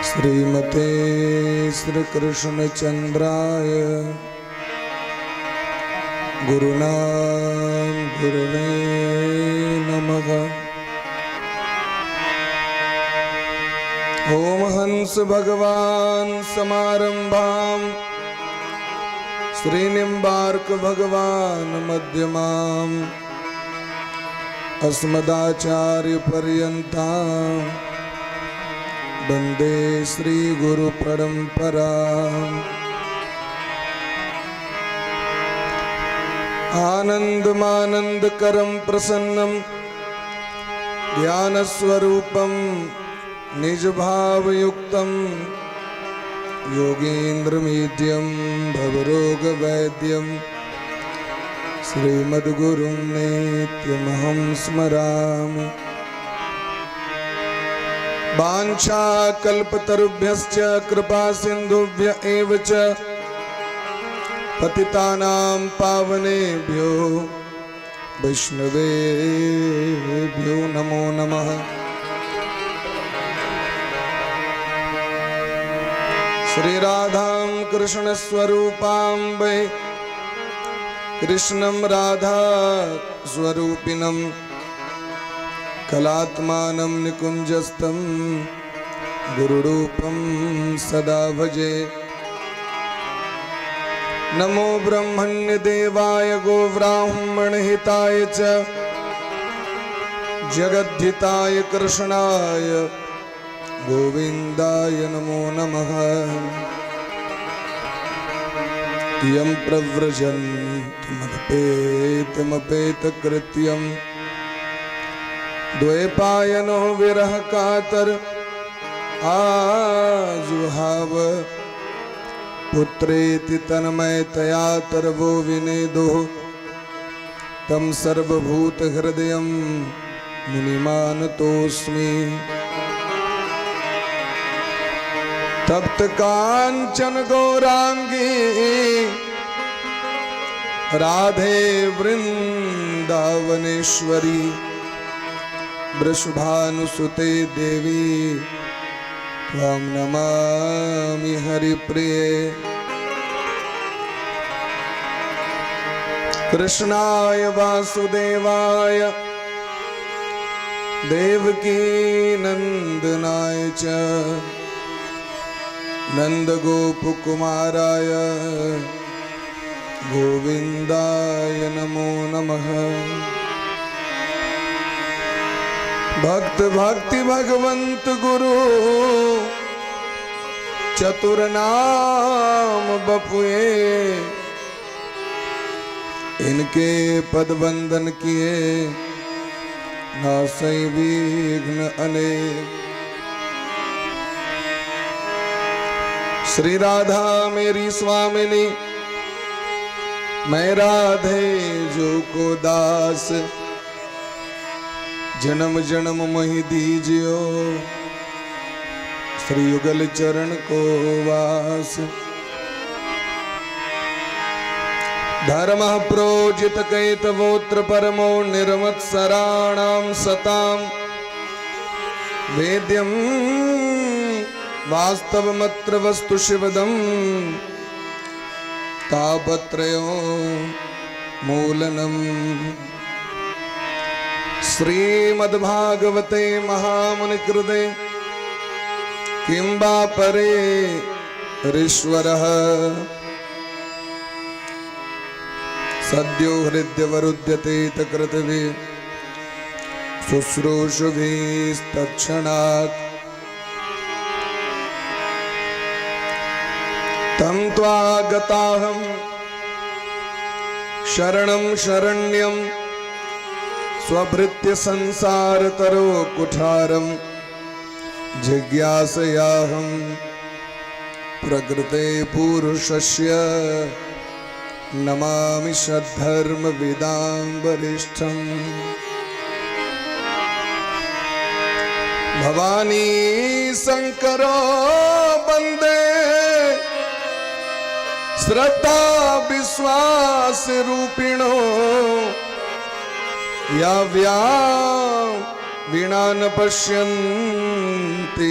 श्रीमते श्री कृष्णचंद्राय गुरुनाम गुरुवे नमः। ओम हंस भगवान समारंभाम श्री निम्बार्क भगवान मध्यमाम अस्मदाचार्य पर्यंताम वंदे श्री गुरु परंपरा। आनंदमानंद करम प्रसन्नम ज्ञानस्वरूपम निजभावयुक्तं योगीन्द्रमीड्यं भवरोगवैद्यं श्रीमद्गुरुं नित्यमहं स्मरामि। वाञ्छाकल्पतरुभ्यश्च कृपा सिन्धुभ्य एव च पतितानां पावनेभ्यो वैष्णवेभ्यो नमो नमः। श्री राधां कृष्ण स्वरूपां वै कृष्णं राधा स्वरूपिणं कलात्मानं निकुञ्जस्थं गुरुरूपं सदा भजे। नमो ब्रह्मण्यदेवाय गोब्राह्मणहिताय च जगद्धिताय कृष्णाय गोविन्दाय नमो नमः। यं प्रव्रजन्तमपेतमपेतकृत्यं द्वैपायनो विरह कातर आजुहाव पुत्रेति तन्मयतया तरवो विनेदुः तं सर्वभूतहृदयं मुनिमानतोऽस्मि। तप्त कांचन गौरांगी राधे वृंदावनेश्वरी वृषभानुसुते देवी त्वां नमामि हरिप्रिये। कृष्णाय वासुदेवाय देवकी नंदनाय च नंदगोपकुमाराय गोविंदाय नमो नमः। भक्त भक्ति भगवंत गुरु चतुर नाम बपुए, इनके पद वंदन किए नासई विघ्न अनेक। श्री राधा मेरी स्वामिनी, मैं राधे जो को दास, जन्म जन्म मोहि दीजियो श्री युगल चरण को वास। धर्म प्रोजित कैतवोत्र परमो निर्मत्सराणां सतां वेद्यं वास्तवमत्र वस्तु शिवदं तापत्रयो मूलनम्। श्रीमद्भागवते महामुनिकृते किं वा परे ईश्वरः। सद्यो हृद्यवरुध्यते तकृतवे शुश्रूषुभिस्तत्क्षणात् तं त्वागताहं शरणं शरण्यं स्वभृत्य संसार तरो कुठारं जिज्ञासयाहं प्रकृते पुरुषस्य नमामि सद्धर्म विदां वरिष्ठम्। भवानी शंकरो वंदे श्रद्धा विश्वास रूपिणो या व्या वीणा न पश्यन्ति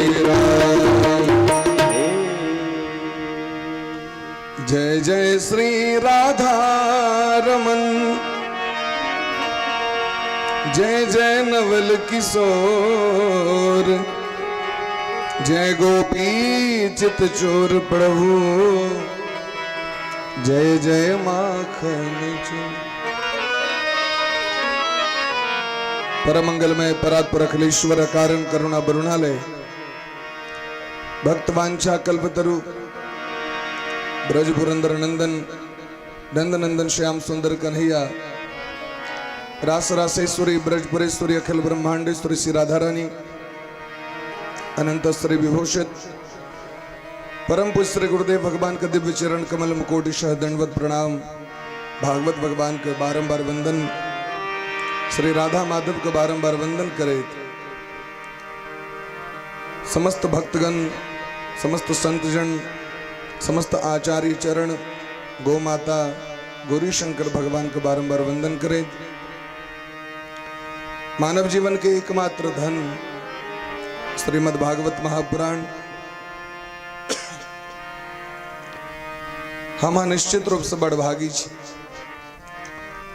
जय जय श्री राधा रमन, जय जय नवल किशोर, जय गोपी चित चोर प्रभु, जय जय माखन चोर। परमंगलमय परात्पर अखिलेश्वर कारण करुणा बरुणालय भक्त वांछा कल्पतरु ब्रज पुरंदर नंदन नंद नंदन श्याम सुंदर कन्हैया रास रासेश्वरी ब्रजपुरेश्वरी अखिल ब्रह्मांडेश्वरी श्री राधा रानी अनंत श्री विभूषित परम पूज्य श्री गुरुदेव भगवान का दिव्य चरण कमल मुकोटि शह दंडवत प्रणाम। भागवत भगवान के बारंबार वंदन, श्री राधा माधव के बारंबार वंदन करे समस्त भक्तगण, समस्त संतजन, समस्त आचार्य चरण, गौ माता, गौरी शंकर भगवान के बारंबार वंदन करे। मानव जीवन के एकमात्र धन श्रीमद् भागवत महापुराण हम निश्चित रूप से बड़भागी छी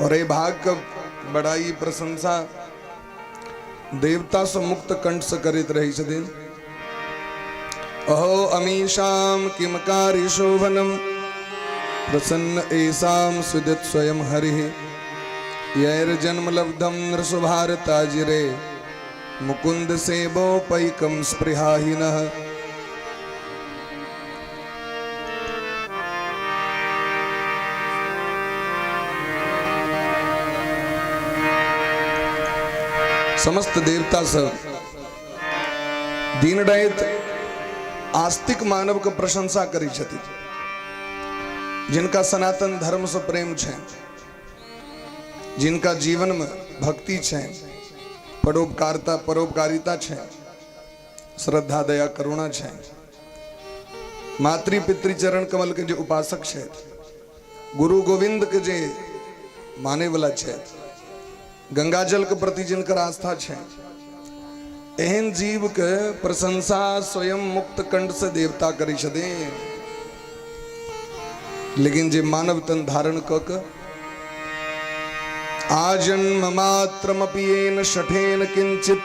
और ये भाग के बड़ाई प्रशंसा देवता से मुक्त कंठ से करैत रहै छथिन। अहो अमीषाम किम कार्य शोभनम प्रसन्न एसाम सुदित स्वयं हरि यैर जन्म लब्धम नृसुभारताजिरे मुकुंद सेवोपैकम स्पृहाहीनः। समस्त देवता सब दिन राति आस्तिक मानव के प्रशंसा करै छथिन, जिनका सनातन धर्म से प्रेम छै, जिनका जीवन में भक्ति छै, परोपकारता परोपकारिता छै, श्रद्धा दया करुणा छै, मातृ पितृ चरण कमल के जे उपासक छथि, गुरु गोविंद के जे माने वाला छथि, गंगा जल के प्रति जिनकर आस्था छै, एहन जीव के प्रशंसा स्वयं मुक्त कंठ से देवता करै छथिन। लेकिन जे मानव तन धारण क के आजन्म मात्रमपि येन शठेन किंचित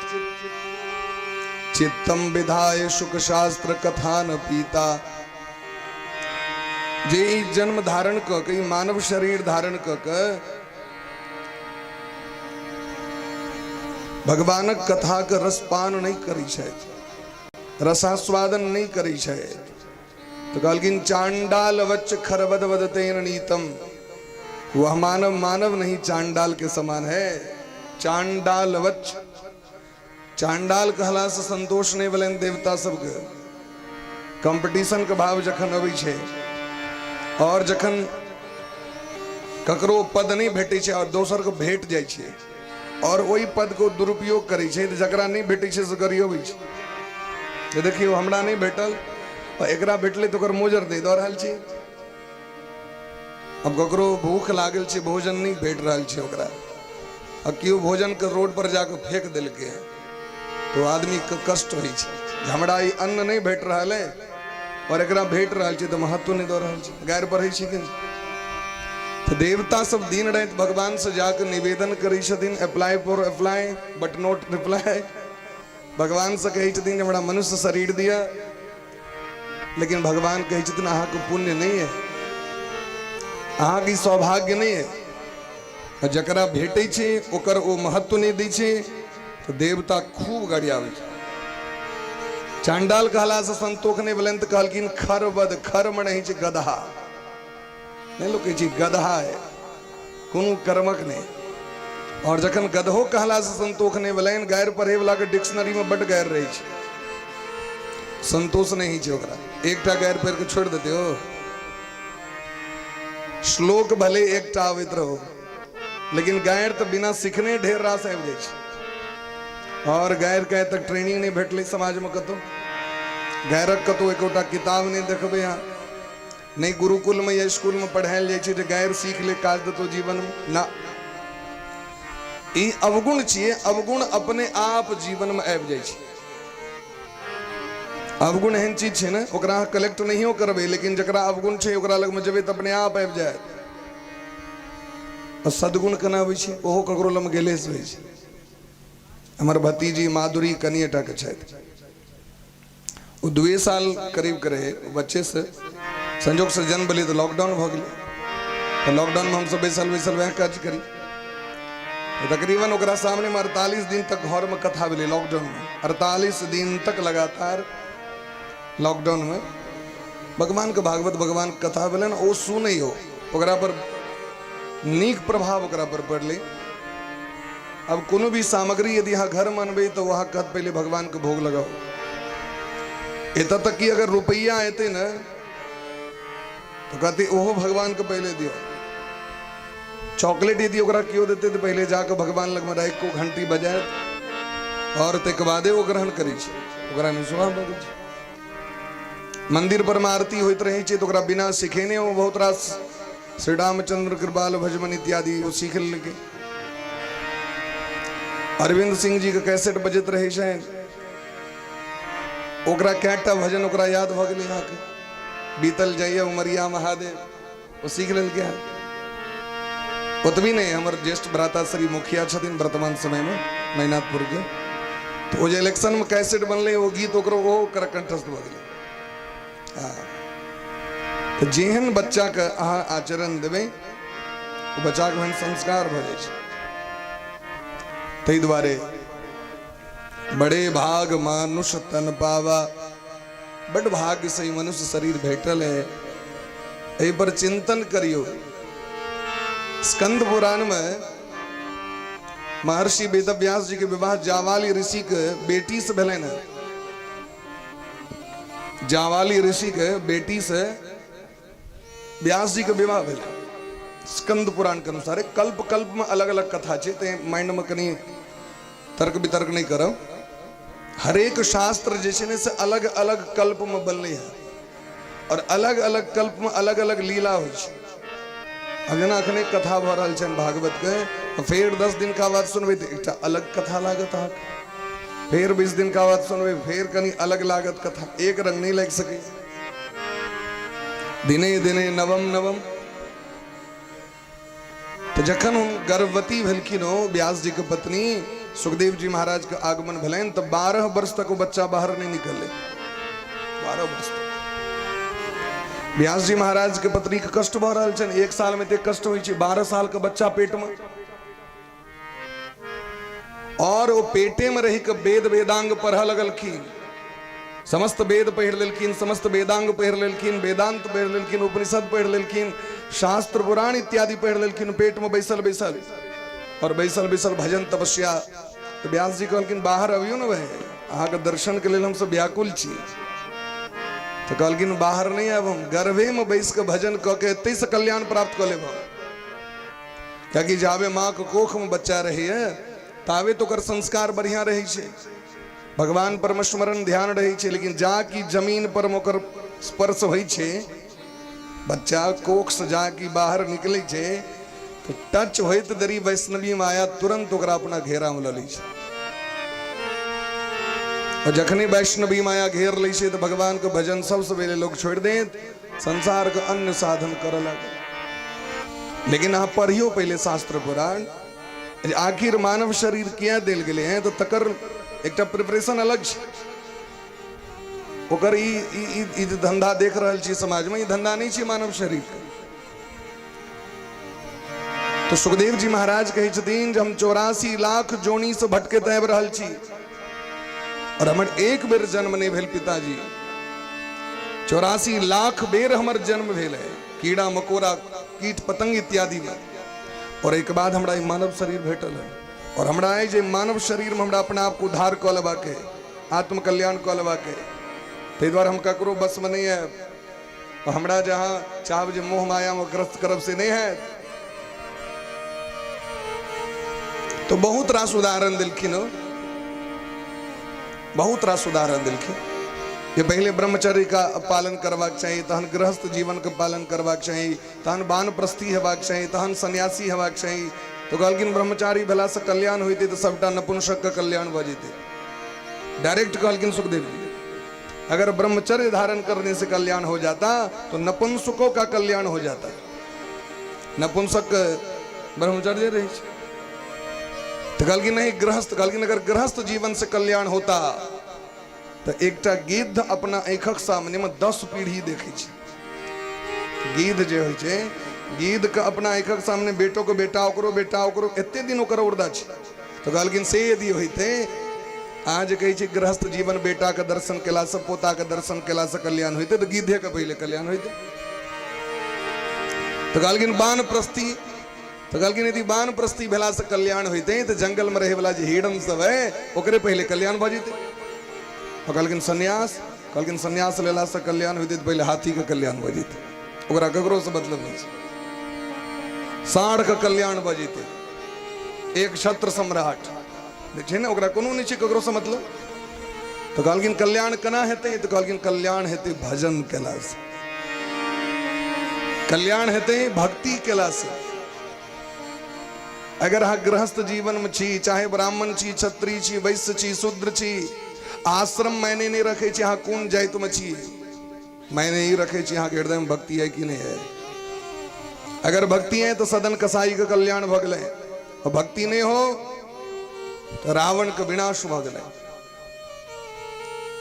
चित्तम विधाय शुक शास्त्र कथा न पीता, जे ई जन्म धारण क के, ई मानव शरीर धारण क के भगवानक कथा के रसपान नहीं करै छथि, रसास्वादन नहीं करै छथि, तो कहलखिन चांडाल वच्च खरबद वदतेन नीतम, वह मानव मानव नहीं चांडाल के समान है। चांडाल वच्च, चांडाल कहला से संतोष नहीं भेलनि देवता सबके। कंपटीशन के भाव जखन अबै छै और जखन ककरो पद नहीं भेटै छै और दोसर के भेट जाइ छै और ओहि पद को दुरुपयोग करै छै, तऽ जकरा नहि भेटै छै से गरियबै छै जे देखियौ हमरा नहि भेटल आ एकरा भेटलै तऽ ओकर मोजर नहि दऽ रहल छै। अब ककरो भूख लागल छै, भोजन नहि भेट रहल छै ओकरा, आ केओ भोजन के रोड पर जाके फेंक देलकै हँ, तो आदमी के कष्ट होइ छै जे हमरा ई अन्न नहि भेट रहल है और एकरा भेट रहल छै तऽ महत्व नहि दऽ रहल छै, गारि पढ़ै छै कि नहि। तऽ देवता सब दिन राति भगवान से जाके निवेदन करै छथिन, apply for apply but not reply. भगवान से कहै छथिन जे हमरा मनुष्य शरीर दिअ, लेकिन भगवान कहै छथिन अहाँके पुण्य नहि है, अहाँके ई सौभाग्य नहि है। आ जकरा भेटै छै ओकर ओ महत्व नहि दै छै, तऽ देवता खूब गरियाबै छै। चांडाल कहलासँ संतोख नहि भेलनि तऽ कहलखिन खरबद, खर मने होइ छै गदहा, नहि लोक कहै छै गदहा है, कोनो कर्मक नहि। और जखन गदहो कहलासँ संतोख नहि भेलनि, गारि पढ़ैवलाके डिक्शनरीमे बड्ड गारि रहै छै, संतोष नहि होइ छै ओकरा, एकटा गारि पढ़ि कऽ छोड़ि देतै ओ श्लोक भले एकटा आबैत रहो, लेकिन गारि तऽ बिना सिखने ढेर रास आबि जाइ छै। और गारि के आइ तक ट्रेनिंग नहि भेटलै समाजमे, कतहु गारिक कतहु एकोटा किताब नहि देखबै अहाँ, नहि गुरुकुलमे या स्कूलमे पढ़ायल जाइ छै जे गारि सीख ले काज देतौ जीवनमे ना। ई अवगुण छियै, अवगुण अपने आप जीवनमे आबि जाइ छै। अवगुण एहन चीज छै ने, ओकरा अहाँ कलेक्ट नहियो करबै, लेकिन जकरा अवगुण छै ओकरा लगमे जेबै तऽ अपने आप आबि जायत। आ सद्गुण केना अबै छै? ओहो ककरो लगमे गेले से होइ छै। हमर भतीजी माधुरी कनिए टाके छथि, ओ 2 साल करीब के रहे, बच्चे से संजोग से जन्म भेलै तऽ लॉकडाउन भऽ गेलै। तऽ लॉकडाउनमे हमसब बैसल बैसल वएह काज करी। तकरीबन ओकरा सामनेमे 48 दिन तक घरमे कथा भेलै। लॉकडाउनमे 48 दिन तक लगातार लॉकडाउनमे भगवानके भागवत, भगवानके कथा भेलनि। ओ सुनैयो, ओकरा पर नीक प्रभाव ओकरा पर पड़लै। अब कोनो भी सामग्री यदि अहाँ घरमे अनबै तऽ ओ अहाँ कहत पहिले भगवानके भोग लगाउ। एतऽ तक कि अगर रुपैआ एतै ने तऽ कहतै ओहो भगवानके पहिले दियौ। चॉकलेट यदि ओकरा केओ देतै तऽ पहिले जाकऽ भगवान लगमे राखि कऽ घंटी बजायत और ताहिके बादे ओ ग्रहण करै छै। ओकरामे स्वभाव भऽ गेल छै। मंदिर पर मे आरती होइत रहै छै तऽ ओकरा बिना सिखेने ओ बहुत रास श्री रामचंद्र कृपाल भजमन इत्यादि ओ सीख लेलकै। अरविंद सिंह जी के कैसेट बजैत रहै छनि, ओकरा कएटा भजन ओकरा याद भऽ गेलै। अहाँके बीतल जाइए उमरिया महादेव ओ सीख लेलकै हँ। ओतबी नहि, हमर ज्येष्ठ भ्राता श्री मुखिया छथिन वर्तमान समयमे महिनाथपुरके, तऽ ओ जे इलेक्शनमे कैसेट बनलै ओ गीत ओकरो ओहो ओकरा कंठस्थ भऽ गेलै। हँ, तऽ जेहन बच्चाके अहाँ आचरण देबै ओ बच्चाके ओहन संस्कार भऽ जाइ छै। ताहि दुआरे बड़े भाग मानुष तन पावा, बड भाग्य से ई मनुष्य शरीर भेटल है, एहि पर चिंतन करियो। स्कंद पुराण में महर्षि वेदव्यास जी के विवाह जावाली ऋषि के बेटी से भेलनि है। जावाली ऋषि के बेटी से व्यास जी के विवाह भेल। स्कंद पुराण के अनुसार कल्प कल्प में अलग अलग कथा छै, ते माइंड में कनी तर्क वितर्क नहीं करब। हरेक शास्त्र जे छै ने से अलग अलग कल्प में बनलै है और अलग अलग कल्प में अलग अलग लीला होइ छै। अब जेना अखने कथा भऽ रहल छनि भागवत के, फेर 10 दिन का बाद सुनबै तऽ एकटा अलग कथा लागत अहाँके, फेर 20 दिन का बाद सुनबै फेर कनी अलग लागत कथा, एक रंग नहीं लागि सकै। दिने दिने नवम नवम। तो जखन हम गर्भवती भेलखिन हो व्यास जी के पत्नी, सुखदेव जी महाराज के आगमन भेलनि तऽ 12 वर्ष तक वो बच्चा बाहर नहीं निकले। 12 वर्ष तक व्यास जी महाराज के पत्नी के कष्ट भऽ रहल छनि। 1 साल में एतेक कष्ट होइ छै, 12 साल के बच्चा पेट में, और वो पेटे में रही के वेद वेदांग पढ़ लगलखिन, समस्त वेद पढ़ि लेलखिन, समस्त वेदांग पढ़ि लेलखिन, वेदांत पढ़ि लेलखिन, उपनिषद पढ़ि लेलखिन, शास्त्र पुराण इत्यादि पढ़ि लेलखिन पेट में बैसल बैसल, और बैसल बैसल भजन तपस्या। तो व्यास जी कहलखिन बाहर अबियौ ने भाई, अहाँके दर्शन के लेल हमसब व्याकुल छी। तो कहलखिन बाहर नहीं आयब हम, गर्भे में बैस के भजन कऽ के एतै से कल्याण प्राप्त कऽ लेब हम। कियाकि जाबे माँ के कोख में बच्चा रहैए ताबे तो ओकर संस्कार बढ़िया रहै छै, भगवान पर स्मरण ध्यान रहै छै, लेकिन जा कि जमीन पर ओकर स्पर्श होइ छै, बच्चा कोख से जा कि बाहर निकलै छै तऽ टच होइत देरी वैष्णवी माया तुरंत ओकरा अपना घेरा में लऽ लै छै। और जखने वैष्णवी माया घेर लै छै तऽ भगवान के भजन सबसे पहिले लोग छोड़ि देत, संसार के अन्य साधन करऽ लागल। लेकिन अहाँ पढ़ियौ पहिले शास्त्र पुराण, आखिर मानव शरीर किया देल गेलै हैं, तऽ तकर एकटा प्रिपरेशन अलग छै। ओकर ई जे धंधा देख रहल छी समाजमे, ई धंधा नहि छै मानव शरीरके। तो सुखदेव जी महाराज कहै छथिन जे हम 84 लाख जोनी से भटकैत आबि रहल छी और हमर एक बेर जन्म नहि भेल पिताजी, 84 लाख बेर हमर जन्म भेल है कीड़ा मकोड़ा कीट पतंग इत्यादि में, और एक बाद हमरा ई मानव शरीर भेटल है और हमरा है जे मानव शरीर में हमरा अपना आप को उद्धार कऽ लेबाक है, आत्मकल्याण कऽ लेबाक है। ताहि दुआरे हम ककरो बस में नहीं आयब, हमरा जहाँ चाहब जे मोह माया में ग्रस्त करब से नहीं है। तो बहुत रास उदाहरण देलखिन हो, बहुत रास उदाहरण देलखिन जे पहिले ब्रह्मचर्य का पालन करबाक चाही, तहन गृहस्थ जीवन के पालन करबाक चाही, तहन वानप्रस्थी हेबाक चाही, तहन सन्यासी हेबाक चाही। तो कहलखिन ब्रह्मचारी भेलासँ कल्याण होइतै तऽ सबटा नपुंसक के कल्याण भऽ जेतै। डायरेक्ट कहलखिन सुखदेव जी। अगर ब्रह्मचर्य धारण करने से कल्याण हो जाता तो नपुंसकों का कल्याण हो जाता। नपुंसक ब्रह्मचर्य रहे छै। तऽ कहलखिन नहीं गृहस्थ, कहलखिन अगर गृहस्थ जीवन से कल्याण होता तऽ एकटा गिद्ध अपना आँखिक सामने में 10 पीढ़ी देखै छै। गिद्ध जे होइ छै, गिद्ध के अपना आँखिक सामने बेटो के बेटा, ओकरो बेटा, ओकरो एते दिन ओकर औरदा छै। तऽ कहलखिन से यदि होइते, अहाँ जे कहै छी गृहस्थ जीवन बेटा के दर्शन केलासँ, पोता के दर्शन केलासँ कल्याण होइते, तऽ गिद्धे के पहिले कल्याण होइते। तऽ कहलखिन वानप्रस्थी, तऽ कहलखिन यदि वानप्रस्थी भेलासँ कल्याण होइते तऽ जंगलमे रहैवला जे हिरण सब है ओकरे पहिले कल्याण भऽ जेतै। तऽ कहलखिन सन्यास, कहलखिन सन्यास लेलासँ कल्याण होइते तऽ पहिले हाथीके कल्याण भऽ जेतै, ओकरा ककरोसँ मतलब नहि छै। साँढ़के कल्याण भऽ जेतै, एक छत्र सम्राट जे छै ने ओकरा कोनो नहि छै ककरोसँ मतलब। तऽ कहलखिन कल्याण केना हेतै? तऽ कहलखिन कल्याण हेतै भजन केलासँ, कल्याण हेतै भक्ति केलासँ। अगर अहाँ गृहस्थ जीवन में छी, चाहे ब्राह्मण छी, क्षत्रिय छी, वैश्य छी, शूद्र छी, आश्रम मायने नहीं रखे छी अहाँ कोन जाति में छी, मायने ही रखे छी अहाँके हृदय में भक्ति है कि नहीं है। अगर भक्ति है तो सदन कसाई के कल्याण भऽ गेलै, और भक्ति नहीं हो तो रावण के विनाश भऽ गेलै।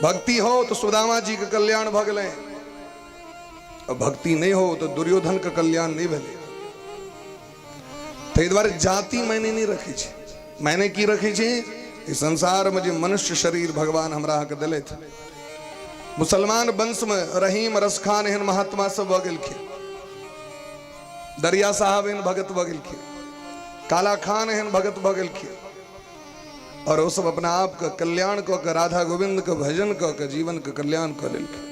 भक्ति हो तो सुदामा जी के कल्याण भऽ गेलै, और भक्ति नहीं हो तो दुर्योधन के कल्याण नहीं भेलै। ताहि दुआरे जाति मायने नहीं रखे छै, मायने की रखे छै? ई संसार में जे मनुष्य शरीर भगवान हमरा अहाँके देलथि। मुसलमान वंश में रहीम रसखान एहन महात्मा सब भऽ गेलखिन, दरिया साहब एहन भगत भऽ गेलखिन, काला खान एहन भगत भऽ गेलखिन, और ओ सब अपना आप के कल्याण कऽ के राधा गोविंद के भजन कऽ के जीवन के कल्याण कऽ लेलखिन।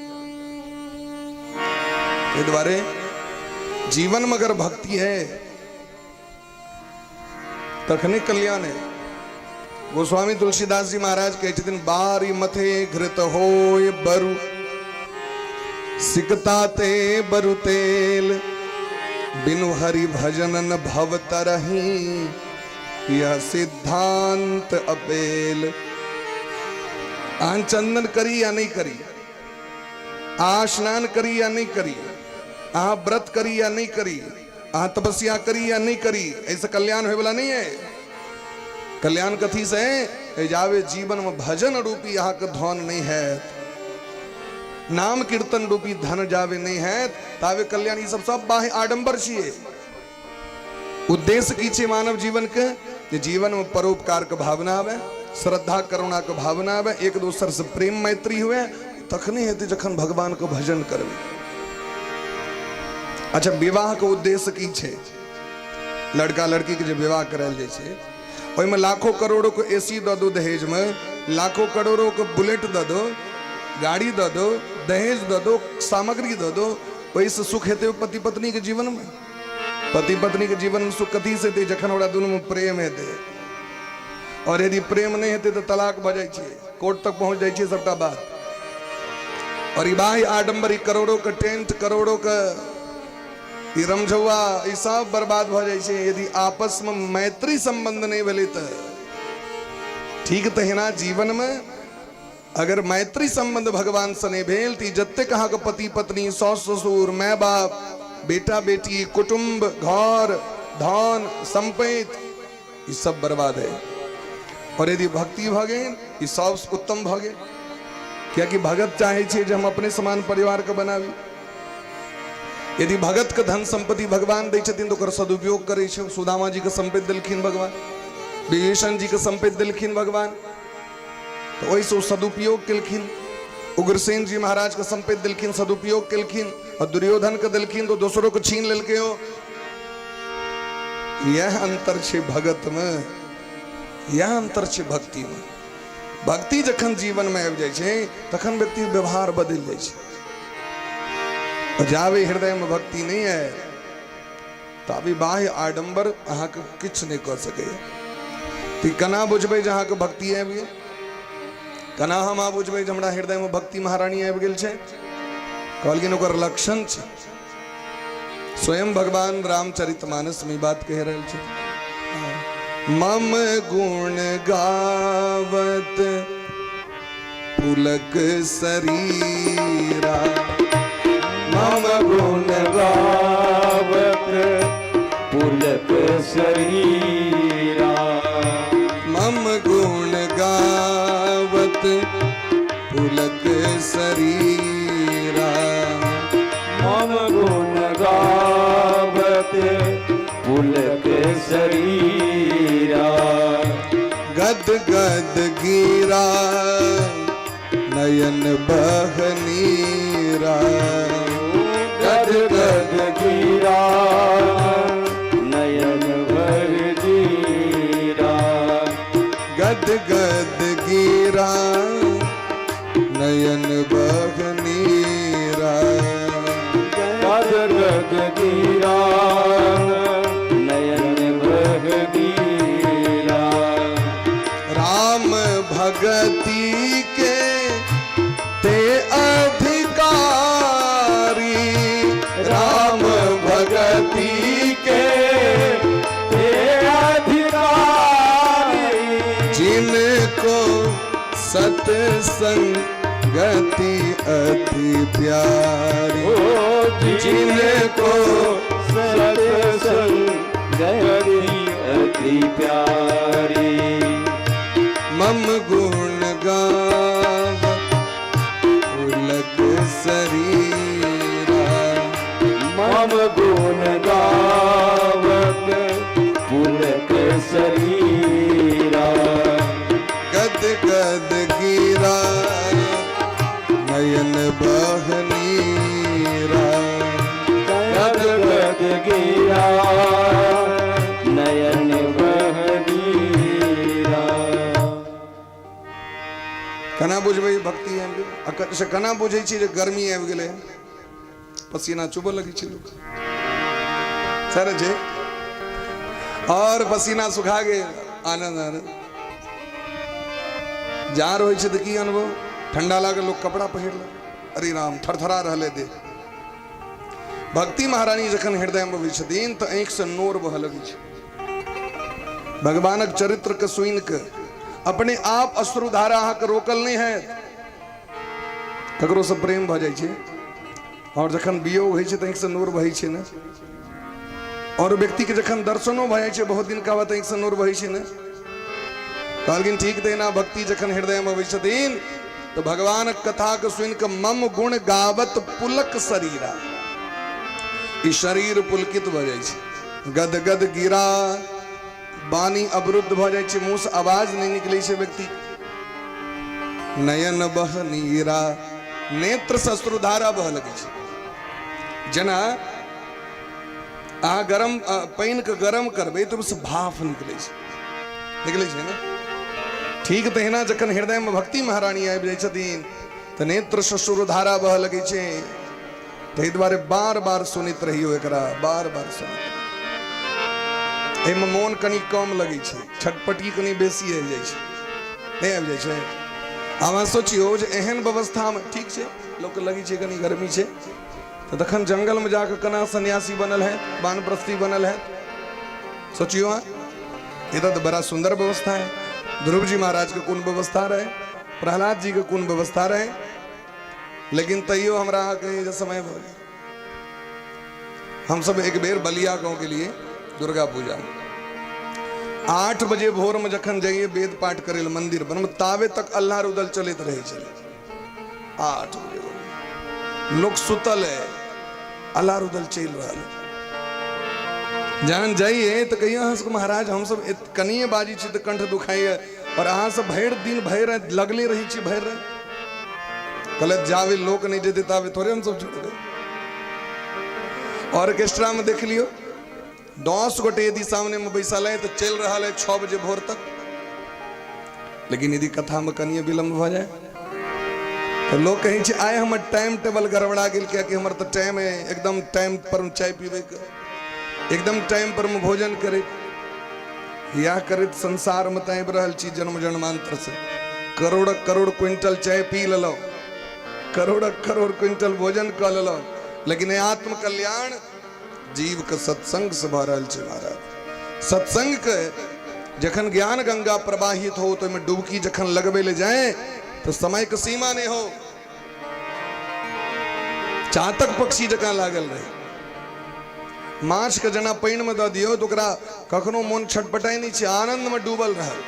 एहि दुआरे जीवन में अगर भक्ति है तखने कल्याण है। गोस्वामी तुलसीदास जी महाराज कहै छथिन, बारी मथे घृत होय बरु सिकता ते बरु तेल, बिनु हरि भजन न भव तरही यह सिद्धांत अपेल। अहाँ चंदन करी या नहीं करी, अहाँ स्नान करी या नहीं करी, अहाँ व्रत करी या नहीं करी, अहाँ तपस्या करी या नहीं करी, ऐसे कल्याण होय वाला नहीं है। कल्याण कथी से है? जावे जीवन में भजन रूपी अहाँ के धन नहीं है, नाम कीर्तन रूपी धन जावे नहीं है, तावे कल्याण। ई सब सब बाह्य आडंबर छिए। उद्देश्य की छे मानव जीवन के? जे जीवन में परोपकार के भावना आवे, श्रद्धा करुणा के भावना आवे, एक दोसर से प्रेम मैत्री हुए, तखने हेतै जखन भगवान के भजन करबै। अच्छा, विवाह के उद्देश्य की छे? लड़का लड़की के जे विवाह करायल जाइ छै ओहिमे लाखों करोड़ों के एसी दऽ दो दहेज में, लाखों करोड़ों के बुलेट दऽ दो, गाड़ी दऽ दो, दहेज दऽ दो, सामग्री दऽ दो, ओहिसँ सुख हेतै पति पत्नी के जीवन में? पति पत्नी के जीवन में सुख कथी से हेतै? जखन ओकरा दुनू में प्रेम हेतै। और यदि प्रेम नहीं हेतै तऽ तलाक भऽ जाइ छै, कोर्ट तक पहुंच जाइ छै सबटा बात। और ई बाह्य आडम्बर, ई करोड़ों के टेंट, करोड़ों के ई रमझौआ, ई सब बर्बाद भऽ जाइ छै यदि आपस में मैत्री संबंध नहीं भेलै तऽ। ठीक तहिना जीवन में अगर मैत्री संबंध भगवान से नहीं भेल तऽ ई जतेक अहाँके पति पत्नी, सास ससुर, माय बाप, बेटा बेटी, कुटुम्ब, घर, धन संपत्ति, ई सब बर्बाद है। और यदि भक्ति भऽ गेल, ई सब उत्तम भऽ गेल। कियाकि भगत चाहे छै जे हम अपने समान परिवार के बनाबी। यदि भगत के धन संपत्ति भगवान दै छथिन तऽ ओकर सदुपयोग करै छै। सुदामा जी के संपत्ति देलखिन भगवान, विभीषण जी के संपत्ति देलखिन भगवान, तऽ ओहिसँ ओ सदुपयोग केलखिन। उग्रसेन जी महाराज के संपत्ति देलखिन, सदुपयोग केलखिन। और दुर्योधन के देलखिन तो दोसरों के छीन लेलकै ओ। यह अंतर छै भगत में, यह अंतर छै भक्ति में। भक्ति जखन जीवन में आबि जाइ छै तखन व्यक्ति व्यवहार बदलि जाइ छै। जाबे हृदय में भक्ति नहीं है ताबे बाह्य आडंबर अहाँके किछु नहि कऽ सकैए। तऽ केना बुझबै जे अहाँके भक्ति आबि गेल? केना हम अहाँ बुझबै जे हमरा हृदयमे भक्ति महारानी आबि गेल छै? कहलखिन ओकर लक्षण छै। स्वयं भगवान रामचरितमानस में बात कह रहल छै, मम गुण गावत पुलक शरीरा। मम गुण गावत पुलक शरीरा। मम गुण गावत पुलक शरीरा। मम गुण गावत पुलक शरीरा। गद गद गिरा नयन बहनीरा। गद गद गिरा नयन भर जीरा। गद गद गिरा नयन बहनीरा। गद गद गिरा नयन बह गिरा। राम भगति के ते अधिकारी। राम भगति के ते अधिकारी। जिनको सत्संगति अति प्यारी। ओ जिनको सत्संगति अति प्यारी। मम गुण गाव पुलक शरीरा। मम गुण गावत पुलक शरीरा। गद गद गिरा नयन बहनीरा। गद गद गिरा नयन बहनीरा। केना बुझबै भक्ति आबि गेल से केना बुझै छी जे गर्मी आबि गेलै? पसीना चुबऽ लगै छै लोक सर छै और पसीना सुखा गेल, आनंद आनंद। जाड़ होइ छै तऽ की अनुभव? ठंडा लागल, लोक कपड़ा पहिरलक, अरे राम, थरथरा रहलै देह। भक्ति महारानी जखन हृदयमे अबै छथिन तऽ आँखिसँ नोर बहऽ लगै छै। भगवानक चरित्रके सुनि कऽ अपने आप अश्रुधारा अहाँके रोकल नहि हैत। ककरोसँ प्रेम भऽ जाइ छै और जखन वियोग होइ छै तऽ आँखिसँ नोर बहै छै ने? और व्यक्तिके जखन दर्शनो भऽ जाइ छै बहुत दिनका बाद, आँखिसँ नोर बहै छै ने? कहलखिन, ठीक तहिना भक्ति जखन हृदयमे अबै छथिन तऽ भगवानक कथाके सुनि कऽ मम गुण गावत पुलक शरीरा, ई शरीर पुलकित भऽ जाइ छै। गद गद गिरा, वाणी अवरुद्ध भऽ जाइ छै, मुँहसँ आवाज नहि निकलै छै व्यक्ति। नयन बह नीरा, नेत्र से अश्रुधारा बह लगै छै। जेना अहाँ गरम पानिके गरम करबै तऽ ओहिसँ भाफ निकलै छै, निकलै छै ने? ठीक तहिना जखन हृदयमे भक्ति महारानी आबि जाइ छथिन तऽ नेत्र अश्रुधारा बह लगै छै। ताहि दुआरे बार बार सुनैत रहियौ एकरा, बार बार सुनैत। एहिमे मोन कनि कम लगै छै, छटपटी कनि बेसी आबि जाइ छै। नहि आबि जाइ छै? आब अहाँ सोचियौ जे एहन व्यवस्थामे ठीक छै, लोकके लगै छै कनि गर्मी छै, तऽ तखन जंगलमे जाकऽ केना सन्यासी बनल है, वानप्रस्थी बनल है? सोचियौ अहाँ। एतऽ तऽ बड़ा सुन्दर व्यवस्था है। ध्रुव जी महाराजके कोन व्यवस्था रहै, प्रहलाद जीके कोन व्यवस्था रहै, लेकिन तैयो हमरा अहाँके जे समय भऽ गेल। हमसब एक बेर बलिया गाँव के लिए दुर्गा पूजा में 8 बजे भोर में जखन जाइए वेद पाठ करे लए मंदिर पर, ताबे तक अल्लाह रुदल चलैत रहै छलै। 8 बजे भोर में लोक सुतल है, अल्लाह रुदल चलि रहल है। जहन जाइए तऽ कहिए अहाँ सबके, महाराज, हमसब कनिए बाजै छी तऽ कंठ दुखाइए और अहाँ सब भरि दिन भरि राति लगले रहै छी भरि राति। कहलक, जाबे लोक नहि जेतै ताबे थोड़े हमसब छोड़बै। ऑर्केस्ट्रा में देख लियौ, 10 गोटे यदि सामने में बैसल है तऽ चलि रहल है 6 बजे भोर तक। लेकिन यदि कथा में कनिए विलम्ब भऽ जाय तऽ लोक कहै छै, आइ हमर टाइम टेबल गड़बड़ा गेल, कियाकि हमर तऽ टाइम है एकदम टाइम पर चाय पीबैके, एकदम टाइम पर मे भोजन करे। इएह करैत संसारमे तऽ आबि रहल छी जन्म जन्मांतर से। करोड़क करोड़ क्विंटल चाय पी लेलहुँ, करोड़क करोड़ क्विंटल भोजन कऽ लेलहुँ, लेकिन एहि आत्मकल्याण जीवके सत्संग से भऽ रहल छै महाराज। सत्संग के जखन ज्ञान गंगा प्रवाहित हो, तो ओहिमे डुबकी जखन लगबै लए जाए तऽ समयके सीमा नहि हो। चातक पक्षी जकाँ लागल रहै। माछके जेना पानिमे दऽ दियौ तऽ ओकरा कखनो मोन छटपटाइ नहि छै, आनन्दमे डूबल रहल।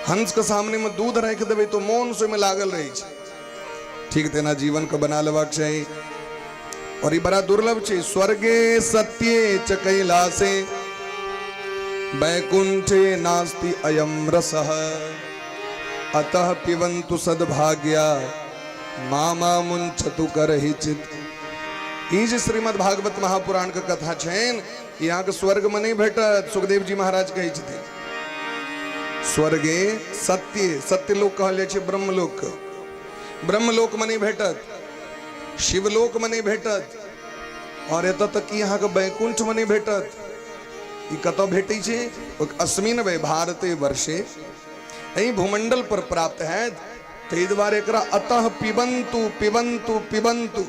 हंसके सामनेमे दूध राखि देबै तऽ मोन से ओहिमे लागल रहै छै। ठीक तेना जीवनके बना लेबाक चाही। और ई बड़ा दुर्लभ छै। स्वर्गे सत्ये च कैलासे वैकुंठे नास्ति अयम रसः अतः पिबन्तु सद्भाग्या मामा मुंचतु करहि चित। ई जे श्रीमद् भागवत महापुराण के कथा छनि, ई अहाँके स्वर्ग में नहि भेटत। सुखदेव जी महाराज कहै छथिन, स्वर्गे सत्य, सत्यलोक कहल जाइ छै ब्रह्मलोक के, ब्रह्मलोक में नहि भेटत, शिवलोक में नहि भेटत, और एतऽ तक कि अहाँके वैकुंठ में नहि भेटत। ई कतऽ भेटै छै? अस्मिन वै भारते वर्षे, एहि भूमंडल पर प्राप्त हैत। ताहि दुआरे एकरा अतः पिबन्तु पिबन्तु पिबन्तु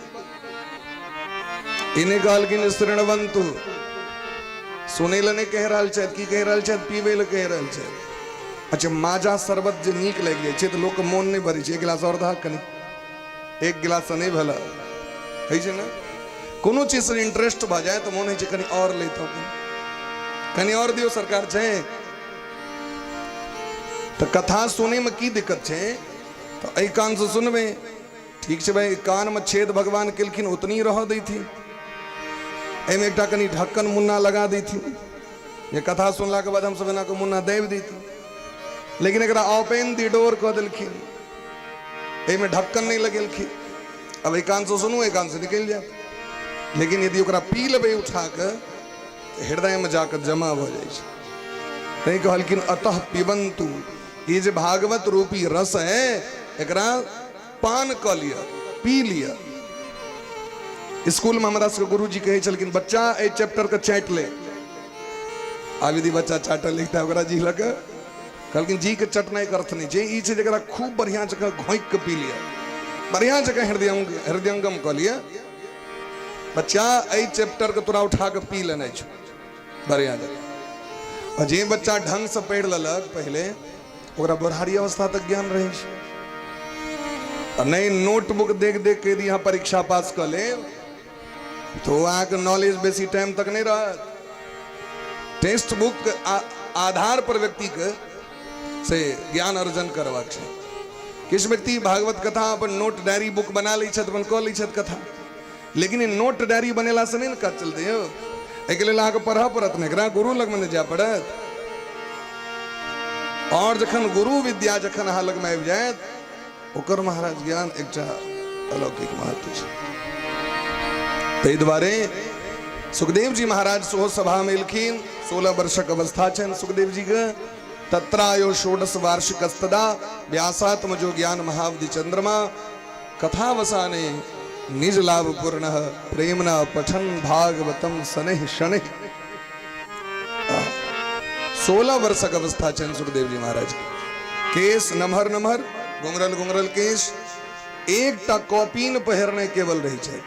ई नहि कहलखिन शृणवन्तु। सुनै लए नहि कहि रहल छथि। की कहि रहल छथि? पीबै लए कहि रहल छथि। अच्छा, माजा शरबत जे नीक लागि जाइ छै तऽ लोकके मोन नहि भरै छै, एक गिलास आओर दहक कनि, एक गिलाससँ नहि भेल होइ छै ने। कोनो चीजसँ इंटरेस्ट भऽ जाय तऽ मोन होइ छै कनि आओर लैतहुँ, कनि कनि आओर दियौ सरकार छै। तऽ कथा सुनैमे की दिक्कत छै? तऽ एहि कानसँ सुनबै, ठीक छै भाई, कानमे छेद भगवान केलखिन ओतनी रहऽ दैथिन, एहिमे एकटा कनि ढक्कन मुन्ना लगा दैथिन जे कथा सुनलाके बाद हमसब एना कऽ मुन्ना दाबि दैथिन। लेकिन एकरा ओपन दी डोर कऽ देलखिन, एहिमे ढक्कन नहि लगेलखिन। अब एहि कानसँ सुनू, एहि कानसँ निकलि जायत। लेकिन यदि ओकरा पी लेबै उठा कऽ तऽ हृदयमे जाकऽ जमा भऽ जाइ छै। तैं कहलखिन अतः पिबन्तु, ई जे भागवत रूपी रस है एकरा पान कऽ लिअ, पी लिअ। स्कूलमे हमरा सबके गुरुजी कहै छलखिन, बच्चा एहि चैप्टरके चाटि ले। आब यदि बच्चा चाटल लिखता ओकरा जी लऽ कऽ कहलखिन, जी के चटनाइके अर्थ नहि छै, ई छै जकरा खूब बढ़िआँ जकाँ घोंकि कऽ पी लिअ, बढ़िआँ जकाँ हृदयंगम कऽ लिअ। बच्चा एहि चैप्टरके तोरा उठा कऽ पी लेनाइ छौ बढ़िआँ जकाँ। आ जे बच्चा ढङ्गसँ पढ़ि लेलक पहिले, ओकरा बुढ़ारी अवस्था तक ज्ञान रहै छै। आ नहि नोटबुक देख देख के यदि अहाँ परीक्षा पास कऽ लेब तो अहाँके नॉलेज बेसी टाइम तक नहि रहत। टेक्स्ट बुक आधार पर व्यक्तिके से ज्ञान अर्जन करबाक छै। किछु व्यक्ति भागवत कथा अपन नोट डायरी बुक बना लै छथि, अपन कऽ लै छथि कथा। लेकिन ई नोट डायरी बनेलासँ नहि ने काज चलतै यौ। एहिके लेल अहाँके पढ़ऽ पड़त ने, एकरा गुरु लगमे ने जाय पड़त। और जखन गुरु विद्या जखन अहाँ लगमे आबि जायत, ओकर महाराज ज्ञान एकटा अलौकिक महत्व छै। ताहि दुआरे सुखदेव जी महाराज सेहो सभामे एलखिन। 16 वर्षक अवस्था छनि सुखदेव जी के। तत्रायो षोडश वार्षिकस्तदा व्यासात्मजो ज्ञान महावधि चंद्रमा कथावसाने निज लाभ पूर्ण प्रेमना पठन भागवतम शनैः शनैः। 16 वर्षक अवस्था छनि सुखदेव जी महाराज के। केश नमहर नमहर, घुंघरल घुंघरल केश, एकटा कॉपीन पहिरने केवल रहै छै।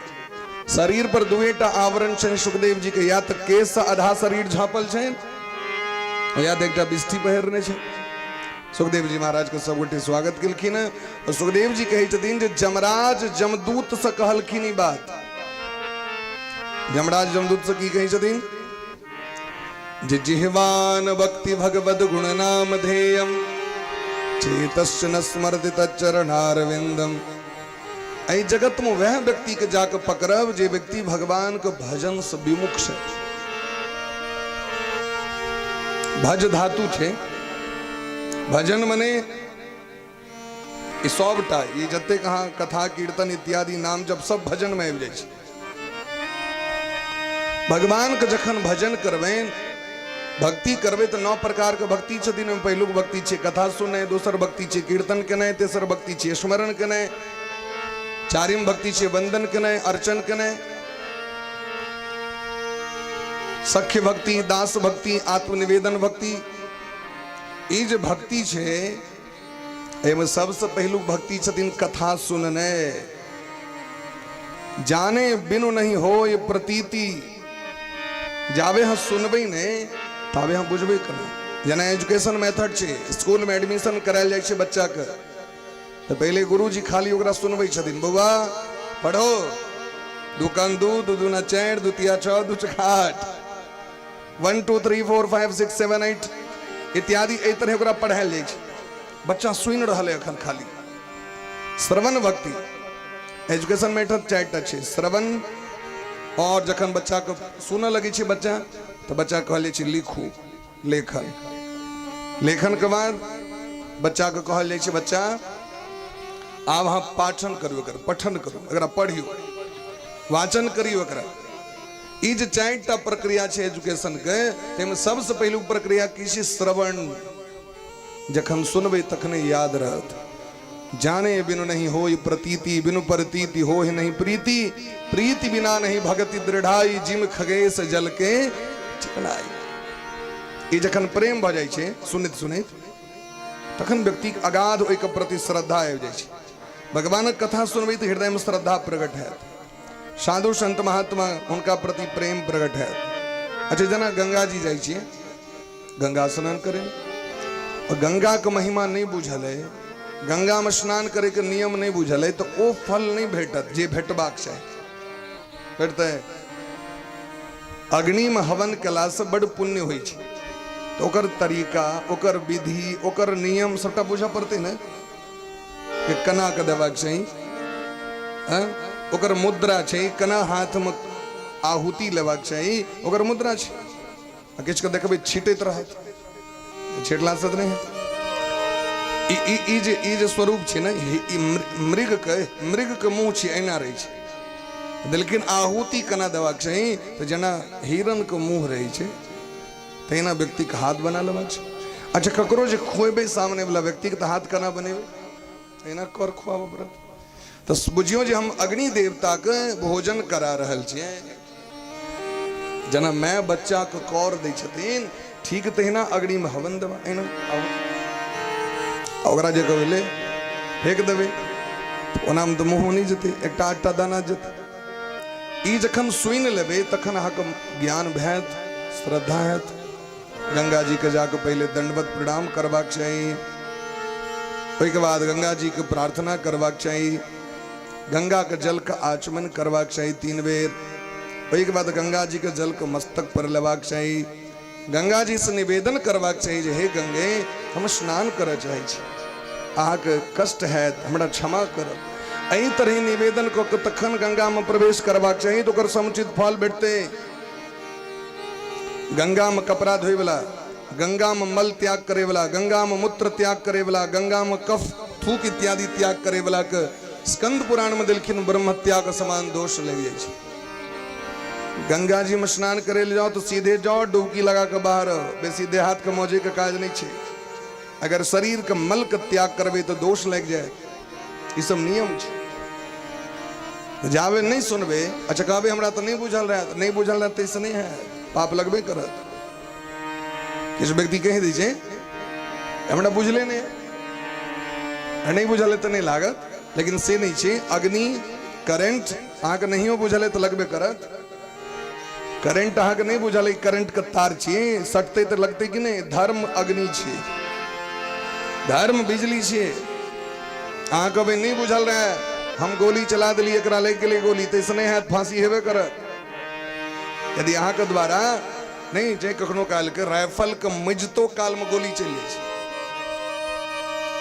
शरीर पर दुएटा आवरण छनि सुखदेव जी के, या तऽ केश से आधा शरीर झाँपल छनि या तऽ एकटा बिष्ठी पहिरने छै। सुखदेव जी महाराज के सब गोटे स्वागत केलखिन। और सुखदेव जी कहै छथिन जे जमराज जमदूत से कहलखिन ई बात। जमराज जमदूत से की कहै छथिन? जे जिह्वान भक्ति भगवद गुण नाम ध्येयम चेतश्च न स्मरति तच्चरणारविंदम। एहि जगत में वह व्यक्ति के जाके पकड़ब जे व्यक्ति भगवान के भजन से विमुख छै। भज धातु छै, भजन मने ई सबटा, ई जतेक अहाँ कथा कीर्तन इत्यादि नाम जब सब भजन में आबि जाइ छै। भगवान के जखन भजन करबनि, भक्ति करबै तऽ 9 प्रकार के भक्ति छथिन। ओहिमे पहिलुक भक्ति छै कथा सुननाइ, दोसर भक्ति छै कीर्तन केनाइ, तेसर भक्ति छै स्मरण केनाइ, चारिम भक्ति छै वंदन केनाइ, अर्चन केनाइ, सख्य भक्ति, दास भक्ति, आत्मनिवेदन भक्ति। ई जे भक्ति छै एहिमे सबसँ पहिलुक भक्ति छथिन कथा सुननाइ। जाने बिनु नहीं होय प्रतीति, जाबे हम सुनबै नहि ताबे हम बुझबै केना। जेना एजुकेशन मेथड छै, स्कूलमे एडमिशन करायल जाइ छै बच्चाके, तऽ पहिले गुरुजी खाली ओकरा सुनबै छथिन, बौआ पढ़ो, दू कन दू, दू दूना चारि, दू तिया छओ, दू चौका आठ, 1 2 3 4 5 6 7 8 इत्यादि। एहि तरहे ओकरा पढ़ायल जाइ छै। बच्चा सुनि रहल है एखन खाली। श्रवण भक्ति एजुकेशन मेथड चारिटा छै। श्रवण, और जखन बच्चाके सुनऽ लगै छै बच्चा, तऽ बच्चा कहल जाइ छै लिखू, लेखन। लेखन के बाद बच्चाके कहल जाइ छै, बच्चा आब अहाँ पाठन करू, एकर पठन करू, एकरा पढ़ियौ, वाचन करियौ एकरा। ई जे चारिटा प्रक्रिया छै एजुकेशन के, ताहिमे सबसँ पहिलुक प्रक्रिया की छै? श्रवण। जखन सुनबै तखने याद रहत। जाने बिनु नहीं होई प्रतीति, बिनु प्रतीति होहि नहीं प्रीति, प्रीति बिना नहीं भगति दृढ़ाई, जिम खगेश जल के चिकनाई। ई जखन प्रेम भऽ जाइ छै सुनैत सुनैत, तखन व्यक्तिक अगाध ओहिके प्रति श्रद्धा आबि जाइ छै। भगवानक कथा सुनबै तऽ हृदयमे श्रद्धा प्रकट हैत। साधु संत महात्मा, हुनका प्रति प्रेम प्रकट हैत। अच्छा, जेना गंगा जी जाइ छियै गंगा स्नान करे, और गंगा के महिमा नहीं बुझल है, गंगा में स्नान करे के नियम नहीं बुझल है, तो ओ फल नहीं भेटत जे भेटबाक चाही। भेटतै? अग्नि में हवन केला से बड़ पुण्य होइ छै, तऽ ओकर तरीका, ओकर विधि, ओकर नियम सबटा बुझऽ पड़तै ने कि केना कऽ देबाक चाही। ओकर मुद्रा छै, केना हाथमे आहुति लेबाक चाही, ओकर मुद्रा छै। आ किछुके देखबै छीटैत रहत, छिटलासँ तऽ नहि हेतै। ई ई ई जे ई जे स्वरूप छै ने, ई मृगके मृगके मुँह छै, एना रहै छै। लेकिन आहुति केना देबाक चाही? तऽ जेना हिरणके मुँह रहै छै, तहिना व्यक्तिके हाथ बना लेबाक छै। अच्छा, ककरो जे खुएबै सामने वाला व्यक्तिके, तऽ हाथ केना बनेबै? तहिना कर खुआबऽ पड़त। तऽ बुझियौ जे हम अग्नि देवताके भोजन करा रहल छियै। जेना माय बच्चाके कौर दै छथिन, ठीक तहिना अग्निमे हवन देबा, एना ओकरा जे कहबै ले फेंक देबै, ओनामे तऽ मुँह नहि जेतै, एकटा आठटा दाना जेतै। ई जखन सुनि लेबै तखन अहाँके ज्ञान भैत, श्रद्धा हैत। गंगा जी के जाके पहले दंडवत प्रणाम करबाक चाही, ओहिके बाद गंगा जी के प्रार्थना करबाक चाही, गंगा के जल के आचमन करबाक चाही 3 बेर, ओहिके बाद गंगा जी के जल के मस्तक पर लेबाक चाही, गंगा जी से निवेदन करबाक चाही जे हे गंगे, हम स्नान करऽ चाहै छी, अहाँके कष्ट हैत, हमरा क्षमा करब। एहि तरह निवेदन कऽ के तखन गंगा में प्रवेश करबाक चाही, तऽ ओकर समुचित फल भेटतै। गंगा में कपड़ा धोए वाला, गंगा में मल त्याग करे वाला, गंगा में मूत्र त्याग करे वाला, गंगा में कफ थूक इत्यादि त्याग करे वाला के स्कंद पुराण में देलखिन ब्रह्म हत्या के समान दोष लग जाइ छै। गंगा जी में स्नान करे ले जाओ तो सीधे जाओ, डुबकी लगा के बाहर आओ, बेसी देहात के मौजे के काज नहीं छै। अगर शरीर के मल के त्याग करबे तो दोष लग जाए। ई सब नियम छै। जाबे नहीं सुनबे, अच्छा कहबे हमरा तो नहीं बुझल रहा, तो नहीं बुझल रहा तैसे नहीं है, पाप लगबे करत। किछु व्यक्ति कहि दै छै हमरा बुझले नहि, नहीं बुझल तऽ नहीं लागत, लेकिन से नहीं छै। अग्नि करेंट अहाँके नहियो बुझल तऽ लगबे करत। करेंट अहाँके नहीं बुझल, करेंट के तार छियै, सटतै तऽ लगतै कि नहि? धर्म अग्नि छियै, धर्म बिजली छियै। अहाँ कहबै नहि बुझल रहै, हम गोली चला देलियै, एकरा लागि गेलै गोली, ताहिसँ नहि हैत, फांसी हेबे करत। यदि अहाँके द्वारा नहि जे कखनो कालके राइफलके मजितो कालमे गोली चलि जाइ छै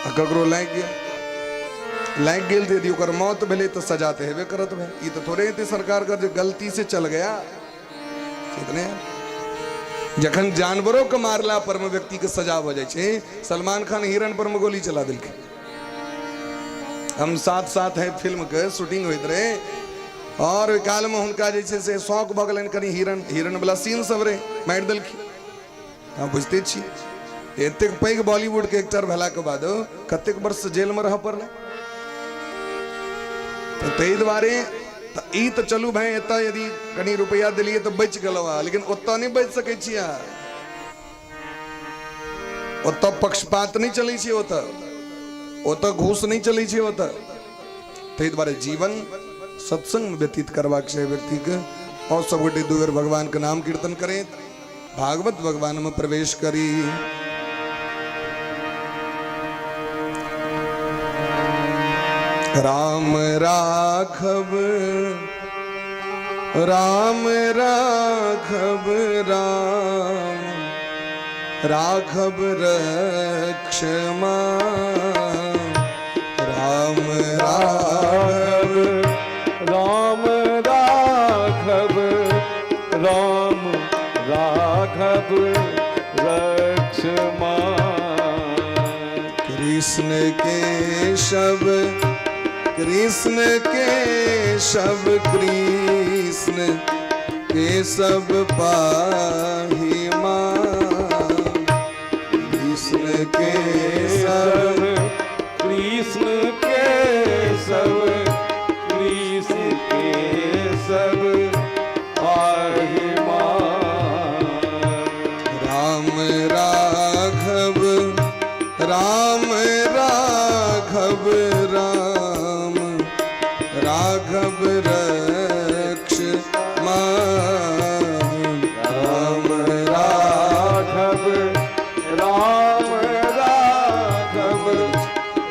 आ ककरो लागि गेल, लागि गेल तऽ यदि ओकर मौत भेलै तऽ सजा तऽ हेबे करत भाई। ई तऽ थोड़े हेतै सरकारके जे गलती से चल गया, से तऽ नहि। जखन जानवरों के मारला पर में व्यक्ति के सजा भऽ जाइ छै। सलमान खान हिरण पर में गोली चला देलकै। हम साथ साथ है फिल्म के शूटिंग होइत रहे और ओहि काल में हुनका जे छै से शौक भऽ गेलनि कनि हिरण, हिरण वाला सीन सब रहे, मारि देलखिन। अहाँ बुझिते छी, एतेक पैघ बॉलीवुड के एक्टर भेलाके बाद कतेक वर्ष जेल में रहऽ पड़लै। तऽ ताहि दुआरे तऽ ई तऽ चलू भाई, एतऽ यदि कनि रुपैआ देलियै तऽ बचि गेलहुँ अहाँ, लेकिन ओतऽ नहि बचि सकै छी अहाँ। ओतऽ पक्षपात नहि चलै छै, ओतऽ ओतऽ घूस नहि चलै छै ओतऽ। ताहि दुआरे जीवन सत्संग में व्यतीत करबाक छै व्यक्तिके। और सब गोटे दू बेर भगवान के नाम कीर्तन करैत भागवत भगवान में प्रवेश करी। राम राघव राम राघव राम राघव रक्षमा। राम राघव राम राघव राम राघव रक्षमा। कृष्ण केशव कृष्ण केशव कृष्ण केशव पाहि मां। कृष्ण केशव कृष्ण केशव कृष्ण केशव पाहि मां। राम राघव राम राघव राम राघव रक्ष मां। राम राघव राम राघव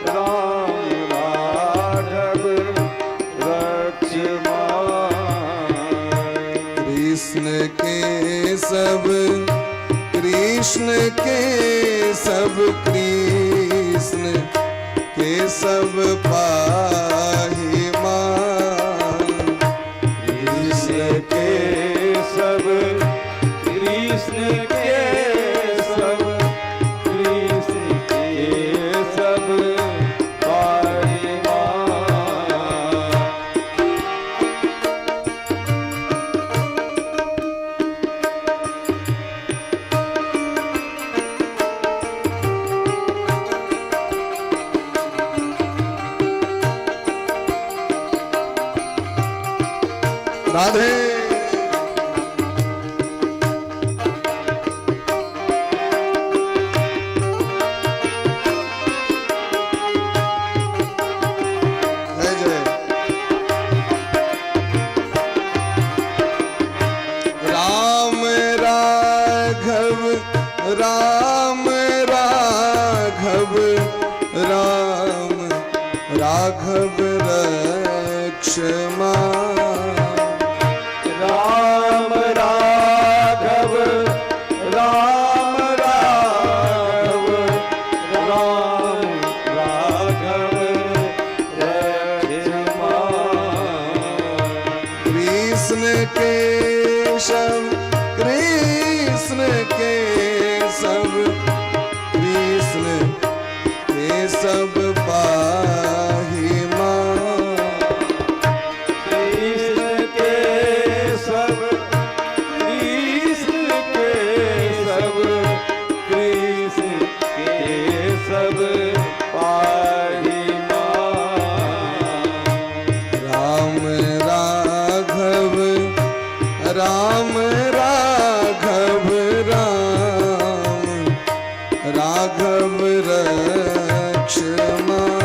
राम राघव रक्ष मां। कृष्ण केशव कृष्ण केशव कृष्ण केशव पाहि मां। कृष्ण केशव कृष्ण केशव कृष्ण केशव पाहि मां। राधे। जय जय राम राघव राम राघव राम राघव रक्षमा। राम राघव राम राघव राम राघव रक्ष मां। कृष्ण केशव कृष्ण केशव कृष्ण केशव पाहि मां। कृष्ण केशव कृष्ण केशव कृष्ण केशव पाहि मां। राम राघव राम राघव राम राघव रक्ष मां।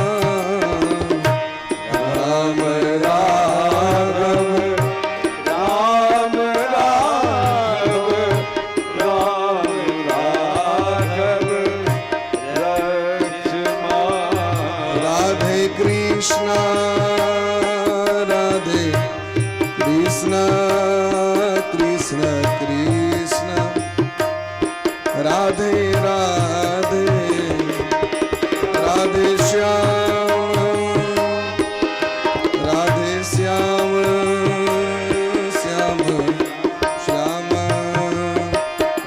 राम राघव राम राघव राम राघव रक्ष मां। राधे कृष्णा राधे कृष्णा कृष्ण कृष्ण राधे राधे राधे श्याम राधे श्याम श्याम श्याम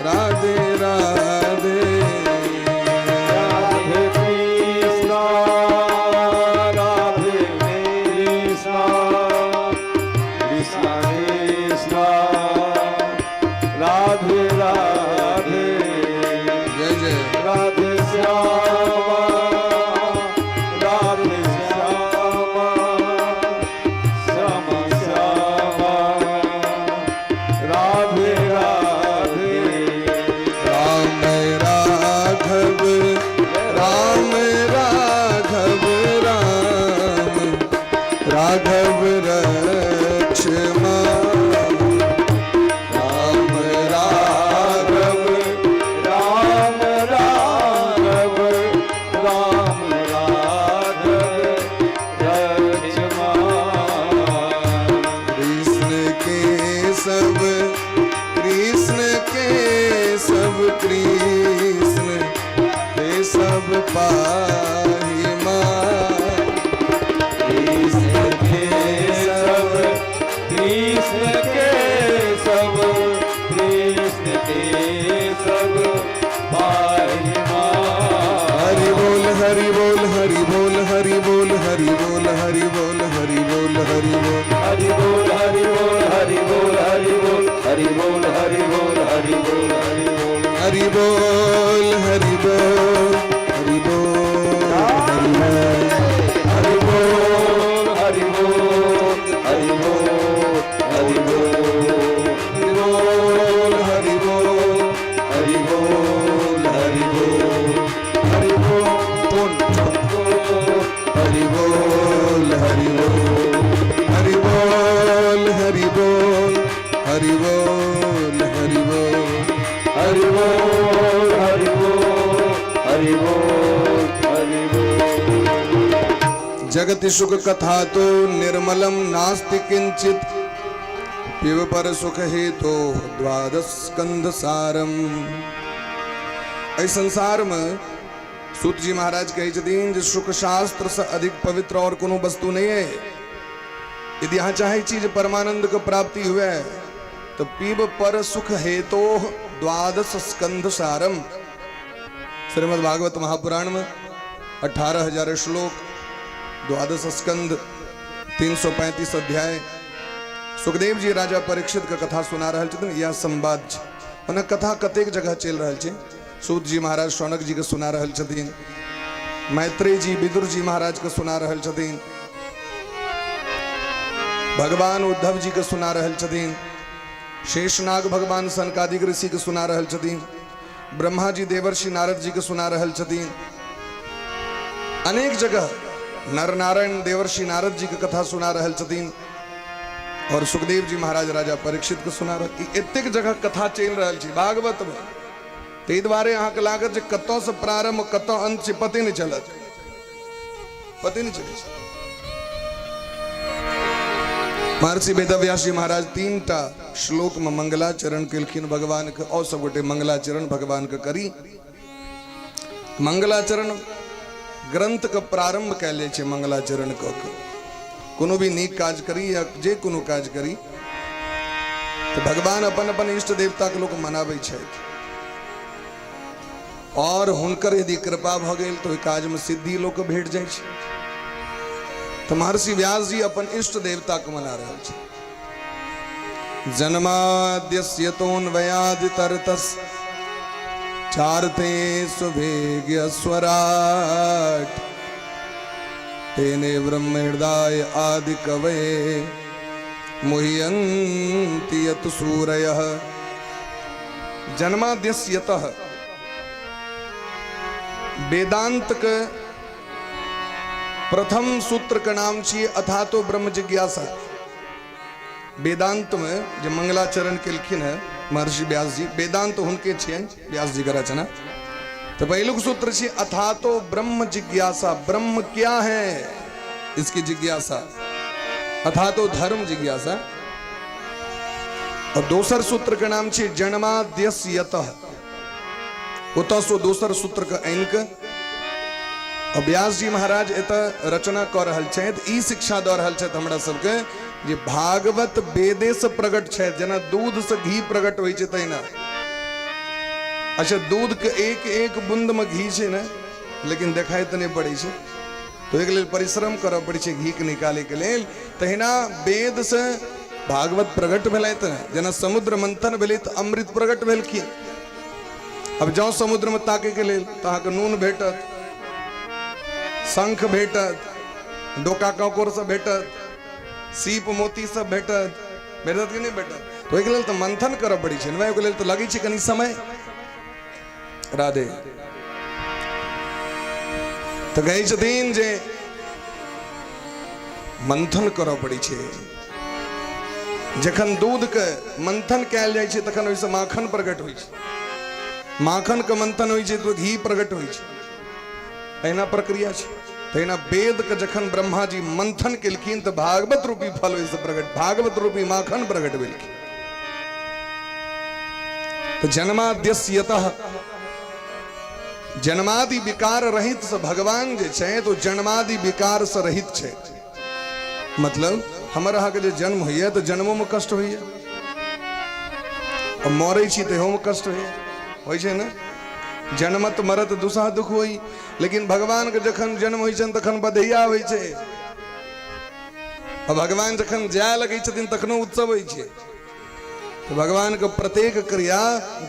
राधे राधे। राधे कृष्णा राधे कृष्णा कृष्णा कृष्णा राधे राधे। जय जय। राधे श्यामा राधे श्यामा श्याम श्यामा राधे राधे। राम राघव राम राघव राम राघव रक्ष मां। पाहि मां। कृष्ण केशव, कृष्ण केशव, कृष्ण केशव पाहि मां। हरि बोल हरि बोल हरि बोल हरि बोल हरि बोल हरि बोल हरि बोल हरि बोल। हरि बोल हरि बोल हरि बोल हरि बोल हरि बोल हरि बोल हरि बोल हरि बोल। हरि बोल हरि बोल हरि बोल हरि बोल। हरि बोल हरि बोल हरि बोल हरि बोल हरि बोल हरि बोल हरि बोल हरि बोल टोन। हरि बोल हरि बोल हरि बोल हरि बोल हरि बोल हरि बोल। हरि बोल हरि बोल हरि बोल हरि बोल। जगति सुख कथा तो निर्मलम नास्ति किंचित, पिब पर सुख हेतो द्वादश स्कंध सारम। एहि संसार में सूत जी महाराज कहै छथिन जे सुख शास्त्र से अधिक पवित्र और कोनो वस्तु नहीं है। यदि अहाँ चाहै छी जे परमानंद के प्राप्ति हुए तो पीब पर सुख हेतो द्वादश स्कंध सारम। श्रीमद् भागवत महापुराण में 18,000 श्लोक, द्वादश स्कंध, 335 अध्याय। सुखदेव जी राजा परीक्षित के कथा सुना रहल छथिन। यह संवाद छै। ओना कथा कतेक जगह चलि रहल छै। सूत जी महाराज शौनक जी के सुना रहल छथिन, मैत्रेय जी विदुर जी महाराज के सुना रहल छथिन, भगवान उद्धव जी के सुना रहल छथिन, शेषनाग भगवान सनकादिक ऋषि के सुना रहल छथिन, ब्रह्मा जी देवर्षि नारद जी के सुना रहल छथिन। अनेक जगह नर नारायण देवर्षि नारद जी के कथा सुना रहल छथिन और सुखदेव जी महाराज राजा परीक्षित के सुना रहल। ई एतेक जगह कथा चलि रहल छै भागवत में। ताहि दुआरे अहाँके लागत जे कतऽ से प्रारंभ कतऽ अंत छै पते नहि चलत, पते नहि चलै छै। महर्षि वेदव्यास जी महाराज 3टा श्लोक में मंगलाचरण केलखिन भगवान के। और सब गोटे मंगलाचरण भगवान के करी। मंगलाचरण ग्रंथ के प्रारंभ कयल जाइ छै। मंगलाचरण कऽ के कोनो भी नीक काज करी या जे कोनो काज करी तऽ भगवान अपन अपन इष्ट देवता के लोक मनाबै छथि और हुनकर यदि कृपा भऽ गेल तऽ ओहि काजमे सिद्धि लोक के भेट जाइ छै। तऽ महर्षि व्यास जी अपन इष्ट देवता के मना रहल छथि। जन्माद्यस्य तोन्वयादितरतस चार्ते सुभेग्य स्वराट तेने ब्रह्म हृदय आदि कवये मुह्यन्ति यत सूरयः। जन्माद्यस्य वेदांत के प्रथम सूत्र के नाम छियै अथातो ब्रह्म जिज्ञासा। वेदांत में जे मंगलाचरण केलखिन है महर्षि व्यास जी, वेदांत हुनके छियनि व्यास जी के रचना। तो पहिलुक सूत्र छी अथातो ब्रह्म जिज्ञासा। ब्रह्म क्या है इसकी जिज्ञासा, अथातो धर्म जिज्ञासा। और दोसर सूत्र के नाम छी जन्माद्यस्य यतः। ओतऽ सो दोसर सूत्र के आनि के और व्यास जी महाराज एतऽ रचना कऽ रहल छथि। ई शिक्षा दऽ रहल छथि हमरा सबके जे भागवत वेदे से प्रकट छथि, जेना दूध से घी प्रकट होइ छै तहिना। अच्छा, दूध के एक एक बूंद में घी छै ने, लेकिन देखाइ तऽ नहि पड़ै छै, तऽ ओहिके लेल परिश्रम करऽ पड़ै छै घी के निकाले के लेल। तहिना वेद से भागवत प्रकट भेलथि ने, जेना समुद्र मंथन भेलै तऽ अमृत प्रकट भेलखिन। अब जाउ समुद्र में ताके के लेल तऽ अहाँके नून भेटत, शंख भेटत, डोका काकोर सब भेटत, सीप मोती सब भेटत। भेटत कि नहि भेटत? तऽ ओहिके लेल तऽ मंथन करऽ पड़ै छै ने, ओहिके लेल तऽ लगै छै कनि समय। राधे। तऽ कहै छथिन जे मंथन करऽ पड़ै छै। जखन दूधके मंथन कयल जाइ छै तखन ओहिसँ माखन प्रकट होइ छै, माखनके मंथन होइ छै तऽ घी प्रकट होइ छै। एहिना प्रक्रिया छै। तहिना वेदके जखन ब्रह्मा जी मंथन केलखिन तऽ भागवत रूपी फल ओहिसँ प्रकट, भागवत रूपी माखन प्रकट भेलखिन। तऽ जन्माद्यस्य यतः जन्मादि विकार रहित से भगवान जे छै तो जन्मादि विकार से रहित छै। मतलब हमर अहाँके जे जन्म होइए तऽ जन्मोमे कष्ट होइए, आ मरै छी तहियोमे कष्ट होइए, होइ छै ने? जन्मत मरत दुसह दुख होइ। लेकिन भगवानके जखन जन्म होइ छनि तखन बधैया होइ छै, आ भगवान जखन जाय लगै छथिन तखनो उत्सव होइ छै। तऽ भगवानके प्रत्येक क्रिया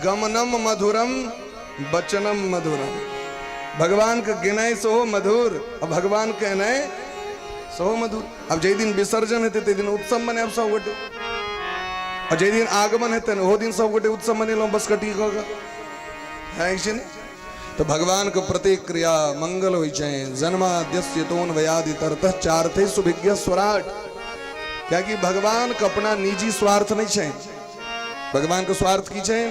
गमनम मधुरम वचनम मधुरम, भगवानके गेनाइ सेहो मधुर आ भगवानके एनाइ सेहो मधुर। आब जाहि दिन विसर्जन हेतै ताहि दिन उत्सव मनायब सब गोटे, आ जाहि दिन आगमन हेतै ने ओहो दिन सब गोटे उत्सव मनेलहुँ बसकटी कऽ कऽ, है छै ने? तऽ भगवानके प्रत्येक क्रिया मंगल होइ छै। जन्माद्यस्य तोन्वयादि तरतः चार्थे सुभिज्ञ स्वराट, कियाकि भगवान के अपना निजी स्वार्थ नहीं छै। भगवान के स्वार्थ की छै?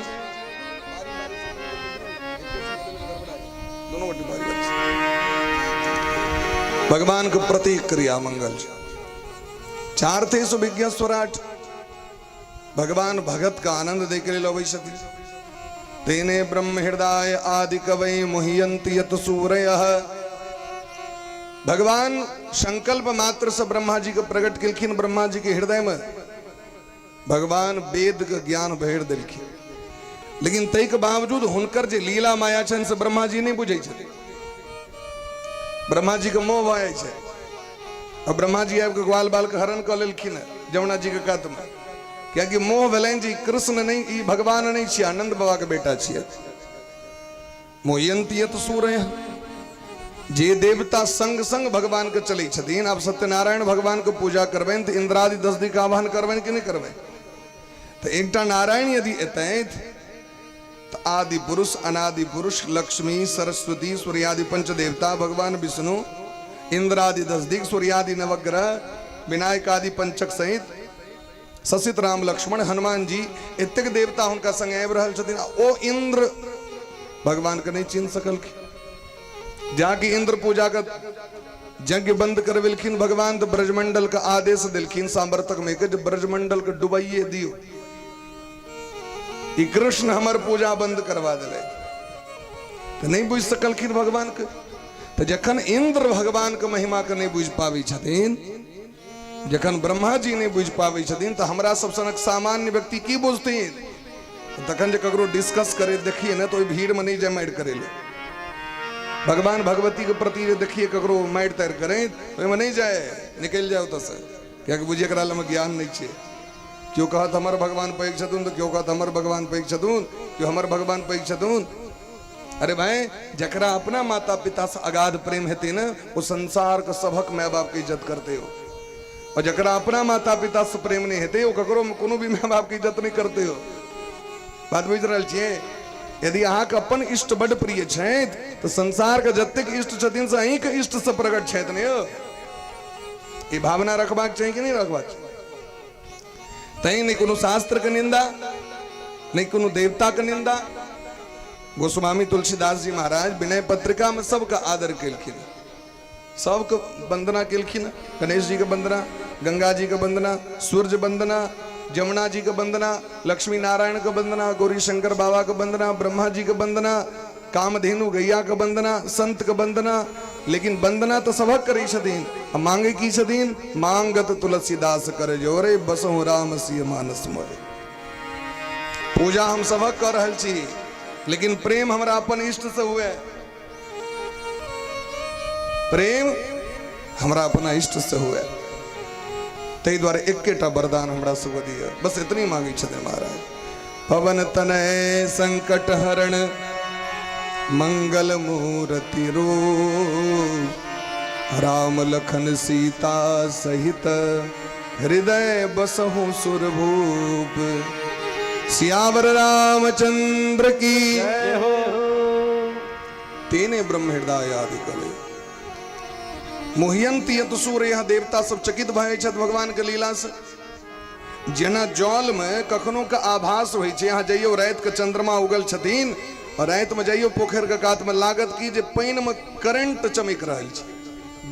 भगवान के प्रत्येक क्रिया मंगल छै। चार्थे सुभिज्ञ स्वराट, भगवान भगत का आनंद दै के लेल अबै छथिन। तेने ब्रह्म हृदय आदि कवै मुह्यन्ति यत सूरयः। भगवान संकल्प मात्र से ब्रह्मा जी के प्रकट केलखिन। ब्रह्मा जी के हृदय में भगवान वेद के ज्ञान भरि देलखिन, लेकिन ताहि के बावजूद हुनकर जे लीला माया छनि से ब्रह्मा जी नहि बुझै छथिन। ब्रह्मा जी के मोह भऽ जाइ छै आ ब्रह्मा जी आबि कऽ ग्वाल बाल के हरण कऽ लेलखिन जमुना जी के कात में, कियाकि मोह भेलनि जे कृष्ण नहि, ई भगवान नहि छियै, आनंद बाबा के बेटा छियै। मोहयंती यत सूरय, जे देवता संग संग भगवान के चलै छथिन। आब सत्यनारायण भगवान के पूजा करबनि तऽ इंद्रादि 10 दिक आह्वान करबनि कि नहि करबनि? तऽ एकटा नारायण यदि एतथि तऽ आदि पुरुष अनादि पुरुष लक्ष्मी सरस्वती सूर्यादि पंच देवता भगवान विष्णु इंद्रादि 10 दिक सूर्यादि नवग्रह विनायक आदि पंचक सहित ससित राम लक्ष्मण हनुमान जी एतेक देवता हुनका संग आबि रहल छथिन। ओ इंद्र भगवान के नहीं चिन्ह सकलखिन। जाकि इंद्र पूजा के यज्ञ बंद करवेलखिन भगवान, तो ब्रजमंडल के आदेश दिलखिन सांवर्तक में के ब्रजमंडल के डुबाइए दियो, ई कृष्ण हमर पूजा बंद करवा दिले। तो नहीं बुझ सकलखिन भगवान के। तो जखन इंद्र भगवान के महिमा के नहीं बुझ पाबै छथिन, जखन ब्रह्मा जी नहीं बुझ पाबै छथिन, तो हमरा सब सनक सामान्य व्यक्ति की बुझथिन? तखन जे ककरो डिस्कस करे देखिए ने, तो ओहि भीड़ में नहीं जाए मारि करे ले। भगवान भगवती के प्रति जे देखिए ककरो मारि तारि करे, ओहिमे नहीं जाए, निकलि जाए ओतऽसँ, कियाकि बुझिए एकरा लग ज्ञान नहीं छै। केओ कहत हमर भगवान पैघ छथुन, तऽ केओ कहत हमर भगवान पैघ छथुन, केओ हमर भगवान पैघ छथुन। अरे भाई, जकरा अपना माता पिता से अगाध प्रेम हेतै ने, ओ संसार के सभक माय बाप के इज्जत करते हो, और जकरा अपना माता पिता से प्रेम नहीं हेतै, ओ ककरो कोनो भी माय बाप के इज्जत नहीं करते हो। बात बुझि रहल छियै? यदि अहाँके अपन इष्ट बड प्रिय छथि तऽ संसार के जतेक इष्ट छथिन से अहींके इष्ट से प्रकट छथि ने यौ। ई भावना रखबाक चाही कि नहि रखबाक चाही? तैं नहि कोनो शास्त्र के निंदा, नहि कोनो देवता के निंदा। गोस्वामी तुलसीदास जी महाराज विनय पत्रिका में सबके आदर केलखिन, सबके वंदना केलखिन। गणेश जी के वंदना, गंगा जी के वंदना, सूर्य वंदना, जमुना जी के वंदना, लक्ष्मी नारायण के वंदना, गौरी शंकर बाबा के वंदना, ब्रह्मा जी के वंदना, कामधेनु गैया के वंदना, संत के वंदना। लेकिन वंदना तो सबक करै छथिन, आ मांगे की छथिन? मांगत तुलसीदास कर जोरे, बसहु राम सिय मानस मोरे। पूजा हम सबक कर रहल छी, लेकिन प्रेम हमरा अपन इष्ट से हुए, प्रेम हमरा अपना इष्ट से हुए। ताहि दुआरे एकेटा वरदान हमरा सबके दिअ, बस इतनी मांगै छथिन महाराज। पवन तनय संकट हरण मंगल मूर्ति रूप, राम लखन सीता सहित हृदय बसहु सुरभूप। सियावर रामचंद्र की जय हो। तेने ब्रह्म हृदय आदि कवि मुह्यंती यत सूर्य। यहाँ देवता सब चकित भए छथि भगवान के लीला से। जेना जल में कखनो के आभास होइ छै, अहाँ जइयौ राति के चंद्रमा उगल छथिन और राति में जइयौ पोखरि के कात में, लागत की जे पानि में करंट चमकि रहल छै,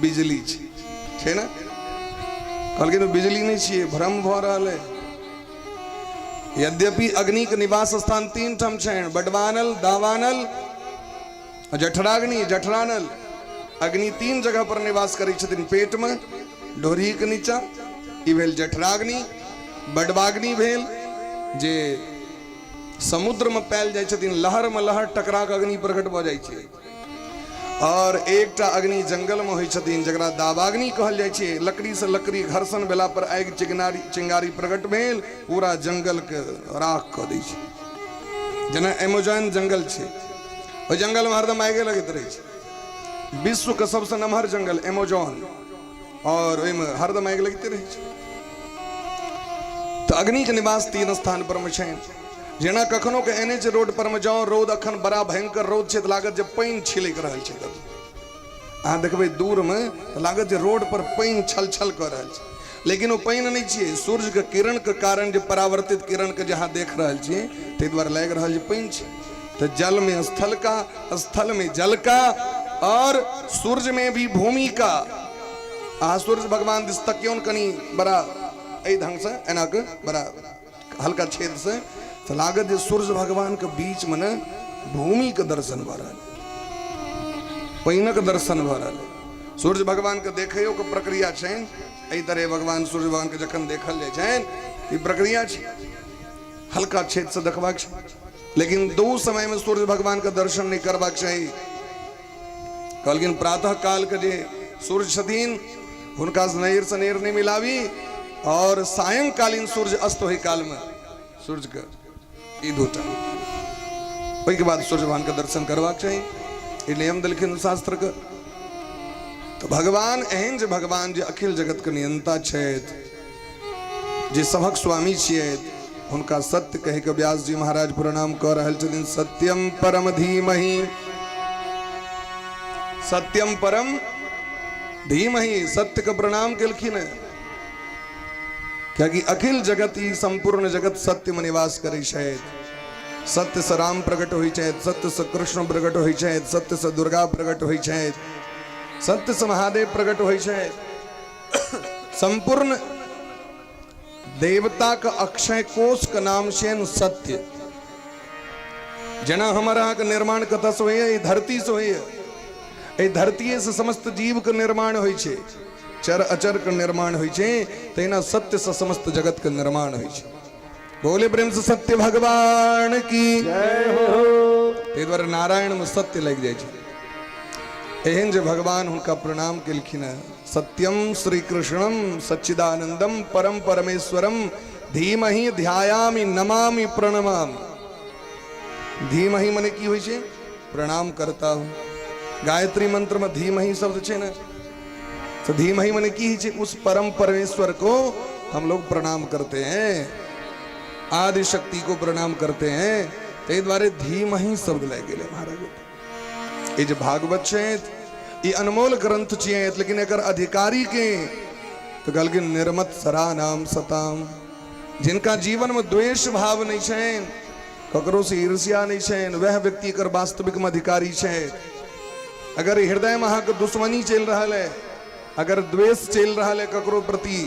बिजली छै, छै ने? कहलखिन बिजली नहि छियै, भ्रम भऽ रहल है। यद्यपि अग्नि के निवास स्थान 3 ठाम छनि, बडवानल, दावानल जठराग्नि, जठरानल अग्नि 3 जगह पर निवास करै छथिन, पेट में, ढोरी के नीचा, ई भेल जठराग्नि। बडवाग्नि भेल जे समुद्र में पायल जाइ छथिन, लहर में लहर टकरा के अग्नि प्रकट भऽ जाइ छै। और एकटा अग्नि जंगल में होइ छथिन जकरा दावाग्नि कहल जाइ छै, लकड़ी से लकड़ी घर्षण भेला पर आगि चिंगारी प्रकट भेल, पूरा जंगल के राख कऽ दै छै। जेना एमेजॉन जंगल छै, ओहि जंगल में हरदम आगे लगैत रहै छै। विश्व के सबसे नमहर जंगल एमेजॉन, और ओहिमे हरदम आगि लगिते रहै छै। तऽ अग्नि के निवास 3 स्थान पर मे छनि। जेना कखनो के एन एच रोड पर मे जाओ, रौद अखन बड़ा भयंकर रौद छै, तऽ लागत जे पानि छिलकि रहल छै। कतौ अहाँ देखबै दूर मे तऽ लागत जे रोड पर पानि छल छल कऽ रहल छै, लेकिन ओ पानि नहि छियै, सूर्य के किरण के कारण जे परावर्तित किरण के जे अहाँ देख रहल छियै, ताहि दुआरे लागि रहल जे पानि छै। तऽ जल में स्थल का, स्थल में जल का, और सूर्य में भी भूमि का। अहाँ सूर्य भगवान दिस तकियौन कनि बड़ा एहि ढंग से, एना के बड़ा हल्का छेद से, तऽ लागत जे सूर्य भगवान के बीच में ने भूमि के दर्शन भऽ रहल, पानिक दर्शन भऽ रहल। सूर्य भगवान के देखैयो के प्रक्रिया छनि, एहि तरह भगवान सूर्य भगवान के जखन देखल जाइ छनि, ई प्रक्रिया छै, हल्का छेद से देखबाक छै। लेकिन दू समय में सूर्य भगवान के दर्शन नहीं करबाक चाही। कहलखिन प्रातः काल के जे सूर्य छथिन हुनका से नैर से नैर नहीं मिलावी, और सायंकालीन सूर्य अस्त होई काल में सूर्य के ई दूटा, ओहिके बाद सूर्य भगवान के दर्शन करबाक चाही। ई नियम देलखिन शास्त्र के। तो भगवान एहन जे भगवान जे अखिल जगत के नियंता छथि, जे सभक स्वामी छियै, हुनका सत्य कहि के व्यास जी महाराज प्रणाम कऽ रहल छथिन। सत्यम परम धीमहि, सत्यम परम धीमहि, सत्य के प्रणाम केलखिन है, कियाकि अखिल जगत ई संपूर्ण जगत सत्य में निवास करै छथि। सत्य से राम प्रकट होइ छथि, सत्य से कृष्ण प्रकट होइ छथि, सत्य से दुर्गा प्रकट होइ छथि, सत्य से महादेव प्रकट होइ छथि। संपूर्ण देवता के अक्षय कोश के नाम छनि सत्य। जेना हमर अहाँके निर्माण कतऽ से होइए? ई धरती से होइए। एहि धरतीये से समस्त जीव के निर्माण होइ छै, चर अचर के निर्माण होइ छै, तहिना सत्य से समस्त जगत के निर्माण होइ छै। बोले प्रेम से सत्य भगवान की जय हो। ताहि दुआरे नारायण में सत्य लागि जाइ छै। एहन जे भगवान हुनका प्रणाम केलखिन हेँ। सत्यम श्री कृष्णम सच्चिदानंदम परम परमेश्वरम धीमहि ध्यायामि नमामि प्रणमामि। धीमहि मने की होइ छै? प्रणाम करता हूं। गायत्री मंत्र में धीमहि शब्द छै ने, तो धीमहि मने की होइ छै? उस परम परमेश्वर को हम लोग प्रणाम करते हैं, आदि शक्ति को प्रणाम करते हैं। ताहि दुआरे धीमहि शब्द लागि गेलै महाराज। ई जे भागवत छै, ई अनमोल ग्रंथ छियै, लेकिन एकर अधिकारी के तो कहलखिन निर्मत्सरा नाम सताम, जिनका जीवन में द्वेष भाव नहीं छनि, ककरो से ईर्ष्या नहीं छनि, वह व्यक्ति एकर वास्तविक में अधिकारी छै। अगर हृदय में अहाँके दुश्मनी चलि रहल है, अगर द्वेष चलि रहल है ककरो प्रति,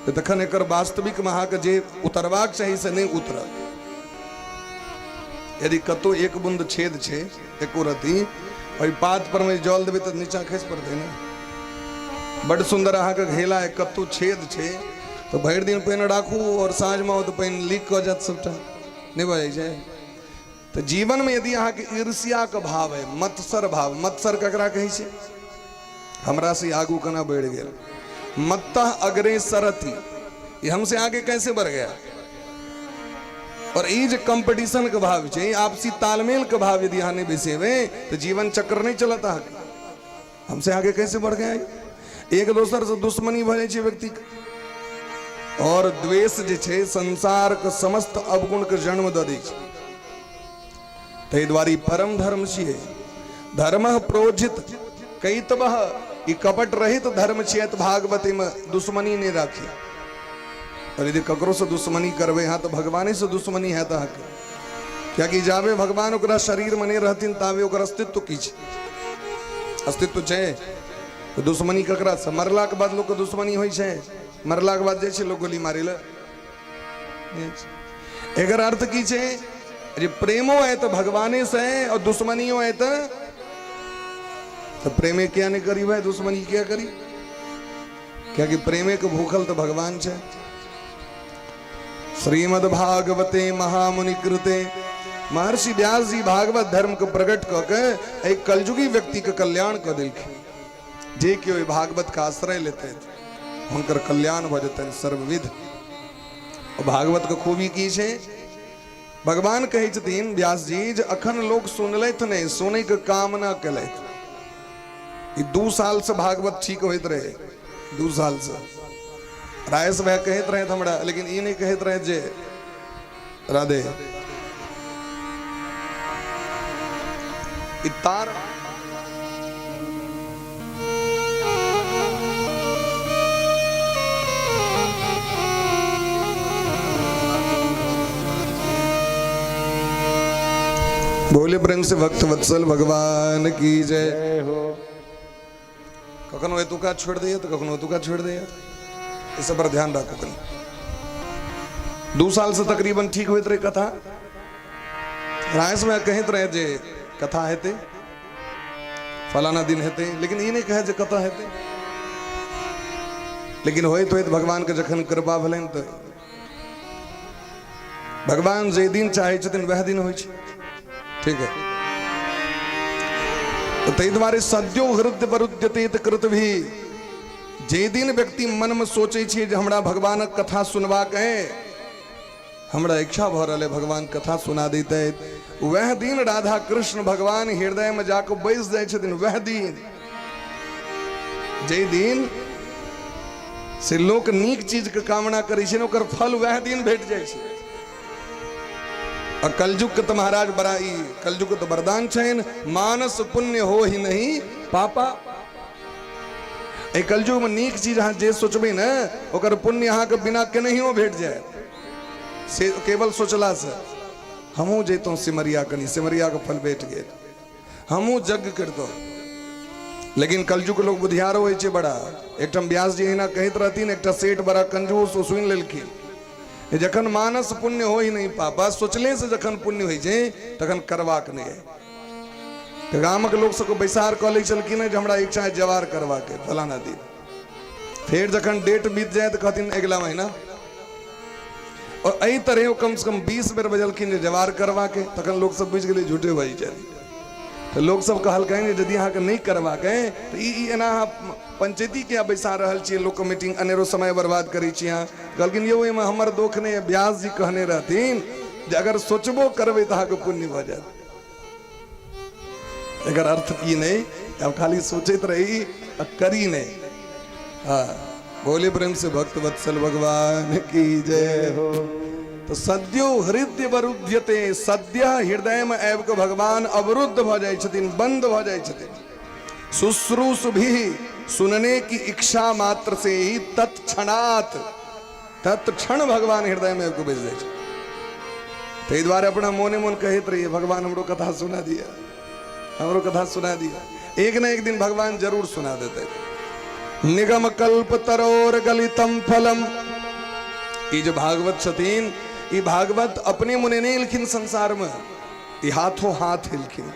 तऽ तखन एकर वास्तविक में अहाँके जे उतरबाक चाही से नहि उतरत। यदि कतौ एक बूंद छेद छै एको रति, ओहि पात पर में जल देबै तऽ नीचा खसि पड़तै ने। बड सुंदर अहाँके घैला है, कतौ छेद छै तऽ भरि दिन पानि राखू और साँझमे आओ तऽ पानि लीक कऽ जायत सबटा, नहि भऽ जाइ छै? तऽ जीवन में यदि अहाँके ईर्ष्याके भाव है, मत्सर भाव, मत्सर ककरा कहै छै? हमरा से आगू केना बढ़ि गेल, मत्तः अग्रे सरति, ये हमसे आगे कैसे बढ़ गया। और ई जे कंपटीशन के भाव छै, आपसी तालमेल के भाव यदि अहाँ नहि बैसेबै तऽ जीवन चक्र नहि चलत अहाँके। हमसे आगे कैसे बढ़ गया, एक दोसर से दुश्मनी भऽ जाइ छै व्यक्ति के। और द्वेष जे छै संसार के समस्त अवगुण के जन्म दऽ दै छै। ताहि दुआरे ई परम धर्म छियै। धर्म प्रोजित कैतवः, ई कपट रहित धर्म छियै। तऽ भागवती में दुश्मनी नहि राखी। और यदि ककरो से दुश्मनी करबै अहाँ तऽ भगवाने से दुश्मनी हैत अहाँके, कियाकि जाबे भगवान ओकरा शरीर में नहि रहथिन ताबे ओकर अस्तित्व की छै? अस्तित्व छै तऽ दुश्मनी ककरा से? मरलाके बाद लोकके दुश्मनी होइ छै, मरलाके बाद जाइ छै लोक गोली मारै लए। एकर अर्थ की छै जे प्रेमो है तऽ भगवाने से है और दुश्मनियो है तऽ तऽ प्रेमे किया नहि करी भाय, दुश्मनी किया करी? कियाकि प्रेमे के भूखल तऽ भगवान छै। श्रीमद् भागवते महामुनि कृते, महर्षि व्यास जी भागवत धर्म के प्रकट कऽ के एक कलयुगी व्यक्ति के कल्याण कऽ देलखिन। जे केओ एहि भागवत के आश्रय लेते हुनकर कल्याण भऽ जेतनि सर्वविध। भागवत के खूबी की छै? भगवान कहै छथिन व्यास जी जे अखन लोक सुनलथि नहि, सुनैके कामना केलथि। ई 2 साल से भागवत ठीक होइत रहे, 2 साल से रायस भाई कहैत रहथि हमरा, लेकिन ई नहि कहैत रहथि जे राधे ई तार बोले प्रेम से भक्त वत्सल भगवान की जय। जय हो। कखनो एतुका छोड़ि दैया तऽ कखनो एतुका छोड़ि दैया, एहि सब पर ध्यान राखू कनि। 2 साल से तकरीबन ठीक होइत रहे कथा। रायस में कहैत रहे जे कथा हेतै फलाना दिन हेतै, लेकिन ई नहि कहै जे कतऽ हेतै। लेकिन होइत होइत भगवान के जखन कृपा भेलनि तऽ भगवान जे दिन चाहै छथिन वएह दिन होइ छै। ठीक है, तऽ ताहि दुआरे सद्यो हृदय वरुध्यते कृत भी, जे दिन व्यक्ति मन में सोचै छै जे हमरा भगवानक कथा सुनबाक है, हमरा इच्छा भऽ रहल है भगवान कथा सुना दैते, वएह दिन राधा कृष्ण भगवान हृदय में जाके बैस जाइ छथिन। वएह दिन जे दिन से लोक नीक चीज के कामना करै छै ने, ओकर फल वएह दिन भेट जाइ छै। आ कलयुग के तऽ महाराज बड़ा ई कलयुग के तऽ वरदान छनि, मानस पुण्य हो ही नहीं पापा। एहि कलयुग में नीक चीज अहाँ जे सोचबै ने, ओकर पुण्य अहाँके बिना केनहियो भेट जायत, से केवल सोचला से। हमहूँ जैतहुँ सिमरिया, कनि सिमरिया के फल भेट गेल, हमहूँ यज्ञ करितहुँ। लेकिन कलयुग के लोग बुधियारो होइ छै बड़ा। एकठाम व्यास जी एहिना कहैत रहथिन, एकटा सेठ बड़ा कंजूस, ओ सुनि लेलखिन जखन मानस पुण्य हो ही नहीं पापा, सोचले से जखन पुण्य होइ छै तखन करबाक नहि है। तऽ गामक लोक सबके बैसार कऽ लै छलखिन जे हमरा इच्छा है जवार करबाके फलाना दिन। फेर जखन डेट बीत जाय तऽ कहथिन अगिला महीना। और एहि तरहे ओ कम से कम 20 बेर बजलखिन जे जवार करबाके, तखन लोक सब बुझि गेलै झूठे बाजि जाइ। तऽ लोक सब कहलकनि जे यदि अहाँके नहि करबाके तऽ ई एना अहाँ पंचायती किया बैसा रहल छियै, लोकके मीटिंग अनेरो समय बर्बाद करै छी अहाँ। कहलखिन यौ ओहिमे हमर दोख नहि है, व्यास जी कहने रहथिन जे अगर सोचबो करबै तऽ अहाँके पुण्य भऽ जायत। एकर अर्थ ई नहि आब खाली सोचैत रही आ करी नहि। हाँ, बोले प्रेम से भक्त वत्सल भगवान की जय हो। तो सद्यो हृदय वरुध्यते, सद्य हृदय में आबि कऽ भगवान अवरुद्ध भऽ जाइ छथिन, बंद भऽ जाइ छथिन। शुश्रूष भी सुनने की इच्छा मात्र से ही तत्क्षणात तत्क्षण भगवान हृदय में आबि कऽ बैस जाइ छथिन। ताहि दुआरे अपना मोने मोन कहैत रहिए, भगवान हमरो कथा सुना दिया, हमरो कथा सुना दिया। एक न एक दिन भगवान जरूर सुना देते। निगम कल्प तरोर गलितम फलम। ई जे भागवत छथिन, ई भागवत अपने मुने नहीं एलखिन संसार में, ई हाथों हाथ एलखिन।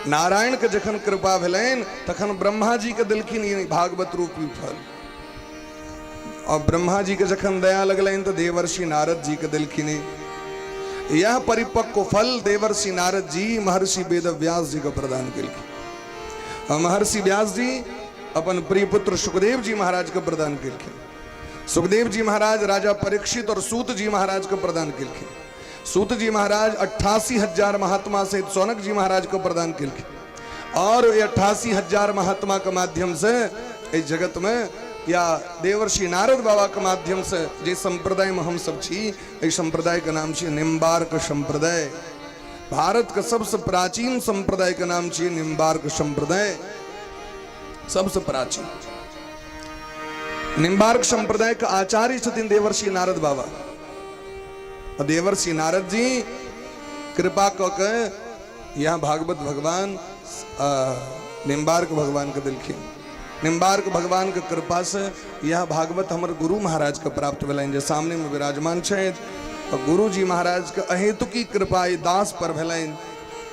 नारायण के जखन कृपा भेलनि तखन ब्रह्मा जी के देलखिन ई भागवत रूपी फल। और ब्रह्मा जी के जखन दया लगलनि तऽ देवर्षि नारद जी के देलखिन। यह परिपक्व फल देवर्षि नारद जी महर्षि वेद व्यास जी के प्रदान केलखिन। और महर्षि व्यास जी अपन प्रिय पुत्र सुखदेव जी महाराज के प्रदान केलखिन। सुखदेव जी महाराज राजा परीक्षित और सूत जी महाराज के प्रदान केलखिन। सूत जी महाराज 88,000 महात्मा सहित सौनक जी महाराज के प्रदान केलखिन। और 88,000 महात्मा के माध्यम से इस जगत में या देवर्षि नारद बाबा के माध्यम से जे संप्रदाय में हम सब छी, एहि संप्रदाय के नाम छी निम्बार्क संप्रदाय। भारत के सबसे प्राचीन संप्रदाय के नाम छी निम्बार्क संप्रदाय, सबसे प्राचीन निम्बार्क संप्रदाय के आचार्य छथिन देवर्षि नारद बाबा। देवर्षि नारद जी कृपा क के यहाँ भागवत भगवान निम्बार्क भगवान के दिलखिन। निम्बार्क भगवान के कृपा से यह भागवत हमर गुरु महाराज के प्राप्त भेलनि जे सामने में विराजमान छथि। और गुरु जी महाराज के अहेतुकी कृपा एहि दास पर भेलनि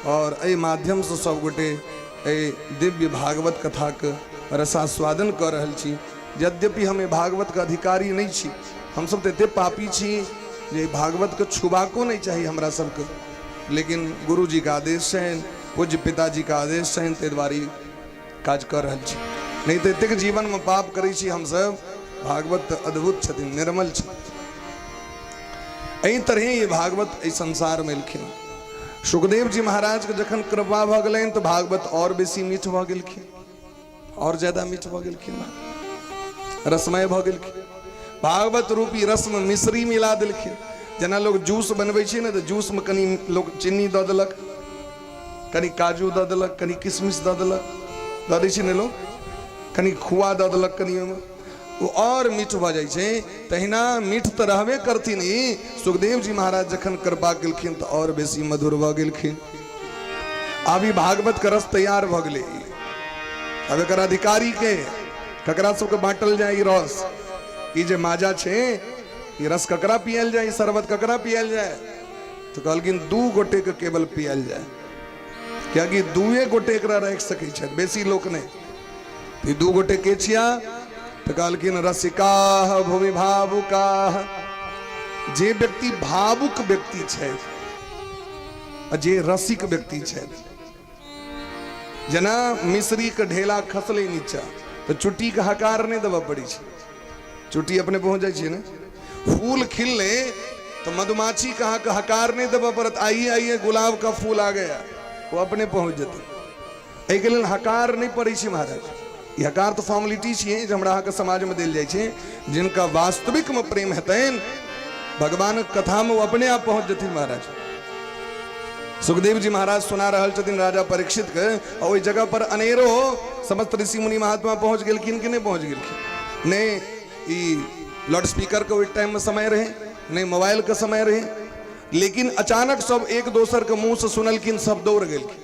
और एहि माध्यम से सब गोटे एहि दिव्य भागवत कथाके रसास्वादन कऽ रहल छी। यद्यपि हम एहि भागवतके अधिकारी नहि छी, हमसब तऽ एते पापी छी जे भागवतके छुबाको नहि चाही हमरा सबके, लेकिन गुरुजीके आदेश छनि, पूज्य पिताजीके आदेश छनि, ताहि दुआरे काज कऽ रहल छी। नहि तऽ एतेक जीवनमे पाप करै छी हमसब। भागवत तऽ अद्भुत छथिन, निर्मल छथिन। एहि तरहे ई भागवत एहि संसारमे एलखिन। सुखदेव जी महाराजके जखन कृपा भऽ गेलनि तऽ भागवत आओर बेसी मीठ भऽ गेलखिन, आओर ज्यादा मीठ भऽ गेलखिन, रसमय भऽ गेलखिन। भागवत रूपी रसमे मिश्री मिला देलखिन। जेना लोक जूस बनबै छै ने, तऽ जूसमे कनि लोक चीनी दऽ देलक, कनि काजू दऽ देलक, कनि किशमिश दऽ देलक, दऽ दै छै ने लोक, कनि खोआ दऽ देलक कनि ओहिमे, ओ आओर मीठ भऽ जाइ छै। तहिना मीठ तऽ रहबे करथिन ई, सुखदेव जी महाराज जखन कृपा केलखिन तऽ आओर बेसी मधुर भऽ गेलखिन। आब ई भागवत के रस तैयार भऽ गेलै। आब एकर अधिकारी के ककरा सबके बाँटल जाय ई रस? ई जे माजा छै, ई रस ककरा पियल जाय, ई शरबत ककरा पियल जाय? तऽ कहलखिन 2 गोटे के केवल पियल जाय, कियाकि 2 गोटे एकरा राखि सकै छथि, बेसी लोक नहि। ई 2 गोटे के छिया? तऽ कहलखिन रसिकाह भूमि भावुकाह, जे व्यक्ति भावुक व्यक्ति छथि आ जे रसिक व्यक्ति छथि। जेना मिश्री के ढेला खसलै नीचा तऽ चुट्टी के हकार नहि देबऽ पड़ै छै, चुट्टी अपने पहुँच जाइ छै ने। फूल खिललै तऽ मधुमाछी के अहाँके हकार नहि देबऽ पड़त, आइए आइए गुलाब का फूल आ गया, ओ अपने पहुँच जेतै। एहिके लेल हकार नहि पड़ै छै महाराज। ई हकार तऽ फॉर्मेलिटी छियै जे हमरा अहाँके समाजमे देल जाइ छै। जिनका वास्तविकमे प्रेम हेतनि भगवानक कथामे, ओ अपने आप पहुँच जेथिन महाराज। सुखदेव जी महाराज सुना रहल छथिन राजा परीक्षित के, आ ओहि जगह पर अनेरो समस्त ऋषि मुनि महात्मा पहुँच गेलखिन कि नहि पहुँच गेलखिन? नहि ई लाउड स्पीकर के ओहि टाइम में समय रहे, नहि मोबाइल के समय रहे, लेकिन अचानक सब एक दोसर के मुंह से सुनलखिन, सब दौड़ गेलखिन।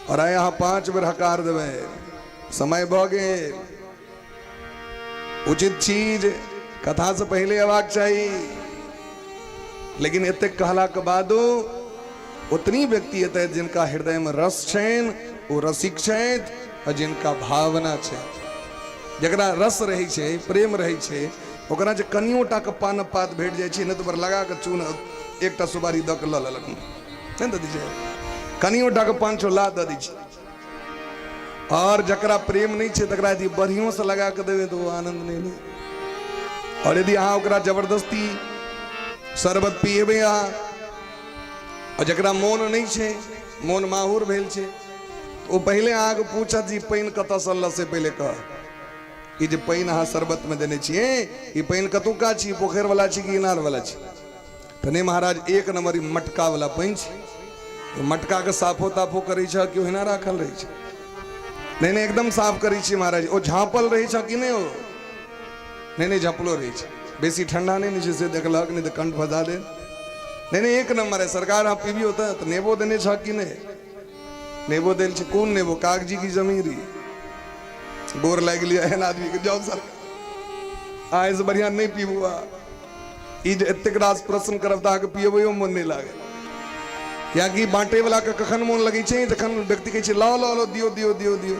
और आइ अहाँ 5 बेर हकार देबै, समय भऽ गेल। उचित चीज कथा से पहिले अयबाक चाही, लेकिन एतेक कहला के बादो उतनी व्यक्ति एतै जिनका हृदय में रस छनि, ओ रसिक छथि, आ जिनका भावना छनि। जकरा रस रहै छै, प्रेम रहै छै, ओकरा जे कनियो टा के पान पात भेट जाइ छै ने, तऽ ओकर लगा कऽ चून एकटा सुपारी दऽ कऽ लऽ लेलक, नहि दऽ दै छै, कनियो टा के पान छोला दऽ दै छै। और जकरा प्रेम नहि छै तकरा यदि बढ़ियों से लगा कऽ देबै तऽ ओ आनंद नहि लै। और यदि अहाँ ओकरा जबरदस्ती शरबत पिएबै अहाँ, और जकरा मोन नहि छै, मोन माहुर भेल छै, ओ पहिले अहाँके पूछत जी पानि कतऽसँ अनलह से पहिले कह। ई जे पानि अहाँ शरबतमे देने छियै, ई पानि कतुका छी, पोखरिवला छी कि इनारवला छी? तऽ नहि महाराज, 1 नम्बर ई मटकावला पानि छै। मटकाके साफो ताफो करै छह कि ओहिना राखल रहै छै? नहि नहि, एकदम साफ करै छी महाराज। ओ झाँपल रहै छह कि नहि? ओ नहि नहि, झँपलो रहै छै, बेसी ठंडा नहि ने छै से देखलक, नहि तऽ कंठ फंसा दे। नहि नहि, 1 नम्बर है सरकार, अहाँ पीबियौ तऽ नेबो देने छह कि नहि? नेबो देल छै। कोन नेबो? कागजी की जमीरी। गोर लागि लिअ एहन आदमीके, जाउ सरकार, अहाँ एहिसँ बढ़िआँ नहि पीबू। अहाँ ई जे एतेक रास प्रश्न करब तऽ अहाँके पियबैयो मोन नहि लागत, कियाकि बाँटै वला के कखन मोन लगै छै? जखन व्यक्ति कहै छै लाओ लाओ लाओ, दियौ दियौ दियौ दियौ,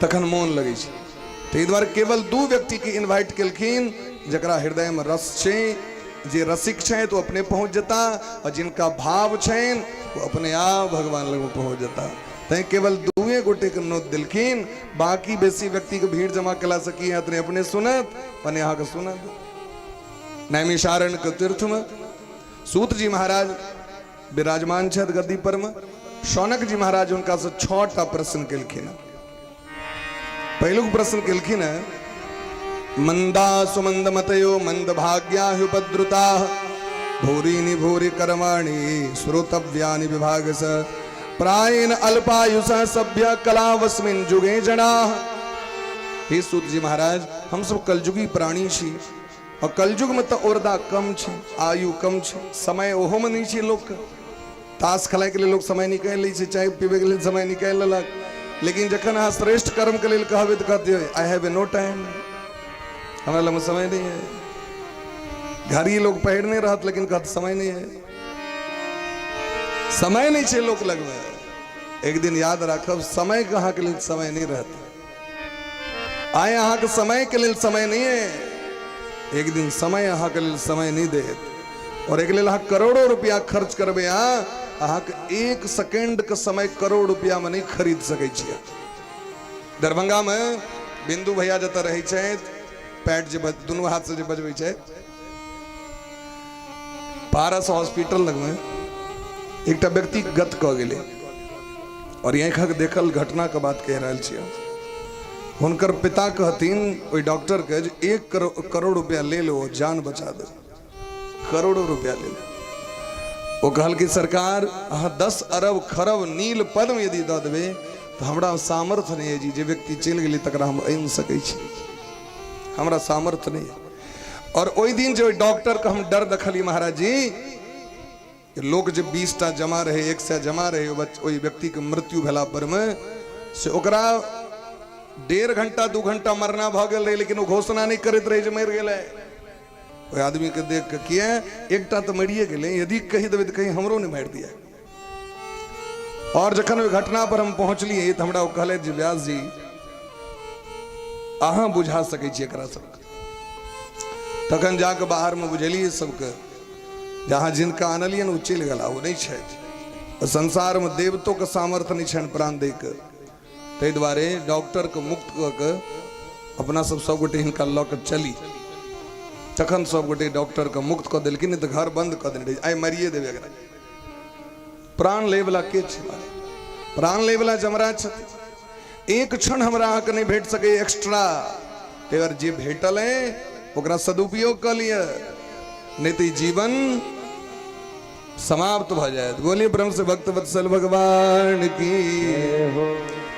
तखन मोन लगै छै। ताहि दुआरे केवल 2 व्यक्तिके इन्वाइट केलखिन, जकरा हृदयमे रस छै, जे रसिक छथि ओ अपने पहुँच जेता, आ जिनका भाव छनि ओ अपने आप भगवान लग पहुँच जेता। तैं केवल 2 गोटेके नोत देलखिन, बाकी बेसी व्यक्तिके भीड़ जमा केलासँ की हैत? नहि अपने सुनत, अपने अहाँके सुनत। नैमिषारण्य के तीर्थ में सूत जी महाराज विराजमान छथि गद्दी पर में। शौनक जी महाराज हुनका से 6टा प्रश्न केलखिन। पहिलुक प्रश्न केलखिन, मंदा सुमंद मतयो मंद भाग्या उपद्रुता भूरीनि भूरि कर्माणि श्रोतव्यानि विभागस प्रायेण अल्पायुष सभ्य कलावस्मिन जुगे जनाः। हे सूत जी महाराज, हम सब कलयुगी प्राणी छी, और कलयुग में तऽ औरदा कम छै, आयु कम छै, समय ओहो में नहीं छै। लोक ताश खेलाय के लेल लोक समय निकालि लै छै, चाय पीबै के लेल समय निकालि लेलक, लेकिन जखन अहाँ श्रेष्ठ कर्म के लेल कहबै तऽ कहते I have a no time, हमरा लग समय नहीं है। घड़ी लोग पहिरने रहत लेकिन कहत समय नहीं है, समय नहीं छै लोक लगमे। एक दिन याद राखब, समय के अहाँके लेल समय नहीं रहत। आइ अहाँके समय के लेल समय नहीं है, एक दिन समय अहाँके लेल समय नहीं देत। और एक लेल अहाँ करोड़ों रुपया खर्च करबै, अहाँके एक सेकेंड के समय करोड़ रुपया में नहीं खरीद सकै छियै। दरभंगा में बिंदु भैया जतऽ रहै छथि, पैड जे दुनू हाथ से जे बजबै छथि, पारस हॉस्पिटल लगमे एकटा व्यक्ति गत कऽ गेलै। और आँखिक देखल घटना के बात कहि रहल छियै। हुनकर पिता कहथिन ओहि डॉक्टर के जे 1 करोड़ रुपया ले लो, जान बचा दो, करोड़ों रुपया ले लो। ओ कहलखिन सरकार अहाँ 10 अरब खरब नील पद्म यदि दऽ देबै तऽ हमरा सामर्थ्य नहि अइ जी, जे व्यक्ति चलि गेलै तकरा हम आनि सकै छी, हमरा सामर्थ्य नहि अइ। और ओहि दिन जे ओहि डॉक्टर के हम डर देखलियै महाराज जी, लोक जे 20टा जमा रहे, 100 जमा रहे, ओहि व्यक्ति के मृत्यु भेला पर में से ओकरा 1.5 घंटा 2 घंटा मरना भऽ गेल रहे, लेकिन ओ घोषणा नहि करैत रहे जे मरि गेलै। ओहि आदमी के देख के किया एकटा तऽ मरिए गेलै, यदि कहि देबै तऽ कहीं हमरो नहि मारि दिया। और जखन ओहि घटना पर हम पहुँचलियै तऽ हमरा ओ कहलथि जे व्यास जी अहाँ बुझा सकै छी एकरा सबके। तखन जाके बाहरमे बुझेलियै सबके जे अहाँ जिनका आनलियनि ओ चलि गेला, ओ नहि छथि। संसारमे देवतोके सामर्थ्य नहि छनि प्राण दैके, ताहि दुआरे डॉक्टरके मुक्त कऽ के अपना सब सबगोटे हिनका लऽ कऽ चली। तखन सबगोटे डॉक्टरके मुक्त कऽ देलखिन, नहि तऽ घर बंद कऽ देने रहै, आइ मारिए देबै एकरा। प्राण लैवला के छै? प्राण लैवला जमराज छथिन। एक क्षण हमरा अहाँके नहि भेट सकै एक्स्ट्रा, ताहि जे भेटल है ओकरा सदुपयोग कऽ लिअ, नहि तऽ ई जीवन समाप्त भऽ जायत। बोलिए ब्रह्म से भक्त वत्सल भगवान की।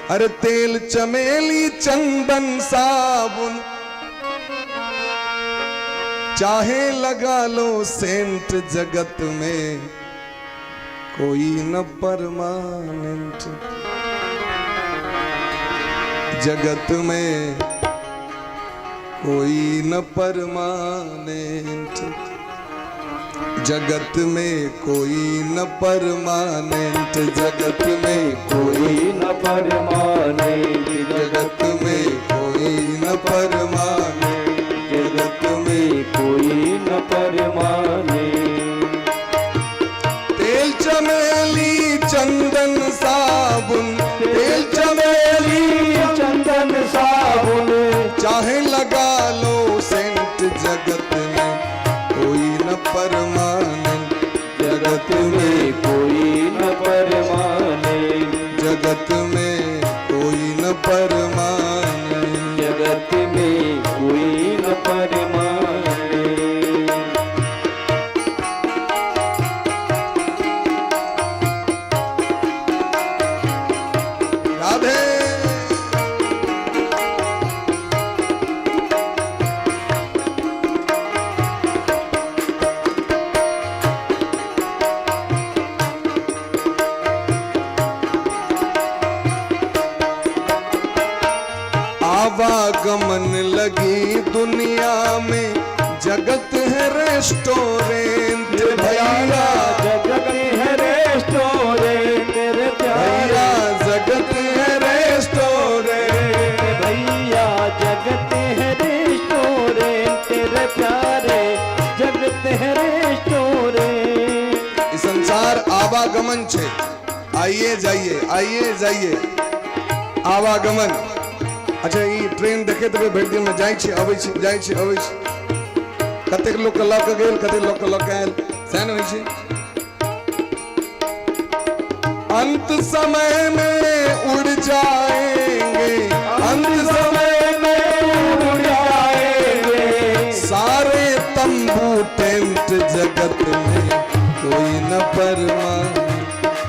अरे तेल चमेली चंदन साबुन चाहे लगा लो सेंट, जगत में कोई न परमानेंट, जगत में कोई न परमानेंट, जगत में कोई न परमानेंट, जगत में कोई न परमानेंट, जगत में कोई न परमानेंट, जगत में कोई न परमानेंट। तेल चमेली चंदन साबुन, तेल चमेली चंदन साबुन, चाहे लगा लो सेंट, जगत में कोई न परमानेंट, जगत में कोई न परमानेंट, जगत में कोई न परमानेंट, जगत में कोई न परमानेंट। राधे। आवागमन लगी दुनिया में, जगत है रेस्टोरेंट भैया, जगत है रेस्टोरेंट रे प्यारे, भैया जगत है रेस्टोरेंट, भैया जगत है रेस्टोरेंट रे प्यारे, जगत है रेस्टोरेंट। ई संसार आवागमन छे, आइए जाइए, आइए जाइए, आवागमन। अच्छा ई ट्रेन देखे देबै भरि दिन में जाइ छै अबै छै, जाइ छै अबै छै, कतेक लोक के लऽ के गेल, कतेक लोक के लऽ के आयल, सएह ने होइ छै। अंत समय में उड़ जाएंगे, अंत समय में उड़ जाएंगे सारे तंबू टेंट, जगत में कोई न परमान,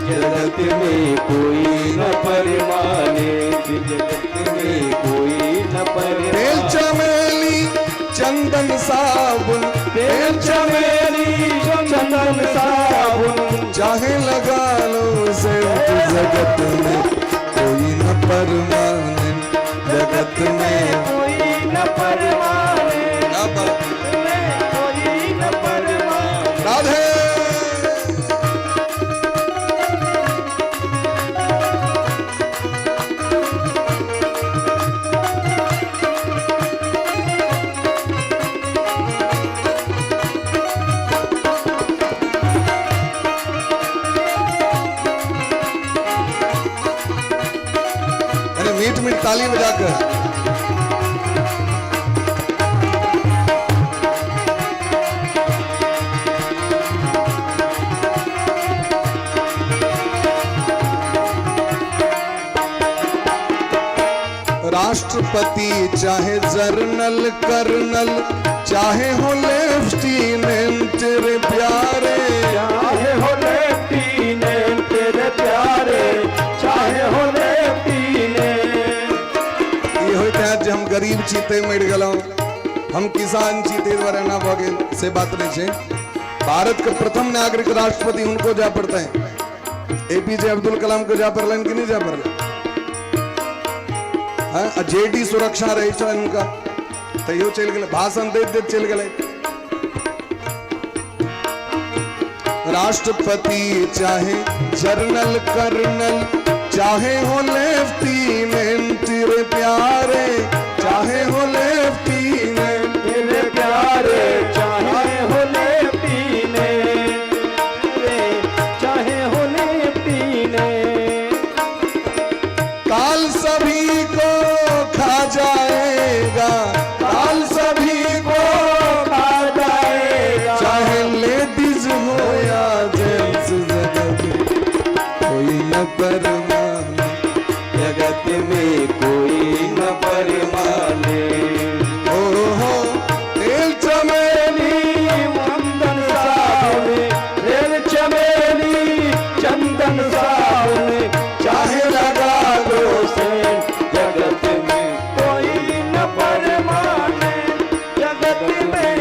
जगत में कोई न परमाने, जगत में कोई न तेल परमाने। चमेली चंदन साबुन, तेल चमेली चंदन साबुन, चाहे लगा लो सेंट, जगत में कोई न परमाने, जगत में कोई न परमाने, क्या बात। में कोई न परमाने। राधे। ताली बजाकर। राष्ट्रपति चाहे जर्नल कर्नल, चाहे हो लेफ्टिनेंट रे प्यारे, चाहे हो लेफ्टिनेंट रे प्यारे, चाहे हो लेफ्टिनेंट। ई होइत हैत जे हम गरीब छी ते मरि गेलहुँ, हम किसान छी ताहि दुआरे एना भऽ गेल, से बात नहीं छै। भारत के प्रथम नागरिक राष्ट्रपति हुनको जाय पड़तै। एपीजे अब्दुल कलाम के जाय पड़लनि कि नहि जाय पड़लनि? आ जे डी सुरक्षा रहै छलनि हुनका, तैयो चलि गेलै, भाषण दैत दैत चलि गेलै। राष्ट्रपति चाहे जनरल कर्नल, चाहे हो लेफ्टिनेंट रे प्यारे, चाहे हो लेफ्टिनेंट रे प्यारे, चाहे हो लेफ्टिनेंट रे, चाहे हो लेफ्टिनेंट। काल सभी को खा जाएगा, काल सभी को खा जाएगा, चाहे लेडीज हो या जेंट्स, जगत कोई न परमाने, जगत में कोई न परमाने। ओ हो तेल चमेली चंदन साबुन, तेल चमेली चंदन साबुन, चाहे लगा लो सेन, जगत में कोई न परमाने, जगत में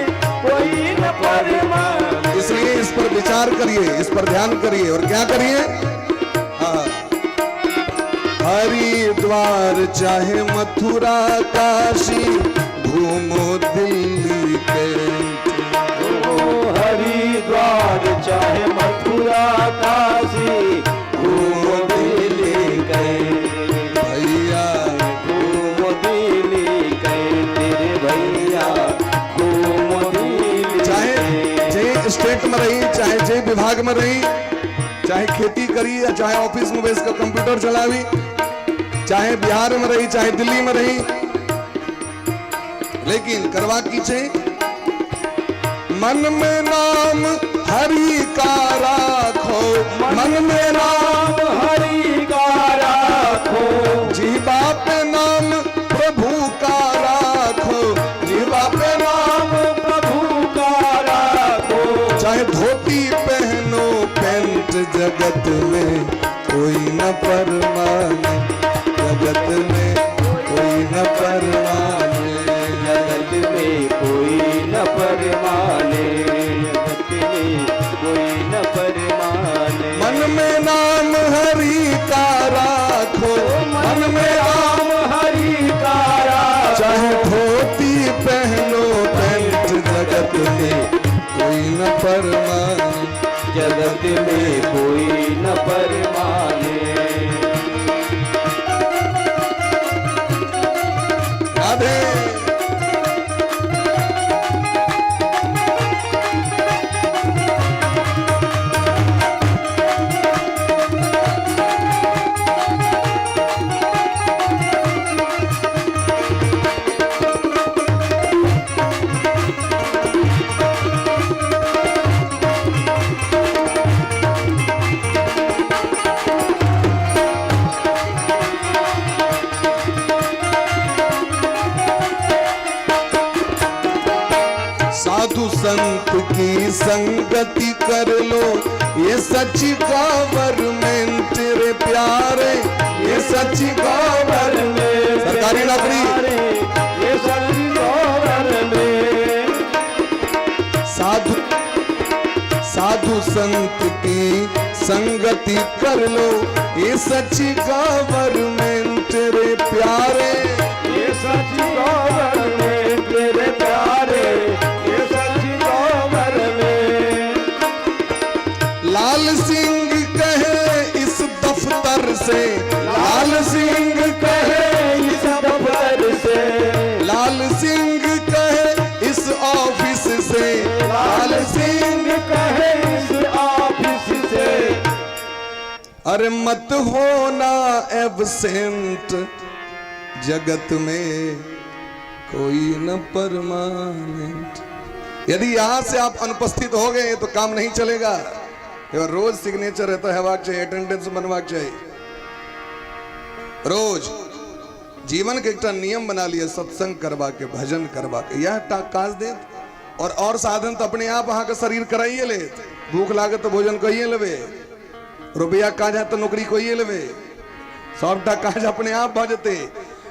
कोई न परमाने। इसलिए इस पर विचार करिए, इस पर ध्यान करिए और क्या करिए। हाँ, हरिद्वार चाहे मथुरा काशी, घूमो दिल्ली कैंट। ओ हरिद्वार चाहे मथुरा काशी, घूमो दिल्ली कैंट। भैया घूमो दिल्ली कैंट रे भैया, घूमो दिल्ली चाहे कैंट। जे स्टेट में रही, चाहे जे विभाग में रही, चाहे खेती करी या चाहे ऑफिस में बैठ कर कंप्यूटर चलावी, चाहे बिहार में रही चाहे दिल्ली में रही, लेकिन करवा की छे मन में नाम हरि का राखो, मन में नाम हरि का राखो, जीवा पे नाम प्रभु का राखो, जीवा पे नाम प्रभु का राखो, चाहे धोती पहनो पेंट, जगत में कोई न परमाने, जगत में कोई न परमाने, जगत में कोई न परमाने, जगत में कोई न परमाने। मन में नाम हरि का राखो, मन में नाम राम हरि का राखो, चाहे धोती पहनो पेंट, जगत में कोई न परमाने, जगत में कोई न परमाने। राधे। साधु संत की संगति कर लो, ये सच्ची गवर्नमेंट रे प्यारे, ये सच्ची गवर्नमेंट। सरकारी नौकरी। ये सच्ची गवर्नमेंट। साधु साधु संत की संगति कर लो, ये सच्ची गवर्नमेंट रे प्यारे, ये सच्ची गवर्नमेंट रे प्यारे, ये सच्ची गवर्नमेंट। लाल सिंह कहे इस दफ्तर से, लाल सिंह कहे इस दफ्तर से, लाल सिंह कहे इस ऑफिस से, लाल सिंह कहे इस ऑफिस से, अरे मत होना एबसेंट, जगत में कोई न परमानेंट। यदि यहां से आप अनुपस्थित हो गए तो काम नहीं चलेगा। रोज सिग्नेचर रहता है, चाहिए अटेंडेंस बनवाक चाहिए। रोज जीवन के एकटा नियम बना लिया, सत्संग करवा के, भजन करवा के, यह टा काज देत। और साधन तो अपने आप अहाँ के शरीर कराइए लेत। भूख लागत तो भोजन कहिए लेबे, रुपया काज है तो नौकरी कहिए लेबे, सबटा काज अपने आप भऽ जेतै।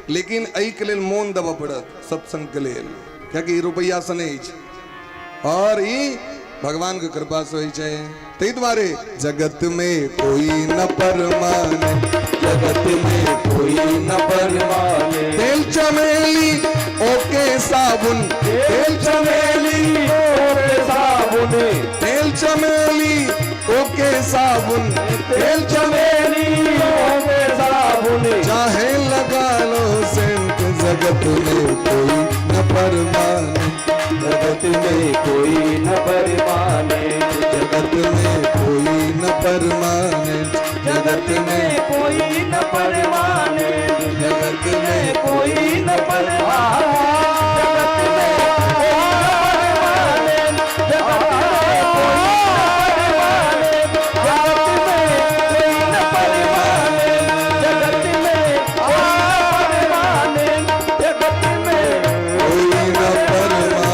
लेकिन एहिके लेल मोन देबऽ पड़त सत्संग के लेल, कियाकि रुपया से नहि अछि और ई भगवान के कृपा से होइ छै। ताहि दुआरे जगत में कोई न परमाने, जगत में कोई न परमाने। तेल चमेली ओके साबुन, तेल चमेली ओके साबुन, तेल चमेली ओके साबुन, तेल चमेली ओके साबुन, चाहे लगा लो सेंट, जगत में कोई न परमाने, जगत में कोई न परमाने, जगत में कोई न परमाने, जगत में कोई न परमाने, जगत में कोई न परमाने, जगत में कोई न परमाने, जगत में कोई न परमाने, जगत में कोई न परमाने, जगत में कोई न परमाने, जगत में कोई न परमाने।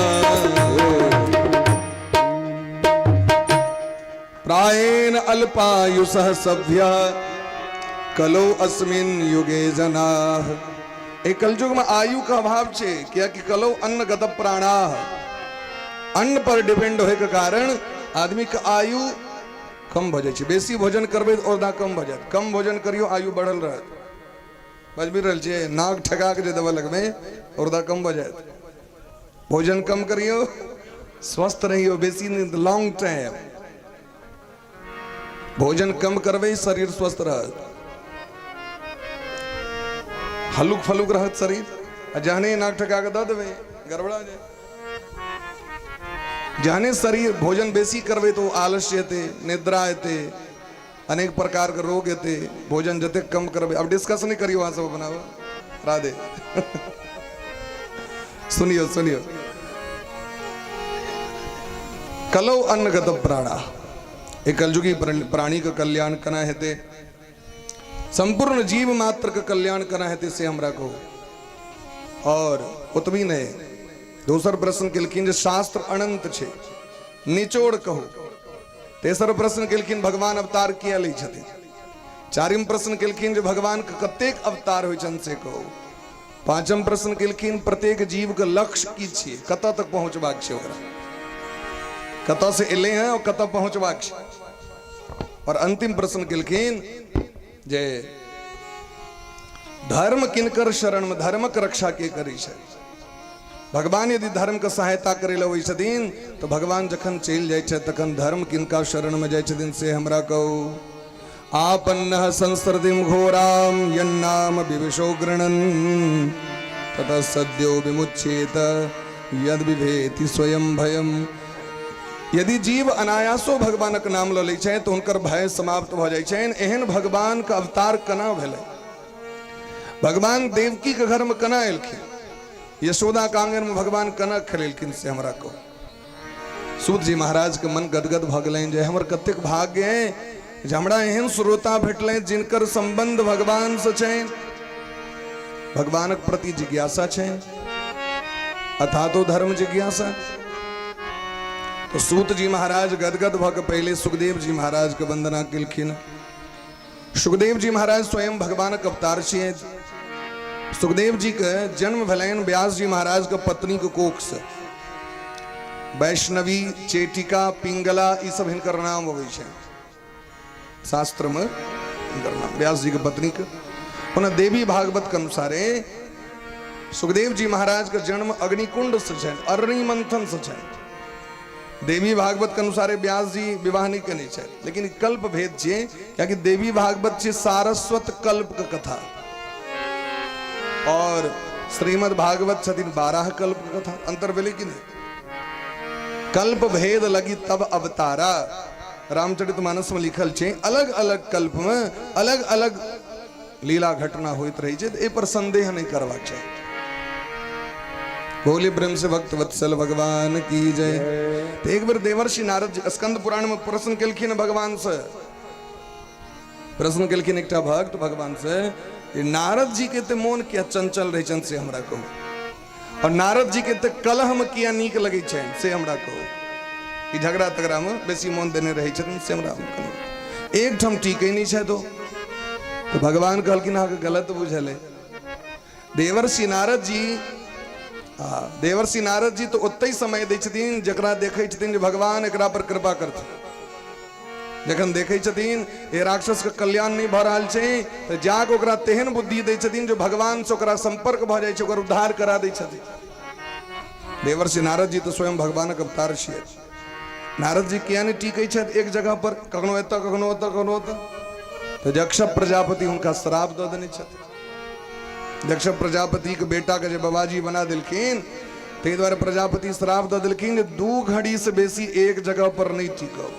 प्रायेण अल्पायुषः सभ्यः कलो अस्मिन् युगे जनाः। ए कलयुग में आयु के अभाव छे, कियाकि कलो अन्न गत प्राणाः, अन्न पर डिपेंड होय के कारण आदमी के आयु कम भ जाइ छै। बेसी भोजन करबै तऽ औरदा कम भ जायत, कम भोजन करियो आयु बढ़ल रहत। बजबि रहल छियै? नाक ठका के जे दवा लगबै औरदा कम भ जायत। भोजन कम करियो, स्वस्थ रहियो बेसी लॉन्ग टाइम। भोजन कम करबै शरीर स्वस्थ रहत, हलुक फलुक रहत शरीर। आ जहने नाक ठका के दऽ देबै गड़बड़ा जाय। जहने शरीर भोजन बेसी करबै तो आलस्य एतै, निद्रा एतै, अनेक प्रकार के रोग एतै। भोजन जतेक कम करबै, अब डिस्कस नहीं करियो अहाँ सब अपना। राधे। सुनियो सुनियो, कलो अन्नगत प्राणा। एक कलयुगी प्राणी के कल्याण केना हेतै, संपूर्ण जीव मात्र के कल्याण केना हेतै से हमरा कहू। और ओतबी नहि, दोसर प्रश्न केलखिन जे शास्त्र अनंत छै, निचोड़ कहू। तेसर प्रश्न केलखिन भगवान अवतार किया लै छथिन। चारिम प्रश्न केलखिन जे भगवान के कतेक अवतार होइ छनि से कहू। पांचम प्रश्न केलखिन प्रत्येक जीव के लक्ष्य की छियै, कतऽ तक पहुँचबाक छै ओकरा, कतऽ से एलै हैं और कतऽ पहुँचबाक छै। और अंतिम प्रश्न केलखिन जे धर्म किनकर शरण में, धर्मक रक्षा के करै छै। भगवान यदि धर्म के सहायता करे लए अबै छथिन तऽ भगवान जखन चलि जाइ छथि तखन धर्म किनका शरण में जाइ छथिन से हमरा कहू। आपन्न संस्कृतिम घोराम यन्नाम विविशो गृणन् ततः सद्यो विमुच्येत यद विभेति स्वयं भयम। यदि जीव अनायासो भगवानक नाम लऽ लै छथि तऽ हुनकर भय समाप्त भऽ जाइ छनि। एहन भगवान के अवतार केना भेलै? भगवान देवकी के घर में केना एलखिन? यशोदा के आंगन में भगवान केना खेलेलखिन से हमरा कहू। सूत जी महाराज के मन गदगद भऽ गेलनि जे हमर कतेक भाग्य है जे हमरा एहन श्रोता भेटलनि जिनकर संबंध भगवान से छनि, भगवानक प्रति जिज्ञासा छनि, अथातो धर्म जिज्ञासा। तो सूत जी महाराज गदगद भऽ के पहिले सुखदेव जी महाराज के वंदना केलखिन। सुखदेव जी महाराज स्वयं भगवानक अवतार छियै। सुखदेव जी के जन्म भेलनि व्यास जी महाराज के पत्नी के कोख से। वैष्णवी, चेटिका, पिंगला ई सब हिनकर नाम अबै छै शास्त्र में, हिनकर नाम व्यास जी के पत्नी के। ओना देवी भागवत के अनुसारे सुखदेव जी महाराज के जन्म अग्निकुंड से छनि, अरणि मंथन से छनि। देवी भागवत के अनुसारे व्यास जी विवाह नहीं केने छथि, लेकिन कल्प भेद छियै, कियाकि देवी भागवत छियै सारस्वत कल्प के कथा और श्रीमद् भागवत छथिन 12 कल्प के कथा। अंतर भेलै कि नहीं? कल्प भेद लगी तब अवतारा, रामचरित मानस में लिखल छै अलग अलग कल्प में अलग अलग लीला घटना होइत रहै छै, तऽ एहिपर संदेह नहि करबाक चाही। बोली प्रेम से भक्त वत्सल भगवान की जय। तऽ एक बेर देवर्षि नारद जी स्कंद पुराण में प्रश्न केलखिन भगवान से, प्रश्न केलखिन एकटा भक्त भगवान से, नारद जी के तऽ मोन किया चंचल रहै छनि से हमरा कहू, और नारद जी के तऽ कलह में किया नीक लगै छनि से हमरा कहू, ई झगड़ा तगड़ा में बेसी मोन देने रहै छथिन से हमरा कही, एकठाम टिकै नहि छथि ओ। तऽ भगवान कहलखिन अहाँके गलत बुझल अइ। देवर्षि नारद जी, देवर्षि नारद जी तऽ ओतहि समय दै छथिन जकरा देखै छथिन जे भगवान एकरा पर कृपा करथिन। जखन देखै छथिन ए राक्षसके कल्याण नहि भऽ रहल छै तऽ जाकऽ ओकरा तेहन बुद्धि दै छथिन जे भगवानसँ ओकरा सम्पर्क भऽ जाइ छै, ओकर उद्धार करा दै छथिन। देवर्षि नारद जी तऽ स्वयं भगवानक अवतार छियै। नारद जी किया नहि टिकै छथि एक जगह पर, कखनो एतऽ कखनो ओतऽ कखनो ओतऽ? तऽ यक्ष प्रजापति हुनका श्राप दऽ देने छथि। यक्ष प्रजापतिके बेटाके जे बाबाजी बना देलखिन, ताहि दुआरे प्रजापति श्राप दऽ देलखिन जे 2 घड़ीसँ बेसी एक जगह पर नहि टिकब,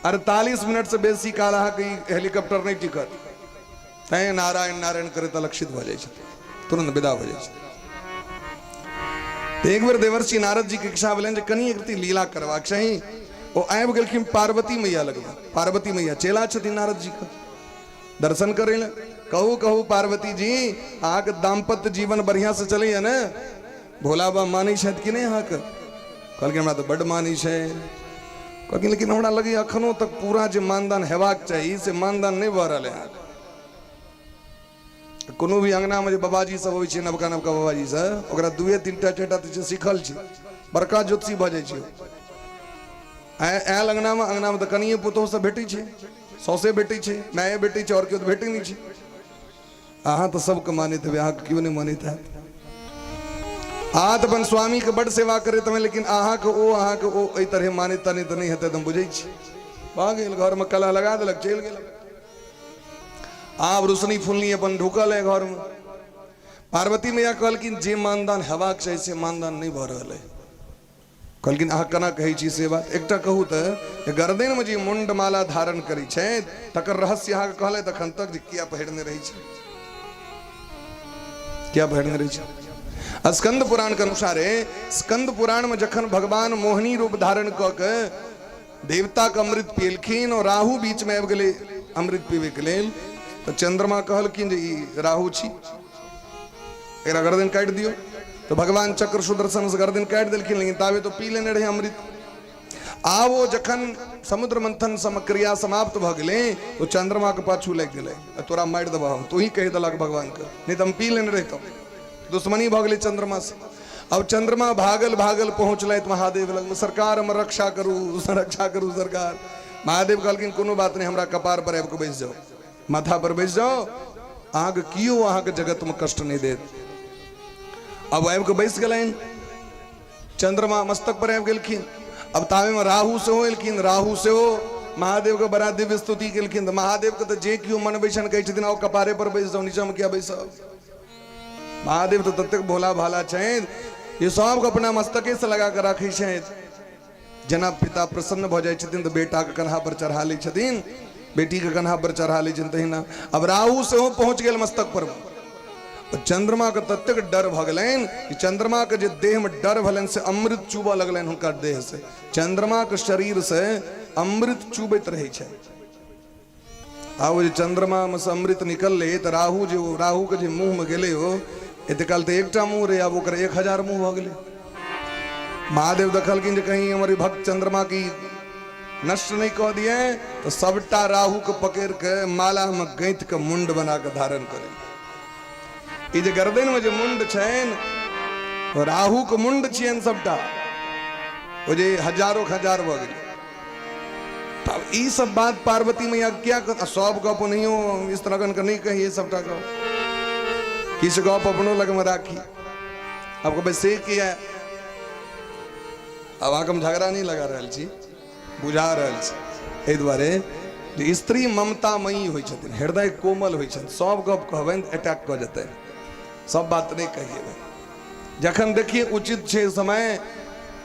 48 मिनटसँ बेसी काल अहाँके ई हेलीकॉप्टर नहि टिकत। तैं नारायण नारायण करैत अलक्षित भऽ जाइ छथिन, तुरंत विदा भऽ जाइ छथिन। तऽ एक बेर देवर्षि नारद जी के इच्छा भेलनि जे कनि एक रति लीला करबाक चाही। ओ आबि गेलखिन पार्वती मैया लगमे। पार्वती मैया चेला छथिन नारद जी के, दर्शन करै लए। कहू कहू पार्वती जी, अहाँके दाम्पत्य जीवन बढ़िआँ से चलैया ने? भोला बाबा मानै छथि कि नहि अहाँके? कहलखिन हमरा तऽ बड्ड मानै छै। कहलखिन लेकिन हमरा लगैया एखनो तक पूरा जे मानदान हेबाक चाही से मानदान नहि भऽ रहल है अहाँके। कोनो भी अंगनामे जे बाबाजी सब अबै छै, नवका नवका बाबाजी सब, ओकरा 2 3टा 4टा तऽ सीखल छै, बड़का ज्योतिषी भऽ जाइ छै। आयल अंगनामे, अंगनामे तऽ कनिये पुतोहु सब भेटै छै, सौसे भेटै छै, माये भेटै छै, आओर केओ तऽ भेटै नहि छै। अहाँ तऽ सबके मानैत हेबै, अहाँके केओ नहि मानैत हैत। अहाँ तऽ अपन स्वामीके बड्ड सेवा करैत हेबै, लेकिन अहाँके ओ एहि तरहे मानैत तानैत तऽ नहि हेतै, तऽ हम बुझै छी। भऽ गेल, घरमे कलह लगा देलक, चलि गेल। आब रोशनी फुलनी अपन ढुकल है घरमे। पार्वती मैया कहलखिन जे मानदान हेबाक चाही से मानदान नहि भऽ रहल है। कहलखिन अहाँ केना कहै छी से बात? एकटा कहू तऽ गर्दनमे जे मुंडमाला धारण करै छथि तकर रहस्य अहाँके कहलथि अखन तक जे किया पहिरने रहै छै, किया पहिरने रहै छै? स्कंद पुराण के अनुसारे स्कंद पुराण में जखन भगवान मोहिनी रूप धारण कऽ के देवता के अमृत पियलखिन और राहु बीच में आबि गेलै अमृत पीबै के लेल, तऽ चंद्रमा कहलखिन जे ई राहु छी, एकरा गर्दन काटि दियौ। तऽ भगवान चक्र सुदर्शन से गर्दन काटि देलखिन, लेकिन ताबे तो पी लेने रहे अमृत। आब ओ जखन समुद्र मंथन क्रिया समाप्त भऽ गेलै तो चंद्रमा के पाछू लागि गेलै, तोरा मारि देबह हम, तू ही कहि देलक भगवान के, नहीं तऽ हम पी लेने रहितहुँ। दुश्मनी भऽ गेलै चंद्रमा से। अब चंद्रमा भागल भागल पहुँचलथि महादेव लगमे, सरकार हमर रक्षा करू, रक्षा करू सरकार। महादेव कहलखिन कोनो बात नहि, हमरा कपार पर आबि कऽ बैस जाउ, माथा पर बैस जाउ, अहाँके केओ अहाँके जगतमे कष्ट नहि देत। अब आबि कऽ बैस गेलनि, चंद्रमा मस्तक पर आबि गेलखिन। अब ताबेमे राहु सेहो एलखिन, राहु सेहो महादेवके बड़ा दिव्य स्तुति केलखिन। तऽ महादेवके तऽ जे केओ मनबै छनि कहै छथिन आओ कपारे पर बैस जाउ, नीचाँमे किया बैसब। महादेव तऽ ततेक भोला भाला छनि जे सबके अपना मस्तके से लगा कऽ राखै छथि। जेना पिता प्रसन्न भऽ जाइ छथिन तऽ बेटाके कन्हा पर चढ़ा लै छथिन, बेटीके कन्हा पर चढ़ा लै छथिन, तहिना अब राहु सेहो पहुँच गेल मस्तक पर। चंद्रमाके ततेक डर भऽ गेलनि कि चंद्रमाके जे देहमे डर भेलनि से अमृत चूबऽ लगलनि हुनकर देह से। चंद्रमाके शरीर से अमृत चूबैत रहै छै। आब जे चंद्रमामे से अमृत निकललै तऽ राहु जे राहुके जे मुँहमे गेलै ओ, एते काल तऽ एकटा मुँह रहै, आब ओकर 1000 मुँह भऽ गेलै। महादेव देखलखिन जे कहीं हमर भक्त चंद्रमा की नष्ट नहि कऽ दिए, तऽ सबटा राहु के पकड़ि के मालामे गैंत के मुंड बना के धारण करै। ई जे गर्दन में जे मुंड छनि राहु के मुंड छियनि सबटा, ओ जे हजारों हजार भऽ गेलै। तब ई सब बात पार्वती मैया क्या कर, सब गप नहियो इस तरह के नहीं कहिए, सबटा गप किछु गप अपनो लगमे राखी। अब कहबै से किया? आब अहाँके हम झगड़ा नहि लगा रहल छी, बुझा रहल छी। एहि दुआरे जे स्त्री ममतामयी होइ छथिन, हृदय कोमल होइ छथिन, सब गप कहबनि तऽ अटैक कऽ जेतनि। सब बात नहि कहिएबै, जखन देखिए उचित छै, समय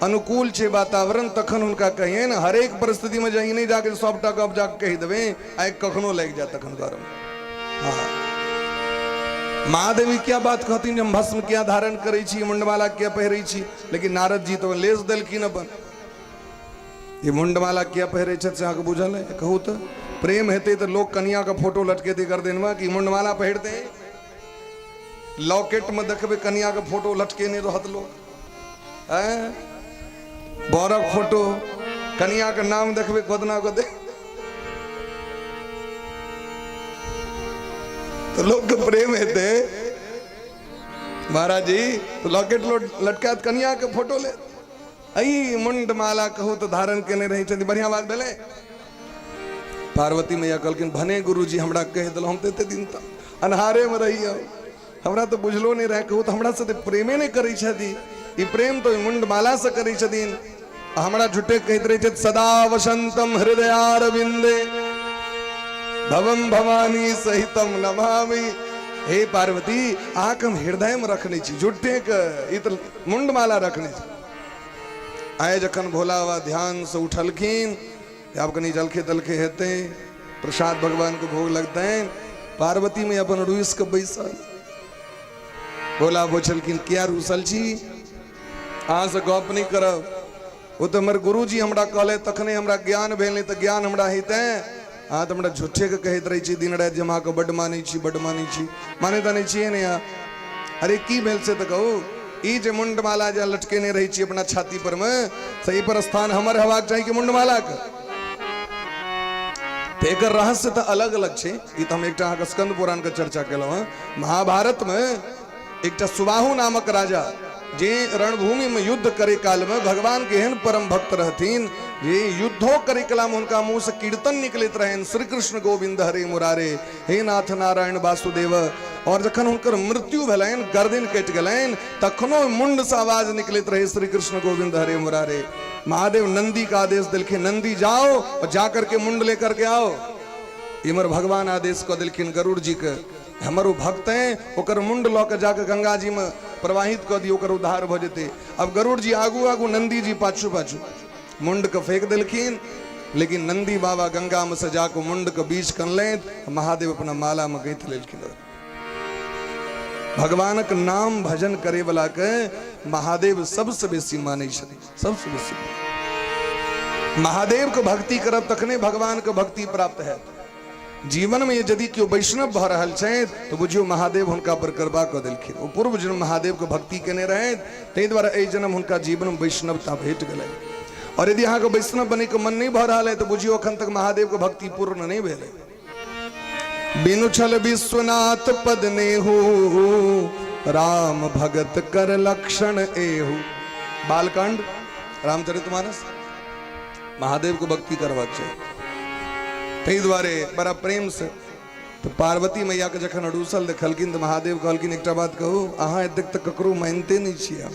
अनुकूल छै वातावरण, तखन हुनका कहिए ने। हरेक परिस्थितिमे जे ई नहि जाके सबटा गप जाके कहि देबै, आइ कखनो लागि जायत तखन घरमे। हँ, महादेवी क्या बात कहथिन जे हम भस्म किया धारण करै छी, मुंडमाला किया पहिरै छी? लेकिन नारद जी तऽ लेस देलखिन अपन। ई मुंडमाला किया पहिरै छथि से अहाँके बुझल है? कहू तऽ, प्रेम हेतै तऽ लोक कनिया के फोटो लटकेतै गर्दनमे कि मुंडमाला पहिरतै? लॉकेट में देखबै कनिया के फोटो लटकेने रहत लोक, आँय? बरक फोटो, कनिया के नाम देखबै गोदना गोदे, तऽ लोक के प्रेम हेतै महाराज जी तऽ लॉकेट लटकायत कनिया के फोटो ले। अई मुंड माला कहू तऽ धारण केने रहै छथि। बढ़िया बात भेलै। पार्वती मैया कहलखिन भने गुरुजी हमरा कहि देलहुँ, हम तऽ एते दिन तक अन्हारेमे रही, हमरा तऽ बुझलो नहि रहै। कहू तऽ हमरा से तऽ प्रेमे नहि करै छथि, ई प्रेम तऽ ओहि मुंडमालासँ करै छथिन। आ हमरा झूठे कहैत रहै छथि सदा वसंतम हृदयारविंदे भवम भवानी सहितम नमामि। हे पार्वती, अहाँके हम हृदयमे रखने छी, झूठे के ई तऽ मुंडमाला रखने छी। आइ जखन भोला बाबा ध्यानसँ उठलखिन, आब कनि जलखे तलखे हेतै, प्रसाद भगवानके भोग लगतै। पार्वती में अपन रुसि कऽ बैसल। भोला पुछलखिन किया रुसल छी? अहाँसँ गप नहि करब। ओ तऽ हमर गुरुजी हमरा कहले तखने हमरा ज्ञान भेल, नहि तऽ ज्ञान हमरा हेतै? अहाँ तऽ हमरा झूठेके कहैत रहै छी दिन राति जे हम अहाँके बड्ड मानै छी, बड्ड मानै छी। मानै तऽ नहि छियै ने अहाँ। अरे की भेल से तऽ कहू। ई जे मुंडमाला जे लटकेने रहै छी अपना छाती पर मे, से एहि पर स्थान हमर हेबाक चाही कि मुंडमालाके? तऽ एकर रहस्य तऽ अलग अलग छै। ई तऽ हम एकटा अहाँके स्कंद पुराणके चर्चा केलहुँ हँ। महाभारतमे एकटा सुबाहु नामक राजा जे रणभूमि में युद्ध करे काल में भगवान के एहन परम भक्त रहथिन जे युद्धो करे काल में हुनका मुंह से कीर्तन निकलैत रहनि, श्री कृष्ण गोविंद हरे मुरारे, हे नाथ नारायण वासुदेव। और जखन हुनकर मृत्यु भेलनि, गर्दन कटि गेलनि, तखनो मुंड से आवाज निकलैत रहे श्री कृष्ण गोविंद हरे मुरारे। महादेव नंदी का आदेश देलखिन, नंदी जाओ और जा करके मुंड लेकर के आओ। इमर भगवान आदेश कऽ देलखिन गरुड़ जी के, हमर ओ भक्त हैं, ओकर मुंड लऽ के जाके गंगा जी में प्रवाहित कऽ दियौ, ओकर उद्धार भऽ जेतै। अब गरुड़ जी आगू आगू, नंदी जी पाछू पाछू मुंड के फेंक देलखिन। लेकिन नंदी बाबा गंगा में से जाके मुंड के बीच कनलथि, महादेव अपना माला में गैंथ लेलखिन। भगवानक नाम भजन करे वाला के महादेव सबसे बेसी मानै छथिन, सबसे बेसी। महादेव के भक्ति करब तखने भगवान के भक्ति प्राप्त है। जीवन में यदि केओ वैष्णव भऽ रहल छथि तऽ बुझियौ महादेव हुनका पर कृपा कऽ देलखिन। ओ पूर्व जन्म महादेव के भक्ति केने रहथि, ताहि दुआरे एहि जन्म हुनका जीवन में वैष्णवता भेट गेलै। और यदि अहाँके वैष्णव बनैके मन नहि भऽ रहल है तऽ बुझियौ अखन तक महादेव के भक्ति पूर्ण नहि भेलै। बिनु छल विश्वनाथ पद नेहू, राम भगत कर लक्षण एहू। बालकांड रामचरितमानस, महादेव को भक्ति करबाक चाही। ताहि दुआरे बड़ा प्रेम से तऽ पार्वती मैया के जखन रूसल देखलखिन तऽ महादेव कहलखिन एकटा बात कहू, अहाँ एतेक तऽ ककरो मानिते नहि छियै। हम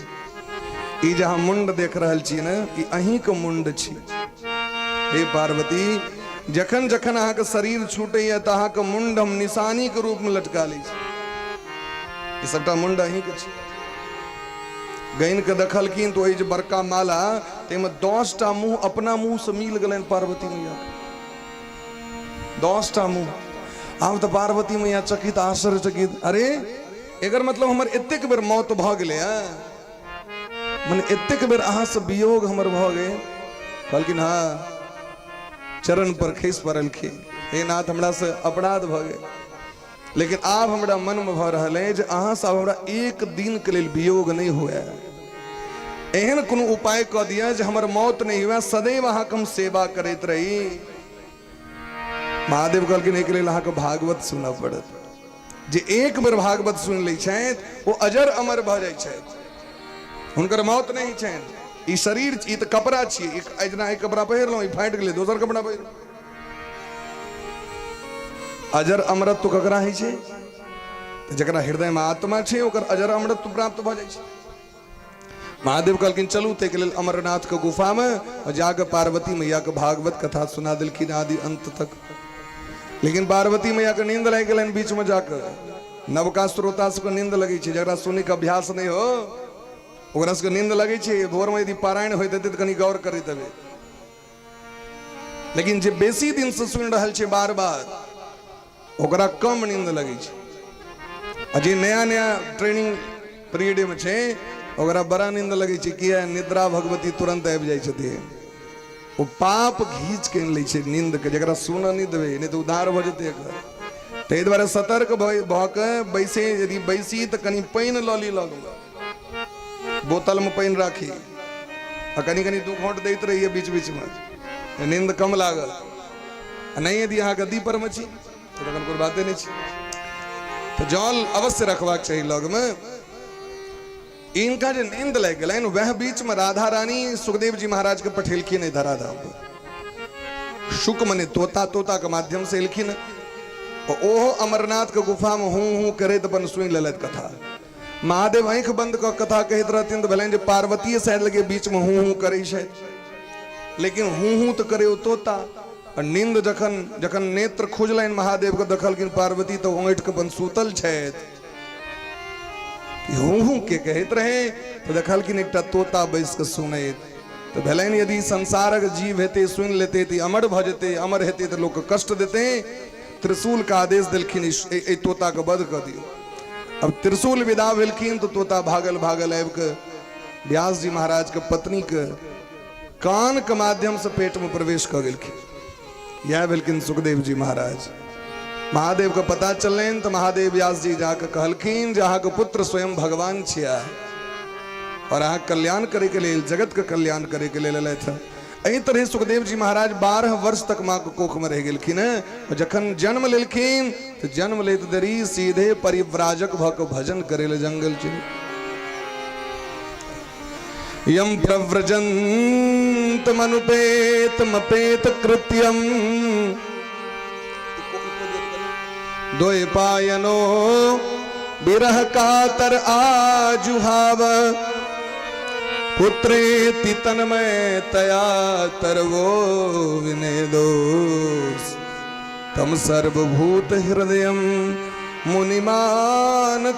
ई जे अहाँ मुंड देख रहल छी ने, ई अहींके मुंड छी। हे पार्वती, जखन जखन अहाँके शरीर छूटैया तऽ अहाँके मुंड हम निशानीके रूपमे लटका लै छी। ई सबटा मुंड अहींके छी। गनि के देखलखिन तऽ ओहि जे बड़का माला ताहिमे 10टा मुँह अपना मुँहसँ मिल गेलनि पार्वती मैयाके, 10टा मुँह। आब तऽ पार्वती मैया चकित, आश्चर्यचकित, अरे एकर मतलब हमर एतेक बेर मौत भऽ गेलै हँ, मने एतेक बेर अहाँसँ वियोग हमर भऽ गेल। कहलखिन हँ, चरण पर खसि पड़लखिन, हे नाथ हमरासँ अपराध भऽ गेल, लेकिन आब हमरा मनमे भऽ रहल अछि जे अहाँसँ आब हमरा एक दिनके लेल वियोग नहि हुए, एहन कोनो उपाय कऽ दिअ जे हमर मौत नहि हुए, सदैव अहाँके हम सेवा करैत रही। महादेव कहलखिन एहिके लेल अहाँके भागवत सुनऽ पड़त। जे एक बेर भागवत सुनि लै छथि ओ अजर अमर भऽ जाइ छथि, हुनकर मौत नहि होइ छनि। ई शरीर ई तऽ कपड़ा छियै, जेना ई कपड़ा पहिरलहुँ, ई फाटि गेलै, दोसर कपड़ा पहिरलहुँ। अजर अमरत्व ककरा होइ छै? तऽ जकरा हृदयमे आत्मा छै ओकर अजर अमरत्व प्राप्त भऽ जाइ छै। महादेव कहलखिन चलू, ताहिके लेल अमरनाथ के गुफामे जाके पार्वती मैया के भागवत कथा सुना देलखिन आदि अंत तक। लेकिन पार्वती मैया के नींद लागि गेलनि बीच में जाके। नवका श्रोता सबके नींद लगै छै, जकरा सुनैके अभ्यास नहि हो ओकरा सबके नींद लगै छै। भोरमे यदि पारायण होइत हेतै तऽ कनि गौर करैत हेबै, लेकिन जे बेसी दिन से सुनि रहल छै बार बार ओकरा कम नींद लगै छै। आ जे नया नया ट्रेनिंग पीरियडमे छै ओकरा बड़ा नींद लगै छै, किया निद्रा भगवती तुरंत आबि जाइ छथिन। ओ पाप घीच के लै छै नींद के, जकरा सुनऽ नहि देबै, नहि तऽ उद्धार भऽ जेतै एकर। ताहि दुआरे सतर्क भऽ कऽ बैसे, यदि बैसी तऽ कनि पानि लऽ ली लगमे, बोतलमे पानि राखी आ कनि कनि दू घोंट दैत रहियै बीच बीचमे, नींद कम लागल। आ नहि यदि अहाँ गद्दी परमे छी तऽ तखन कोनो बाते नहि छै। तऽ जल अवश्य रखबाक चाही लगमे। इनका जे नींद लागि गेलनि, वएह बीचमे राधा रानी सुखदेव जी महाराज के पठेलखिन एहि धराधाम पर। शुक मने तोता, तोता के माध्यम से एलखिन। ओहो अमरनाथ के गुफा में हूं हूं करैत अपन सुनि लेलथि कथा। महादेव आँखि बंद कऽ कथा कहैत रहथिन तऽ भेलनि जे पार्वतीये शायद लगे बीच में हूं हूं करै छथि, लेकिन हूं हूं तऽ करे ओ तोता। आ नींद जखन जखन नेत्र खुजलनि महादेव के, देखलखिन पार्वती तऽ ओंगठि के अपन सुतल छथि। हूं हूं के कहैत रहे तऽ देखलखिन एकटा तोता बैस कऽ सुनैत। तऽ भेलनि यदि संसारक जीव हेतै, सुनि लेतै तऽ अमर भऽ जेतै, अमर हेतै तऽ लोकके कष्ट देतै। त्रिशूल के आदेश देलखिन एहि तोताके वध कऽ दियौ। अब त्रिशूल विदा भेलखिन तऽ तोता भागल भागल आबि कऽ व्यास जी महाराज के पत्नी के कान के माध्यम से पेट में प्रवेश कऽ गेलखिन। यह भेलखिन सुखदेव जी महाराज। महादेव के पता चलनि तऽ महादेव व्यास जी जाके कहलखिन जे अहाँके पुत्र स्वयं भगवान छिया और अहाँ कल्याण करे के लेल, जगत के कल्याण करे के लेल एलथि हँ। एहि तरह सुखदेव जी महाराज 12 वर्ष तक माँ के कोख में रह गेलखिन हँ। जखन जन्म लेलखिन तऽ जन्म लैत देरी सीधे परिव्राजक भऽ कऽ भजन करे ले जंगल चलि। यम प्रव्रजंत मनुपेत मपेत कृत्यम द्वैपायनो विरह कातर आजुहाव पुत्रेति तन्मय तया तरवो विनेदोस तम सर्वभूत हृदय मुनिमानतोस्मि।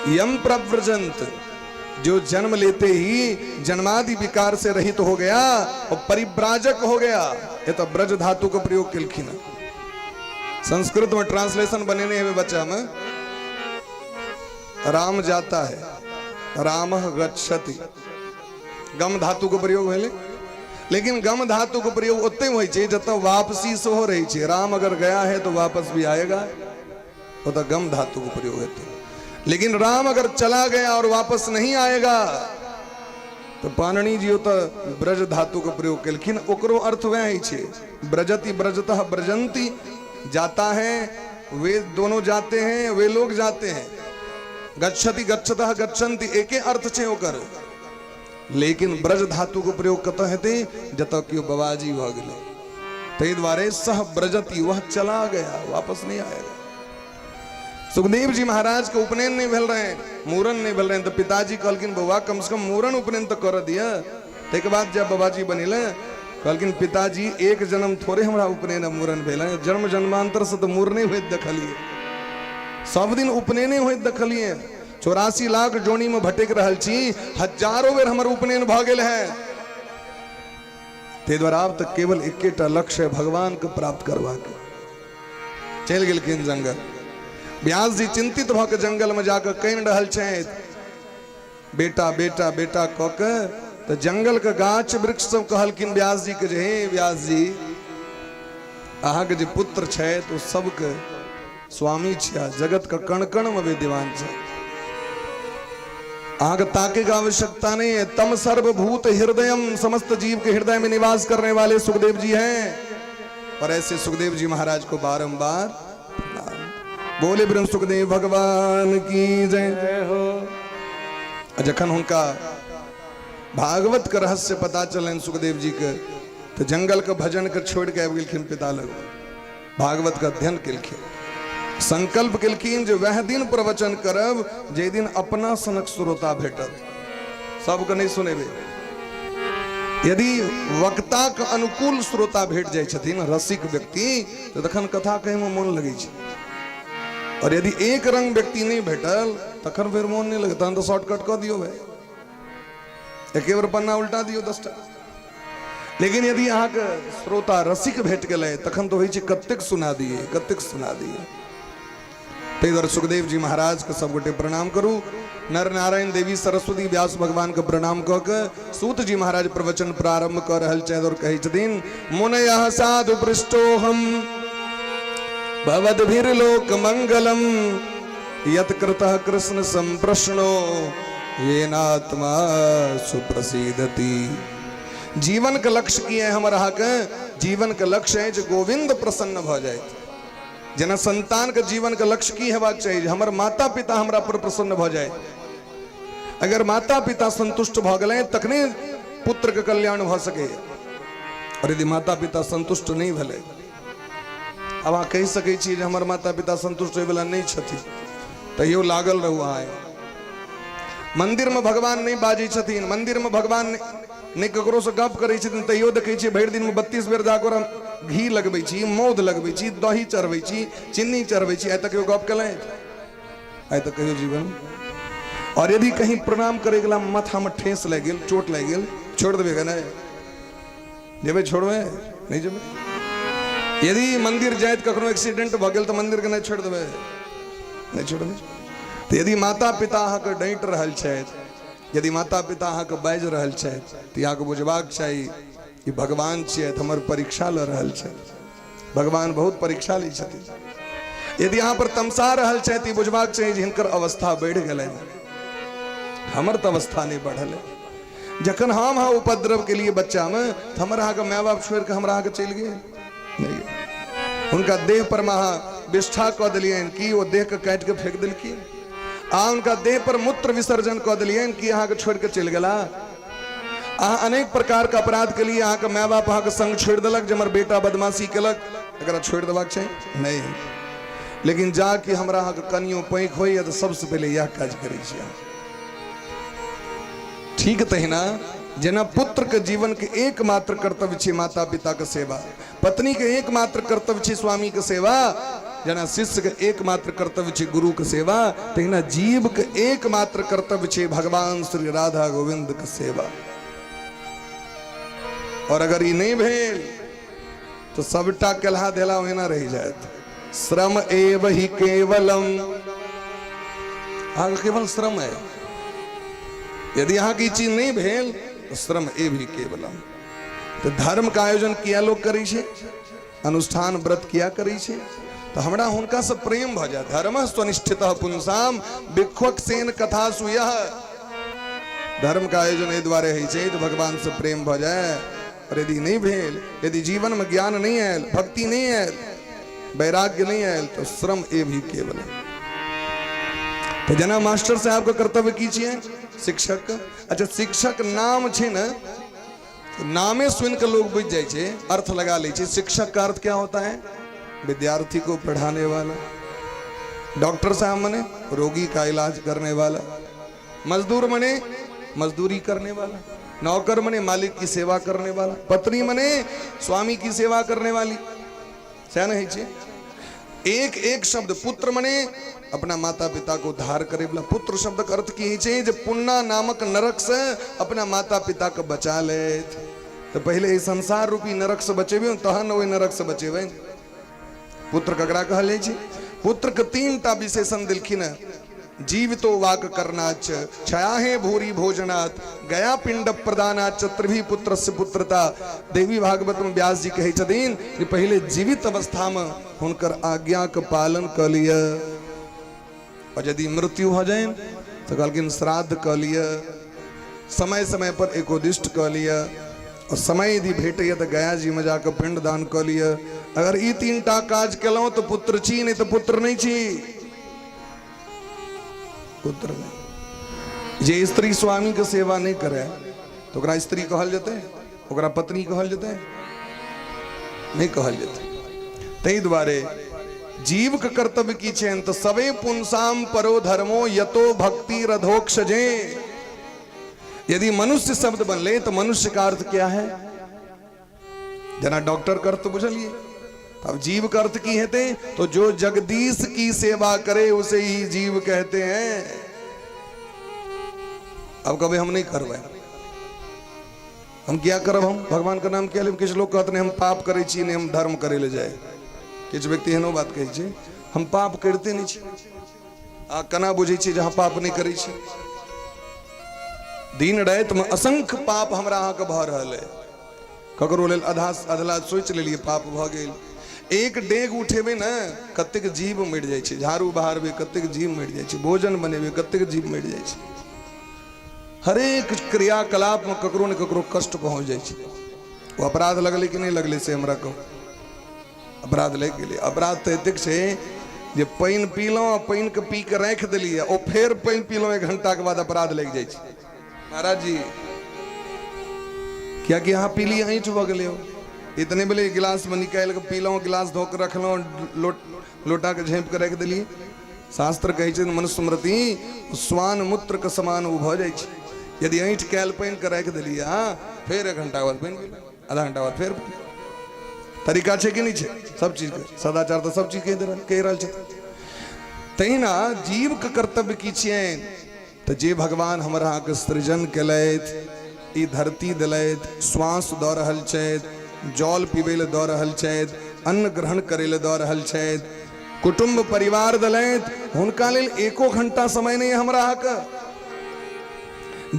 यम प्रव्रजंत, जो जन्म लेते ही जन्मादि विकार से रहित हो गया और परिव्राजक हो गया। ये तो ब्रज धातु का प्रयोग केलखिन। संस्कृत में ट्रांसलेशन बनेने है बच्चा में, राम जाता है, राम गच्छति, गम धातु के प्रयोग भेलै। लेकिन गम धातु के प्रयोग ओते होइ छै जतऽ वापसी सेहो रहै छै। राम अगर गया है तो वापस भी आएगा, ओतऽ गम धातु के प्रयोग हेतै। लेकिन राम अगर चला गया और वापस नहीं आएगा तो पाणिनि जी ओतऽ ब्रज धातु के प्रयोग केलखिन। ओकरो अर्थ वएह होइ छै, ब्रजति ब्रजतः ब्रजंती, जाता है, वे दोनों जाते हैं, वे लोग जाते हैं। गच्छति गच्छतः गच्छन्ति, एके अर्थ छै ओकर। लेकिन ब्रज धातु के प्रयोग कतऽ हेतै, जतऽ केओ बबाजी भऽ गेलै। ताहि दुआरे सह ब्रजति, वह चला गया, वापस नहीं आएगा। सुखदेव जी महाराज के उपनयन नहीं भेल रहे, मूड़न नहीं भेल रहे, तो पिताजी कहलखिन बौआ कम से कम मूड़न उपनयन तो कर दिया, ताहिके बाद जब बाबाजी बनेले। कहलखिन पिताजी एक जन्म थोड़े हमरा उपनयन मूड़न भेल है, जन्म जन्मांतर से तो मूड़ने होइत देखलिए, सब दिन उपनयने होइत देखलिए, 84 लाख जोनी में भटक रहल छी, हजारों बेर हमर उपनयन भऽ गेल है। ताहि दुआरे आब तऽ केवल एकेटा लक्ष्य है, भगवान के प्राप्त करबाक। चलि गेलखिन जंगल। व्यास जी चिंतित भऽ के जंगल में जाकऽ कानि रहल छथि, बेटा बेटा बेटा कऽ के। तऽ जंगल के गाछ वृक्ष सब कहलखिन व्यास जी के जे हे व्यास जी, अहाँके जे पुत्र छथि ओ सबके स्वामी छिया, जगत के कण कण में विद्यमान छथि, अहाँके ताके के आवश्यकता नहीं है। तम सर्वभूत हृदयम, समस्त जीव के हृदय में निवास करने वाले सुखदेव जी हैं, और ऐसे सुखदेव जी महाराज को बारंबार प्रणाम। बोले ब्रह्म सुखदेव भगवान की जय हो। जखन हुनका भागवत के रहस्य पता चलन सुखदेव जी के, तो जंगल के भजन के छोड़ के आबि गेलखिन पिता लग, भागवत के अध्ययन केलखिन, संकल्प केलखिन जे वएह दिन प्रवचन करब जे दिन अपना सनक श्रोता भेटत, सबके नहीं सुनेबै। यदि वक्ता के अनुकूल श्रोता भेट जाइ छथिन, रसिक व्यक्ति, तऽ तखन कथा कहै में मोन लगै छै। और यदि एक रंग व्यक्ति नहीं भेटल तखन फेर मोन नहीं लगत, तहन तऽ शॉर्टकट कऽ दियौ भाई, एके बेर पन्ना उल्टा दियौ 10टा। लेकिन यदि अहाँके श्रोता रसिक भेट गेलै तखन तऽ होइ छै कतेक सुना दिए, कतेक सुना दिए। ताहि दुआरे सुखदेव जी महाराजके सबगोटे प्रणाम करू। नर नारायण देवी सरस्वती व्यास भगवान के प्रणाम कऽ के सूत जी महाराज प्रवचन प्रारंभ कऽ रहल छथि और कहै छथिन, मुनयः साधु पृष्टोहम भवद्भिर्लोक मंगलम यत कृतः कृष्ण संप्रश्नो येनात्मा सुप्रसीदति। जीवन के लक्ष्य की है हमर अहाँके? जीवन के लक्ष्य है जे गोविंद प्रसन्न भऽ जाए। जेना संतान के जीवन के लक्ष्य की हेबाक चाही? जे हमर माता पिता हमरा पर प्रसन्न भऽ जाए। अगर माता पिता संतुष्ट भऽ गेलै तखने पुत्र के कल्याण भऽ सकैए। और यदि माता पिता संतुष्ट नहि भेलै, आब अहाँ कहि सकै छी जे हमर माता पिता संतुष्ट होयवला नहि छथिन, तैयो लागल रहू। अहाँ मंदिर में भगवान नहीं बाजै छथिन, मंदिर में भगवान नहि ककरोसँ गप करै छथिन, तैयो देखै छियै भरि दिनमे 32 बेर जाकऽ हम घी लगबै छी, मौध लगबै छी, दही चढ़बै छी, चीनी चढ़बै छी। आइ तक कहियो गप केलथि? आइ तक कहियो जीवन? और यदि कहीं प्रणाम करे गेला माथामे ठेस लागि गेल, चोट लागि गेल, छोड़ि देबै कि नहि? जेबै छोड़बै? नहि जेबै। यदि मंदिर जाइत कखनो एक्सीडेंट भऽ गेल तऽ मंदिरके नहि छोड़ि देबै? नहि छोड़बै। तऽ यदि माता पिता अहाँके डाँटि रहल छथि, यदि माता पिता अहाँके बाजि रहल छथि, तऽ अहाँके बुझबाक चाही कि भगवान छियथि, हमर परीक्षा लऽ रहल छथि। भगवान बहुत परीक्षा लै छथिन। यदि अहाँ पर तमसा रहल छथि, ई बुझबाक चाही जे हिनकर अवस्था बढ़ि गेलनि, हमर तऽ अवस्था नहि बढ़ल है। जखन हम अहाँ उपद्रव के लिए बच्चामे, तऽ हमर अहाँके माय बाप छोड़ि कऽ हमरा अहाँके चलि गेल? नहि गेल। हुनका देह पर मे अहाँ विष्ठा कऽ देलियनि कि ओ देहके काटि कऽ फेंक देलखिन? अहाँ हुनका देह पर मूत्र विसर्जन कऽ देलियनि कि अहाँके छोड़ि कऽ चलि गेला? अहाँ अनेक प्रकार के अपराध के लिए अहाँके माय बाप अहाँके संग छोड़ि देलक जे हमर बेटा बदमाशी केलक, एकरा छोड़ि देबाक छै नहि। लेकिन जा कि हमरा अहाँके कनियो पैघ होइए तऽ सबसँ पहिले इएह काज करै छी अहाँ। ठीक तहिना जेना पुत्र के जीवन के एकमात्र कर्तव्य छै माता पिता के सेवा, पत्नी के एकमात्र कर्तव्य छै स्वामी के सेवा, जेना शिष्य के एकमात्र कर्तव्य छै गुरु के सेवा, तहिना जीव के एकमात्र कर्तव्य छै भगवान श्री राधा गोविंद के सेवा। और अगर ई नहीं भेल तो सबटा केलहा देला ओहिना रहि जायत। श्रम एव ही केवलम, अहाँके केवल श्रम है। यदि अहाँके ई चीज नहीं भेल तो श्रम एव ही केवलम। तो धर्म के आयोजन किया लोग करै छै? अनुष्ठान व्रत किया करै छै? तो हमरा हुनका से प्रेम भऽ जाय। धर्म स्वनिष्ठित पुंसाम विक्षक सेन कथा सुयह। धर्म के आयोजन एहि दुआरे होइ छै जे भगवान से प्रेम भऽ जाय। और यदि नहीं भेल, यदि जीवन में ज्ञान नहीं आयल, भक्ति नहीं आयल, वैराग्य नहीं आयल, तो श्रम ए भी केवल है। तो जना मास्टर साहब के कर्तव्य की छियै? शिक्षक। अच्छा, शिक्षक नाम छै ने, तो नामे सुन के लोग बुझ जाइ छै, अर्थ लगा लै छै। शिक्षक का अर्थ क्या होता है? विद्यार्थी को पढ़ाने वाला। डॉक्टर साहब मने रोगी का इलाज करने वाला। मजदूर मने मजदूरी करने वाला। नौकर मने मालिक की सेवा करने वाला। पत्नी मने स्वामी की सेवा करने वाली। सह नहीं छे? एक एक शब्द। पुत्र मने अपना माता पिता को उद्धार करे वाला। पुत्र शब्द के अर्थ की छै जे पुन्ना नामक नरक से अपना माता पिता के बचा ले। तो पहले ई संसार रूपी नरक से बचेबे तहन ओहि नरक से बचेबे। पुत्र ककरा कहल जाइ छै? पुत्र के 3 टा विशेषण देलखिन हँ। जीवितो वाक करनाच छयाहे भूरी भोजनात् गया पिंड प्रदानाच त्रिभी पुत्र से पुत्रता। देवी भागवत में व्यास जी कहै छथिन कि पहले जीवित अवस्था में हुनकर आज्ञा के पालन कऽ लिअ, और यदि मृत्यु भऽ जाइन तऽ कहलखिन श्राद्ध कऽ लिअ, समय समय पर एकोदिष्ट कऽ लिअ, और समय यदि भेटैए तऽ गया जी में जाकऽ पिंड दान कऽ लिअ। अगर ई 3 टा काज केलहुँ तऽ पुत्र छी, नहि तऽ पुत्र नहि छी। पुत्र नहि। जे स्त्री स्वामी के सेवा नहि करे तऽ ओकरा स्त्री कहल जेतै? ओकरा पत्नी कहल जेतै? नहि कहल जेतै। ताहि दुआरे जीव के कर्तव्य की छनि? तऽ सबे पुंसाम परो धर्मो यतो भक्ति रधोक्षजे। यदि मनुष्य शब्द बनले तो मनुष्य का अर्थ क्या है? जना डॉक्टर का अर्थ बुझलिए, अब जीव का अर्थ की हेते? तो जो जगदीश की सेवा करे उसे ही जीव कहते हैं। अब कभी हम नहीं करबै, हम क्या करब? हम भगवान का नाम क्या लेब? किछु लोग कहते नहीं हम पाप करै छी, नहीं हम धर्म करे ले जाए। किछु व्यक्ति एहनो बात कहै छै। हम पाप करिते नहि छी। आ केना बुझै छी जे अहाँ पाप नहि करै छी? दिन रातिमे असंख्य पाप हमरा अहाँके भऽ रहल अइ। ककरो लेल आधा अधला सोचि लेलियै, पाप भऽ गेल। एक डेग उठेबै ने, कतेक जीव मरि जाइ छै। झाड़ू बहारबै, कतेक जीव मरि जाइ छै। भोजन बनेबै, कतेक जीव मरि जाइ छै। हरेक क्रियाकलापमे ककरो ने ककरो कष्ट पहुँच जाइ छै। ओ अपराध लगलै कि नहि लगलै से हमरा कहू। अपराध लागि गेलै। अपराध तऽ एतेक छै जे पानि पीलहुँ आ पानिके पी कऽ राखि देलियै, ओ फेर पानि पीलहुँ एक घंटाके बाद अपराध लागि जाइ छै। महाराज जी, कियाकि अहाँ पी लियै, ऐंठ भऽ गेलै। ओ इतने भेलै, गिलासमे निकालि कऽ पीलहुँ, गिलास धो कऽ रखलहुँ, लोटाके झाँपि कऽ राखि देलियै। शास्त्र कहै छै मनुस्मृति, स्वान मूत्रके समान ओ भऽ जाइ छै। यदि ऐंठ कयल पानिके राखि देलियै अहाँ, फेर एक घंटाके बाद पानि पी, आधा घंटा बाद फेर। तरीका छै कि नहि छै सब चीजके? सदाचार तऽ सब चीज कहि रहल छै। तहिना जीवके कर्तव्य की छियनि? तऽ जे भगवान हमर अहाँके सृजन केलथि, ई धरती देलथि, श्वास दऽ रहल छथि, जल पीबै लए दऽ रहल छथि, अन्न ग्रहण करै लए दऽ रहल छथि, कुटुम्ब परिवार देलथि, हुनका लेल एको घंटा समय नहि हमरा अहाँके?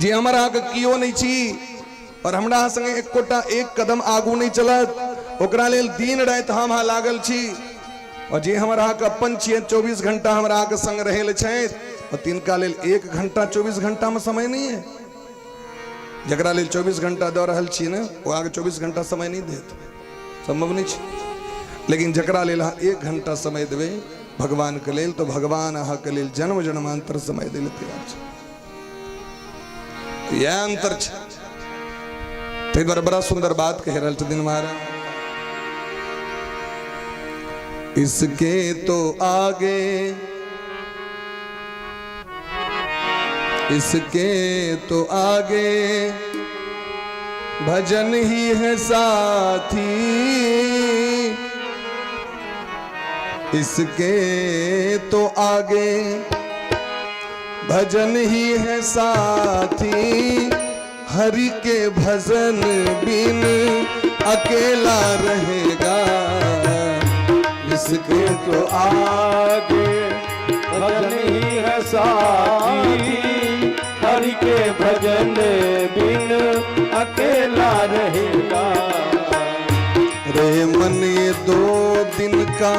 जे हमर अहाँके कियो नहि छी और हमरा अहाँ संगे एकोटा एक कदम आगू नहि चलत, ओकरा लेल दिन राति हम अहाँ लागल छी। और जे हमर अहाँके अपन छियै, 24 घंटा हमरा अहाँके संग रहै लए छथि, और तिनका लेल 1 घंटा 24 घंटामे समय नहि है। जकरा लेल 24 घंटा दऽ रहल छी ने, ओ अहाँके 24 घंटा समय नहि देत, सम्भव नहि छै। लेकिन जकरा लेल अहाँ 1 घंटा समय देबै भगवानके लेल, तऽ भगवान अहाँके लेल जन्म जन्मांतर समय दै लए तैयार छै। इएह अंतर छै। ताहि दुआरे बड़ा सुंदर बात कहि रहल छथिन महाराज, इसके तो आगे, इसके तो आगे भजन ही है साथी, इसके तो आगे भजन ही है साथी, हरि के भजन बिन अकेला रहेगा। इसके तो आगे भजन ही है साथी, हरि के भजन बिन अकेला रहेगा। रे मन ये 2 दिन का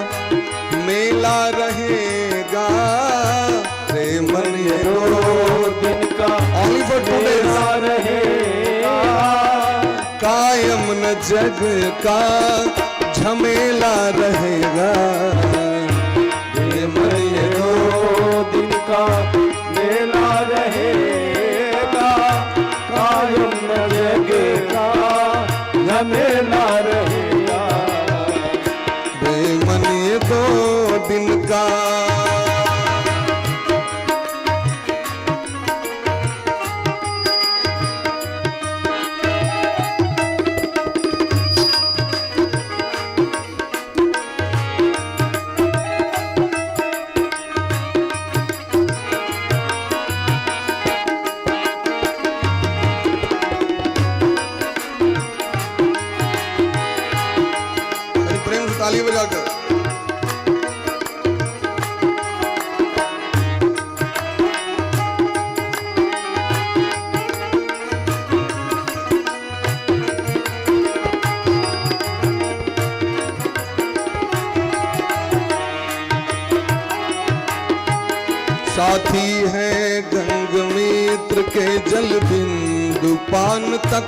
मेला रहेगा, रे मन ये 2 दिन का Only for 2 days. मेला रहेगा। कायम न जग का झमेला रहेगा। रे मन ये 2 दिन का मेला रहेगा, कायम न जग का झमेला रहेगा। रे मन ये 2 दिन का। प्रेम से ताली बजाकर। साथी है गंग मित्र के जल बिंदु पान तक,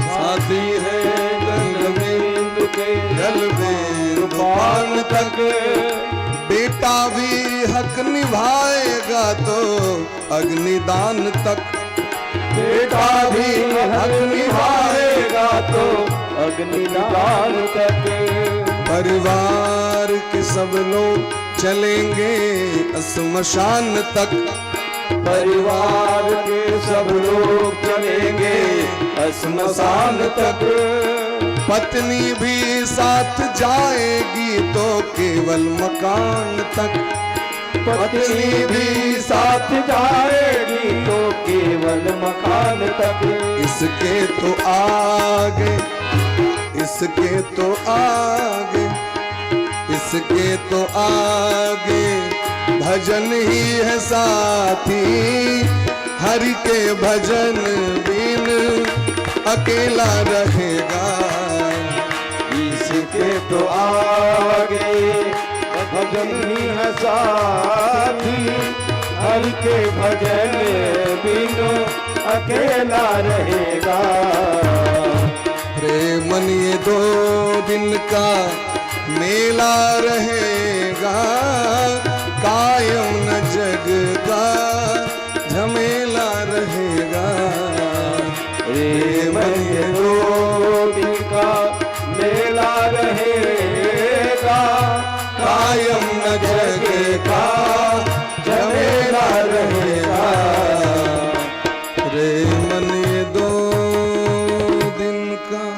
साथी है गंग मित्र के जल बिंदु पान तक, बेटा भी हक निभाएगा तो अग्निदान तक, बेटा भी हक निभाएगा तो अग्निदान तक। परिवार के सब लोग चलेंगे श्मशान तक, परिवार के सब लोग चलेंगे श्मशान तक। पत्नी भी साथ जाएगी तो केवल मकान तक, पत्नी भी साथ जाएगी तो केवल मकान तक। इसके तो आगे, इसके तो आगे, इसके तो आगे भजन ही है साथी, हरि के भजन बिन अकेला रहेगा। इसके तो आगे भजन ही है साथी, हरि के भजन बिन अकेला रहेगा। रे मन ये 2 दिन का मेला रहेगा, कायम न जग का झमेला रहेगा। रे मन ये 2 दिन का मेला रहेगा, कायम न जग का झमेला रहेगा। रे मन ये 2 दिन का।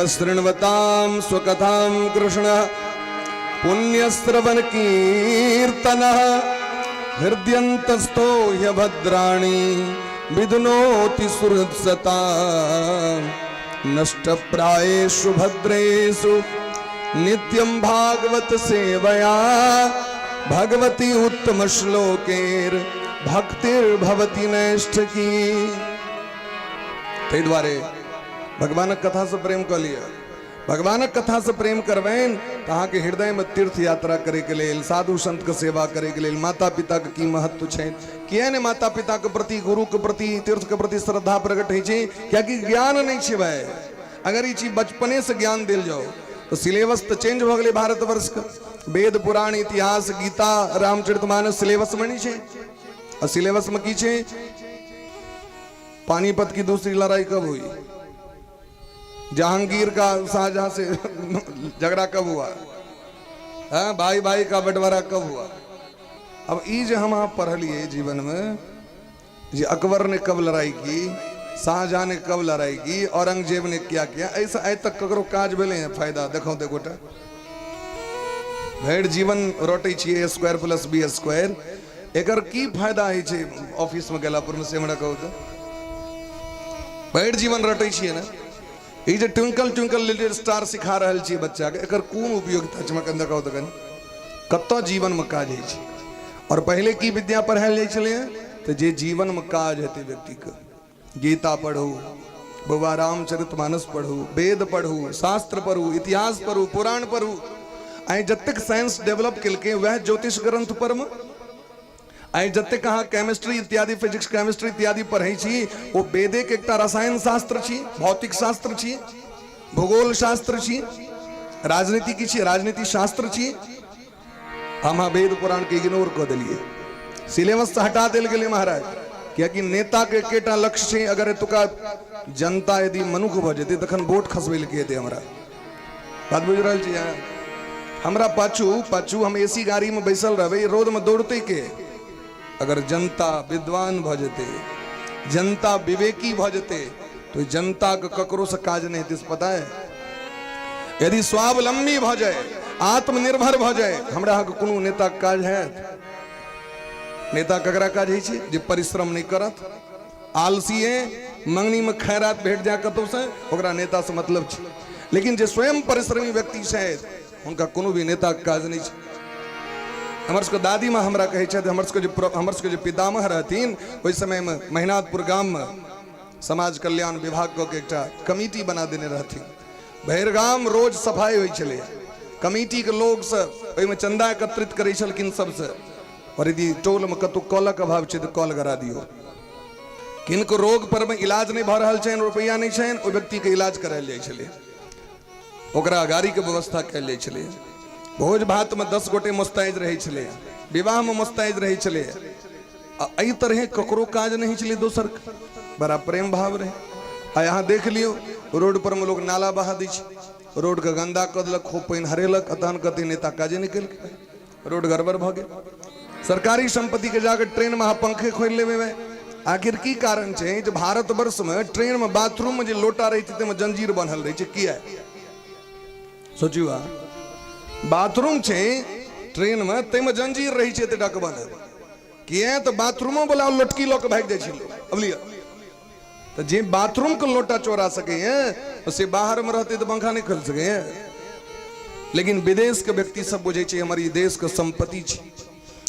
शृण्वतां स्वकथां कृष्ण पुण्यश्रवण कीर्तन, हृदयन्तस्थो ह्यभद्राणि विधुनोति सुहृत्सता। नष्टप्रायेषु भद्रेषु नित्यं भागवत सेवया, भगवती उत्तम श्लोकेर भक्तिर्भवति नैष्ठिकी। ताहि दुआरे भगवानक कथासँ प्रेम कऽ लिअ। भगवानक कथासँ प्रेम करबनि तऽ अहाँके हृदयमे तीर्थ यात्रा करैके लेल, साधु संतके सेवा करैके लेल, माता पिताके की महत्व छै, किया नहि माता पिताके प्रति, गुरुके प्रति, तीर्थके प्रति श्रद्धा प्रकट होइ छै, कियाकि ज्ञान नहि छै भाई। अगर ई चीज बचपनेसँ ज्ञान देल जाओ तऽ सिलेबस तऽ चेंज भऽ गेलै भारतवर्षके। वेद पुराण इतिहास गीता रामचरितमानस सिलेबसमे नहि छै। आ सिलेबसमे की छै? पानीपत की दूसरी लड़ाई कब हुई, जहांगीर का शाहजहां से झगड़ा कब हुआ, हाँ, भाई भाई का बंटवारा कब हुआ। अब ई जे हम अहाँ पढ़लिए जीवन में जे अकबर ने कब लड़ाई की, शाहजहां ने कब लड़ाई की, औरंगजेब ने क्या किया, ऐसा आइ तक ककरो काज भेलै हैं फायदा? देखो देखोटा भरि जीवन रटै छियै A square plus B square, एकर की फायदा होइ छै ऑफिस में गेला पर में, से हमरा कहू तऽ। भरि जीवन रटै छियै ने। ई जे ट्विंकल ट्विंकल लिटिल स्टार सिखा रहल छियै बच्चाके, एकर कोन उपयोगिता छै, हमरा कनि कहू तऽ कनि कतऽ जीवनमे काज होइ छै? आओर पहिले की विद्या पढ़ायल जाइ छलै तऽ जे जीवनमे काज हेतै व्यक्तिके। गीता पढ़ू बौआ, रामचरितमानस पढ़ू, वेद पढ़ू, शास्त्र पढ़ू, इतिहास पढ़ू, पुराण पढ़ू। आइ जतेक साइंस डेवलप केलकै वएह ज्योतिष ग्रंथ पर मे। आइ जतेक अहाँ केमिस्ट्री इत्यादि, फिजिक्स केमिस्ट्री इत्यादि पढ़ै छी, ओ वेदे के एकटा रसायन शास्त्र छी, भौतिक शास्त्र छी, भूगोल शास्त्र छी, राजनीति की छी, राजनीति शास्त्र छी। हम वेद पुराण के इग्नोर कऽ देलियै, सिलेबस से हटा देल गेलै महाराज। कियाकि नेता के एकेटा लक्ष्य छै, अगर एतुका जनता यदि मनुख भऽ जेतै तखन वोट खसबै लए के हेतै। हमरा बात बुझि रहल छी अहाँ? हमरा पाछू पाछू हम एसी गाड़ी में बैसल रहबै, रोड में दौड़तै के? अगर जनता विद्वान भऽ जेतै, जनता विवेकी भऽ जेतै, तो जनता के ककरो से काज नहीं हेतै, से पता है? यदि स्वावलंबी भऽ जाए, आत्मनिर्भर भऽ जाए, हमरा अहाँके कोनो नेताके काज हैत? नेता ककरा काज होइ छै? जे परिश्रम नहि करत, आलसी है, मंगनी में खैरात भेट जाए कतौसँ, ओकरा नेता से मतलब छै। लेकिन जे स्वयं परिश्रमी व्यक्ति छथि, हुनका कोनो भी नेताके काज नहि छै। हमर सबके दादी माँ हमरा कहै छथि, हमर सबके जे पितामह रहथिन, ओहि समयमे महिनाथपुर गाममे समाज कल्याण विभाग कऽ के एकटा कमिटी बना देने रहथिन। भरि गाम रोज सफाइ होइ छलै। कमिटीके लोग सब ओहिमे चंदा एकत्रित करै छलखिन सबसँ। और यदि टोलमे कतहु कलक अभाव छै तऽ कल गड़ा दियौ। किनको रोग पर मे इलाज नहि भऽ रहल छनि, रुपैआ नहि छनि, ओहि व्यक्तिके इलाज करायल जाइ छलै, ओकरा गाड़ीके व्यवस्था कयल जाइ छलै। भोज भातमे 10 गोटे मुस्तैद रहै छलै, विवाहमे मुस्तैद रहै छलै। आ एहि तरहे ककरो काज नहि छलै दोसरके, बड़ा प्रेम भाव रहै। आ यहाँ देख लियौ, रोड पर मे लोग नाला बहा दै छै, रोडके गन्दा कऽ देलक, खूब पानि हरेलक, आ तहन कहतै नेता काजे नहि केलकै, रोड गड़बड़ भऽ गेल। सरकारी सम्पत्तिके जाके ट्रेनमे अहाँ पंखे खोलि लेबै भाइ। आखिर की कारण छै जे भारतवर्षमे ट्रेनमे बाथरूममे जे लोटा रहै छै ताहिमे जंजीर बन्हल रहै छै? किया सोचियौ अहाँ, बाथरूम छै ट्रेनमे, ताहिमे जंजीर रहै छै एतेक टाके बन्हल, किया? तऽ बाथरूमो वाला लोटकी लऽ कऽ भागि जाइ छै लोक। अब लिअ तऽ जे बाथरूम के लोटा चोरा सकैए से बाहर में रहतै तऽ पंखा नहि खोलि सकैए। लेकिन विदेशके व्यक्ति सब बुझै छै हमर ई देशके सम्पत्ति छै।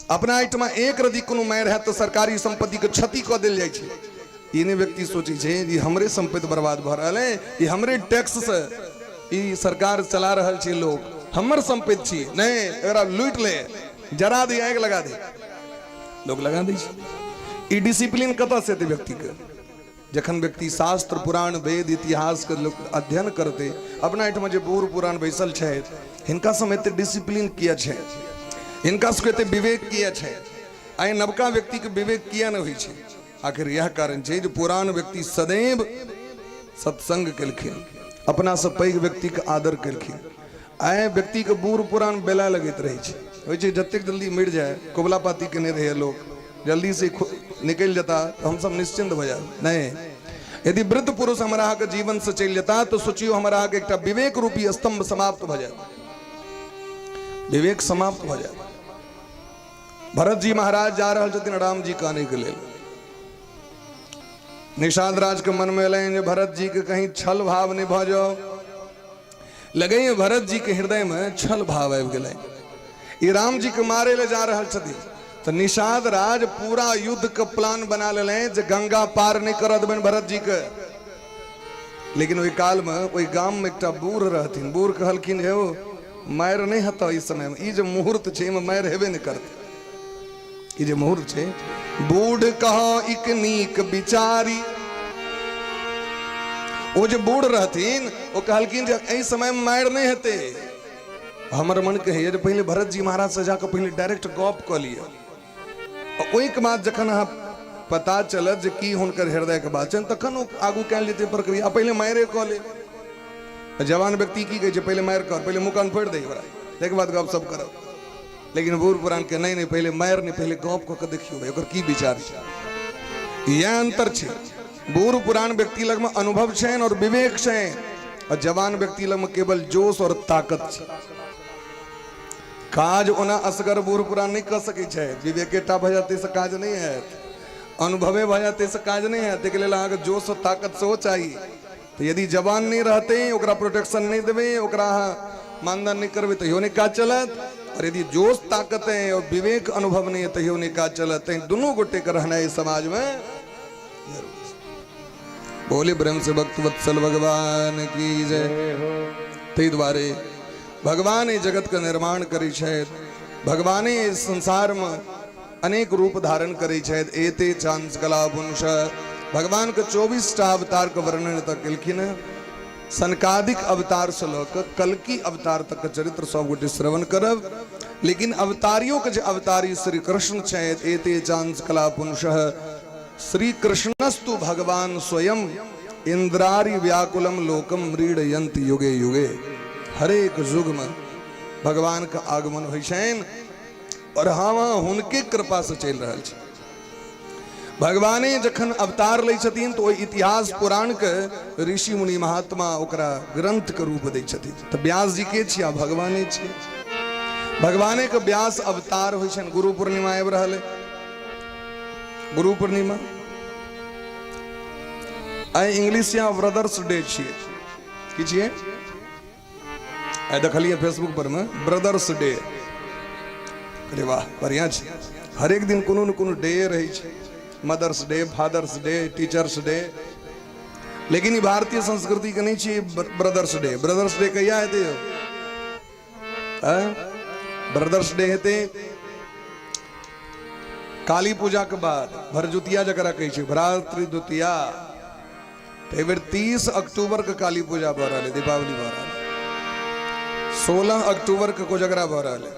अपना एहिठमा एक रति कोनो मारि हैत तऽ सरकारी सम्पत्तिके क्षति कऽ देल जाइ छै। ई नहि व्यक्ति सोचै छै ई हमरे सम्पत्ति बर्बाद भऽ रहल है, ई हमरे टैक्ससँ ई सरकार चला रहल छै, लोक हमर सम्पत्ति छी, नहि एकरा लूटि ले, जरा दे, आगि लगा दे, लोक लगा दै छै। ई डिसिप्लिन कतऽसँ एतै व्यक्तिके? जखन व्यक्ति शास्त्र पुराण वेद इतिहासके लोक अध्ययन करतै। अपना एहिठमा जे बूढ़ पुरान बैसल छथि, हिनका सबमे एते डिसिप्लिन किया छै, हिनका सबके एते विवेक किया छै? आइ नवका व्यक्तिके विवेक किया नहि होइ छै? आखिर इएह कारण छै जे पुरान व्यक्ति सदैव सत्संग केलखिन, अपनासँ पैघ व्यक्तिके आदर केलखिन। आइ व्यक्तिके बूढ़ पुरान बेला लगैत रहै छै, होइ छै जतेक जल्दी मरि जाय, कबुला पाती केने रहैए लोक, जल्दी से निकलि जेता तऽ हमसब निश्चिन्त भऽ जायब। नहि, यदि वृद्ध पुरुष हमरा अहाँके जीवन से चलि जेता तऽ सोचियौ हमरा अहाँके एकटा विवेक रूपी स्तंभ समाप्त भऽ जायत, विवेक समाप्त भऽ जायत। भरत जी महाराज जा रहल छथिन राम जी के आनैके लेल। निषाद राज के मन में एलनि जे भरत जी के कहीं छल भाव नहि भऽ जाओ। लगैए भरत जी के हृदय में छल भाव आबि गेलै, ई राम जी के मारे ले जा रहल छथिन। तऽ निषाद राज पूरा युद्ध के प्लान बना लेलनि जे गंगा पार नहि करऽ देबनि भरत जी के। लेकिन ओहि काल में ओहि गाम में एकटा बूढ़ रहथिन। बूढ़ कहलखिन, हे मारि नहि हेतऽ ई समय में, ई जे मुहूर्त छै एहिमे मारि हेबे नहि करतै, ई जे मुहूर्त छै। बूढ़ कह इक नीक बिचारी। ओ जे बूढ़ रहथिन ओ कहलखिन जे एहि समय में मारि नहि हेतै। हमर मन कहैए जे पहिले भरत जी महाराज से जाकऽ पहिले डायरेक्ट गप कऽ लिअ, ओहिके बाद जखन अहाँ पता चलत जे की हुनकर हृदयके बात छनि तखन ओ आगू कयल जेतै प्रक्रिया। पहिले मारिए कऽ ले। जवान व्यक्ति की कहै छै? पहिले मारि कर, पहिले मुँह कान फोड़ि दे ओकरा, ताहिके बाद गप सप करब। लेकिन बूढ़ पुरान के नहीं, नहीं, पहिले मारि नहीं, पहिले गप कऽ के देखियौ भाई ओकर की विचार छै। इएह अंतर छै। बूढ़ पुरान व्यक्ति लगमे अनुभव छनि और विवेक छनि, और जवान व्यक्ति लगमे केवल जोश और ताकत छै। काज ओना असगर बूढ़ पुरान नहि कऽ सकै छै। विवेके टा भऽ जेतै से काज नहि हैत, अनुभवे भऽ जेतै से काज नहि हैत। ताहिके लेल अहाँके जोश और ताकत सेहो चाही। तऽ यदि जवान नहि रहतै, ओकरा प्रोटेक्शन नहि देबै, ओकरा अहाँ मानदान नहि करबै, तैयो नहि काज चलत। और यदि जोश ताकत है और विवेक अनुभव नहि है तैयो नहि काज चलत। तैं दुनू गोटेके रहनाइ समाजमे जरूरी छै। बोले ब्रह्म से भक्त वत्सल भगवान की जय। ताहि दुआरे भगवान एहि जगतके निर्माण करै छथि, भगवाने एहि संसारमे अनेक रूप धारण करै छथि। एते चांस कला पुंस, भगवानके 24टा अवतारके वर्णन एतऽ केलखिन हेँ। सनकादिक अवतारसँ लऽ कऽ कल्कि अवतार तक के चरित्र सब गोटे श्रवण करब। लेकिन अवतारियों के जे अवतारी श्री कृष्ण छथि, एते चांस कला पुंस श्री कृष्णस्तु भगवान स्वयं इंद्रारि व्याकुलम लोकम म्रीडयंत युगे युगे। हरेक युग में भगवान के आगमन होइ छनि और हम हुनके कृपा से चलि रहल छी। भगवाने जखन अवतार लै छथिन तऽ ओहि इतिहास पुराण के ऋषि मुनि महात्मा ओकरा ग्रंथ के रूप दै छथिन। तऽ व्यास जी के छिया? भगवाने छियै। भगवाने के व्यास अवतार होइ छनि। गुरु पूर्णिमा आबि रहल है। गुरु पूर्णिमा आइ इंग्लिश या ब्रदर्स डे छियै। की छियै? आइ देखलियै फेसबुक पर में ब्रदर्स डे। अरे वाह, बढ़िया छै। हरेक दिन कोनो ने कोनो डे रहै छै, mothers day, fathers day, teachers day. लेकिन ई भारतीय संस्कृति के नहि छियै ब्रदर्स डे। ब्रदर्स डे कहिया हेतै यौ? ब्रदर्स डे हेतै काली पूजा के बाद, भरजुतिया जकरा कहै छै, भ्रातृ द्वितीया। तऽ एहि बेर 30 अक्टूबर के काली पूजा भऽ रहल है, दीपावली भऽ रहल है। 16 अक्टूबर के कोजगरा भऽ रहल है।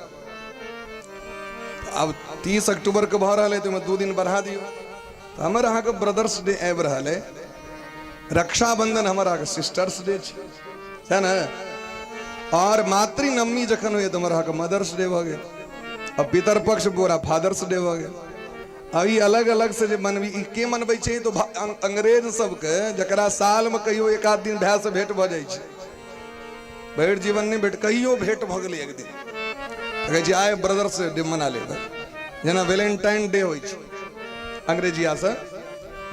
आब 30 अक्टूबर के भऽ रहल है तऽ ओहिमे 2 दिन बढ़ा दियौ। तऽ हमर अहाँके ब्रदर्स डे आबि रहल है। रक्षाबंधन हमर अहाँके सिस्टर्स डे छै, सएह ने? आओर मातृनवमी जखन होइए तऽ हमर अहाँके मदर्स डे भऽ गेल। आ पितरपक्ष पूरा फादर्स डे भऽ गेल। आ ई अलग अलग से जे मनबी, ई के मनबै छै? तऽ अंग्रेज सबके, जकरा सालमे कहियो एक आध दिन भाय से भेंट भऽ जाइ छै, भरि जीवन नहि भेंट, कहियो भेंट भऽ गेलै एक दिन, तऽ कहै छै आइ ब्रदर्स डे मना लेबै। जेना वेलेंटाइन डे होइ छै अंग्रेजिया से,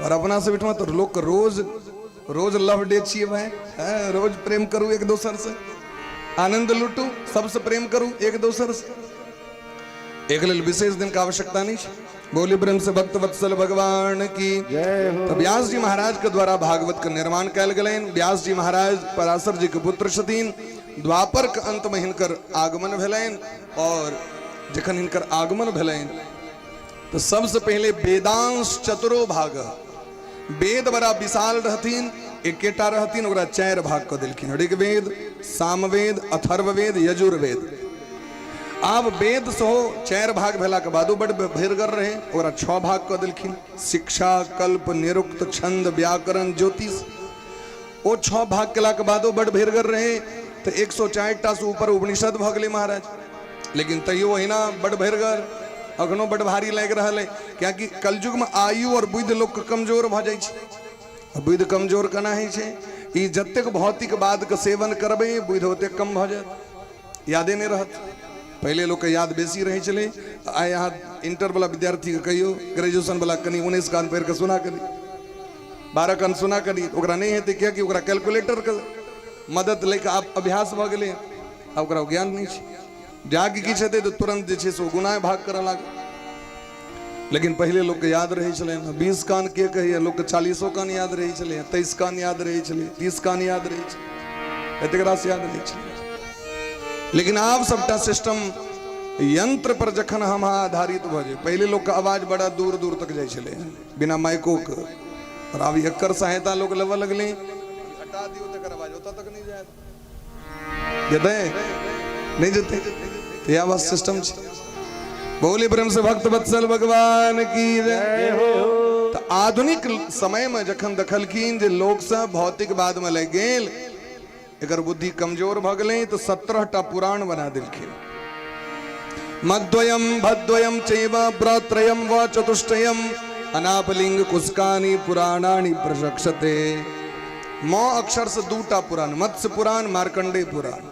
आओर अपना सब ओहिठमा तऽ लोकके रोज रोज लव डे छियै भाय, हँ, रोज प्रेम करू एक दोसर से। आनंद लूटू, सबसे प्रेम करू एक दोसर से। एक लेल विशेष दिन के आवश्यकता नहीं छै। बोली प्रेम से भक्त वत्सल भगवान की जय हो। तो व्यास जी महाराज के द्वारा भागवत के निर्माण कयल गेलनि। व्यास जी महाराज पराशर जी के पुत्र छथिन। द्वापर के अंत में हिनकर आगमन भेलनि और जखन हिनकर आगमन भेलनि तो सबसे पहले वेदांश चतुरो भाग, वेद बड़ा विशाल रहथिन, एकेटा रहथिन, ओकरा चारि भाग कऽ देलखिन, ऋग्वेद, सामवेद, अथर्ववेद, यजुर्वेद। आब वेद सेहो चारि भाग भेलाके बादो बड भरिगर रहे, ओकरा 6 भाग कऽ देलखिन, शिक्षा, कल्प, निरुक्त, छंद, व्याकरण, ज्योतिष। ओ 6 भाग केलाके बादो बड भरिगर रहे, तऽ 104 टा से ऊपर उपनिषद भऽ गेलै महाराज। लेकिन तैयो ओहिना बड भरिगर, अखनो बड भारी लागि रहल है, कियाकि कलयुगमे आयु और बुद्धि लोकके कमजोर भऽ जाइ छै। बुद्धि कमजोर केना होइ छै? ई जतेक भौतिकवाद के सेवन करबै बुद्धि ओतेक कम भऽ जायत, यादे नहि रहत। पहिले लोकके याद बेसी रहै छलै। आइ अहाँ इंटर वाला विद्यार्थीके कहियौ, ग्रेजुएशन वाला कनि 19 कान पढ़ि कऽ सुना कनि, 12 कान सुना कनि, ओकरा नहि हेतै, कियाकि ओकरा कैलकुलेटरके मदद लऽ कऽ आब अभ्यास भऽ गेलै, आब ओकरा ज्ञान नहि छै। जाके किछु हेतै तऽ तुरन्त जे छै से ओ गुनाह भाग करऽ लागल। लेकिन पहिले लोकके याद रहै छलै, 20 कान के कहैए, लोकके 40 कान याद रहै छलै, 23 कान याद रहै छलै, 30 कान याद रहै छलै, एतेक रास याद रहै छलै। लेकिन आब सबटा सिस्टम यंत्र पर जखन हम आधारित भऽ जाइ, पहिले लोकके आवाज बड़ा दूर दूर तक जाइ छलै बिना माइकोके, और आब एकर सहायता लोक लेबऽ लगलै, हटा दियौ तकर आवाज ओतऽ तक नहि जायत, जेतै नहि जेतै, तऽ इएह बस सिस्टम छै। बोली प्रेम से भक्त वत्सल भगवान की जय हो। तऽ आधुनिक समय में जखन देखलखिन जे लोक सब भौतिकवाद में लागि गेल, एकर बुद्धि कमजोर भऽ गेलै, तऽ 17 टा पुराण बना देलखिन। मद्वयम भद्वयम चैव व्रत्रयम व चतुष्टयम अनापलिंग कुस्कानि पुराणानि प्रशक्षते। म अक्षर से दूटा पुराण, मत्स्य पुराण, मार्कंडेय पुराण।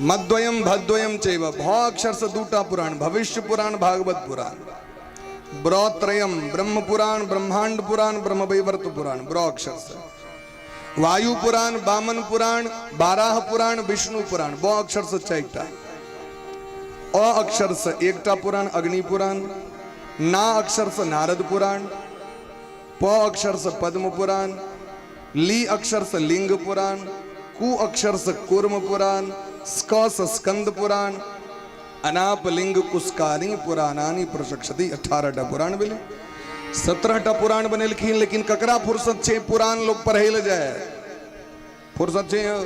मद्वयम भद्वयम चैव, भ अक्षर से दूटा पुराण, भविष्य पुराण, भागवत पुराण। ब्रत्रयम ब्रह्म पुराण, ब्रह्मांड पुराण, ब्रह्मवैवर्त पुराण, ब्र अक्षर से। वायु पुराण, वामन पुराण, बाराह पुराण, विष्णु पुराण, ब अक्षर से चारिटा। अ अक्षर से एकटा पुराण, अग्नि पुराण। ना अक्षर से नारद पुराण, प अक्षर से पद्म पुराण, ली अक्षर से लिंग पुराण, कु अक्षर से कूर्म पुराण, स्क से स्कंद पुराण, अनाप लिंग कुस्कानी पुराणानी प्रशक्षति। 18 टा पुराण भेलै, 17 टा पुराण बनेलखिन। लेकिन ककरा फुर्सत छै पुराण लोग पढ़ै लए जाय? फुर्सत छै यौ?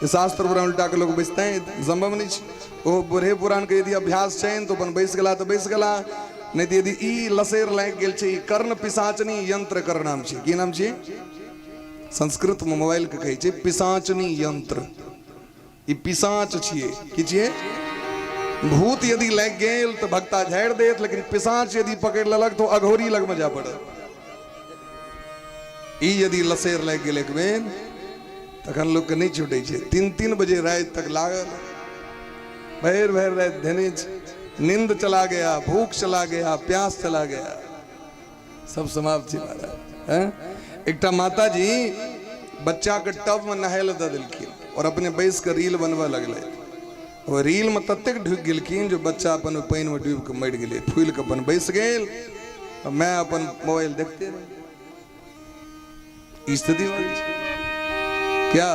शास्त्र पुराण उल्टा के लोग बैसते संभव नहीं छै। ओ बूढ़े पुराण के यदि अभ्यास छै तो अपन बैस गेला तो बैस गेला, नहीं तो यदि ई लसेर लागि गेल छै, ई कर्ण पिशाचनी यंत्र कर नाम छै। की नाम छै? संस्कृत में मोबाइल के कहै छै पिशाचनी यंत्र। ई पिशाच छियै। की छियै? भूत यदि लागि गेल तो भक्ता झाड़ि देत, लेकिन पिशाच यदि पकड़ि लेलक तो अघोरी लग में जाय पड़त। ई यदि लसेर लागि गेल एक बेर तखन लोकके नहि छूटै छै। 3-3 बजे राति तक लागल, भरि भरि राति धेने छै, नींद चला गया, भूख चला गया, प्यास चला गया, सब समाप्त छै महाराज। हैं? एकटा माता जी बच्चा के टब में नहाय लए दऽ देलखिन और अपने बैस के रील बनबऽ लगलै। ओ रील में ततेक ढुकि गेलखिन जो बच्चा अपन ओहि पानि में डूबि के मरि गेलै, फूलि के अपन बैस गेल, मैं अपन मोबाइल देखते रहि। ई स्थिति भऽ गेल छै। क्या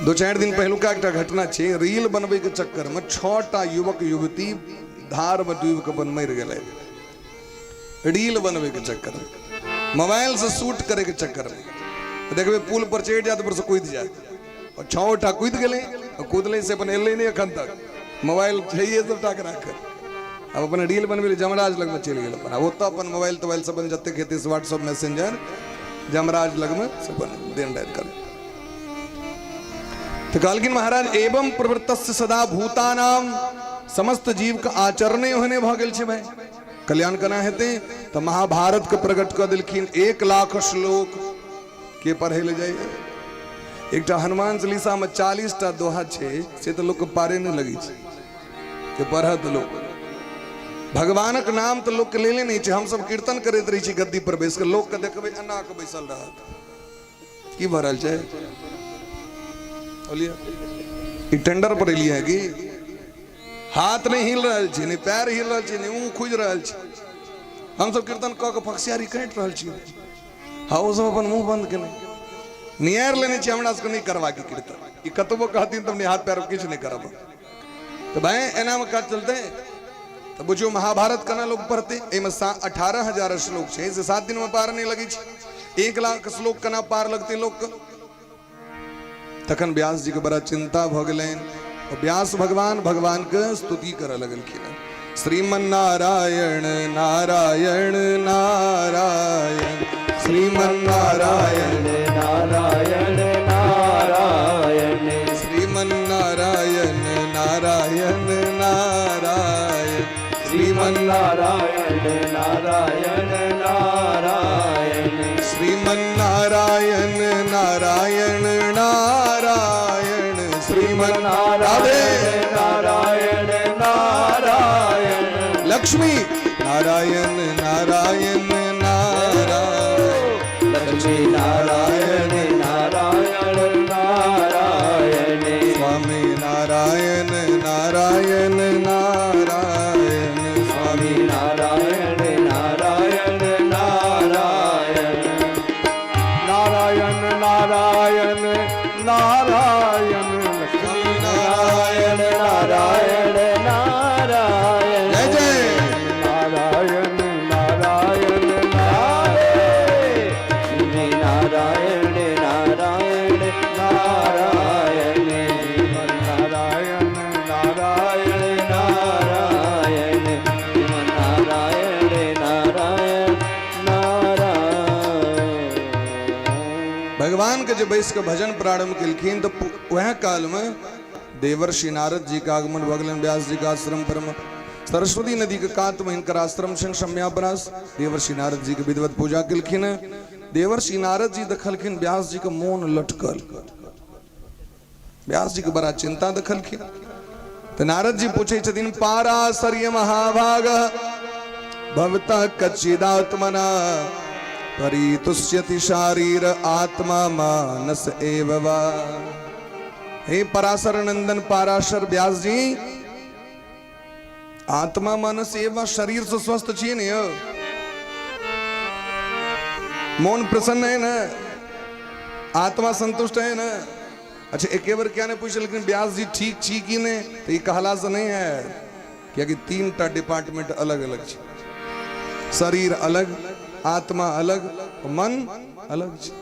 2-4 दिन पहिलुका एकटा घटना छै, रील बनबै के चक्कर में 6टा युवक युवती धार में डूबि के अपन मरि गेलै। रील बनबै के चक्कर में, मोबाइल से शूट करे के चक्कर में, देखबै पुल पर चढ़ि जायत, ऊपर से कूदि जायत, और 6टा कूदि गेलै, आ कूदलै से अपन एलै नहि एखन तक, मोबाइल छैहे सबटा के राखल। आब अपन रील बनबै लए जमराज लगमे चलि गेल अपन, आ ओतऽ अपन मोबाइल तोबाइल सब अपन जतेक हेतै से व्हाट्सअप मैसेंजर जमराज लगमे से अपन दिन राति करै। तऽ कहलखिन महाराज एवं प्रवृत्तस्य सदा भूतानाम, समस्त जीव के आचरणे ओहने भऽ गेल छै भाई, कल्याण केना हेतै? तऽ महाभारत के प्रकट कऽ देलखिन, 1 लाख श्लोक के पढ़ै लए जाइए। एकटा हनुमान चालीसा में 40टा दोहा छै, से तऽ लोक के पारे नहि लगै छै जे पढ़त लोक। भगवानक नाम तऽ लोक के लेले नहि छै। हमसब कीर्तन करैत रहै छी गद्दी पर बैस के, लोक के देखबै एना के बैसल रहत। की भऽ रहल छै? बोलिए, ई टेंडर पर एलियै की हाथ नहि हिल रहल छै, नहि पैर हिल रहल छै, नहि मुँह खुजि रहल छै। हमसब कीर्तन कऽ कऽ फकसियारी काटि रहल छी। हँ, ओ सब अपन मुँह बंद केने नियार लेने छी, हमरा सबके नहि करबाक कीर्तन। ई कतबो कहथिन तऽ हाथ पैर किछु नहि करब। तऽ भाय एनामे काज चलतै तऽ बुझियौ महाभारत केना लोक पढ़तै? एहिमे 18,000 श्लोक छै, से 7 दिनमे पार नहि लगै छै। 1 लाख श्लोक केना पार लगतै लोकके? तखन व्यास जी के बड़ा चिंता भऽ गेलनि। व्यास भगवान भगवान के स्तुति करऽ लगलखिन। श्रीमन नारायण नारायण नारायण, श्रीमन नारायण नारायण नारायण, श्रीमन नारायण नारायण नारायण, श्रीमन नारायण नारायण नारायण, श्रीमन नारायण नारायण नारायण, श्रीमन नारायण नारायण नारायण, लक्ष्मी नारायण नारायण नारायण, लक्ष्मी नारायण नारायण नारायण, स्वामी नारायण नारायण नारायण, स्वामी नारायण नारायण नारायण, नारायण नारायण नारायण, लक्ष्मी नारायण नारायण नारायण, जय जय नारायण नारायण नारायण, लक्ष्मी नारायण नारायण नारायण, नारायण नारायण नारायण नारायण नारायण नारायण। भगवान के जे बैस के भजन प्रारंभ केलखिन तऽ वएह काल में देवर्षि नारद जी के आगमन भऽ गेलनि व्यास जी के आश्रम पर में। सरस्वती नदी के कात में हिनकर आश्रम छनि सम्यापरास। देवर्षि नारद जी के विधिवत पूजा केलखिन। देवर्षि नारद जी देखलखिन व्यास जी के मोन लटकल, व्यास जी के बड़ा चिंता देखलखिन। तऽ नारद जी पूछै छथिन, पाराशर्य महाभाग भवता कच्चिदात्मना परितुष्यति शारीर आत्मा मानस एव वा। हे पराशर नंदन पाराशर व्यास जी, आत्मा मानस एव, शरीर से स्वस्थ छियै ने यौ? मोन प्रसन्न है ने? आत्मा संतुष्ट है ने? अच्छा, एके बेर क्या नहीं पूछलखिन व्यास जी ठीक छी कि नहि? तऽ ई कहला से नहीं है, कियाकि 3 टा डिपार्टमेंट अलग अलग छै। शरीर अलग, आत्मा अलग, मन अलग छै।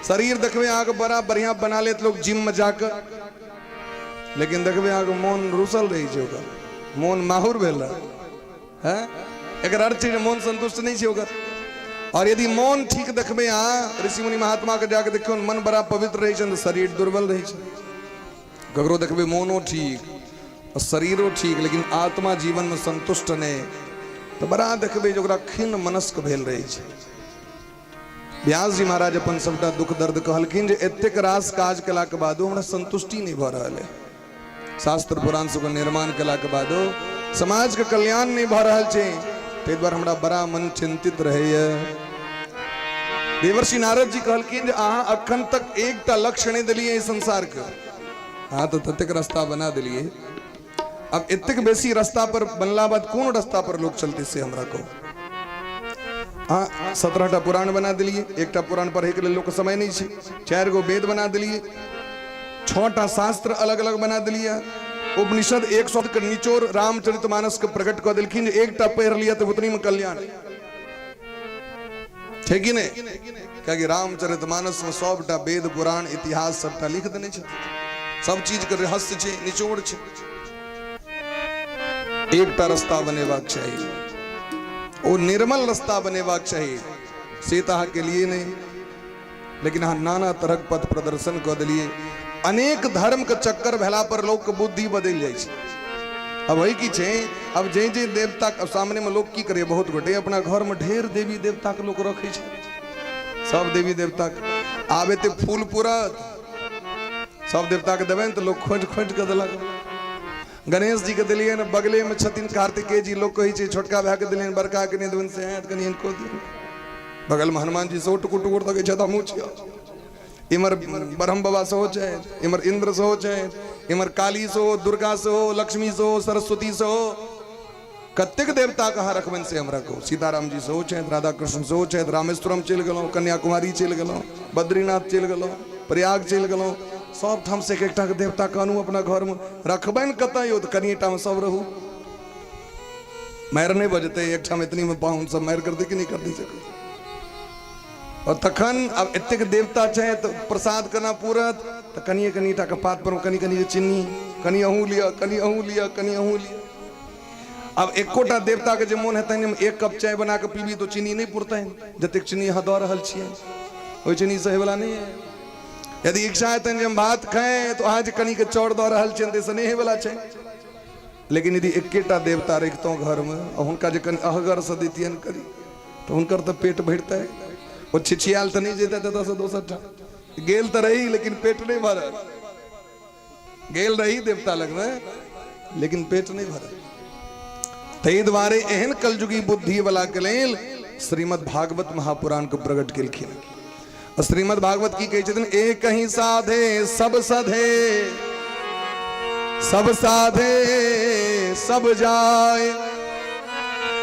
शरीर देखबै अहाँके बड़ा बढ़िया बना लेत लोग जिम में जाके, लेकिन देखबै अहाँके मोन रुसल रहै छै, ओकर मोन माहुर भेल रहै हैं। एकर अर्थ छै जे मोन संतुष्ट नहीं छै ओकर। और यदि मोन ठीक देखबै अहाँ, ऋषि मुनि महात्मा के जाके देखियौ, मन बड़ा पवित्र रहै छै, तऽ शरीर दुर्बल रहै छै। ककरो देखबै मोनो ठीक और शरीरो ठीक, लेकिन आत्मा जीवन में संतुष्ट नहीं, तऽ बड़ा देखबै जे ओकरा खिन्न मनस्क भेल रहै छै। व्यास जी महाराज अपन सबटा दुख दर्द कहलखिन जे एतेक रास काज केलाके बादो हमरा संतुष्टि नहीं भऽ रहल है। शास्त्र पुराण सबके निर्माण केलाके बादो समाजके कल्याण नहीं भऽ रहल छै, ताहि दुआरे हमरा बड़ा मन चिंतित रहैए। देवर्षि नारद जी कहलखिन जे अहाँ अखन तक एकटा लक्ष्य नहि देलियै एहि संसारके, अहाँ तऽ ततेक रास्ता बना देलियै, अब एतेक बेसी रास्ता पर बनला बाद कोन रास्ता पर लोग चलते से हमरा कहू। अहाँ 17टा पुराण बना देलियै, एकटा पुराण पढ़ैके लेल लोकके समय नहि छै। 4 गो वेद बना देलियै, 6टा शास्त्र अलग अलग बना देलियै, उपनिषद 100 के निचोड़ रामचरितमानस के प्रकट कऽ देलखिन जे एकटा पढ़ि लिअ तऽ उतनी में कल्याण छै कि नहि? कियाकि रामचरितमानस में सबटा वेद पुराण इतिहास सबटा लिख देने छथिन, सब चीज के रहस्य छै, निचोड़ छै। एकटा रास्ता बनेबाक चाही, ओ निर्मल रास्ता बनेबाक चाही, से तऽ अहाँके लिए नहि, लेकिन अहाँ नाना तरहक पथ प्रदर्शन कऽ देलियै। अनेक धर्म के चक्कर भेला पर लोक के बुद्धि बदलि जाइ छै। अब वही की छै, अब जे जे देवता के सामने में लोग की करे, बहुत गोटे अपना घर में ढेर देवी देवता के लोग रखे छै, सब देवी देवता के आब एते फूल पूरत सब देवता के देबै तऽ लोग खोंटि खोंटि के देलक। गणेश जी के देलियै ने, बगले में छथिन कार्तिकेय जी, लोग कहै छै छोटका भाई के देलियनि, बड़का के नहि देबनि से हैत, कनि हिनको दियौ। बगल में हनुमान जी सेहो टुकुर टुकुर तकै छथि, हमहूँ छियै। इम्हर ब्रह्म बाबा सेहो छथि, इम्हर इन्द्र सेहो छथि, इम्हर काली सेहो, दुर्गा सेहो, लक्ष्मी सेहो, सरस्वती सेहो। कतेक देवता के अहाँ रखबनि से हमरा कहू। सीताराम जी सेहो छथि, राधा कृष्ण सेहो छथि, रामेश्वरम चलि गेलहुँ, कन्याकुमारी चलि गेलहुँ, बद्रीनाथ चलि गेलहुँ, प्रयाग चलि गेलहुँ, सब ठाम से एक एकटा के देवता के आनू अपना घरमे रखबनि कतऽ यौ? तऽ कनिएटामे सब रहू, मारि नहि बजतै। एकठाम एतनीमे पाहुन सब मारि करतै कि नहि करतै से कहू। और तखन आब एतेक देवता छै तऽ प्रसाद केना पूरत? तऽ कनिए कनिए टाके पात पर कनि कनि चीनी, कनि अहूँ लिअ, कनि अहूँ लिअ, कनि अहूँ लिअ। आब एकोटा देवताके जे मोन हेतनि हम एक कप चाय बना कऽ पीबी तऽ चीनी नहि पुरतनि। जतेक चीनी अहाँ दऽ रहल छियै ओहि चीनीसँ होयवला नहि है। यदि इच्छा हेतनि जे हम भात खाइ तऽ अहाँ जे कनिके चाउर दऽ रहल छियनि ताहिसँ नहि होयवला छै। लेकिन यदि एकेटा देवता रखितहुँ घरमे आ हुनका जे कनि अहगरसँ दैतियनि करी तऽ हुनकर तऽ पेट भरितै, ओ छिछियाल तऽ नहि जेतै एतऽसँ दोसर ठाम। गेल तऽ रही लेकिन पेट नहि भरल। गेल रही देवता लगमे लेकिन पेट नहि भरल। ताहि दुआरे एहन कलयुगी बुद्धि वाला के लेल श्रीमद् भागवत महापुराण के प्रकट केलखिन। श्रीमद् भागवत की कहै छथिन? एक ही साधे सब सधे, सब साधे सब जाय।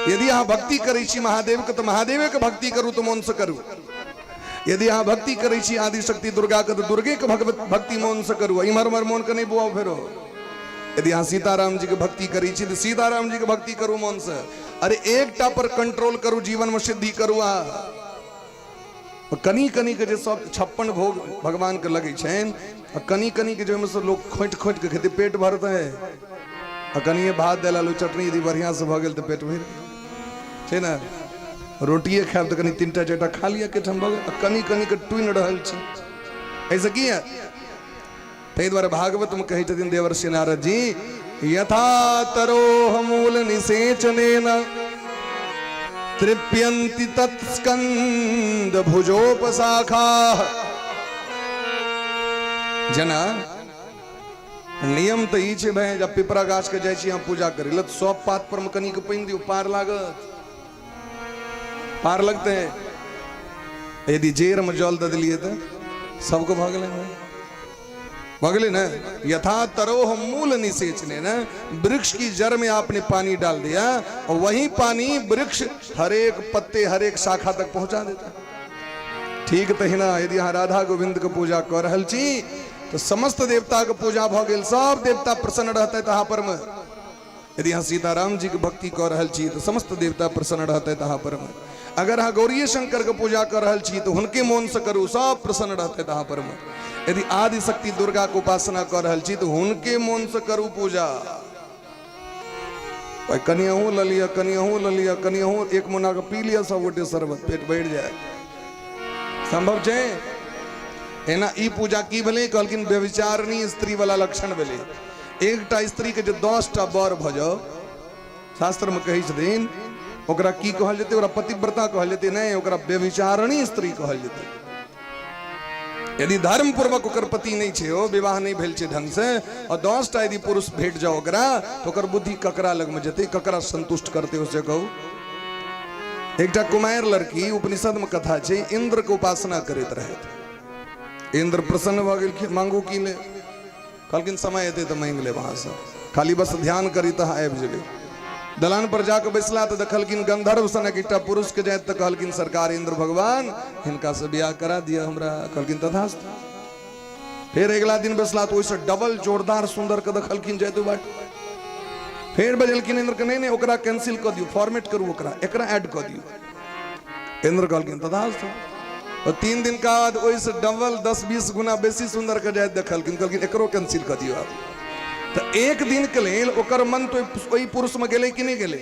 यदि अहाँ भक्ति करै छी महादेव के तऽ महादेवे के भक्ति करू, तऽ मोन से करू। यदि अहाँ भक्ति करै छी आदि शक्ति दुर्गा के तऽ दुर्गे के भक्ति मोन से करू, इम्हर उम्हर मोन के नहि बुआउ फेरो। यदि अहाँ सीताराम जी के भक्ति करै छी तऽ सीताराम जी के भक्ति करू मोन से। अरे एकटा पर कंट्रोल करू, जीवन में सिद्धि करू। अहाँ कनि कनि के जे सब 56 भोग भगवान के लगै छनि आ कनि कनि के जे ओहिमे से लोक खोंटि खोंटि के खेतै पेट भरतै। आ कनिए भात दालि आलू चटनी यदि बढ़िआँ से भऽ गेल तऽ पेट भरि छै ने। रोटिए खायब तऽ कनि 3टा 4टा खा लिअ के ठाम भऽ गेल। आ कनि कनि के टुनि रहल छी, एहिसँ की हैत? ताहि दुआरे भागवतमे कहै छथिन देवर्षि नारद जी, यथा तरोह मूल निषेचनेन तृप्यन्ति तत्स्कंद भुजोपशाखा। जेना नियम तऽ ई छै भाई, जब पिपरा गाछ के जाइ छी हम पूजा करै लए तऽ सब पात पर मे कनिक पानि दियौ, पार लागत, पार लगतै। यदि जड़ि मे जल दऽ देलियै तऽ सबके भऽ गेलै भाई, भऽ गेलै ने। यथा तरोह मूल निषेचने ने, वृक्ष की जड़ में आपने पानी डाल दिया और वही पानी वृक्ष हरेक पत्ते हरेक शाखा तक पहुंचा देता। ठीक तहिना यदि अहाँ राधा गोविंद के पूजा कऽ रहल छी तऽ समस्त देवता के पूजा भऽ गेल, सब देवता प्रसन्न रहतै अहाँ पर में। यदि अहाँ सीताराम जी के भक्ति कऽ रहल छी तऽ समस्त देवता प्रसन्न रहतै अहाँ पर में। अगर अहाँ गौरीय शंकर के पूजा कऽ रहल छी तऽ हुनके मोन से करू, सब प्रसन्न रहतै अहाँ पर में। यदि आदि शक्ति दुर्गा के उपासना कऽ रहल छी तऽ हुनके मोन से करू पूजा। भाई कनि अहूँ लऽ लिअ, कनि अहूँ लऽ लिअ, कनि अहूँ एक मुना के पी लिअ सब गोटे शरबत, पेट भरि जायत। संभव छै? एना ई पूजा की भेलै? कहलखिन व्यभिचारिणी स्त्री वाला लक्षण भेलै। एकटा स्त्री के जे 10टा वर भऽ जाओ, शास्त्र में कहै छथिन ओकरा की कहल जेतै? ओकरा पतिव्रता कहल जेतै? नहि, ओकरा व्यभिचारिणी स्त्री कहल जेतै। यदि धर्म पूर्वक ओकर पति नहि छै, ओ विवाह नहि भेल छै ढंग से, और 10टा यदि पुरुष भेट जाओ ओकरा, तो ओकर बुद्धि ककरा लगमे जेतै, ककरा संतुष्ट करतै ओ से कहू। एकटा कुमारि लड़की, उपनिषद में कथा छै, इंद्र के उपासना करैत रहथि। इंद्र प्रसन्न भऽ गेलखिन, मांगू की ले? कहलखिन समय एतै तऽ मांगि लेब अहाँसँ, खाली बस ध्यान करी तऽ अहाँ आबि जेबै। दलान पर जाकऽ बैसला तऽ देखलखिन गंधर्व सनक एकटा पुरुष के जाइत, तऽ कहलखिन सरकार इंद्र भगवान हिनका से बियाह करा दिअ हमरा। कहलखिन तथास्तु। फेर अगिला दिन बैसला तऽ ओहिसँ डबल जोरदार सुंदर के देखलखिन जाइत बाट। फेर बजलखिन इंद्र के, नहीं नहीं ओकरा कैंसिल कऽ दियौ, फॉर्मेट करू ओकरा, एकरा ऐड कऽ दियौ। इंद्र कहलखिन तथास्तु। और 3 दिन का बाद ओहिसँ डबल 10-20 गुना बेसी सुंदर के जाइत देखलखिन, कहलखिन एकरो कैंसिल कऽ दियौ आब। तऽ एक दिन के लेल ओकर मन तो ओहि पुरुष में गेलै कि नहि गेलै?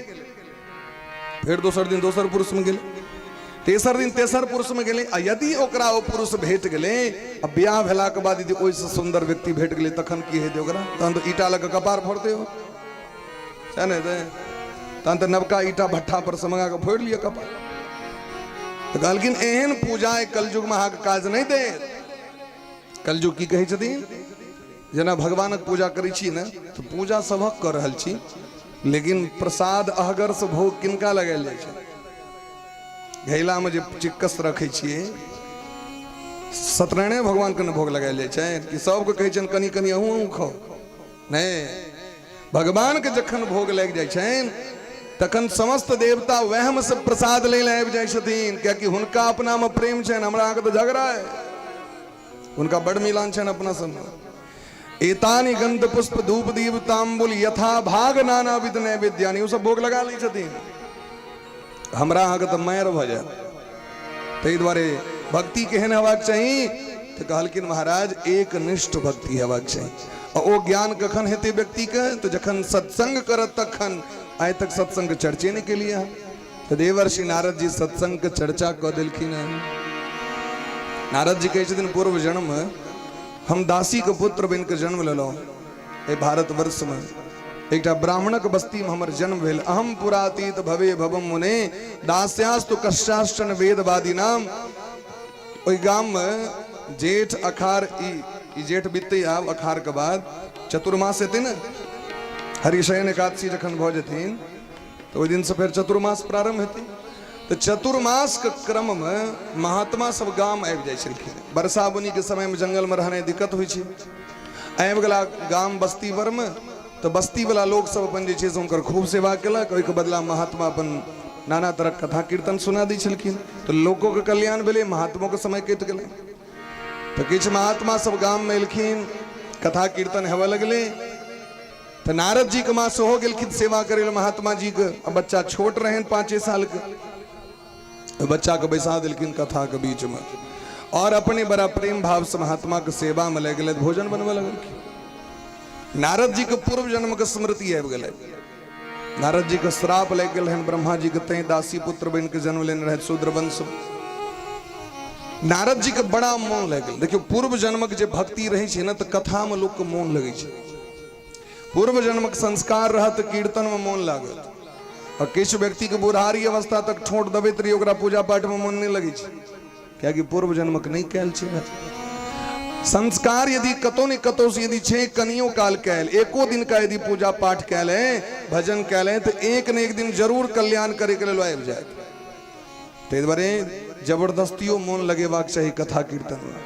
फेर दोसर दिन दोसर पुरुष में गेलै, तेसर दिन तेसर पुरुष में गेलै। आ यदि ओकरा ओ पुरुष भेट गेलै आ बियाह भेलाके बाद यदि ओहिसँ सुंदर व्यक्ति भेट गेलै तखन की हेतै ओकरा? तहन तऽ ईटा लऽ कऽ कपार फोड़तै ओ, सएह ने हेतै? तहन तऽ नवका ईटा भट्ठा पर से मंगा कऽ फोड़ि लिअ कपार। तऽ कहलखिन एहन पूजा कलयुगमे अहाँके काज नहि देत। कलयुग की कहै छथिन? जेना भगवानक पूजा करै छी ने तऽ पूजा सभक कऽ रहल छी, लेकिन प्रसाद अहगर से भोग किनका लगायल जाइ छै? घैलामे जे चिक्कस रखै छियै सत्यनारायण भगवानके ने भोग लगायल जाइ छनि कि सबके कहै छनि कनि कनि अहूँ अहूँ खाउ? नहि, भगवानके जखन भोग लागि जाइ छनि तखन समस्त देवता वहम से प्रसाद लै लए आबि जाइ छथिन, कियाकि हुनका अपनामे प्रेम छनि, हमरा अहाँके तऽ झगड़ा है। हुनका बड़ मिलान छनि अपना सबमे। एतानि गंध पुष्प धूप दीप तांबुल यथा भाग नाना विध नैवेद्यानि, ओ सब भोग लगा लै छथिन। हमरा अहाँके तऽ मारि भऽ जायत। ताहि दुआरे भक्ति केहन हेबाक चाही? तऽ कहलखिन महाराज, एक निष्ठ भक्ति हेबाक चाही। आ ओ ज्ञान कखन हेतै व्यक्तिके? तऽ जखन सत्संग करत तखन। आइ तक सत्संग चर्चे नहि केलियै हँ। तऽ देवर्षि नारद जी सत्संग के चर्चा कऽ देलखिन हँ। नारद जी कहै छथिन, पूर्व जन्म हम दासी के पुत्र बनि कऽ जन्म लेलहुँ एहि भारतवर्षमे, एकटा ब्राह्मणक बस्तीमे हमर जन्म भेल। अहम पुरातीत भवे भवम मुने दास्यास्तु कश्चाश्चन वेदवादी नाम। ओहि गाममे जेठ अखार, ई जेठ बीतते आब अखार के बाद चतुर्मास हेतै ने, हरिशयन एकादशी जखन भऽ जेथिन तऽ ओहि दिनसँ फेर चतुर्मास प्रारम्भ हेतै। तऽ चतुर्मासके क्रममे महात्मा सब गाम आबि जाइ छलखिन। वर्षा बुनीके समयमे जंगलमे रहनाइ दिक्कत होइ छै। आबि गेला गाम बस्ती परमे तऽ बस्तीवला लोकसभ अपन जे छै से हुनकर खूब सेवा केलक। ओहिके बदला महात्मा अपन नाना तरहक कथा कीर्तन सुना दै छलखिन, तऽ लोकोके कल्याण भेलै, महात्मोके समय कटि गेलै। तऽ किछु महात्मा सब गाममे एलखिन, कथा कीर्तन हेबऽ लगलै। तऽ नारद जी के माँ सेहो गेलखिन सेवा करै लए महात्मा जी के। आ बच्चा छोट रहनि, 5 साल के बच्चा के बैसा देलखिन कथा के बीच में और अपने बड़ा प्रेम भाव से महात्मा के सेवा में लागि गेलै, भोजन बनबऽ लगलखिन। नारद जी के पूर्व जन्म के स्मृति आबि गेलै। नारद जी के श्राप लागि गेल रहनि ब्रह्मा जी के, तैं दासी पुत्र बनि के जन्म लेने रहै शूद्र वंश। नारद जी के बड़ा मोन लागि गेल। देखियौ, पूर्व जन्मक जे भक्ति रहै छै ने, तऽ कथा में लोक के मोन लगै छै। पूर्व जन्मक संस्कार रहत, कीर्तन में मोन लागत। और किछु व्यक्ति के बुढ़ारी अवस्था तक ठोंट दबैत रही, ओकरा पूजा पाठ में मोन नहीं लगै छै, कियाकि पूर्व जन्मक नहीं कयल छै संस्कार। यदि कतौ ने कतौ से यदि छै कनियो काल कयल, एको दिन का यदि पूजा पाठ कयल है, भजन कयल है, तऽ एक ने एक दिन जरूर कल्याण करे के लेल आबि जायत। ताहि दुआरे जबरदस्तियो मोन लगेबाक चाही कथा कीर्तन में।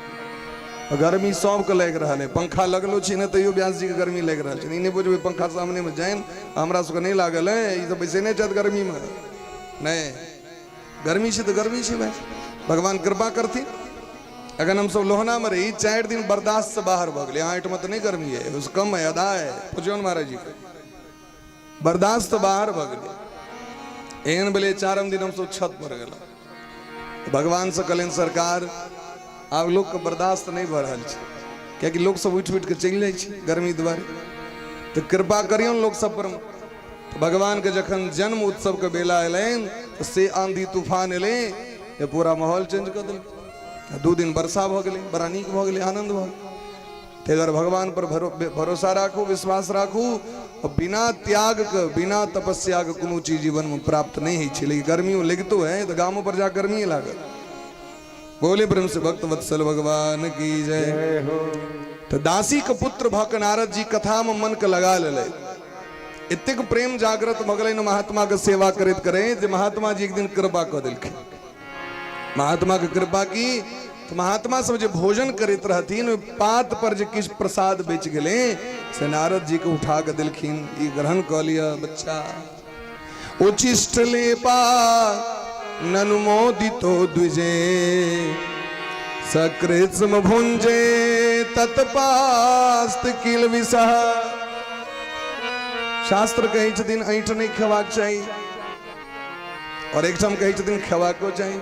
गर्मी सबके लागि रहल है, पंखा लगलो छै ने तैयो व्यास जी के गर्मी लागि रहल छै। ई नहि बुझबै पंखा सामने में जाइन हमरा सबके नहि लागल है, ई सब बैसे नहि छथि गर्मी में। नहि, गर्मी छै तऽ गर्मी छै भाई, भगवान कृपा करथिन। अगर हम सब लोहना में रही, 4 दिन बर्दाश्त से बाहर भऽ गेलै। अहाँ एहिठाम तऽ नहि गर्मी है, उस कम है, आधा है। पुछियौ ने महाराज जी के, बर्दाश्त बाहर भऽ गेलै। एहन भेलै, 4म दिन हमसब छत पर गेलहुँ, भगवान से कहलनि, सरकार, आब लोकके बर्दाश्त नहि भऽ रहल छै, कियाकि लोक सब उठि उठि कऽ चलि जाइ छै गर्मी दुआरे, तऽ कृपा करियौ लोक सब पर। तऽ भगवानके जखन जन्म उत्सवके बेला एलनि तऽ से आंधी तूफान एलै जे पूरा माहौल चेंज कऽ देलकै। 2 दिन वर्षा भऽ गेलै, बड़ा नीक भऽ गेलै, आनन्द भऽ गेलै। ताहि दुआरे भगवान पर भरोसा राखू, विश्वास राखू। बिना त्याग के, बिना तपस्या के कोनो चीज जीवन में प्राप्त नहीं होइ छै। लेकिन गर्मियों लगितो है तऽ गामो पर जा गर्मी लागत। बोले प्रेम से भक्त वत्सल भगवान की जय। तऽ दासी के पुत्र भऽ के नारद जी कथा में मन के लगा लेलै। एतेक प्रेम जागृत भऽ गेलै महात्मा के सेवा करैत करैत जे महात्मा जी एक दिन कृपा कऽ देलखिन। महात्मा के कृपा की तो महात्मा सब जे भोजन करैत रहथिन, ओहि पात पर जे किछु प्रसाद बचि गेलै से नारद जी के उठा के देलखिन, ई ग्रहण कऽ लिअ बच्चा। उचिष्ट लेपा ननुमोदितो द्विजे सकृत्स्म भुंजे तत्पास्त किल विषह। शास्त्र कहै छथिन ऐंठ नहि खेबाक चाही, और एकठाम कहै छथिन खेबाको चाही।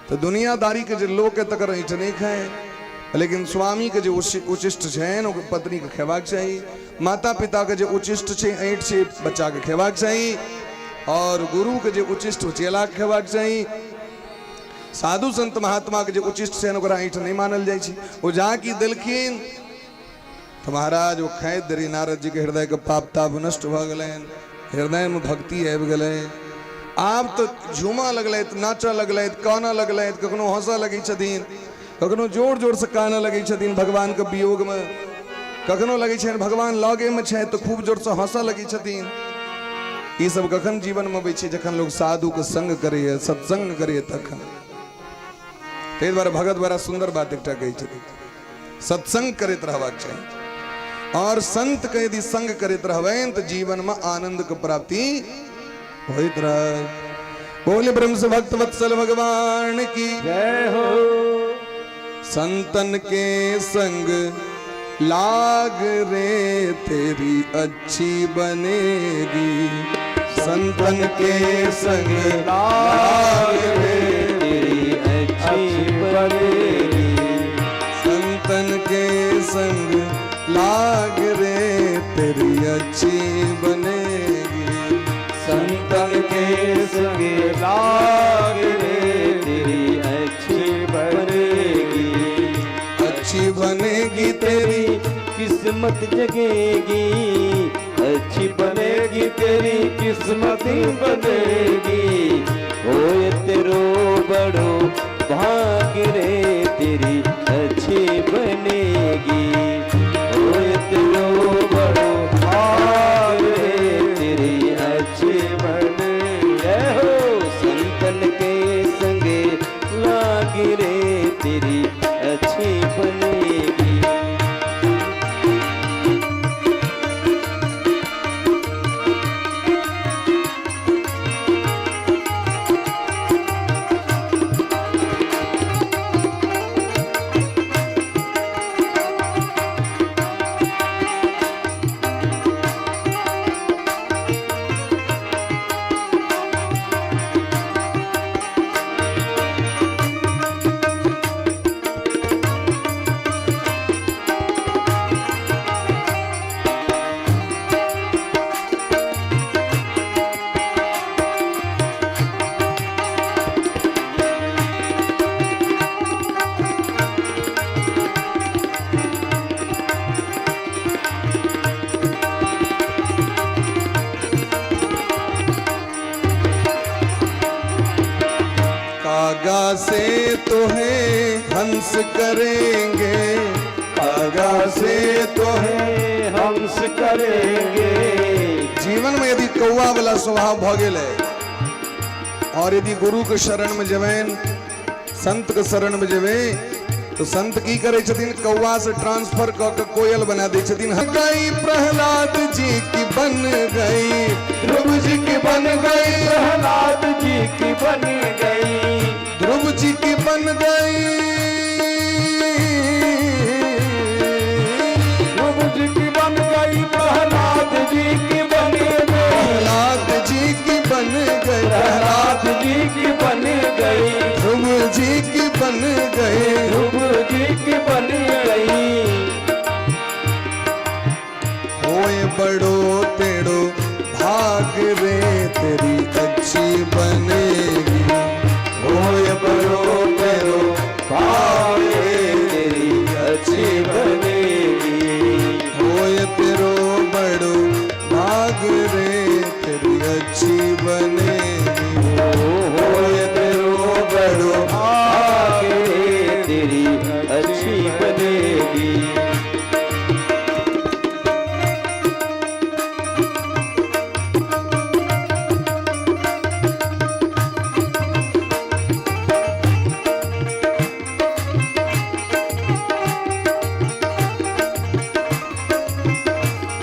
तऽ दुनियादारी के जे लोक है तकर ऐंठ नहि खाए, लेकिन स्वामी के जे उचिष्ट छनि ओकर पत्नी के खेबाक चाही, माता पिता के जे उचिष्ट छै ऐंठ छै बच्चा के खेबाक चाही, और गुरु के जे उचिष्ट चेला के खेबाक चाही। साधु संत महात्मा के जे उचिष्ट छनि ओकरा ऐंठ नहि मानल जाइ छै। ओ जा की देलखिन तऽ महाराज ओ खाइत देरी नारद जी के हृदय के पाप ताप नष्ट भऽ गेलनि, हृदय में भक्ति आबि गेलै। आब तऽ झूमऽ लगलथि, नाचऽ लगलथि, कानऽ लगलथि, कखनो हँसऽ लगै छथिन, कखनो जोर जोर से कानऽ लगै छथिन भगवान के वियोग में, कखनो लगै छनि भगवान लगे में छथि तऽ खूब जोर से हँसऽ लगै छथिन। ई सब कखन जीवन में अबै छै? जखन लोग साधु के संग करैए, सत्संग करैए तखन। ताहि दुआरे भगत बड़ा सुन्दर बात एकटा कहै छथिन, सत्संग करैत रहबाक चाही, और संत के यदि संग करैत रहबनि तऽ जीवन में आनंद के प्राप्ति होइत रहत। बोले ब्रह्म से भक्त वत्सल भगवान की जय हो। संतन के संग लाग रे तेरी अच्छी बनेगी, संतन के संग लाग रे तेरी अच्छी बनेगी, संतन के संग लाग रे तेरी अच्छी बनेगी, संतन के संग लाग रे तेरी अच्छी बनेगी, अच्छी बनेगी तेरी किस्मत जगेगी, अच्छी बनेगी तेरी किस्मत बनेगी, होए तेरो बड़ो भाग रे तेरी अच्छी बनेगी, होए तेरो बड़ो भाग रे तेरी अच्छी बनेगी। जय हो। संतन के संगे लाग रे तेरी अच्छी बनेगी। कागा से तो है हंस करेंगे, कागा से तो है हंस करेंगे। जीवन में यदि कौआ वाला स्वभाव भ गेल है और यदि गुरु के शरण में जेबनि, संत के शरण में जेबै, तो संत की करै छथिन, कौआ से ट्रांसफर क के कोयल बना दै छथिन। गई प्रहलाद जी की बन गई, ध्रुव जी की बन गई, प्रहलाद जी की बन गई, ध्रुव जी की बन गई, ध्रुव जी की बन गई, प्रहलाद जी की बन गई, प्रहलाद जी की बन गई, प्रहलाद जी की बन गई, ध्रुव जी की बन गई, ध्रुव जी की बन गई। होए बड़ो तेड़ो भाग रे तेरी अच्छी बनेगी, होए बड़ो तेड़ो भाग रे तेरी अच्छी बनेगी, होए तेरो बड़ो भाग रे तेरी अच्छी बनेगी, होए तेरो बड़ो भाग रे तेरी अच्छी बनेगी।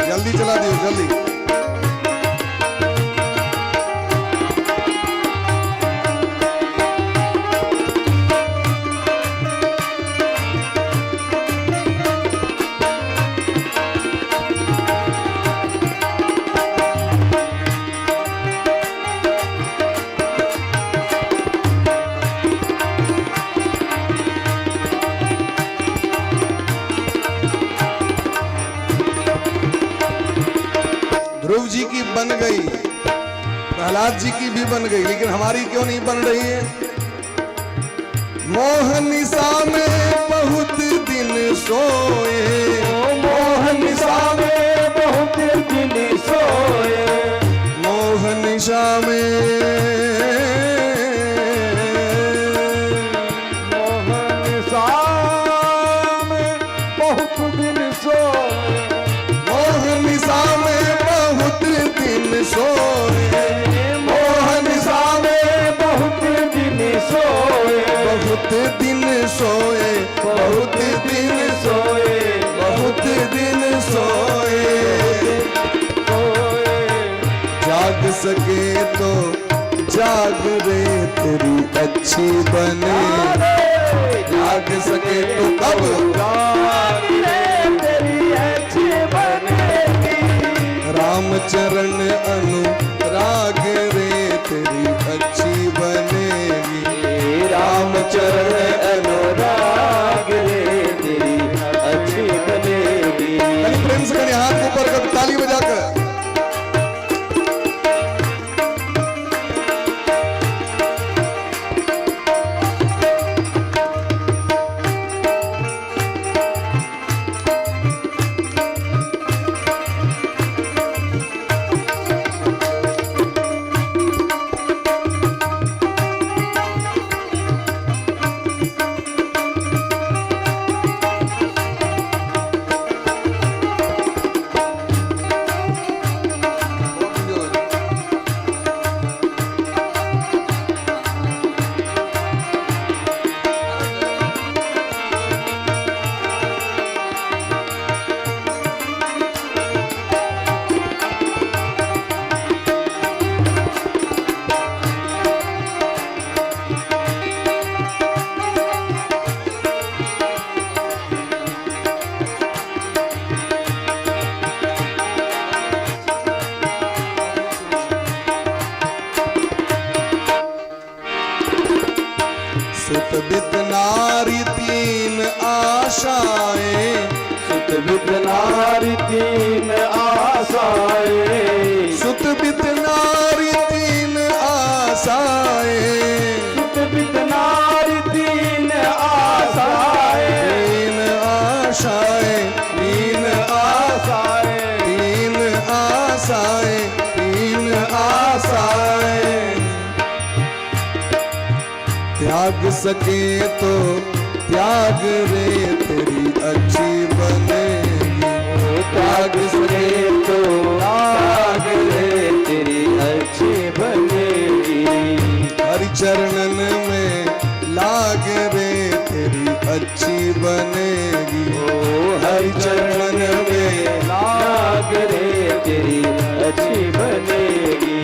जल्दी चला दियो जल्दी। ध्रुव जी की बन गई, प्रहलाद जी की भी बन गई, लेकिन हमारी क्यों नहीं बन रही है? मोहनिशा में बहुत दिन सोए, मोहनिशा में बहुत दिन सोए, मोहनिशा में, मोहनिशा में बहुत दिन सोए, मोहनिशा में बहुत दिन सोए, मोहनिशा में बहुत दिन सोए, बहुत दिन सोए, बहुत दिन सोए, बहुत दिन सोए। सोए। जाग सके तो जाग रे तेरी अच्छी बने, जाग सके तो कब जाग रे तेरी अच्छी बनेगी। राम चरण अनुराग रे तेरी अच्छी बनेगी। राम चरण अनुराग रे तेरी अच्छी बनेगी। कनी प्रेम से कनी हाथ ऊपर कर ताली बजाकर। सुत बित नारी तीन आशाएं, सुत बित नारी तीन आशाएं, सुत बित नारी तीन आशाएं, सुत बित नारी तीन आशाएं, तीन आशाएं, तीन आशाएं, तीन आशाएं, तीन आशाएं। त्याग सके तो त्याग रे तेरी अच्छी बनेगी, त्याग सके तो त्याग रे तेरी अच्छी बनेगी। हरि चरणन में लाग रे तेरी अच्छी बनेगी। ओ हरि चरणन में लाग रे तेरी अच्छी बनेगी।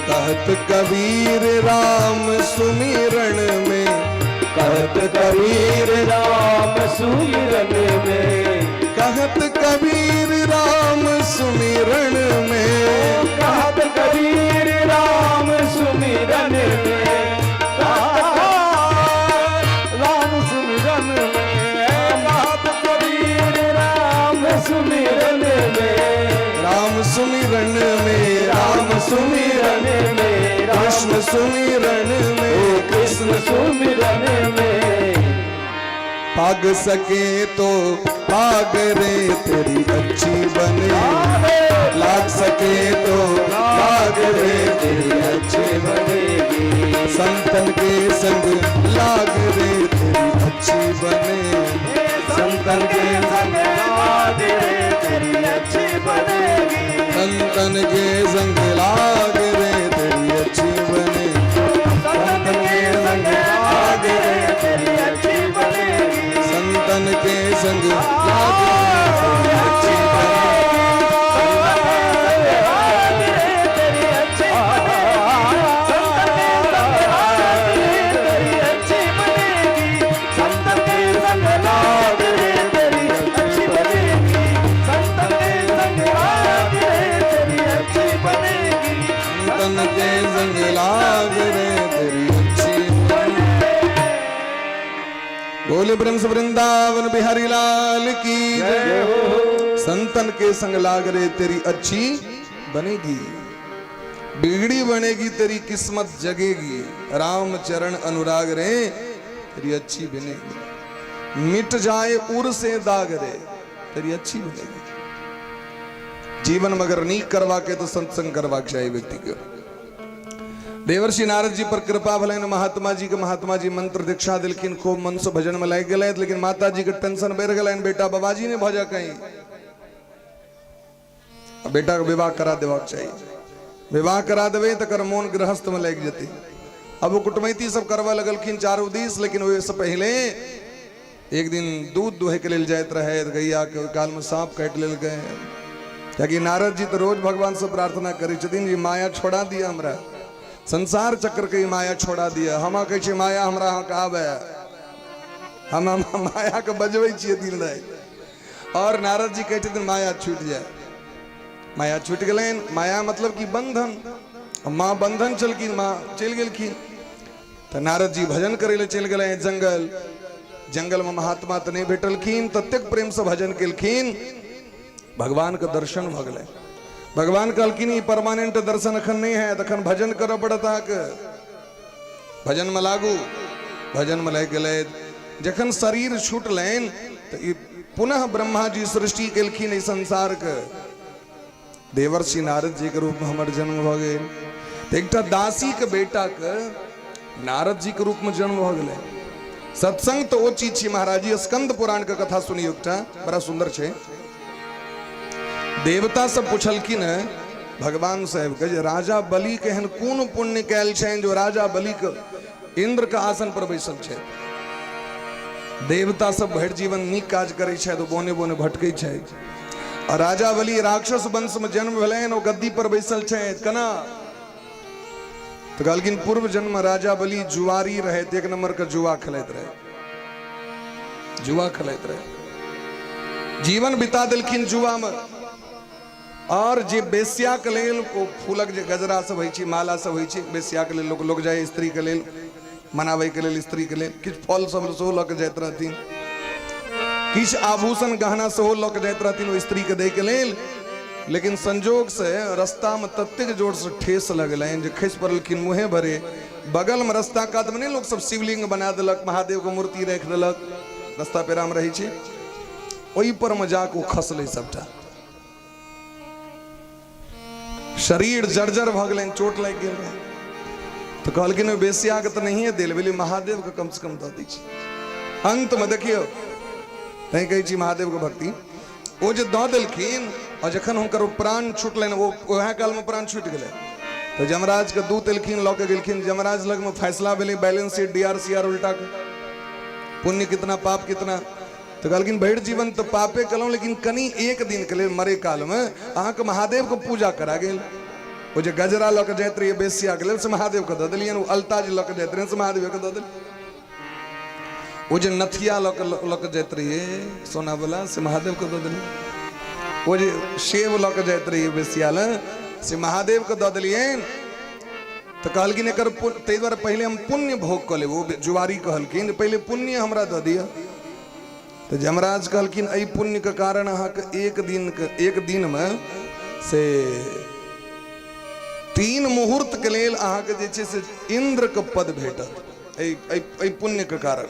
कहत कबीर राम सुमिरन में, कहत कबीर राम सुमिरन में, कहत कबीर राम सुमिरन में, कहत कबीर राम सुमिरन में, राम सुमिरन में, कहत कबीर राम सुमिरन में, राम सुमिरन में, राम सुमिरन में, कृष्ण सुमिरन में, कृष्ण सुमिरन में। पाग सके तो पाग रे तेरी अच्छी बने, लाग सके तो लाग रे तेरी अच्छी बनेगी। संतन के संग लाग रे तेरी अच्छी बने, संतन के संग लाग रे तेरी अच्छी बनेगी। संतन के संग लाग रे तेरी अच्छी बने, संतन के संग लाग रे तेरी अच्छी बनेगी। संतन के संग लाग रे तेरी अच्छी बनेगी। तेरी अच्छी बनेगी। संतन के संग लाग रे तेरी अच्छी बनेगी। संतन के संग लाग रे तेरी अच्छी बनेगी। संतन के संग लाग रे तेरी अच्छी बनेगी। संतन के संग लाग रे तेरी अच्छी बनेगी। बोले प्रेम से वृंदावन बिहारी लाल की जय हो। संतन के संग लाग रे तेरी अच्छी बनेगी, बिगड़ी बनेगी तेरी किस्मत जगेगी। राम चरण अनुराग रे तेरी अच्छी बनेगी, मिट जाए उर से दाग रे तेरी अच्छी बनेगी। जीवन मगर नीक करवा के तो सत्संग करवा के चाहिए व्यक्ति के। देवर्षि नारद जी पर कृपा भलनि, महात्मा जी के महात्मा जी मंत्र दीक्षा दिलखिन, खूब मन से भजन में लागि गेलथि, लेकिन माता जी के टेंशन बढ़ि गेलनि, बेटा बाबाजी ने भऽ जाए कहीं, बेटा के विवाह करा देबाक चाही। विवाह करा देबै तकर मोन गृहस्थ में लागि जेतै। अब ओ कुटमैती सब करबऽ लगलखिन चारू दिस। लेकिन ओहिसँ पहिले एक दिन दूध दुहैके लेल जाइत रहै गैया के, ओहि कालमे साँप काटि लेलकै। कियाकि नारद जी तऽ रोज भगवानसँ प्रार्थना करै छथिन जे माया छोड़ा दिअ हमरा, संसार चक्र के ई माया छोड़ा दिअ। हम कहै छियै माया हमरा अहाँके आबे, हम माया के बजबै छियै दिन राति। और नारद जी कहै छथिन माया छूटि जाय। माया छूटि गेलनि। माया मतलब कि बंधन, माँ बंधन छलखिन, माँ चलि गेलखिन। तऽ नारद जी भजन करै लए चलि गेलै जंगल। जंगल में महात्मा तऽ नहि भेटलखिन, ततेक प्रेम से भजन केलखिन, भगवान के दर्शन भऽ गेलै। भगवान कहलखिन ई परमानेंट दर्शन अखन नहि है, तखन भजन करऽ पड़त अहाँके, भजन में लागू। भजन में लागि गेलै। जखन शरीर छूटलनि तऽ ई पुनः ब्रह्मा जी सृष्टि केलखिन एहि संसार के। देवर्षि नारद जी के रूप में हमर जन्म भऽ गेल। तऽ एकटा दासी के बेटा के नारद जी के रूप में जन्म भऽ गेलै। सत्संग तऽ ओ चीज छी महाराज जी। स्कंद पुराण के कथा सुनियौ, एकटा बड़ा सुंदर छै। देवता सब पुछलखिन है भगवान साहेब के जे राजा बलि के एहन कोन पुण्य कयल छनि जो राजा बलि के इंद्र के आसन पर बैसल छै। देवता सब भरि जीवन नीक काज करै छथि, बोने बोने भटकै छथि, आ राजा बलि राक्षस वंश में जन्म भेलनि, ओ गद्दी पर बैसल छथि केना? तऽ कहलखिन पूर्व जन्म राजा बलि जुआरी रहै, एक नंबर के जुआ खेलैत रहे, जुआ खेलैत रहे, जीवन बिता देलखिन जुआ में। और जे बेस्या के लेल ओ फूलक जे गजरा सब होइ छै, माला सब होइ छै, बेस्या के लेल लोक लोग जाइ स्त्री के लेल मनाबै के लेल, स्त्री के लेल किछु फल सब सेहो लऽ के जाइत रहथिन, किछु आभूषण गहना सेहो लऽ के जाइत रहथिन ओ स्त्री के दै के लेल। लेकिन संजोग से रास्ता में ततेक जोर से ठेस लगलनि जे खसि पड़लखिन मुँहे भरे। बगल में रास्ता कात में नहि लोक सब शिवलिंग बना देलक, महादेव के मूर्ति राखि देलक, रास्ता पेरा में रहै छै, ओहि पर में जाके ओ खसलै, सबटा शरीर जर्जर भऽ गेलनि, चोट लागि गेल रहै। तऽ कहलखिन ओहि बेसियाके तऽ नहिए देल भेलै, महादेवके कमसँ कम दऽ दै छी। अन्तमे देखियौ, तैँ कहै छी महादेवके भक्ति। ओ जे दऽ देलखिन आ जखन हुनकर ओ प्राण छुटलनि, ओ वएह कालमे प्राण छुटि गेलै, तऽ यमराजके दूत एलखिन, लऽ के गेलखिन यमराज लगमे। फैसला भेलै balance sheet D R C R उल्टा के, पुण्य कितना पाप कितना। तऽ कहलखिन भरि जीवन तऽ पापे केलहुँ, लेकिन कनि एक दिनके लेल मरे कालमे अहाँके महादेवके पूजा करा गेल। ओ जे गजरा लऽ के जाइत रहियै बेसियाके लेल से महादेवके दऽ देलियनि, ओ अलता जे लऽ के जाइत रहियै से महादेवके दऽ देलियनि, ओ जे नथिया लऽ के लऽ के जाइत रहियै सोनावला से महादेवके दऽ देलियै, ओ जे सेब लऽ के जाइत रहियै बेसिया लए से महादेवके दऽ देलियनि। तऽ कहलखिन एकर ताहि दुआरे पहिले हम पुण्य भोग कऽ लेब। ओ जुआरी कहलखिन जे पहिले पुण्य हमरा दऽ दिअ। तऽ यमराज कहलखिन एहि पुण्यके कारण अहाँके एक दिनके एक दिनमे से 3 मुहूर्तके लेल अहाँके जे छै से इन्द्रके पद भेटत एहि एहि पुण्यके कारण।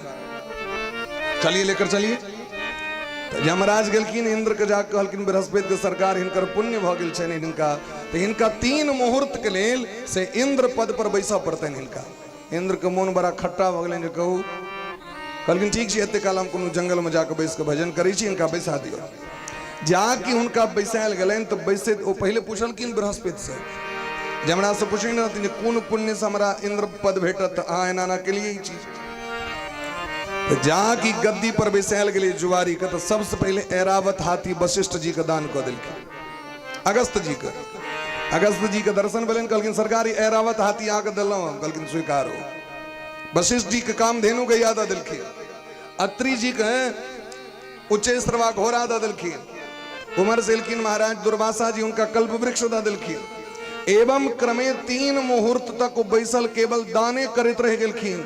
चलिए लेकर चलिए। तऽ यमराज गेलखिन इन्द्रके जाके कहलखिन बृहस्पतिके सरकार हिनकर पुण्य भऽ गेल छनि हिनका, तऽ हिनका 3 मुहूर्तके लेल से इन्द्र पद पर बैसऽ पड़तनि हिनका। इन्द्रके मोन बड़ा खट्टा भऽ गेलनि जे कहू। कहलखिन ठीक छै, एते काल हम कोनो जंगलमे जाकऽ बैस कऽ भजन करै छी, हिनका बैसा दियौ। जा कि हुनका बैसायल गेलनि तऽ बैसैत ओ पहिले पुछलखिन बृहस्पतिसँ, जे हमरासँ पुछै ने रहथिन जे कोन पुण्यसँ हमरा इन्द्र पद भेटत, तऽ अहाँ एना एना केलियै ई चीज। तऽ जा कि गद्दी पर बैसायल गेलै जुआरीके, तऽ सबसँ पहिले ऐरावत हाथी वशिष्ठ जीके दान कऽ देलखिन अगस्त जीके। अगस्त जीके दर्शन भेलनि, कहलखिन सरकार ई ऐरावत हाथी अहाँके देलहुँ हम। कहलखिन स्वीकार हो। वशिष्ठ जीके कामधेनु गैया दऽ देलखिन, अत्रि जीके उच्चैश्रवा घोड़ा दऽ देलखिन, उमर से एलखिन महाराज दुर्वासा जी हुनका कल्प वृक्ष दऽ देलखिन। एवं क्रमे 3 मुहूर्त तक ओ बैसल केवल दाने करैत रहि गेलखिन।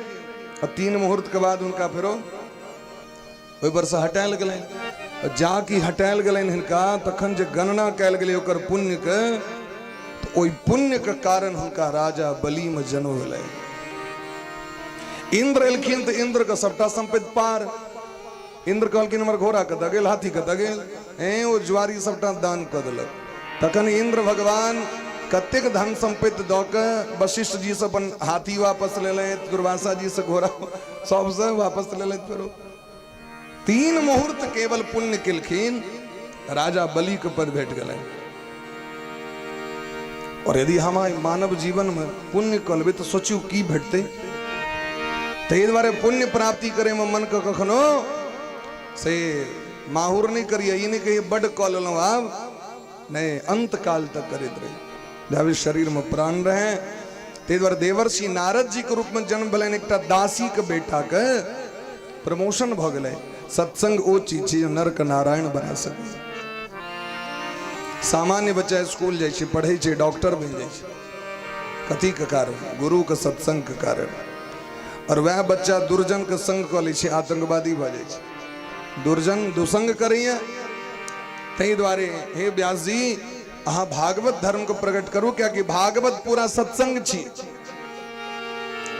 आ 3 मुहूर्त के बाद हुनका फेरो ओहि पर से हटायल गेलनि। जा कि हटायल गेलनि हिनका, तखन जे गणना कयल गेलै ओकर पुण्य के, तऽ ओहि पुण्य के कारण हुनका राजा बलि में जन्म भेलै। इंद्र एलखिन तऽ इंद्र के सबटा संपत्ति पार। इंद्र कहलखिन हमर घोड़ा कतऽ गेल, हाथी कतऽ गेल? ए ओ ज्वारी सबटा दान कऽ देलक। तखन इंद्र भगवान कतेक धन संपत्ति दऽ के वशिष्ठ जी से अपन हाथी वापस लेलथि, दुर्वासा जी से घोड़ा सबसे वापस लेलथि। फेरो 3 मुहूर्त केवल पुण्य केलखिन, राजा बलि के पद भेट गेलनि। और यदि हम आइ मानव जीवनमे पुण्य कऽ लेबै तऽ सोचियौ की भेटतै। ताहि दुआरे पुण्य प्राप्ति करैमे मनके कखनो से माहुर नहि करियै, ई नहि कहियै बड्ड कऽ लेलहुँ आब नहि, अंतकाल तक करैत रही जाबे शरीरमे प्राण रहै। ताहि दुआरे देवर्षि नारद जीके रूपमे जन्म भेलनि एकटा दासीके बेटाके, प्रमोशन भऽ गेलै। सत्संग ओ चीज छै जे नरके नारायण बना सकै। सामान्य बच्चा स्कूल जाइ छै, पढ़ै छै, डॉक्टर बनि जाइ छै, कथीके कारण? गुरुके सत्संगके कारण। और वएह बच्चा दुर्जनके संग कऽ लै छै, आतंकवादी भऽ जाइ छै। दुर्जन दुसंग करैए। ताहि दुआरे हे व्यास जी, अहाँ भागवत धर्मके प्रकट करू, कियाकि भागवत पूरा सत्संग छी।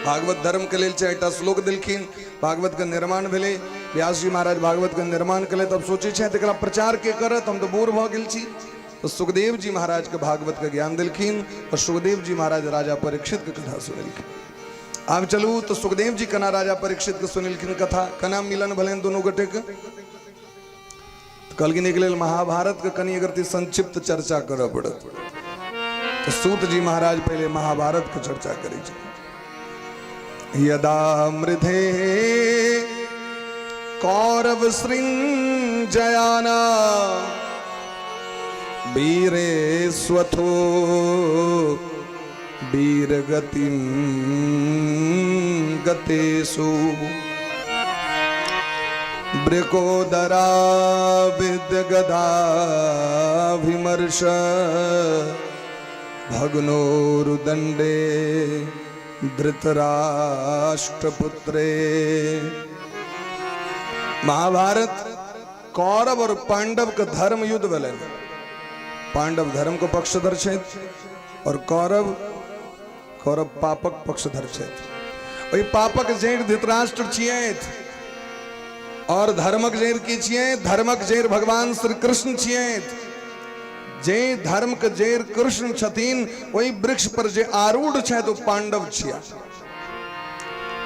भागवत धर्म के लेल चारिटा श्लोक देलखिन, भागवत के निर्माण भेलै। व्यास जी महाराज भागवत के निर्माण केलथि। अब सोचै छथि एकरा प्रचार के करत, हम तऽ बूढ़ भऽ गेल छी। तऽ सुखदेव जी महाराज के भागवत के ज्ञान देलखिन और सुखदेव जी महाराज राजा परीक्षित के कथा सुनेलखिन। आब चलू तऽ सुखदेव जी केना राजा परीक्षित के सुनेलखिन कथा, केना मिलन भेलनि दुनू गोटे के। तऽ कहलखिन एक लेल महाभारत के कनि अगर संक्षिप्त चर्चा करऽ पड़त। तऽ सूत जी महाराज पहिले महाभारत के चर्चा करै छथिन। यदा मृधे कौरव सृंजयाना वीरे स्वथो वीरगतिं गतेषु वृकोदरा विद्यगदा विमर्श भग्नोरुदण्डे धृतराष्ट्रपुत्रे। महाभारत कौरव और पांडव के धर्म युद्ध भेलै। पांडव धर्म के पक्षधर छथि और कौरव कौरव पापक पक्षधर छथि। ओहि पापक जड़ि धृतराष्ट्र छियथि और धर्मक जड़ि की छियै? धर्मक जड़ि भगवान श्री कृष्ण छियथि। जे धर्म के जड़ि कृष्ण छथिन, ओहि वृक्ष पर जे आरूढ़ छथि ओ पांडव छिया,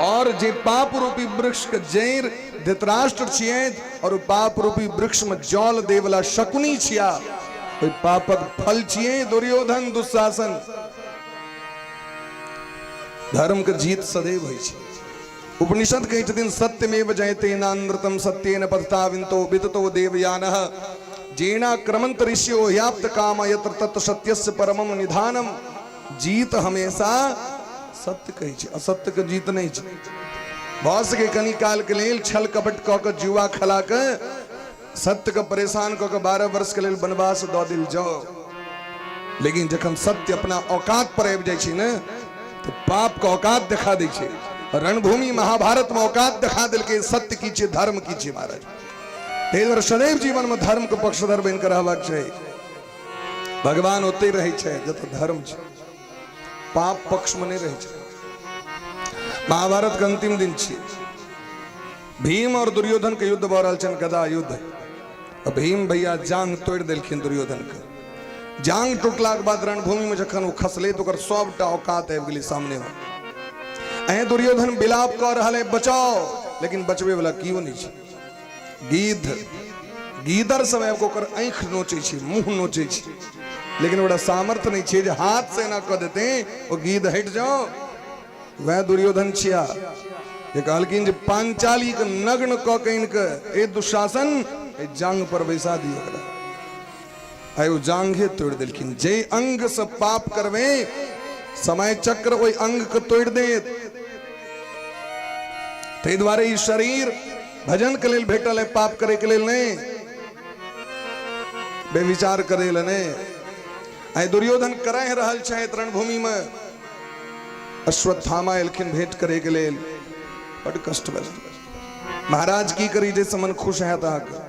और जे पाप रूपी वृक्ष के जड़ि धृतराष्ट्र छियै और पाप रूपी वृक्ष में जल देवला शकुनी छिया, ओहि पापक फल छियै दुर्योधन दुशासन। धर्म के जीत सदैव होइ छै। उपनिषद कहै छथिन सत्यमेव जयते नानृतम सत्येन पथताविन्तो विततो देवयानः जेना क्रमंत ऋषियो ह्याप्त काम यत्र तत् सत्यस्य परमम निधानम। जीत हमेशा सत्य कहै छै, असत्य के जीत नहि छै। भऽ सकै कनी काल के लेल छल कपट कऽ के जुआ खेला के सत्य के परेशान कऽ के 12 वर्ष के लेल वनवास दऽ देल जाओ, लेकिन जखन सत्य अपना औकात पर आबि जाइ छै ने तऽ पाप के औकात देखा दै छै। रणभूमि महाभारत में औकात देखा देलकै सत्य की छै, धर्म की छै महाराज। ताहि दुआरे सदैव जीवन में धर्म के पक्षधर बनि कऽ रहबाक चाही। भगवान ओतहि रहै छै जतऽ धर्म छै, पाप पक्ष में नहि रहै छै। महाभारत के अंतिम दिन छियै, भीम और दुर्योधन के युद्ध भऽ रहल छनि, गदा युद्ध। आ भीम भैया जांग तोड़ि देलखिन दुर्योधन के। जांग टूटलाक बाद रणभूमि में जखन ओ खसले तऽ ओकर सबटा औकात आबि गेलै सामने में। अहें दुर्योधन विलाप कऽ रहल है बचाओ, लेकिन बचबे वाला केओ नहि छै। गिद्ध गीदर सब आबि कऽ ओकर आँखि नोचै छै, मुँह नोचै छै, लेकिन ओकरा सामर्थ्य नहि छै जे हाथ से एना कऽ देतै ओ गिद्ध हटि जाओ। वएह दुर्योधन छिया जे कहलखिन जे पांचाली के नग्न कऽ के इनके ए दुशासन ए जांग पर बैसा दियौ ओकरा। आइ ओ जांघे तोड़ि देलखिन। जे अंग से पाप करबै समय चक्र ओहि अंग के तोड़ि देत। ताहि दुआरे ई शरीर भजन के लेल भेटल है, पाप करे के लेल नहि, बेविचार करे लेल नहि। आइ दुर्योधन कराहि रहल छथि रणभूमि में, अश्वत्थामा एलखिन भेंट करे के लेल। बड कष्ट भेल महाराज, की करी जे मन खुश हैत अहाँके?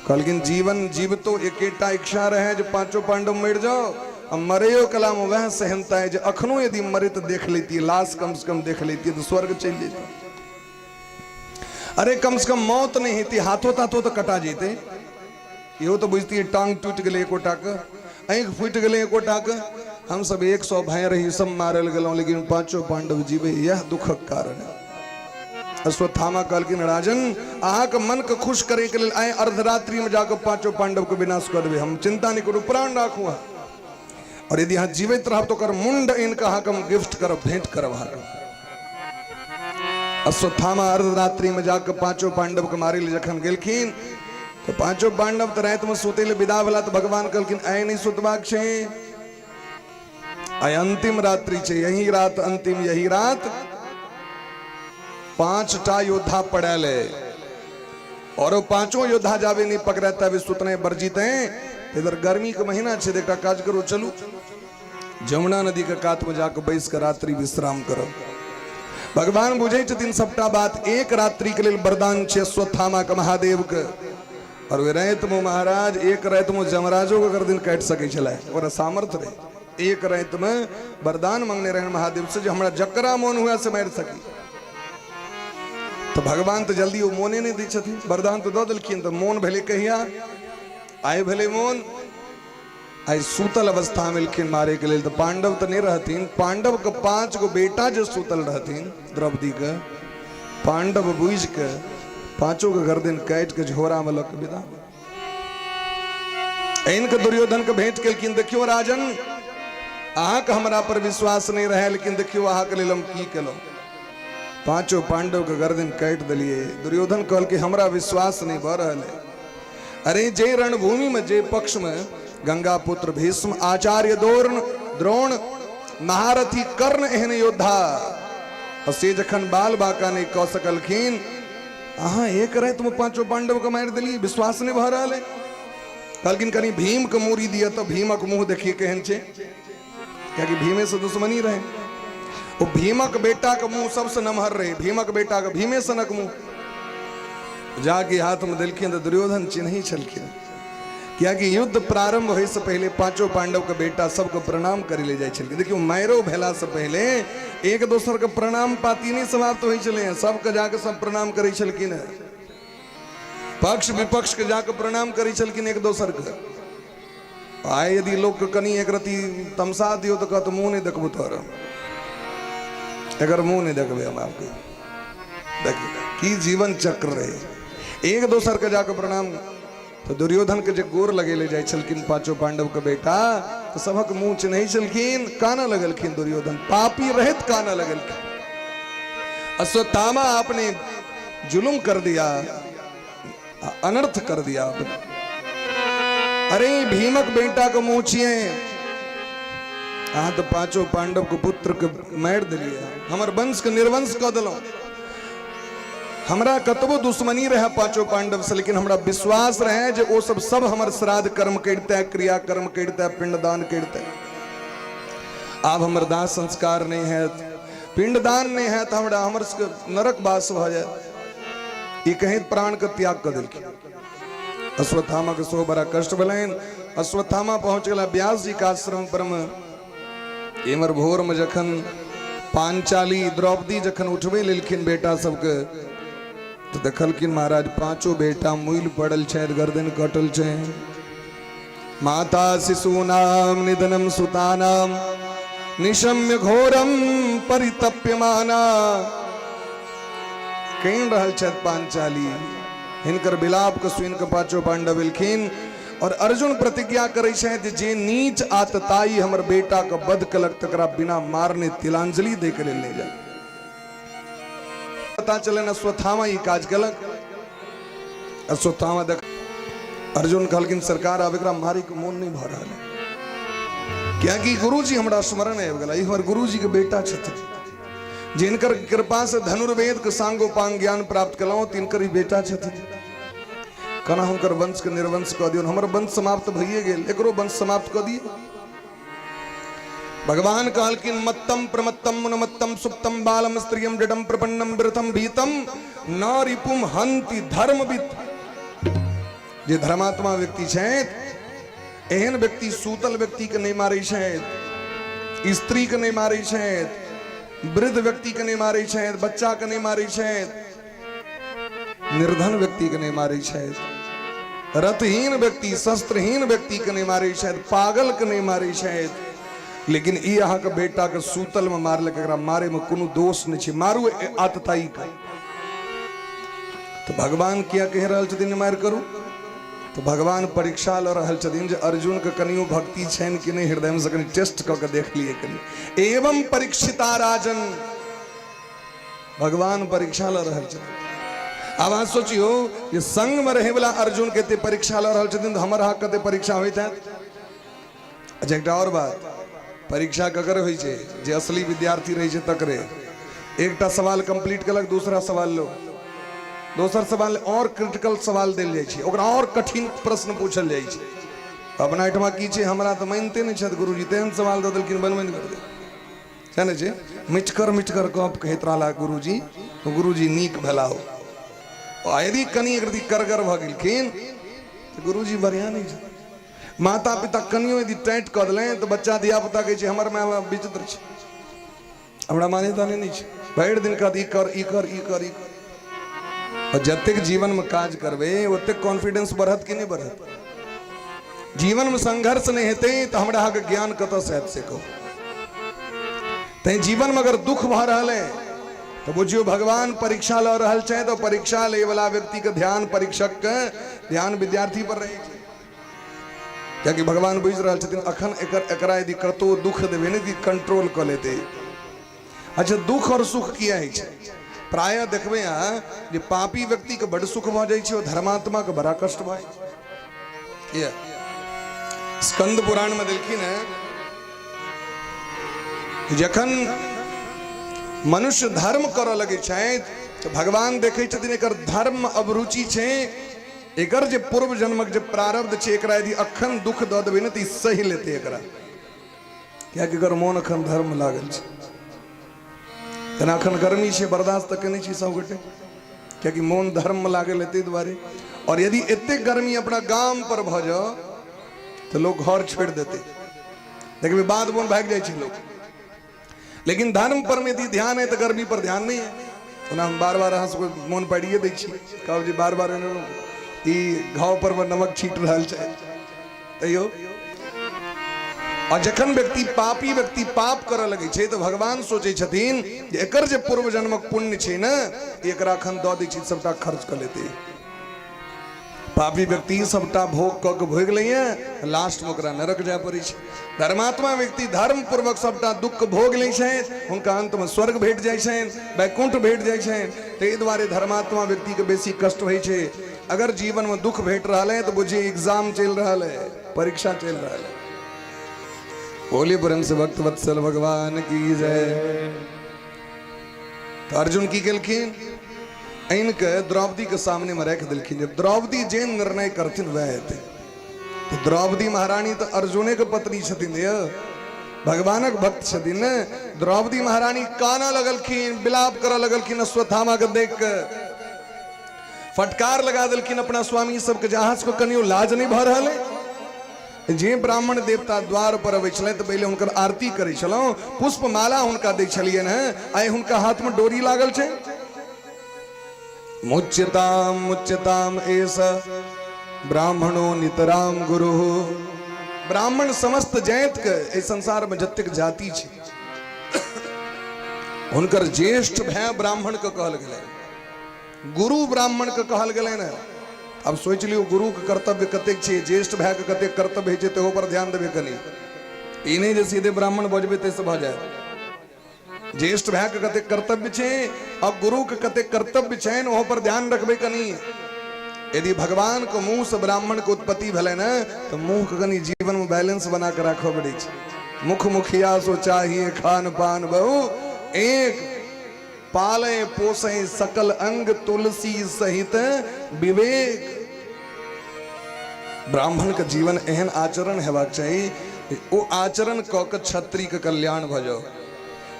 कहलखिन जीवन जीवतो एकेटा इच्छा रहे जे पांचों पांडव मरि जाओ, आ मरैयो कला में वएह सहनता है जे अखनो यदि मरे तो देख लेती, लाश कम से कम देख लेती तो स्वर्ग चलि जेती। अरे कम से कम मौत नहीं हेती, हाथों ताथों तो कटा जेते, इहो तो बुझतियै टांग टूटि गेलै एकोटा के, आँखि फूटि गेलै एकोटा के। हम सब 100 भाई रही, सब मारल गेलहुँ, लेकिन पांचों पांडव जीवे, यह दुखक कारण है। अश्वत्थामा कहलखिन राजन अहाँके मन के खुश करे के लेल आइ अर्धरात्रि में जाके पांचों पांडव के विनाश कऽ देबै, हम चिंता नहीं करू, प्राण राखू अहाँ। और यदि अहाँ जीवित रहब तऽ ओकर मुंड आनि कऽ अहाँके हम गिफ्ट करब, भेंट करब अहाँके। अश्वत्थामा अर्धरात्रि में जाके पांचों पांडव के मारे ले जखन गेलखिन तऽ पांचों पांडव तऽ राति में सुतै ले विदा भेला, तऽ भगवान कहलखिन आइ नहि सुतबाक छै, आइ अंतिम रात्रि छै, यही रात अंतिम, यही रात। 5टा योद्धा पड़ायल है और वो पांचों योद्धा जाबे नहीं पकड़े तबे सुतने वर्जित है। इधर गर्मी के महीना छै, एकटा काज करू, चलू जमुना नदी के कात में जाके बैस के रात्रि विश्राम करो। भगवान बुझै छथिन सबटा बात, एक रात्रि के लेल वरदान छै अश्वत्थामा के महादेव के। और वे राति में महाराज एक राति में जमराजो के गर्दन काटि सकै छलै, ओकरा सामर्थ्य रहे। एक राति में वरदान मंगने रहन महादेव से जे हमरा जकरा मोन हुए से मारि सकी। तो भगवान तो जल्दी वो मोने नहीं दै छथिन, वरदान तो दऽ देलखिन। तऽ मोन भेलै कहिया, आइ भेलै मोन, आइ सुतल अवस्था में एलखिन मारे के लेल। तऽ पांडव तऽ नहीं रहथिन, पांडव के 5 गो बेटा जे सुतल रहथिन द्रौपदी के, पांडव बुझि के पांचों के गर्दन काटि के झोरा में लऽ के विदा। आनि के दुर्योधन के भेंट केलखिन, देखियो राजन अहाँके हमरा पर विश्वास नहीं रहे, लेकिन देखियो अहाँके लेल हम की केलहुँ, पांचों पांडव के गर्दन काटि देलियै। दुर्योधन कहलकै हमरा विश्वास नहीं भऽ रहल है। अरे जे रणभूमि में जे पक्ष में गंगा पुत्र भीष्म, आचार्य द्रोण, द्रोण, महारथी कर्ण एहन योद्धा, से जखन बाल बाका नहीं कऽ सकलखिन, अहाँ एक राति में पांचों पांडव के मारि देलियै, विश्वास नहीं भऽ रहल है। कहलखिन कनि भीम के मूड़ी दिअ तऽ भीमक मुँह देखिए केहन छै, कियाकि भीमे से दुश्मनी रहे। ओ भीमक बेटा के मुंह सबसे नमहर रहे, भीमक बेटा के भीमे सनक मुंह जाके हाथ में देलखिन तऽ दुर्योधन चिन्है छलखिन, कियाकि युद्ध प्रारंभ होय से पहले पांचों पांडव के बेटा सबके प्रणाम करे ले जाइ छलखिन। देखियौ मारो भेला से पहले एक दोसर के प्रणाम पाती नहीं समाप्त होइ छलै, सबके जाके सब प्रणाम करै छलखिन, पक्ष विपक्ष के जाके प्रणाम करै छलखिन एक दोसर के। आइ यदि लोकके कनि एक रत्ती तमसा दियौ तऽ कहत मुँह नहि देखबो तोहर, एकर मुँह नहि देखबै हम आपके। देखियौ की जीवन चक्र रहे, एक दोसर के जाके प्रणाम। तऽ दुर्योधन के जे गोर लगेले जाइ छलखिन पांचों पांडव के बेटा, तऽ सभक मुँह चिन्है छलखिन, कानऽ लगलखिन दुर्योधन, पापी रहैत कानऽ लगलखिन। अश्वत्थामा आपने जुलुम कर दिया, अनर्थ कर दिया आपने। अरे भीमक बेटा को मुँह छिए, अहाँ तो पांचों पांडव के पुत्र के मारि दिलिए, हमर वंश के निर्वंश कऽ देलहुँ। हमरा कतबो दुश्मनी रहे पांचों पांडव से, लेकिन हमरा विश्वास रहे जे ओ सब सब हमर श्राद्ध कर्म करिते, क्रिया कर्म करिते, पिंडदान करिते। आब हमर दाह संस्कार नहीं हैत, पिंडदान नहीं हैत, हमरा हमर सबके नरक वास भऽ जायत। ई कहैत प्राण के त्याग कऽ देलखिन। अश्वत्थामा के सेहो बड़ा कष्ट भेलनि। अश्वत्थामा पहुँच गेला व्यास जी के आश्रम पर में। एमहर भोर में जखन पांचाली द्रौपदी जखन उठबै लेलखिन बेटा सबके, तऽ देखलखिन महाराज पांचों बेटा मुइल पड़ल छथि, गर्दन कटल छै। माता शिशूनाम निधनम सुतानाम निशम्य घोरम परितप्यमाना। कहि रहल छथि पांचाली, हिनकर विलाप के सुनि के पांचों पांडव एलखिन और अर्जुन प्रतिज्ञा करै छथि जे नीच आतताई हमर बेटा के वध कलक तकरा बिना मारने तिलांजलि दै के लेल नहि जाय। पता चलनि अश्वत्थामा ई काज केलक। अश्वत्थामा देख अर्जुन कहलखिन सरकार आब एकरा मारे के मोन नहीं भऽ रहल है, कियाकि गुरुजी हमरा स्मरण आबि गेला, ई हमर गुरुजी के बेटा छथिन जिनकर कृपा से धनुर्वेद के सांगोपांग ज्ञान प्राप्त केलहुँ, तिनकर ई बेटा छथिन। केना हुनकर वंश के निर्वंश कऽ दियौन, हमर वंश समाप्त भइए गेल, एकरो वंश समाप्त कऽ दियौ। भगवान कहलखिन मत्तम प्रमत्तम उन्मत्तम सुप्तम बालम स्त्रियम जडम प्रपन्नम वृथम भीतम न रिपुम हंति धर्मविद। जे धर्मात्मा व्यक्ति छथि, एहन व्यक्ति सूतल व्यक्ति के नहीं मारै छथि, स्त्री के नहीं मारै छथि, वृद्ध व्यक्ति के नहीं मारै छथि, बच्चा के नहीं मारै छथि, निर्धन व्यक्ति के नहीं मारै छथि, रथहीन व्यक्ति शस्त्रहीन व्यक्ति के नहीं मारै छथि, पागल के नहीं मारै छथि, लेकिन ई अहाँके बेटा के सूतल में मारलक, एकरा मारे में कोनो दोष नहीं छै, मारू आतताई के। तो भगवान किया कहि रहल छथिन मारि करू? तऽ भगवान परीक्षा लऽ रहल छथिन जे अर्जुनके कनियो भक्ति छनि कि नहि हृदयमे से कनि टेस्ट कऽ के देख लिए कनि। एवं परीक्षिता राजन, भगवान परीक्षा लऽ रहल छथिन। आब अहाँ सोचियौ जे संगमे रहैवला अर्जुन के एते परीक्षा लऽ रहल छथिन तऽ हमर अहाँके कते परीक्षा होइत हैत। अच्छा एकटा आओर बात, परीक्षा ककर होइ छै? जे असली विद्यार्थी रहै छै तकरे। एकटा सवाल कंप्लीट केलक, दूसरा सवाल लो, दोसर सवाल आओर क्रिटिकल सवाल देल जाइ छै, ओकरा आओर कठिन प्रश्न पूछल जाइ छै। अपना एहिठमा की छै, हमरा तऽ मानिते नहि छथि गुरुजी, तेहन सवाल दऽ देलखिन बनबे नहि करतै। छै ने, छै मिठकर मिठकर गप कहैत रहला गुरुजी, गुरुजी नीक भेला हो। आ यदि कनि एक रति करगर भऽ गेलखिन तऽ गुरुजी बढ़िआँ नहि छै। माता पिता कनियो यदि टाइट कऽ देलनि तऽ बच्चा धिया पुता कहै छै हमर माय बाप विचित्र छै, हमरा माने ताने नहि छै, भरि दिन कहत ई कर ई कर ई कर ई कर। आओर जतेक जीवनमे काज करबै ओतेक कॉन्फिडेंस बढ़त कि नहि बढ़त? जीवनमे संघर्ष नहि हेतै तऽ हमरा अहाँके ज्ञान कतऽसँ हैत से कहू। तैं जीवनमे अगर दुख भऽ रहल है तऽ बुझियौ भगवान परीक्षा लऽ रहल छै, तऽ परीक्षा लैवला व्यक्तिके ध्यान, परीक्षकके ध्यान विद्यार्थी पर रहै छै, कियाकि भगवान बुझि रहल छथिन अखन एकर एकरा यदि कतौ दुख देबै ने तऽ कंट्रोल कऽ लेतै। अच्छा दुख और सुख किया होइ छै? प्रायः देखबै अहाँ जे पापी व्यक्तिके बड्ड सुख भऽ जाइ छै और धर्मात्माके बड़ा कष्ट भऽ जाइ छै। किया? स्कंद पुराणमे देलखिन हेँ जखन मनुष्य धर्म करऽ लगै छथि तऽ भगवान देखै छथिन एकर धर्म अभिरुचि छै, एकर जे पूर्व जन्मक जे प्रारब्ध छै एकरा यदि अखन दुख दऽ देबै ने तऽ ई सहि लेतै एकरा, कियाकि एकर मोन अखन धर्म लागल छै। तेना अखन गर्मी छै, बर्दाश्त तऽ केने छी सबगोटे, कियाकि मोन धर्ममे लागल है ताहि दुआरे। और यदि एतेक गर्मी अपना गाम पर भऽ जाओ तऽ लोक घर छोड़ि देतै, देखबै बाध बोन भागि जाइ छै लोक। लेकिन धर्म पर में यदि ध्यान है तो गर्मी पर ध्यान नहीं है। ओना हम बार बार अहाँ सबके मोन पाड़िए दै छी, कहब जे बार बार ई घाव पर मे नमक छीट रहल छै तैयो। आ जखन व्यक्ति पापी व्यक्ति पाप करऽ लगै छै तऽ भगवान सोचै छथिन जे एकर जे पूर्व जन्मक पुण्य छै ने एकरा एखन दऽ दै छी सबटा खर्च कऽ लेतै। पापी व्यक्ति सबटा भोग कऽ के भोगि लैए, लास्टमे ओकरा नरक जाय पड़ै छै। धर्मात्मा व्यक्ति धर्म पूर्वक सबटा दुख भोग लै छनि, हुनका अंतमे स्वर्ग भेट जाइ छनि, वैकुंठ भेट जाइ छनि। ताहि दुआरे धर्मात्मा व्यक्तिके बेसी कष्ट होइ छै। अगर जीवनमे दुख भेट रहल है तऽ बुझिए एग्जाम चलि रहल है, परीक्षा चलि रहल है। बोलिए प्रेम से भक्त वत्सल भगवान की जय। तऽ अर्जुन की केलखिन, आनि के द्रौपदी के सामने में राखि देलखिन जे द्रौपदी जे निर्णय करथिन वएह हेतै। तऽ द्रौपदी महारानी तऽ अर्जुने के पत्नी छथिन यौ, भगवानक भक्त छथिन ने। द्रौपदी महारानी कानऽ लगलखिन, विलाप करऽ लगलखिन अश्वत्थामा के देख के, फटकार लगा देलखिन अपना स्वामी सबके जे अहाँ सबके कनियो लाज नहि भऽ रहल है? जे ब्राह्मण देवता द्वार पर अबै छलै तऽ पहिले हुनकर आरती करै छलहुँ, पुष्पमाला हुनका दै छलियनि हेँ, आइ हुनका हाथमे डोरी लागल छै। मुच्यताम मुच्यताम एष ब्राह्मणो नितराम गुरु। ब्राह्मण समस्त जाति के एहि संसार में जतेक जाति छै हुनकर ज्येष्ठ भाय ब्राह्मण के कहल गेलै, गुरु ब्राह्मण के कहल गेलै ने। अब सोचि लियौ गुरु के कर्तव्य कतेक छै, ज्येष्ठ भाय के कतेक कर्तव्य होइ छै, तेहो पर ध्यान देबै कनि। ई नहि जे सीधे ब्राह्मण बजबै ताहिसँ भऽ जायत। ज्येष्ठ भाय के कतेक कर्तव्य छै आ गुरु के कतेक कर्तव्य छनि, ओहो पर ध्यान रखबै कनि। यदि भगवान के मुँह से ब्राह्मण के उत्पत्ति भेलै ने तऽ मुँह के कनि जीवन में बैलेंस बना के राखऽ पड़ै छै। मुख मुखिया सो चाहिए खान पान बहु एक, पाले पोसे सकल अंग तुलसी सहित विवेक। ब्राह्मण के जीवन एहन आचरण हेबाक चाही, ओ आचरण कऽ के क्षत्रिय के कल्याण भऽ जाओ।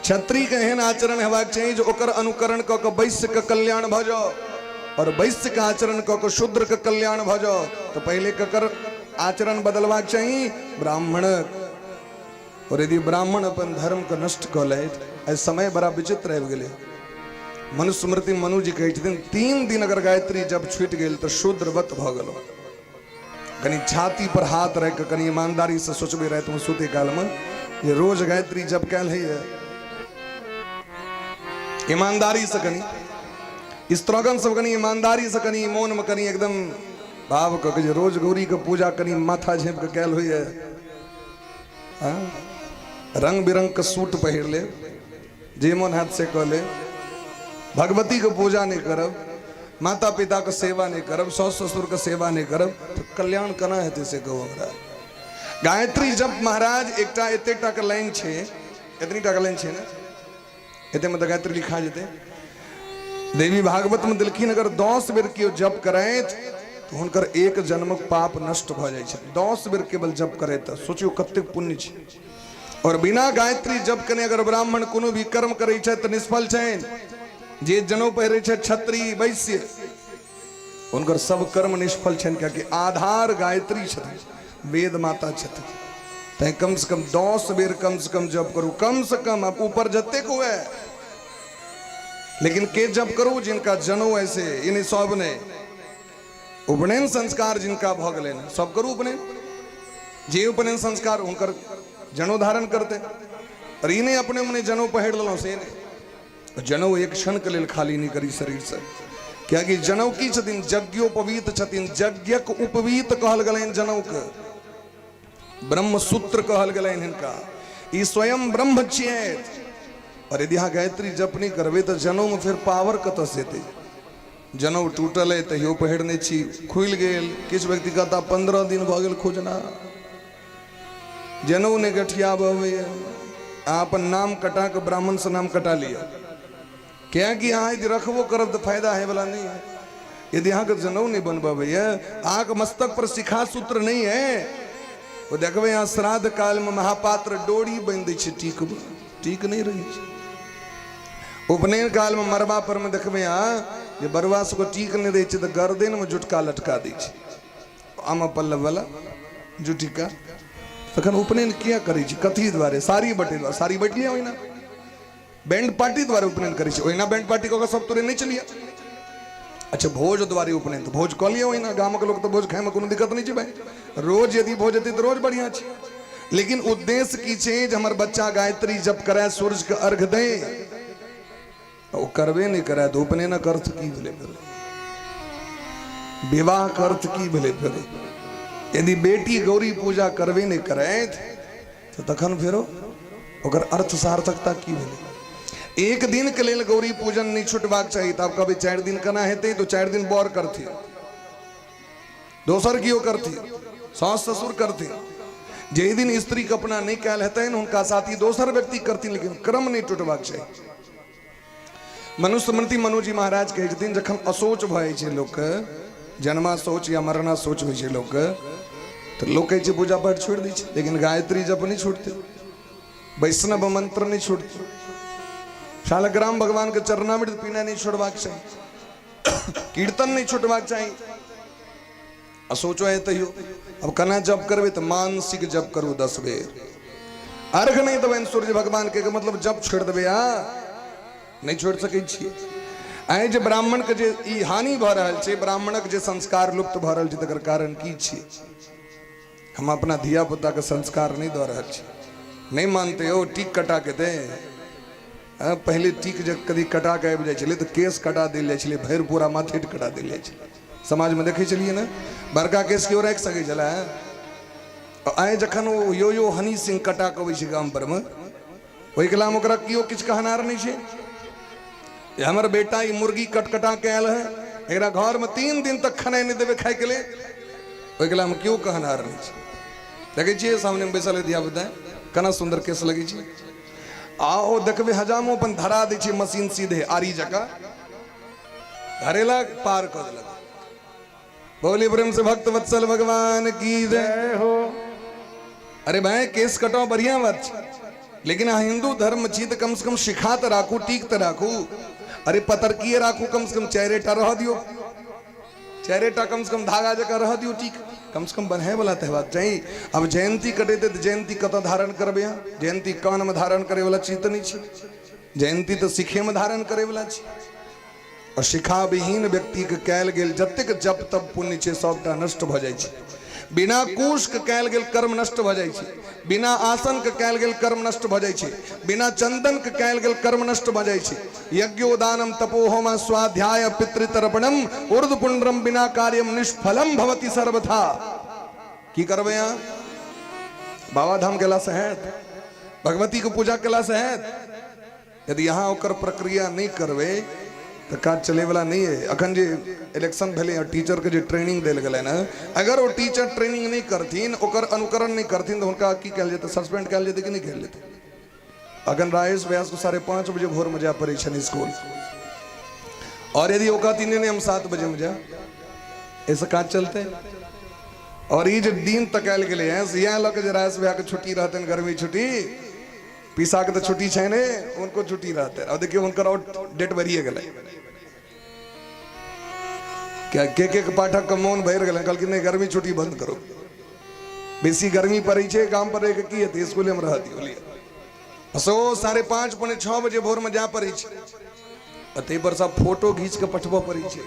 क्षत्रिय के एहन आचरण हेबाक चाही जे ओकर अनुकरण कऽ के वैश्य के कल्याण भऽ जाओ, और वैश्य के आचरण कऽ के शूद्र के कल्याण भऽ जाओ। तऽ पहिले ककर आचरण बदलबाक चाही? ब्राह्मणक। और यदि ब्राह्मण अपन धर्म के नष्ट कऽ लैत, आइ समय बड़ा विचित्र आबि गेलै। मनुस्मृति मनु जी कहै छथिन 3 दिन अगर गायत्री जब छूटि गेल तऽ शूद्रवत भऽ गेलहुँ। कनि छाती पर हाथ राखि कऽ कनि ईमानदारी से सोचबै रातिमे सुते कालमे जे रोज गायत्री जप कयल होइए ईमानदारी से, कनि स्त्रोगन सब कनि ईमानदारी से, कनि मोनमे कनि एकदम बाप के जे रोज गौरी के पूजा कनी माथा झाँपि के कयल होइए। रंग बिरंग के सूट पहिर ले, जे मन हाथ से कऽ ले, भगवती के पूजा नहीं करब, माता पिता के सेवा नहीं करब, सास ससुर के सेवा नहीं करब, तऽ कल्याण केना हेतै से कहू हमरा। गायत्री जप महाराज एकटा एते टा के लाइन छै, एतनी टा के लाइन छै ने, एते में तऽ गायत्री लिखा जेतै। देवी भागवत में देलखिन अगर 10 बेर केओ जप करैत तऽ हुनकर एक जन्मक पाप नष्ट भऽ जाइ छै। 10 बेर केवल जप करैत तऽ सोचियौ कतेक पुण्य छै। और बिना गायत्री जप केने अगर ब्राह्मण कोनो भी कर्म करै छै तऽ निष्फल छनि। जे जनौ पहिरै छै क्षत्रिय वैश्य, हुनकर सब कर्म निष्फल छनि, कियाकि आधार गायत्री छथिन, वेद माता छथिन। तैं कम से कम 10 बेर कम से कम जप करू, कम से कम, अब ऊपर जतेक हुए, लेकिन के जप करू? जिनका जनौ ऐसे, यानी सब ने उपनयन संस्कार जिनका भऽ गेलै, सब करू उपनयन। जे उपनयन संस्कार हुनकर जनौ धारण करते, और ई नहि अपने मने जनौ पहिर लेलहुँ से नहि। जनौ एक क्षण के लेल खाली नहि करी शरीर से, कियाकि जनौ की छथिन? यज्ञोपवीत छथिन। यज्ञक उपवीत कहल गेलनि जनौ के, ब्रह्मसूत्र कहल गेलनि हिनका। ई स्वयं ब्रह्म छियै। और यदि अहाँ गायत्री जप नहि करबै तऽ जनौ में फेर पावर कतऽ से एतै? जनौ टूटल अइ तहियो पहिरने छी, खुलि गेल, किछु व्यक्ति कहता 15 दिन भऽ गेल खुजना, जनौ नहि गठियाबऽ अबैए। अहाँ अपन नाम कटा कऽ ब्राह्मणसँ नाम कटा लिअ, किएकि अहाँ यदि रखबो करब तऽ फायदा होइवला नहि है। यदि अहाँके जनौ नहि बनबऽ अबैए, अहाँके मस्तक पर शिखा सूत्र नहि है, ओ देखबै अहाँ श्राद्ध कालमे महापात्र डोरी बान्हि दै छै टीकमे, टीक नहि रहै छै। उपनयन कालमे मरबा परमे देखबै अहाँ जे बरुआ सबके टीक नहि रहै छै तऽ गर्दनमे जुटका लटका दै छै, आम पल्लव वाला जुटिका। तखन उपनयन किया करै छी? कथी दुआरे? साड़ी बटै दुआरे। साड़ी बटि लिअ, ओहिना बैंड पार्टी द्वारे उपनयन करै छी, ओहिना बैंड पार्टी कऽ कऽ सब तोरे नहि चलिए। अच्छा, भोज द्वारे उपनयन तऽ भोज कऽ लिअ ओहिना, गामक लोक तऽ भोज खायमे कोनो दिक्कत नहि छै भाइ। रोज यदि भोज हेतै तऽ रोज बढ़िआँ छै, लेकिन उद्देश्य की छै? जे हमर बच्चा गायत्री जप करए, सूर्यके अर्घ दै, ओ करबे नहि करए तऽ उपनयनक अर्थ की भेलै? फेर विवाहके अर्थ की भेलै? फेर यदि बेटी गौरी पूजा करबे नहि करथि तऽ तखन फेरो ओकर अर्थ सार्थकता की भेलै? एक दिन के लेल गौरी पूजन नहि छुटबाक चाही। तऽ आब कहबै 4 दिन केना हेतै? तऽ 4 दिन बर करथिन, दोसर केओ करथिन, सास ससुर करथिन। जाहि दिन स्त्रीके अपना नहि कयल हेतनि, हुनका साथी दोसर व्यक्ति करथिन, लेकिन क्रम नहि टूटबाक चाही। मनुस्मृति मनुजी महाराज कहै छथिन, जखन अशौच भऽ जाइ छै लोकके, जन्मा शौच या मरना शौच होइ छै लोकके, तऽ लोक कहै छै पूजा पाठ छोड़ि दै छै, लेकिन गायत्री जप नहि छूटतै, वैष्णव मंत्र नहि छूटतै, शालग्राम भगवानके चरणामृत पीना नहि छोड़बाक चाही, कीर्तन नहि छूटबाक चाही। आ सोचो है तैयो अब केना जप करबै? तऽ मानसिक जप करू 10 बेर। अर्घ नहि देबनि सूर्य भगवान के, मतलब जप छोड़ि देबै? आ नहि छोड़ि सकै छियै। आइ जे ब्राह्मणके जे ई हानि भऽ रहल छै, ब्राह्मणक जे संस्कार लुप्त भऽ रहल छै, तकर कारण की छियै? हम अपना धिया पुताके संस्कार नहि दऽ रहल छी। नहि मानते हो, टीक कटा के दे। पहिले टीक जे कभी कटा के आबि जाइ छलै तऽ केश कटा देल जाइ छलै, भरि पूरा माथेट कटा देल जाइ छलै। समाजमे देखै छलियै ने, बड़का केश केओ राखि सकै छलै? आइ जखन ओ यो यो हनी सिंह कटा कऽ अबै छै गाम परमे, ओहिके नाम ओकरा केओ किछु कहनार नहि छै। जे हमर बेटा ई मुर्गी कटकटा के आयल है, एकरा घरमे 3 दिन तक खेनाइ नहि देबै खायके लेल, ओहिके नाम केओ कहनार नहि छै। देखै छियै सामनेमे बैसल है धियापुता, केना सुन्दर केश लगै छै। आ ओ देखबै हजामो अपन धरा दै छै मशीन सीधे आरी जकाँ धरेलक, पार कऽ देलक। बोली प्रेम से भक्त वत्सल भगवान की जय हो। अरे भाई, केस कटाओ बढ़िया बात छै, लेकिन अहाँ हिंदू धर्म छी तऽ कम से कम शिखा तऽ राखू, टीक तऽ राखू। अरे पतरकिए राखू, कम से कम चारिटा रह दियौ, चारिटा कम से कम धागा जकाँ रह दियौ टीक, कम से कम बन्है वाला तऽ हेबाक चाही। आब जयंती कटेतै तऽ जयंती कतऽ धारण करबै अहाँ? जयंती कानमे धारण करे वाला चीज तऽ नहि छै। जयंती तऽ शिखेमे धारण करे वाला छै। और शिखाविहीन व्यक्तिके कयल गेल जतेक जप तप पुण्य छै, सबटा नष्ट भऽ जाइ छै। बिना कुश के कयल गेल कर्म नष्ट भऽ जाइ छै, बिना आसन के कयल गेल कर्म नष्ट भऽ जाइ छै, बिना चंदन के कयल गेल कर्म नष्ट भऽ जाइ छै। यज्ञोदानम तपोहोम स्वाध्याय पितृतर्पणम ऊर्ध्वपुंड्रम बिना कार्यम निष्फलम भवति सर्वथा। की करबै अहाँ? बाबा धाम गेलासँ हैत? भगवती के पूजा केलासँ हैत? यदि अहाँ ओकर प्रक्रिया नहि करबै तऽ काज चलैवला नहि अइ। अखन जे इलेक्शन भेलै हँ, टीचरके जे ट्रेनिंग देल गेलै ने, अगर ओ टीचर ट्रेनिंग नहि करथिन, ओकर अनुकरण नहि करथिन, तऽ हुनका की कयल जेतै? सस्पेंड कयल जेतै कि नहि कयल जेतै? अखन राजेश व्यासके 5:30 बजे भोरमे जाय पड़ै छनि स्कूल, आओर यदि ओ कहथिन नहि हम 7 बजेमे जायब, एहिसँ काज चलतै? आओर ई जे दिन तकायल गेलै हँ, से इएह लऽ कऽ जे राजेश भैयाके छुट्टी रहतनि, गर्मी छुट्टी, पीसा के तऽ छुट्टी छै ने, उनको छुट्टी रहते। अब देखियौ हुनकर और डेट बढ़िए गेलै। क्या के के पाठक के मोन भरि गेलै, कहलखिन नहि गर्मी छुट्टी बंद करू, बेसी गर्मी पड़ै छै, गाम पर रहि कऽ की हेतै, स्कूले मे रहऽ दियौ। लिअ सो 5:30 5:45 बजे भोर मे जाय पड़ै छै, आ ताहि पर सब फोटो घीच के पठबऽ पड़ै छै।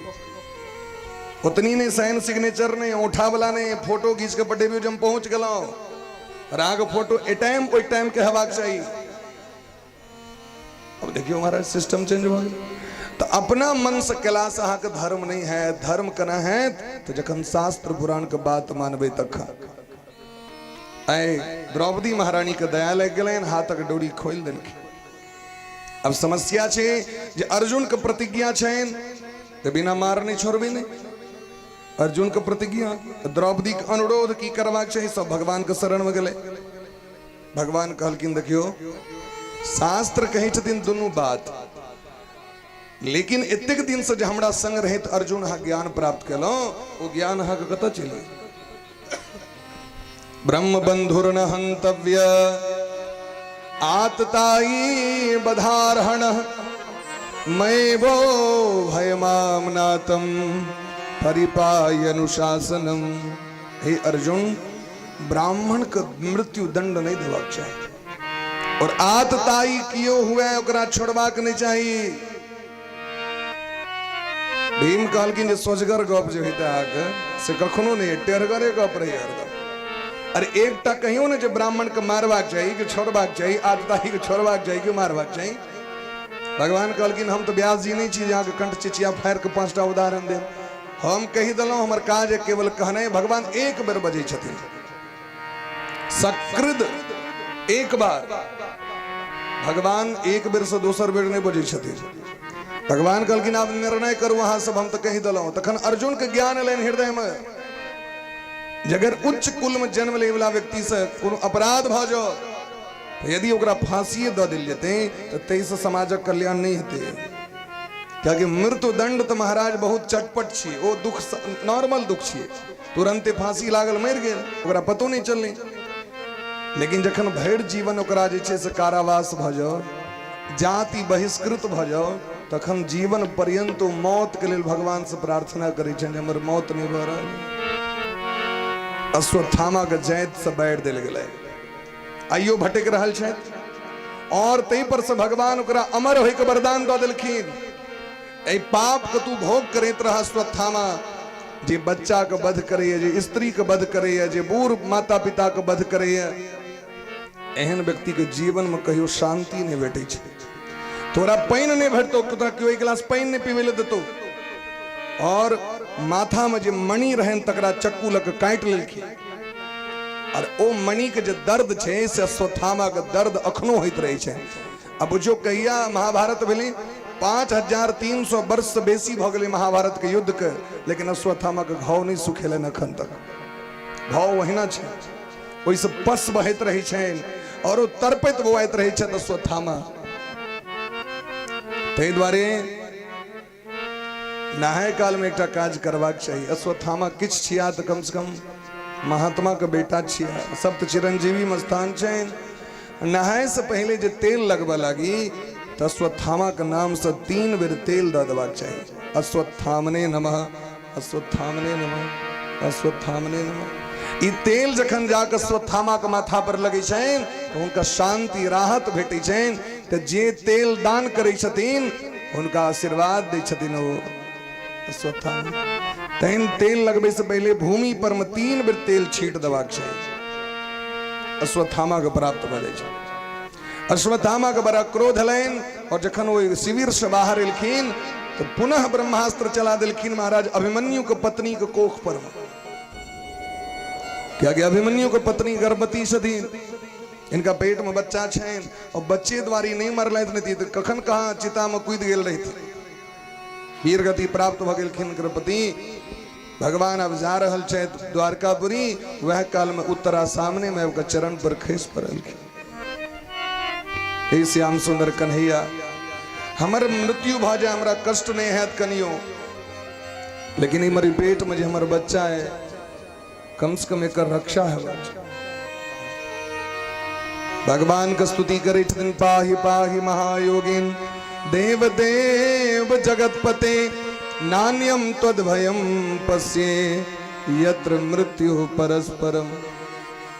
ओतनी नहि साइन सिग्नेचर नहि, औंठा वाला नहि, फोटो घीच के पठेबियौ जे हम पहुँच गेलहुँ। और अहाँके फोटो ए टाइम ओहि टाइम के हेबाक चाही। अब देखियौ महाराज, सिस्टम चेंज भऽ गेल। तऽ अपना मन से केलासँ अहाँके धर्म नहि हैत। धर्म केना हैत? तऽ जखन शास्त्र पुराण के बात मानबै तखन। आइ द्रौपदी महारानी के दया लागि गेलनि, हाथक डोरी खोलि देलखिन। अब समस्या छै जे अर्जुन के प्रतिज्ञा छनि तऽ बिना मार नहि छोड़बै नहि। अर्जुन के प्रतिज्ञा, द्रौपदी के अनुरोध, की करबाक चाही? सब भगवान के शरण में गेलै। भगवान कहलखिन देखियौ, शास्त्र कहै छथिन दुनू बात, लेकिन एतेक दिन से जे हमरा संग रहैत अर्जुन अहाँ ज्ञान प्राप्त केलहुँ, ओ ज्ञान अहाँके कतऽ चलि गेल? ब्रह्म बंधुर न हंतव्य आतताई बधारहण मैवो भयमामनातम परिपाय अनुशासनम। हे अर्जुन, ब्राह्मण के मृत्यु दंड नहीं देबाक चाही, और आतताई कियो हुए ओकरा छोड़बाक नहीं चाही। भीम कहलखिन जे सोझगर गप जे होइते अहाँके से कखनो नहि, टेढ़गरे गप रहै हरदम। अरे एकटा कहियो ने जे ब्राह्मण के मारबाक चाही कि छोड़बाक चाही, आतताही के छोड़बाक चाही कि मारबाक चाही। भगवान कहलखिन हम तऽ व्यास जी नहि छी जे अहाँके कंठ चिचिया फाड़ि कऽ 5टा उदाहरण देब। हम कहि देलहुँ, हमर काज है केवल कहनाइ। भगवान एक बेर बजै छथिन, सकृद एक बार। भगवान एक बेर से दोसर बेर नहि बजै छथिन। भगवान कहलखिन आब निर्णय करू अहाँ सब, हम तऽ कहि देलहुँ। तखन अर्जुन के ज्ञान एलनि हृदय में, जे अगर उच्च कुल में जन्म लै वाला व्यक्ति से कोनो अपराध भऽ जाओ, तऽ यदि ओकरा फांसिए दऽ देल जेतै तऽ ताहिसँ समाजक कल्याण नहि हेतै। कियाकि मृत्यु दंड तऽ महाराज बहुत चटपट छियै, ओ दुख नॉर्मल दुख छियै, तुरंते फांसी लागल मरि गेल, ओकरा पतो नहि चललै। लेकिन जखन भरि जीवन ओकरा जे छै से कारावास भऽ जाओ, जाति बहिष्कृत भऽ जाओ, तखन जीवन पर्यंत ओ मौत के लेल भगवान से प्रार्थना करै छनि जे हमर मौत नहि भऽ रहल। अश्वत्थामा के जैत से बाढ़ि देल गेलै, आइयो भटकि रहल छथि। और ताहि पर से भगवान ओकरा अमर होइके वरदान दऽ देलखिन। एहि पाप के तू भोग करैत रह अश्वत्थामा, जे बच्चा के वध करैए, जे स्त्री के वध करैए, जे बूढ़ माता पिता के वध करैए, एहन व्यक्ति के जीवन में कहियो शांति नहीं भेटै छै। तोरा पानि नहीं भेटतौ, तोरा केओ एक गिलास पानि नहीं पीबै लए देतौ। और माथा में जे मणि रहनि तकरा चक्कू लऽ कऽ काटि लेलखिन, और ओ मणि के जे दर्द छै से अश्वत्थामा के दर्द अखनो होइत रहै छै। आ बुझियौ कहिया महाभारत भेलै, 5300 वर्ष से बेसी भऽ गेलै महाभारत के युद्ध के, लेकिन अश्वत्थामा के घाव नहि सुखेलनि अखन तक। घाव ओहिना छै, ओहिसँ पस बहैत रहै छनि और ओ तड़पैत बौआइत रहै छथि अश्वत्थामा। ताहि दुआरे नहाय काल में एकटा काज करबाक चाही। अश्वत्थामा किछु छिया तऽ कम से कम महात्मा के बेटा छिया, सब तऽ चिरंजीवी में स्थान छनि। नहाय से पहले जे तेल लगबऽ लागी तऽ अश्वत्थामा के नाम से 3 बेर तेल दऽ देबाक चाही। अश्वत्थामने नमः, अश्वत्थामने नमः, अश्वत्थामने नमः। ई तेल जखन जाकऽ अश्वत्थामा के माथा पर लगै छनि तऽ हुनका शांति राहत भेटै छनि। तऽ जे तेल दान करै छथिन हुनका आशीर्वाद दै छथिन ओ अश्वत्थामा। तहन तेल लगबै से पहिले भूमि पर में 3 बेर तेल छीट देबाक चाही। अश्वत्थामा के प्राप्त भऽ जाइ छै। अश्वत्थामा के बड़ा क्रोध एलनि और जखन ओ शिविर से बाहर एलखिन तऽ पुनः ब्रह्मास्त्र चला देलखिन महाराज अभिमन्यु के पत्नी के कोख पर में। कियाकि अभिमन्यु के पत्नी गर्भवती छथिन, इनका पेट में बच्चा छनि और बच्चे द्वारी नहीं मरलथि नहीं तऽ कखन कहाँ चिता में कूदि गेल रहिथिन। वीर गति प्राप्त भऽ गेलखिन हुनकर पति। भगवान अब जा रहल छथि द्वारकापुरी, वएह काल में उत्तरा सामने में आबि कऽ चरण पर खसि पड़लखिन। हे श्याम सुंदर कन्हैया, हमर मृत्यु भऽ जाय हमरा कष्ट नहीं हैत कनियो, लेकिन ई मरी पेट में जे हमर बच्चा है कम से कम एकर रक्षा हेबाक चाही। भगवान के स्तुति करै छथिन, पाहि पाहि महायोगिन देव देव जगतपते नान्यम त्वद्भयम पश्ये यत्र मृत्यु परस्परम।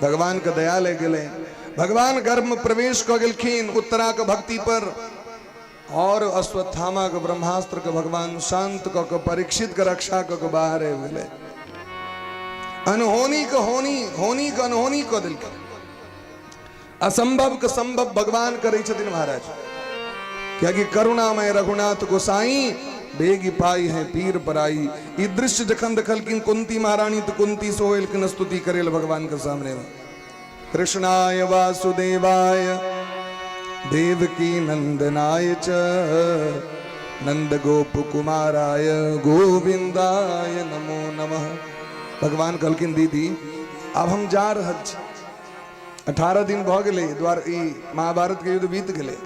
भगवान के दया ले गेलै, भगवान गर्भ में प्रवेश कऽ गेलखिन उत्तरा के भक्ति पर और अश्वत्थामा के ब्रह्मास्त्र के भगवान शांत कऽ के परीक्षित के रक्षा कऽ के बाहर आबि गेलै। अनहोनी के होनी, होनी के अनहोनी कऽ देलखिन। असंभव के संभव भगवान करै छथिन महाराज, कियाकि करुणामय रघुनाथ गोसाई बेगी पाई है पीर पराई। ई दृश्य जखन देखलखिन कुंती महारानी तो कुंती सो एलखिन स्तुति करे भगवान के सामने में। कृष्णाय वासुदेवाय देवकी नंदनाय च नंद गोप कुमाराय गोविंदाय नमो नमः। भगवान कहलखिन दीदी आब हम जा रहल छी, 18 दिन भऽ गेलै द्वार ई महाभारत के युद्ध बीत गेलै,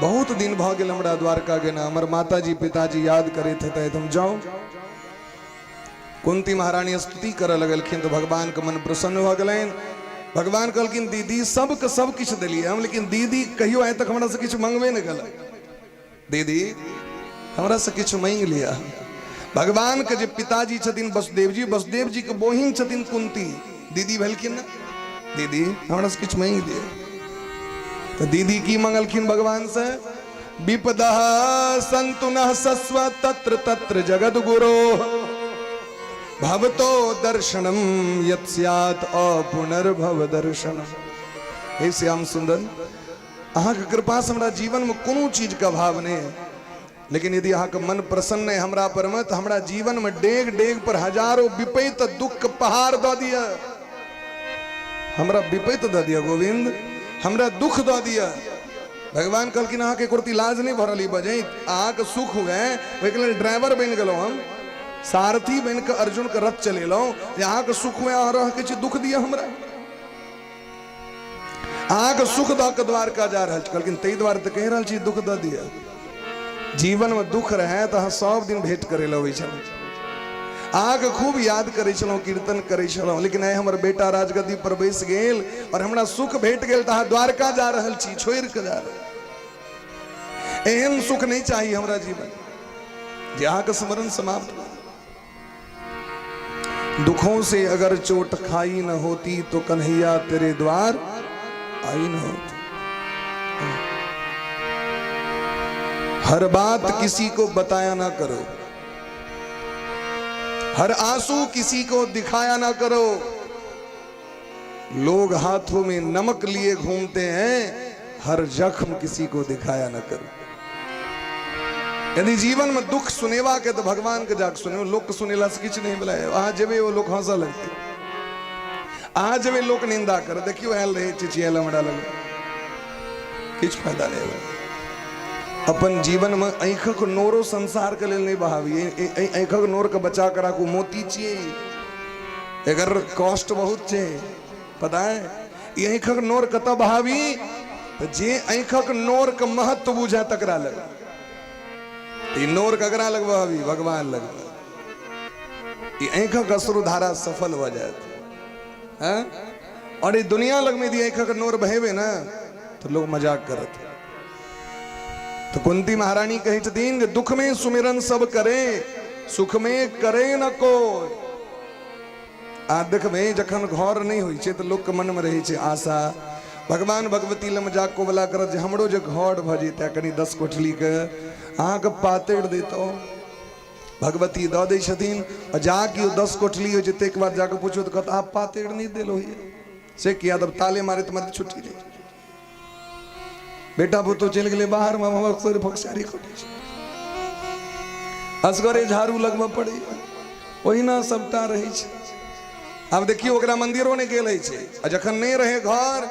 बहुत दिन भऽ गेल हमरा द्वारका गेना, हमर माताजी पिताजी याद करैत हेतै, हम जाउ। कुंती महारानी स्तुति करऽ लगलखिन तऽ भगवान के मन प्रसन्न भऽ गेलनि। भगवान कहलखिन दीदी सबके सब किछु देलियै हम, लेकिन दीदी कहियो आइ तक हमरा से किछु मंगबे नहि केलक, दीदी हमरा से किछु मांगि लिअ। भगवान के जे पिताजी छथिन वसुदेव जी, वसुदेव जी के बहिन छथिन कुंती, दीदी भेलखिन ने, दीदी हमरा से किछु मांगि लिअ। तऽ दीदी की मंगलखिन भगवान से, विपदः सन्तु नः सस्व तत्र तत्र जगद्गुरो भवतो दर्शनम यत् स्यात् अपुनर्भव दर्शनम। हे श्याम सुंदर, अहाँके कृपा से हमरा जीवन में कोनो चीज के अभाव नहीं है, लेकिन यदि अहाँके मन प्रसन्न है हमरा पर में तो हमरा जीवन में डेग डेग पर हजारों विपैत दुख के पहाड़ दऽ दिअ, हमरा विपैत दऽ दिअ गोविंद, हमरा दुख दऽ दिअ। भगवान कहलखिन अहाँके एको रत्ती लाज नहि भरल ई बजैत, अहाँके सुख हुए ओहिके लेल ड्राइवर बनि गेलहुँ हम, सारथी बनि कऽ अर्जुन के रथ चलेलहुँ, जे अहाँके सुख हुए अहाँ रहके छी दुख दिअ हमरा, अहाँके सुख दऽ कऽ द्वारका जा रहल छी। कहलखिन ताहि दुआरे तऽ कहि रहल छी दुख दऽ दिअ, जीवन में दुख रहे तऽ अहाँ सब दिन भेंट करे लए अबै छलहुँ, अहाँके खूब याद करै छलहुँ, कीर्तन करै छलहुँ, लेकिन आइ हमर बेटा राजगद्दी पर बैस गेल और हमरा सुख भेट गेल तऽ अहाँ द्वारका जा रहल छी, छोड़ि कऽ जा रहल, एहन सुख नहि चाही हमरा जीवन जे अहाँके स्मरण समाप्त भऽ। दुखों से अगर चोट खाई न होती तो कन्हैया तेरे द्वार आई न होती। हर बात किसी को बताया ना करो, हर आंसू किसी को दिखाया ना करो। लोग हाथों में नमक लिए घूमते हैं, हर जख्म किसी को दिखाया ना करो। यदि जीवन में दुख सुनेवा के तो भगवान के जाके सुने, लोग के सुनेला से किछु नहीं मिला। अहाँ जेबै ओ लोग हंसऽ लगतै, अहाँ जेबै लोक निंदा कर, देखियो आयल रहे चिचियायल हमरा लग, किछु फायदा नहीं होय। अपन जीवन में आँखिक नोरो संसार के लेल नहीं बहावी, आँखिक नोर के बचा के राखू, मोती छियै, एकर कॉस्ट बहुत छै, पता है। ई आँखिक नोर कतऽ बहावी, तऽ जे आँखिक नोर के महत्व बुझे तकरा लग। ई नोर ककरा लग बहावी, भगवान लग। ई आँखिक अश्रुधारा सफल भऽ जायत। हैं? और ई दुनिया लग में यदि आँखिक नोर बहेबे ना तो लोग मजाक करत। तो कुंती महारानी कहै छथिन जे दुख में सुमिरन सब करे, सुख में करे न कोई। आ देखबै जखन घर नहि होइ छै तऽ लोकके मनमे रहै छै आशा, भगवान भगवती लग जा कोबला करत जे हमरो जे घर भऽ जैते कनि 10 कोठलीके, अहाँके पातरि दैतहुँ, भगवती दऽ दै छथिन। आ जा केओ 10 कोठली होइ छै, ताहिके बाद जाकऽ पुछू तऽ कहत आब पातरि नहि देल होइए। से किया? तब ताले मारैत मारैत छुट्टी जाइ छै। बेटा पुतोह चलि गेलै बाहरमे, हमर असगरे फकसारी कटै छै, असगरे झाड़ू लगबऽ पड़ैए, ओहिना सबटा रहै छै। आब देखियौ, ओकरा मंदिरो नहि गेल होइ छै। आ जखन नहि रहै घर,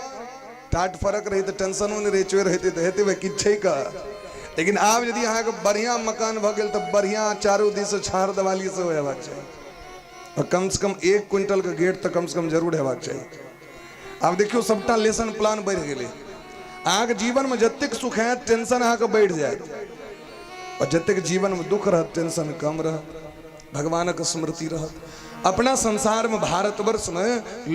टाट फरक रहै तऽ टेंशनो नहि रहै, चोरि हेतै तऽ हेतै भाइ, किछु छै का। लेकिन आब यदि अहाँके बढ़िआँ मकान भऽ गेल तऽ बढ़िआँ चारू दिससँ छाड़ देवाली सेहो हेबाक चाही, आ कमसँ कम 1 क्विंटलके गेट तऽ कमसँ कम जरूर हेबाक चाही। आब देखियौ, सबटा लेसन प्लान बढ़ि गेलै। अहाँके जीवनमे जतेक सुख हैत, टेंशन अहाँके बढ़ि जायत, आओर जतेक जीवनमे दुख रहत, टेंशन कम रहत, भगवानक स्मृति रहत। अपना संसारमे, भारतवर्षमे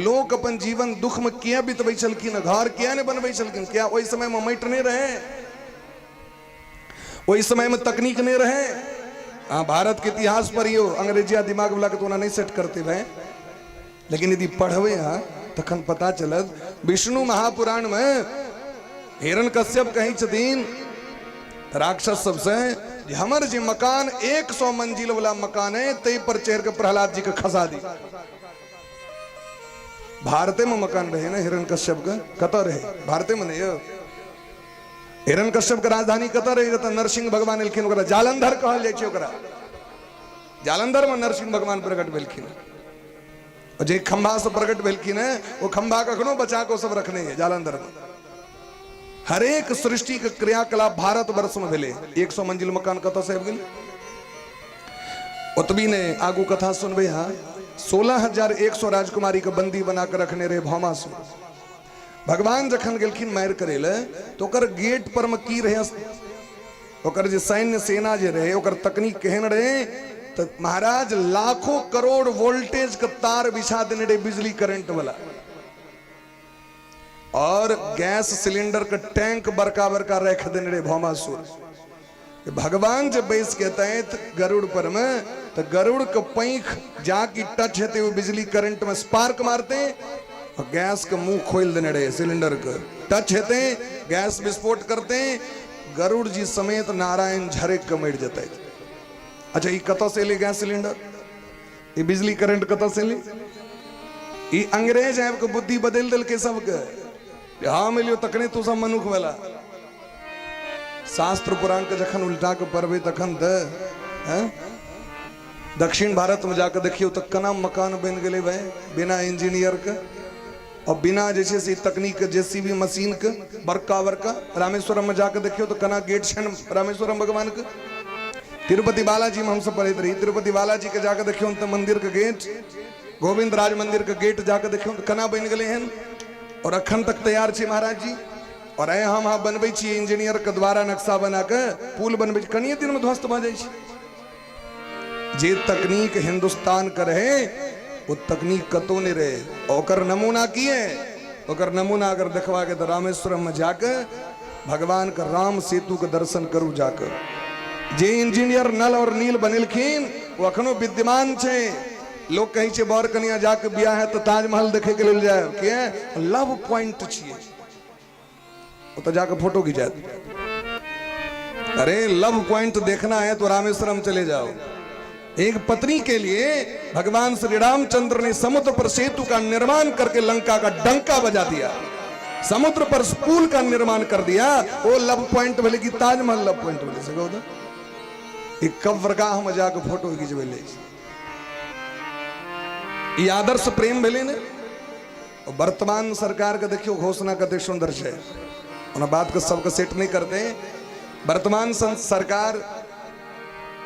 लोक अपन जीवन दुखमे किया बितबै छलखिन? घर किया नहि बनबै छलखिन? किया ओहि समयमे माटि नहि रहै? ओहि समयमे तकनीक नहि रहै? अहाँ भारतके इतिहास पढ़ियौ, अंग्रेजिया दिमाग वाला के तो ओना नहि सेट करते भाई, लेकिन यदि पढ़बै अहाँ तखन पता चलत। विष्णु महापुराणमे हिरण कश्यप कहै छथिन राक्षस सबसे जे हमर जे मकान 100 मंजिल वाला मकान है, ताहि पर चढ़ के प्रहलाद जी के खसा दी। भारते में मकान रहे ना हिरण कश्यप के? कतऽ रहे? भारते में नहीं यौ? हिरण कश्यप के राजधानी कतऽ रहे, जतऽ नरसिंह भगवान एलखिन? ओकरा जालंधर कहल जाइ छै। ओकरा जालंधर में नरसिंह भगवान प्रकट भेलखिन। और जे खंभा से प्रकट भेलखिन है, वो खंभा कखनो बचा के सब रखने है जालंधर में। हरेक सृष्टि के क्रियाकलाप भारत वर्ष में भेले। 100 मंजिल मकान कतऽ से आबि गेल? ओतबी नहि, आगू कथा सुनबै। हाँ, 16,100 राजकुमारी के बंदी बना के रखने रहे भौमासुर। भगवान जखन गेलखिन मारि करै लए, तऽ ओकर गेट पर में की रहे, ओकर जे सैन्य सेना जे रहे, ओकर तकनीक केहन रहे? तऽ महाराज लाखों करोड़ वोल्टेज के तार बिछा देने रहे बिजली करंट वाला, और गैस सिलेंडर के टैंक बड़का बड़का रख देने रहे भौमासुर। भगवान जे बैस के तैत गरुड़ पर में, तो गरुड़ के पैख जा की टच हेते, वो बिजली करंट में स्पार्क मारते, और गैस के मुंह खोल देने रहे सिलेंडर के, टच हेते गैस विस्फोट करते, गरुड़ जी समेत नारायण झरक के मर जते। अच्छा, ई कतऽ से एलै गैस सिलेंडर? ई बिजली करंट कतऽ से एलै? ई अंग्रेज आबि के बुद्धि बदलि देलकै सबके। हम एलियो तखने तू सब मनुख वाला। शास्त्र पुराण के जखन उल्टा के पढ़बै तखन तऽ दक्षिण भारत में जाके देखियौ तऽ केना मकान बनि गेलै भाई बिना इंजीनियर के और बिना जे छै से तकनीक के, जेसीबी मशीन के, बड़का बड़का। रामेश्वरम में जाके देखियौ तऽ केना गेट छनि रामेश्वरम भगवान के। तिरुपति बालाजी में हमसब पढ़ैत रही। तिरुपति बालाजी के जाके देखियौ तऽ मंदिर के गेट, गोविंद राज मंदिर के गेट जाके देखियौ तऽ केना बनि गेलै हन और अखन तक तैयार छै महाराज जी। और आइ हम अहाँ बनबै छी इंजीनियर के द्वारा नक्शा बना के पुल बनबै छी, कनिए दिन में ध्वस्त भऽ जाइ छै। जे तकनीक हिंदुस्तान के रहे, वो तकनीक कतौ नहीं रहे। ओकर नमूना की है? ओकर नमूना अगर देखवा के तो रामेश्वरम में जाके भगवान के राम सेतु के दर्शन करू जाके। जे इंजीनियर नल और नील बनेलखिन, वो अखनो विद्यमान छै। लोग कहै छै बर कनिया जाके बियाह है तो ताजमहल देखे के लेल जाए के लव पॉइंट छियै, ओतऽ जाके फोटो खिंचात। अरे, लव पॉइंट देखना है तो रामेश्वरम चले जाओ। एक पत्नी के लिए भगवान श्री रामचंद्र ने समुद्र पर सेतु का निर्माण करके लंका का डंका बजा दिया, समुद्र पर पुल का निर्माण कर दिया। वो लव पॉइंट भेलै कि ताजमहल लव पॉइंट भेलै, से कहू तऽ? एक कब्रगाह में जाके फोटो खिंचबै ले, ई आदर्श प्रेम भेलै ने? वर्तमान सरकार के देखियो घोषणा कते सुंदर छै। ओना बात के सबके सेट नहीं करते। वर्तमान सरकार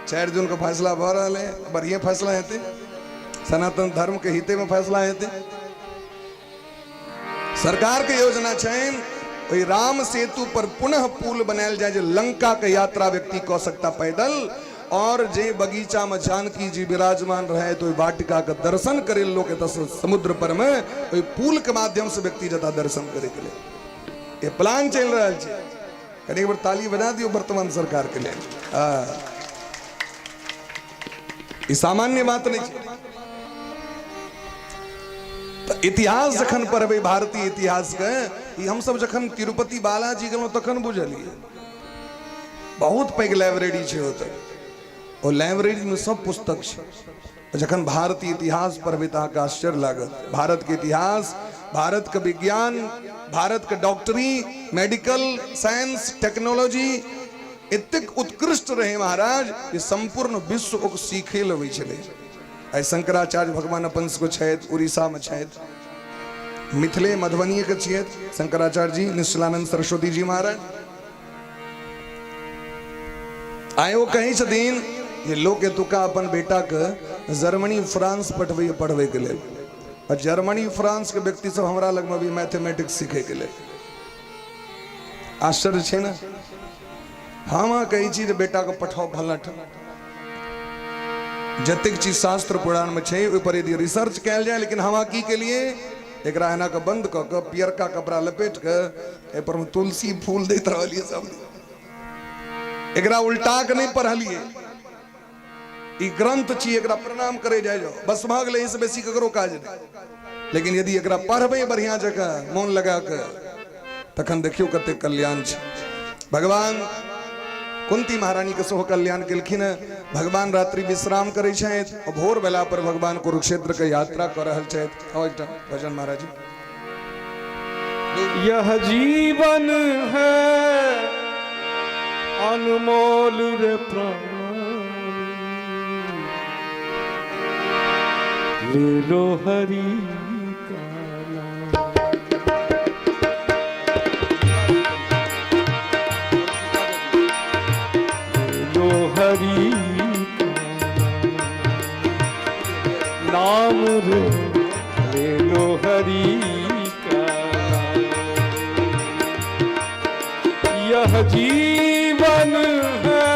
4 जून के फैसला भऽ रहल है, बढ़िया फैसला हेतै, सनातन धर्म के हिते में फैसला हेतै। सरकार के योजना छनि ओहि राम सेतु पर पुनः पुल बनायल जाय जे लंका के यात्रा व्यक्ति कऽ सकता पैदल, और जे बगीचा में जानकी जी विराजमान रहे तो वाटिका के दर्शन करे लोग एतऽ से समुद्र पर में ओहि पुल के माध्यम से व्यक्ति जता दर्शन करे के लिए ये प्लान चलि रहल छै। कनि एक बेर ताली बजा दियौ वर्तमान सरकार के लेल। हाँ। ई सामान्य बात नहीं छै। तऽ इतिहास जखन पढ़बै, भारतीय इतिहास के, ई हमसब जखन तिरुपति बालाजी गेलहुँ तखन बुझलियै। बहुत पैघ लाइब्रेरी छै ओतऽ। ओ लाइब्रेरीमे सब पुस्तक छै। जखन भारतीय इतिहास पढ़बै तऽ अहाँके आश्चर्य लागत। भारतके इतिहास, भारतके विज्ञान, भारतके डॉक्टरी, मेडिकल साइंस, टेक्नोलॉजी एतेक उत्कृष्ट रहै महाराज जे सम्पूर्ण विश्व ओकर सीखै लए अबै छलै। आइ शंकराचार्य भगवान अपन सबके छथि, उड़ीसामे छथि, मिथिले मधुबनीके छियथि शंकराचार्य जी, निश्चलानंद सरस्वती जी महाराज। आइ ओ कहै छथिन जे लोक एतुका अपन बेटाके जर्मनी फ्रांस पठबैए पढ़बैके लेल, आ जर्मनी फ्रांसके व्यक्ति सब हमरा लगमे अभी मैथमेटिक्स सीखैके लेल। आश्चर्य छै ने? हम अहाँ कहै छी जे बेटाके पठाउ फलना ठाम। जतेक चीज शास्त्र पुराणमे छै ओहिपर यदि रिसर्च कयल जाय, लेकिन हम अहाँ की केलिए, एकरा एना कऽ बंद कऽ कऽ पियरका कपड़ा लपेट कऽ एहिपर मे तुलसी फूल दैत रहलियै सब दिन। एकरा उल्टा के नहि पढ़लियै। ई ग्रंथ छी, एकरा प्रणाम करे जाय जाओ, बस भऽ गेलै, एहिसँ बेसी ककरो काज नहि। लेकिन यदि एकरा पढ़बै बढ़िया जकाँ मोन लगा कऽ, तखन देखियौ कतेक कल्याण छै। भगवान कुंती महारानी के सेहो कल्याण केलखिन हँ। भगवान रात्रि विश्राम करै छथि और भोर भेला पर भगवान कुरुक्षेत्र के यात्रा कऽ रहल छथि। आओ एकटा भजन महाराज जी। यह जीवन है अनमोल रे प्राणी, ले लो हरि का नाम। ले लो हरि का नाम रे, ले लो हरि का नाम। यह जीवन है,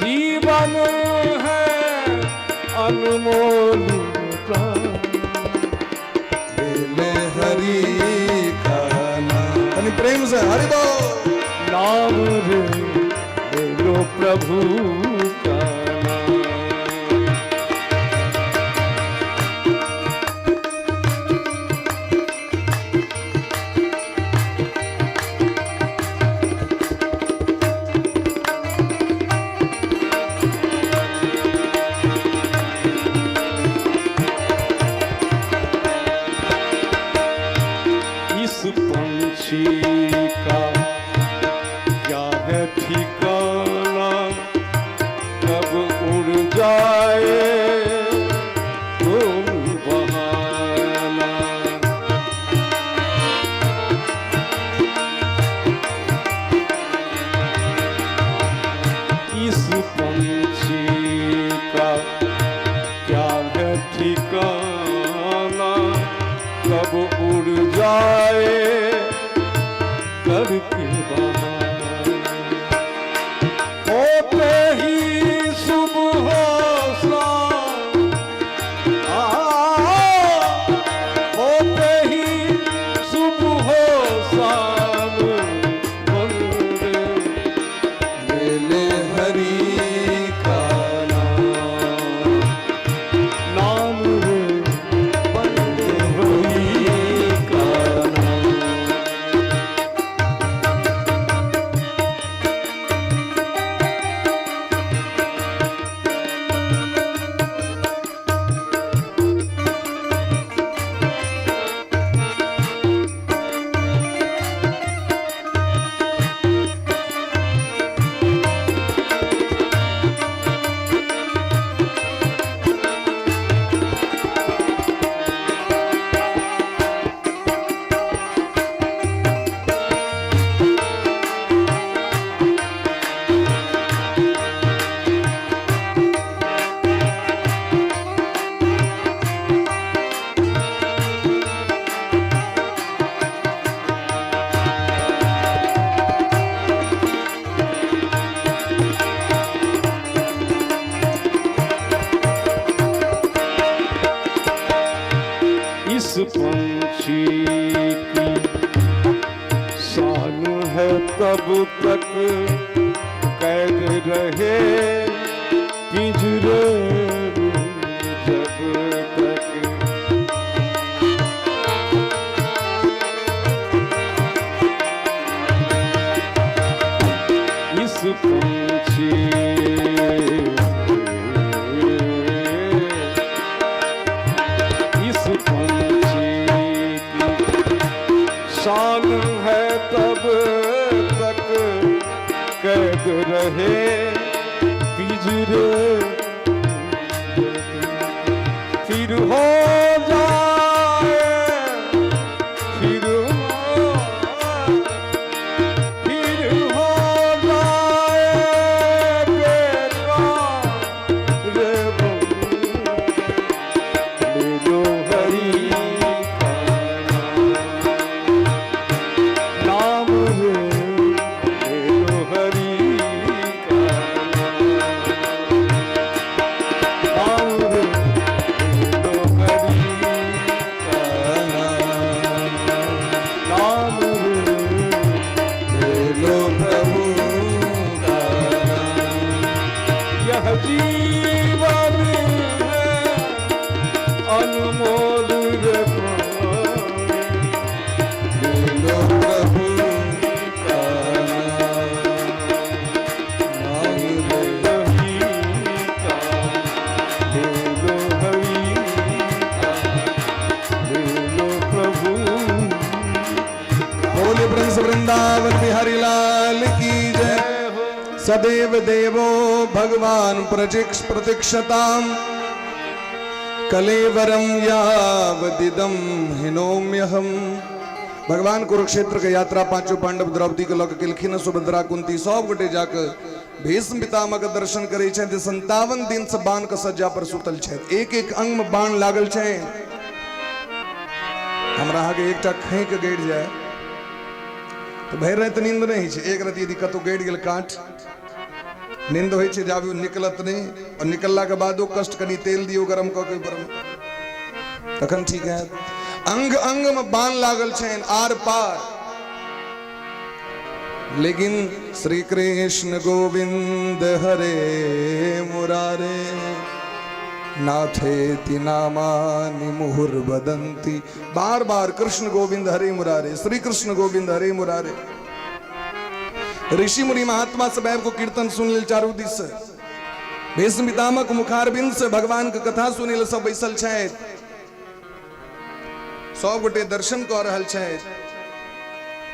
जीवन है अनमोल प्राण। ले हरि का नाम। तनी प्रेम से हरि बोल। नाम रे, ले लो प्रभु का नाम। इस पंछी का क्या है ठिकाना, कब उड़ जाए कौन बहाना। इस पंछी का क्या है ठिकाना, कब उड़ जाए करके बहाना। होते ही सुबह शाम, आ, होते ही सुबह शाम बंदे, ले ले हरि का नाम, नाम रे बंदे हरि का नाम। इस पंछी की शान है तब तक कैद रहे पिंजरे में जब तक। इस पंछी पंछी की शान है तब तक कैद रहे पिंजरे, फिर हो जाए, फिर हो, फिर हो जाए बेकार रे बंदी। ले लो हरि का नाम रे, ले लो हरि का नाम रे, ले लो हरि का नाम रे, ले लो प्रभु का नाम। यह जीवन है अनमोल रे प्राणी। ले लो प्रभु का नाम। नाम रे। हरि का, ले लो हरि का, ले लो प्रभु। बोले प्रिंस वृंदावन बिहारी लाल की जय। सदैव देवो भगवान प्रतीक्ष प्रतीक्षताम कलेवरम यावदिदम हिनोम्यहम। भगवान कुरुक्षेत्र के यात्रा पांचों पांडव द्रौपदी के लऽ के केलखिन। सुभद्रा, कुंती सब गोटे जाके भीष्म पितामह के दर्शन करै छथि। 57 दिन से बाण के सज्जा पर सुतल छथि, एक एक अंग में बाण लागल छै। हमरा अहाँके एकटा खेक गड़ि जाय तऽ भरि राति नींद नहि होइ छै। एक राति यदि कतहु गड़ि गेल काँठ, नींद होइ छै जाबे ओ निकलत नहि, आओर निकललाके बादो कष्ट। कनि तेल दियौ गरम कऽ के ऊपरमे, तखन ठीक हैत। अंग अंग में बाण लागल छनि आर पार, लेकिन श्री कृष्ण गोविंद हरे मुरारे नाथेति नामानि मुहुर्वदंती। बार बार कृष्ण गोविंद हरे मुरारे, श्री कृष्ण गोविंद हरे मुरारे। ऋषि मुनि महात्मा सब आबि कऽ कीर्तन सुन लेल चारू दिस से। भीष्म पितामह मुखारबिंद से भगवान के कथा सुनै लेल सब बैसल छथि। सब गोटे दर्शन कऽ रहल छथि।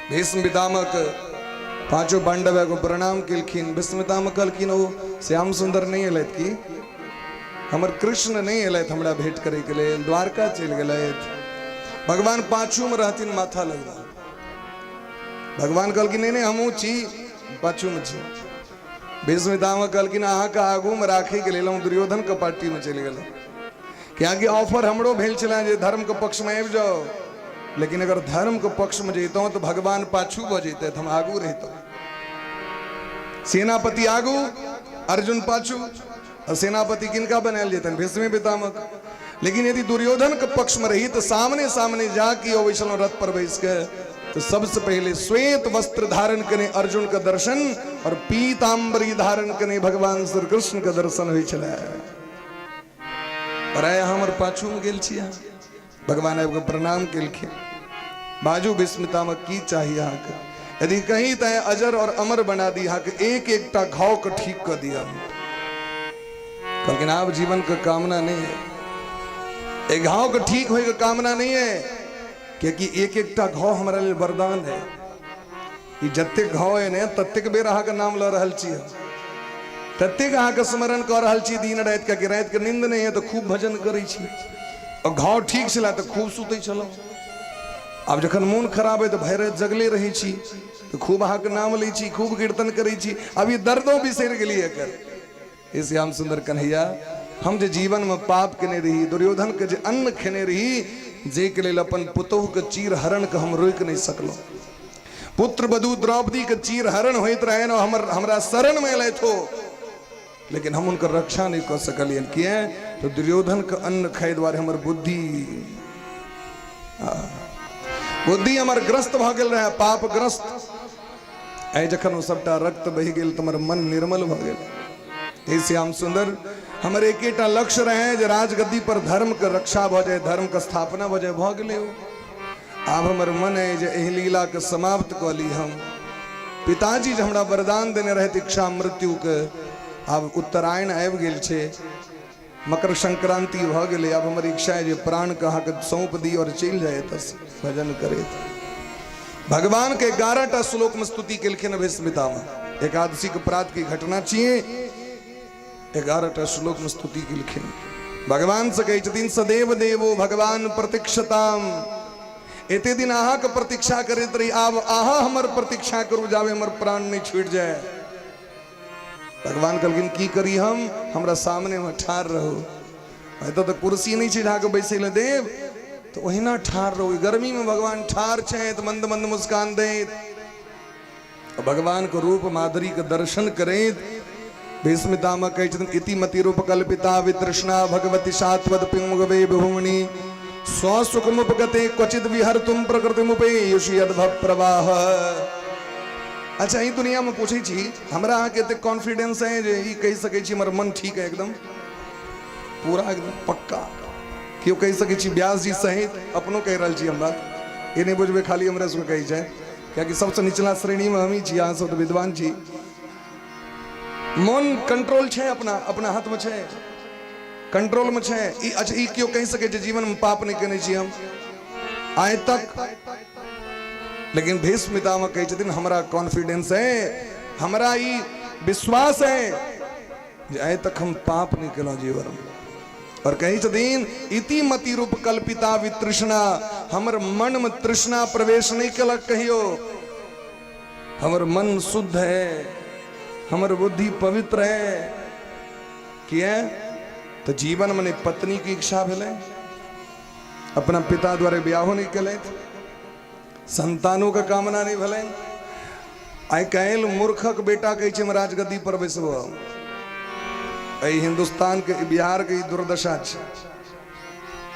भीष्म पितामह पांचों पांडव एगो प्रणाम केलखिन। भीष्म पितामह कहलखिन, ओ श्याम सुंदर नहि एलथि की? हमर कृष्ण नहि एलथि हमरा भेंट करैके लेल? द्वारका चलि गेलथि? भगवान पाछू में रहथिन माथा लगवा। भगवान कहलखिन, नहि नहि, हमहूँ छी, पाछू में छी। भीष्म पितामह कहलखिन, अहाँके आगूमे राखैके लेल हम दुर्योधनके पार्टीमे चलि गेलहुँ, कियाकि ऑफर हमरो भेल छलै जे धर्मके पक्षमे आबि जाउ, लेकिन अगर धर्मके पक्षमे जैतहुँ तऽ भगवान पाछू भऽ जैतथि, हम आगू रहितहुँ। सेनापति आगू, अर्जुन पाछू, आ सेनापति किनका बनायल जेतनि? भीष्म पितामह। लेकिन यदि दुर्योधन के पक्ष में रही तो सामने सामने जाके अबै छलहुँ रथ पर बैस के, तो सबसे पहले श्वेत वस्त्र धारण कने अर्जुन के दर्शन और पीताम्बरी धारण कने भगवान श्री कृष्ण के दर्शन होइ छलै। और आइ हमर पाछू में गेल छी अहाँ। भगवान आबि कऽ प्रणाम केलखिन, बाजू भीष्म पितामह, की चाही अहाँके? यदि कहीं तऽ अजर और अमर बना दी अहाँके, एक एकटा घाव के ठीक कऽ दिया। कहलखिन, आब जीवन के कामना नहीं है, एक घाव के ठीक होय के कामना नहीं है, क्योंकि एक एकटा घाव हमरा लेल वरदान है। ई जतेक घाव है ने, ततेक बेर अहाँके नाम लऽ रहल छी हम, ततेक अहाँके स्मरण कऽ रहल छी दिन राति, कियाकि राति के नींद नहीं है तऽ खूब भजन करै छी, और घाव ठीक छलै तऽ खूब सुतै छलहुँ। आब जखन मोन खराब है तऽ भरि राति जगले रहै छी, तऽ खूब अहाँके नाम लै छी, खूब कीर्तन करै छी। अब ई दर्दो बिसरि गेलियै एकर। हे श्याम सुंदर कन्हैया, हम जे जीवन में पाप केने रही, दुर्योधन के जे अन्न खेने रही, जाहिके लेल अपन पुतोह के चीर हरण के हम रोकि नहीं सकलहुँ। पुत्र वधु द्रौपदी के चीर हरण होइत रहनि और हमर हमरा शरण में एलथि हो, लेकिन हम हुनकर रक्षा नहीं कऽ सकलियनि। किए? तऽ दुर्योधन के अन्न खाइ दुआरे हमर बुद्धि बुद्धि हमर ग्रस्त भऽ गेल रहै, पापग्रस्त। आइ जखन ओ सबटा रक्त बहि गेल तऽ हमर मन निर्मल भऽ गेल। हे श्याम सुंदर, हमर एकेटा लक्ष्य रहे जे राजगद्दी पर धर्म के रक्षा भऽ जाय, धर्म के स्थापना भऽ जाय। भऽ गेलै ओ। आब हमर मन है जे एहि लीला के समाप्त कऽ ली हम। पिताजी जे हमरा वरदान देने रहथि इच्छा मृत्यु के, आब उत्तरायण आबि गेल छै। मकर संक्रांति भऽ गेलै, आब हमर इच्छा है जे प्राणके अहाँके सौंप दी और चलि जाय एतऽसँ भजन करैत। भगवान के 11 टा श्लोक में स्तुति केलखिन भीष्म पितामह। एकादशी के प्रात की घटना छियै, 11 टा श्लोक में स्तुति केलखिन। भगवान से कहै छथिन सदैव देवो भगवान प्रतीक्षताम, एते दिन अहाँके प्रतीक्षा करैत रही, आब अहाँ हमर प्रतीक्षा करू जाबे हमर प्राण नहि छूटि जाय। भगवान कहलखिन की करी हम, हमरा सामने में ठाढ़ रहू, एतऽ तऽ कुर्सी नहि छै अहाँके बैसै लए देब, तऽ ओहिना ठाढ़ रहू। गर्मी में भगवान ठाढ़ छथि, मंद मंद मुस्कान दैत, भगवान के रूप माधुरी के दर्शन करैत भीष्म पितामह कहै छथिन इति मति रूप कल्पिता वितृष्णा भगवती सात्वत पिंगवे भुवनी स्वसुखमुपगते क्वचित विहर्तुम प्रकृतिमुपेयुषि यद्भव प्रवाह। अच्छा, ई दुनिया में पूछै छी, हमरा अहाँके एते कॉन्फिडेंस है जे ई कहि सकै छी हमर मन ठीक है एकदम पूरा एकदम पक्का? केओ कहि सकै छी? व्यास जी सहित अपनो कहि रहल छी हम बात, ई नहि बुझबै खाली हमरा सबके कहै छै, कियाकि सबसँ निचला श्रेणीमे हमही छी, अहाँ सब तऽ विद्वान छी। मन कंट्रोल छै, अपना अपना हाथमे छै, कंट्रोलमे छै ई। अच्छा, ई केओ कहि सकै छै जीवनमे पाप नहि केने छी हम आइ तक? लेकिन भीष्म पितामह कहै छथिन हमरा कॉन्फिडेंस है, हमरा ई विश्वास है जे आइ तक हम पाप नहि केलहुँ जीवनमे। और कहै छथिन इति मति रूप कल्पिता वितृष्णा, हमर मनमे तृष्णा प्रवेश नहि केलक कहियो, हमर मन शुद्ध है, हमर बुद्धि पवित्र है। किया तो जीवन में पत्नी की इच्छा भेलै, अपना पिता द्वारा ब्याहो नहीं केलथि, संतानों के कामना नहीं भेलनि। आइ काल्हि मूर्खक बेटा कहै छै हम राजगद्दी पर बैसबो। एहि हिंदुस्तान के बिहार के ई दुर्दशा छै।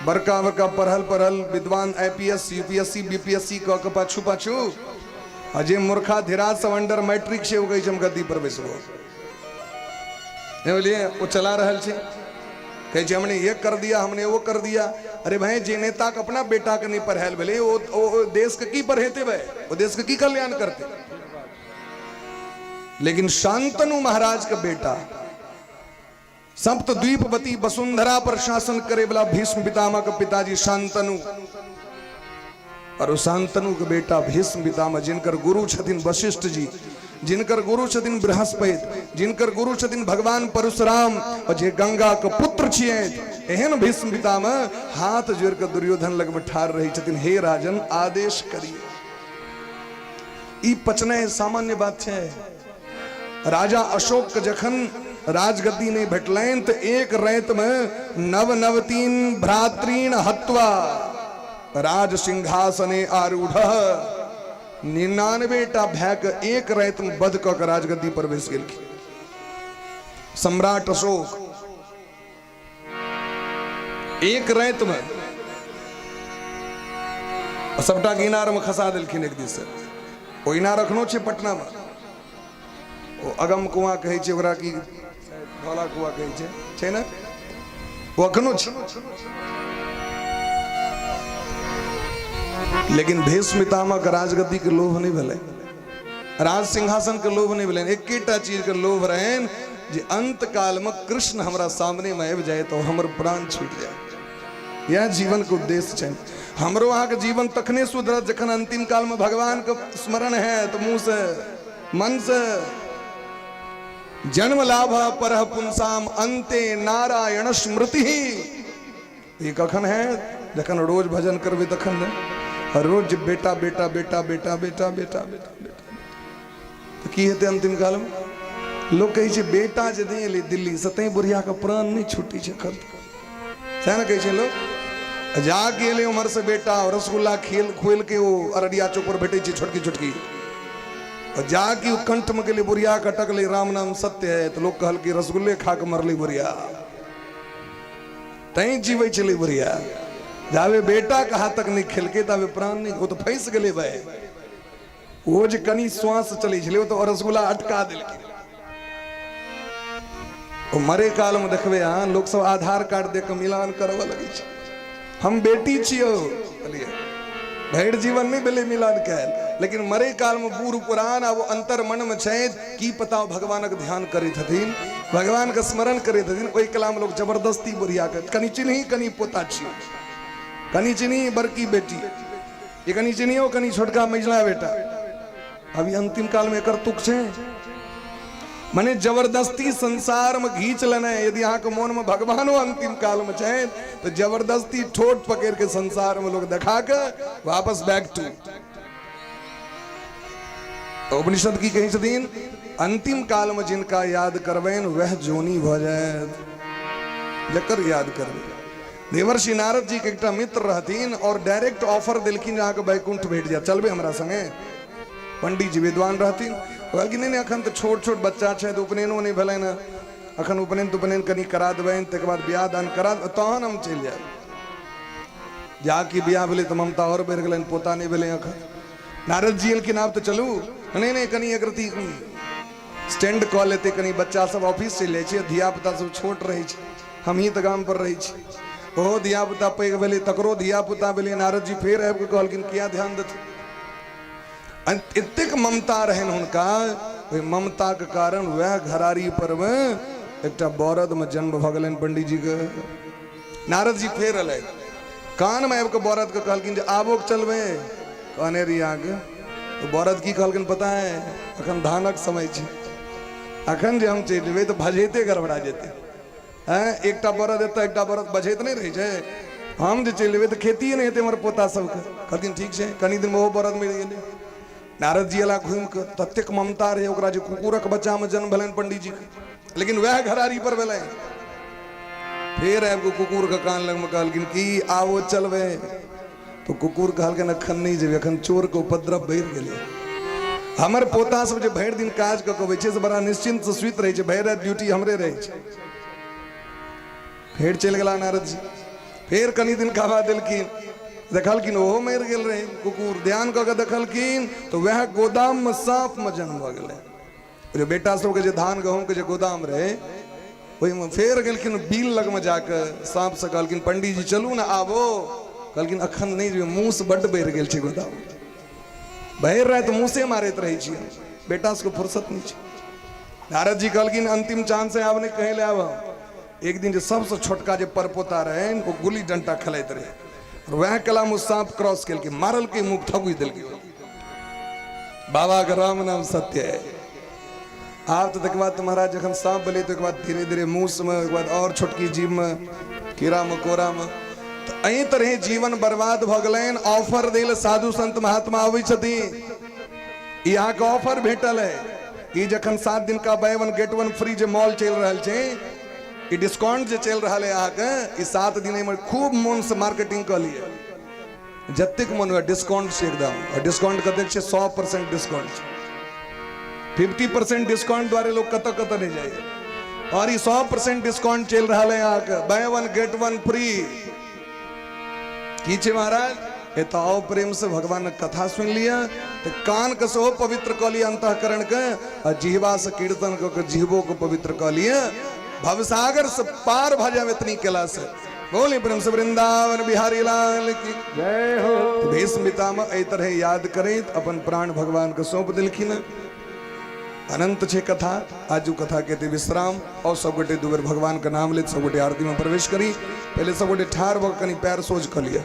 बड़का बड़का पढ़ल पढ़ल विद्वान I P S U P S C B P S C कऽ के पाछू पाछू, आ जे मूर्खा धीराज सब अंडर मैट्रिक छै ओ कहै छै हम गद्दी पर बैसबो। नहीं बुझलियै? ओ चला रहल छै, कहै छै हमने ये कर दिया, हमने वो कर दिया। अरे भाई, जे नेता के अपना बेटा के नहीं पढ़ायल भेलै ओ देश के की पढ़ेते भाई, ओ देश के की कल्याण करते? लेकिन शांतनु महाराज के बेटा सप्तद्वीपवती वसुंधरा पर शासन करे वाला भीष्म पितामह के पिताजी शांतनु, और ओ शांतनु के बेटा भीष्म पितामह, जिनकर गुरु छथिन वशिष्ठ जी, जिनकर गुरु छथिन बृहस्पति, जिनकर गुरु छथिन भगवान परशुराम, और जे गंगा के पुत्र छियै, एहन भीष्म पितामह हाथ जोड़ के दुर्योधन लग में ठाढ़ रही छथिन, हे राजन आदेश करिए। ई पचनाइ सामान्य बात छै? राजा अशोक के जखन राजगद्दी नहीं भेटलनि तऽ एक राति में नव नव तीन भ्रातृण हत्वा राज सिंहासने आरूढ़, 99 टा भाय के एक राति में वध कऽ के राजगद्दी पर बैस गेलखिन सम्राट अशोक। एक राति में सबटा के इनार में खसा देलखिन एक दिस से। ओ इनार अखनो छै पटना में, ओ अगम कुआं कहै छै ओकरा की धौला कुआं कहै छै, छै ने? ओ अखनो छै। लेकिन भीष्म पितामह के राजगद्दी के लोभ नहीं भेलै, राज सिंहासन के लोभ नहीं भेलै, एकेटा चीज के लोभ रहनि जे अंत काल में कृष्ण हमरा सामने में आबि जाए तो हमर प्राण छूटि जाए। यह जीवन के उद्देश्य छै। हमरो अहाँके जीवन तखने सुधरत जखन अंतिम काल में भगवान के स्मरण है तो मुंह से मन से जन्म लाभ परह पुंसाम अंते नारायण स्मृति। ई कखन है? जखन रोज भजन करबै तखन ने। रोज बेटा बेटा बेटा बेटा बेटा बेटा बेटा बेटा तऽ की हेतै अंतिम कालमे? लोक कहै छै बेटा जे नहि एलै दिल्लीसँ तैं बुढ़ियाके प्राण नहि छुटै छै एखन, सएह ने कहै छै लोक? जाके एलै उम्हरसँ बेटा, रसगुल्ला खेल खोलि के ओ अररिया चौक पर भेटै छै छोटकी छोटकी, जाके ओ कंठमे गेलै बुढ़िया के, अटकलै राम नाम सत्य है, तऽ लोक कहलकै रसगुल्ले खा के मरलै बुढ़िया, तैं जीबै छलै बुढ़िया। जाबे बेटा के हाथक नहि खेलकै ताबे प्राण नहि, ओ तऽ फँसि गेलै भाय। ओ जे कनि श्वास चलै छलै ओ तऽ रसगुल्ला अटका देलकै। ओ मरे काल में देखबै अहाँ लोक सब आधार कार्ड दे के मिलान करबऽ लगै छै, हम बेटी छियौ, बुझलियै? भरि जीवन नहि भेलै मिलान कयल, लेकिन मरे काल में बूढ़ पुरान आ वो अंतर मन में छथि, की पता ओ भगवानक ध्यान करैत हथिन, भगवान के स्मरण करैत हथिन। ओहि कला में लोग जबरदस्ती बुढ़िया के कनि चिन्ही, कनि पोता छी, कनि चिन्ही बड़की बेटी, ये कनि चिन्हियो कनि छोटका मझिला बेटा। अभी अंतिम काल में एकर तुक छै, मने जबरदस्ती संसार में घींच लेना है। यदि अहाँ के मन में भगवानो अंतिम काल में छै तो जबरदस्ती ठोट पकड़ के संसार में लोग देखा के वापस बैक टू। उपनिषद की कही छथिन, अंतिम काल में जिनका याद करबनि वह जोनी भऽ जायत, जकर याद करबै। देवर्षि नारद जी के एकटा मित्र रहथिन और डायरेक्ट ऑफर देलखिन जे अहाँके वैकुंठ भेट जायत, चलबै हमरा संगे। पंडित जी विद्वान रहथिन, कहलखिन नहि नहि अखन तऽ छोट छोट बच्चा छै, तऽ उपनयनो नहि भेलनि हँ, अखन उपनयन तुपनयन कनि करा देबनि, तकर बाद बियाह दान करा तहन हम चलि जायब। जा कि बियाह भेलै तऽ ममता आओर बढ़ि गेलनि, पोता नहि भेलै अखन। नारद जी एलखिन, आब तऽ चलू। नहि नहि कनि एक रत्ती स्टैंड कऽ लेतै, कनि बच्चा सब ऑफिस चलि जाइ छै, धिया पुता सब छोट रहै छै, हमही तऽ गाम पर रहै छी। ओहो धिया पुता पैघ भेलै, तकरो धिया पुता भेलै। नारद जी फेर आबि कऽ कहलखिन किया ध्यान देथिन। एतेक ममता रहनि हुनका, ओहि ममताके कारण वएह घरारी पर मे एकटा बरद मे जन्म भऽ गेलनि पंडित जी के। नारद जी फेर एलथि, कान मे आबि कऽ बरद के कहलखिन जे आबो चलबै, कहने रही अहाँके। तऽ बरद की कहलखिन पता है, अखन धानक समय छै, अखन जे हम चलि जेबै तऽ भजेते गड़बड़ा जेतै। हैं, एकटा बरद एतऽ एकटा बरद बझैत नहि रहै छै, हम जे चलि जेबै तऽ खेतिए नहि हेतै हमर पोता सबके। कहलखिन ठीक छै। कनि दिनमे ओहो बरद मरि गेलै। नारद जी एला घुमि कऽ, ततेक ममता रहै ओकरा जे कुकुरक बच्चामे जन्म भेलनि पंडीजीके, लेकिन वएह घरारी पर भेलनि। फेर आबि कऽ कुकुरके कान लगमे कहलखिन कि आबो चलबै। तो कुकुर कहलखिन अखन नहि जेबै, अखन चोरके उपद्रव बढ़ि गेलै। हमर पोता सब जे भरि दिन काज कऽ के अबै छै से बड़ा निश्चिन्त से सुति रहै छै, भरि राति ड्यूटी हमरे रहै छै। फेर चलि गेला नारद जी। फेर कनि दिन का बाद एलखिन, देखलखिन ओहो मरि गेल रहै कुकुर। ध्यान कऽ के देखलखिन तऽ वएह गोदाममे साँपमे जन्म भऽ गेलै। जे बेटा सबके जे धान गहूँमके जे गोदाम रहै ओहिमे फेर गेलखिन, बिल लगमे जाके साँपसँ कहलखिन पंडीजी चलू ने आबो। कहलखिन अखन नहि जेबै, मूस बड्ड बढ़ि गेल छै गोदाम, भरि राति मूसे मारैत रहै छियै, बेटा सबके फुर्सत नहि छै। नारद जी कहलखिन अंतिम चांस है, आब नहि कहै लए आब हम। एक दिन जे सबसँ छोटका जे परपोता रहनि ओ गुल्ली डंटा खेलाइत रहै, और वएह कलामे साँप क्रॉस केलकै, मारलकै मुँह थकुचि देलकै। बाबा के राम नाम सत्य है। आब तऽ तकर बाद तऽ महाराज जखन साँप भेलै तकर बाद धीरे धीरे मूसमे, ओहिके बाद आओर छोटकी जीवमे, कीड़ा मकोड़ामे, तऽ एहि तरहे जीवन बर्बाद भऽ गेलनि। ऑफर दै लए साधु संत महात्मा अबै छथिन, ई अहाँके ऑफर भेटल है। ई जखन 7 दिन का buy one get one free जे मॉल चलि रहल छै, ई डिस्काउंट जे चलि रहल है अहाँके, ई 7 दिन एहिमे खूब मोनसँ मार्केटिंग कऽ लिअ, जतेक मन हुए डिस्काउंट छै एकदम। और डिस्काउंट कतेक छै? 100% डिस्काउंट छै। 50% डिस्काउंट द्वारे लोग कतऽ कतऽ नहि जाइए, और ई 100% डिस्काउंट चलि रहल है अहाँके, बाय वन गेट वन फ्री। की छै महाराज? एतऽ आओ, प्रेम से भगवानक कथा सुनि लिअ तऽ कान के सेहो पवित्र कऽ लिअ, अंतःकरण के, आ जिहवा से कीर्तन कऽ के जिहबो के पवित्र कऽ लिअ, भवसागर से पार भऽ जायब एतनी केला से। बोले प्रेम से वृंदावन बिहारी लाल की जय हो। तो भीष्म पितामह एहि तरह याद करैत अपन प्राण भगवान के सौंप देलखिन। अनंत छे कथा, आजू कथा के एते विश्राम। और सब गोटे दू बेर भगवान के नाम लेत सब गोटे आरती में प्रवेश करी। पहले सब गोटे ठाढ़ भऽ कनि पैर सोझ कऽ लिअ,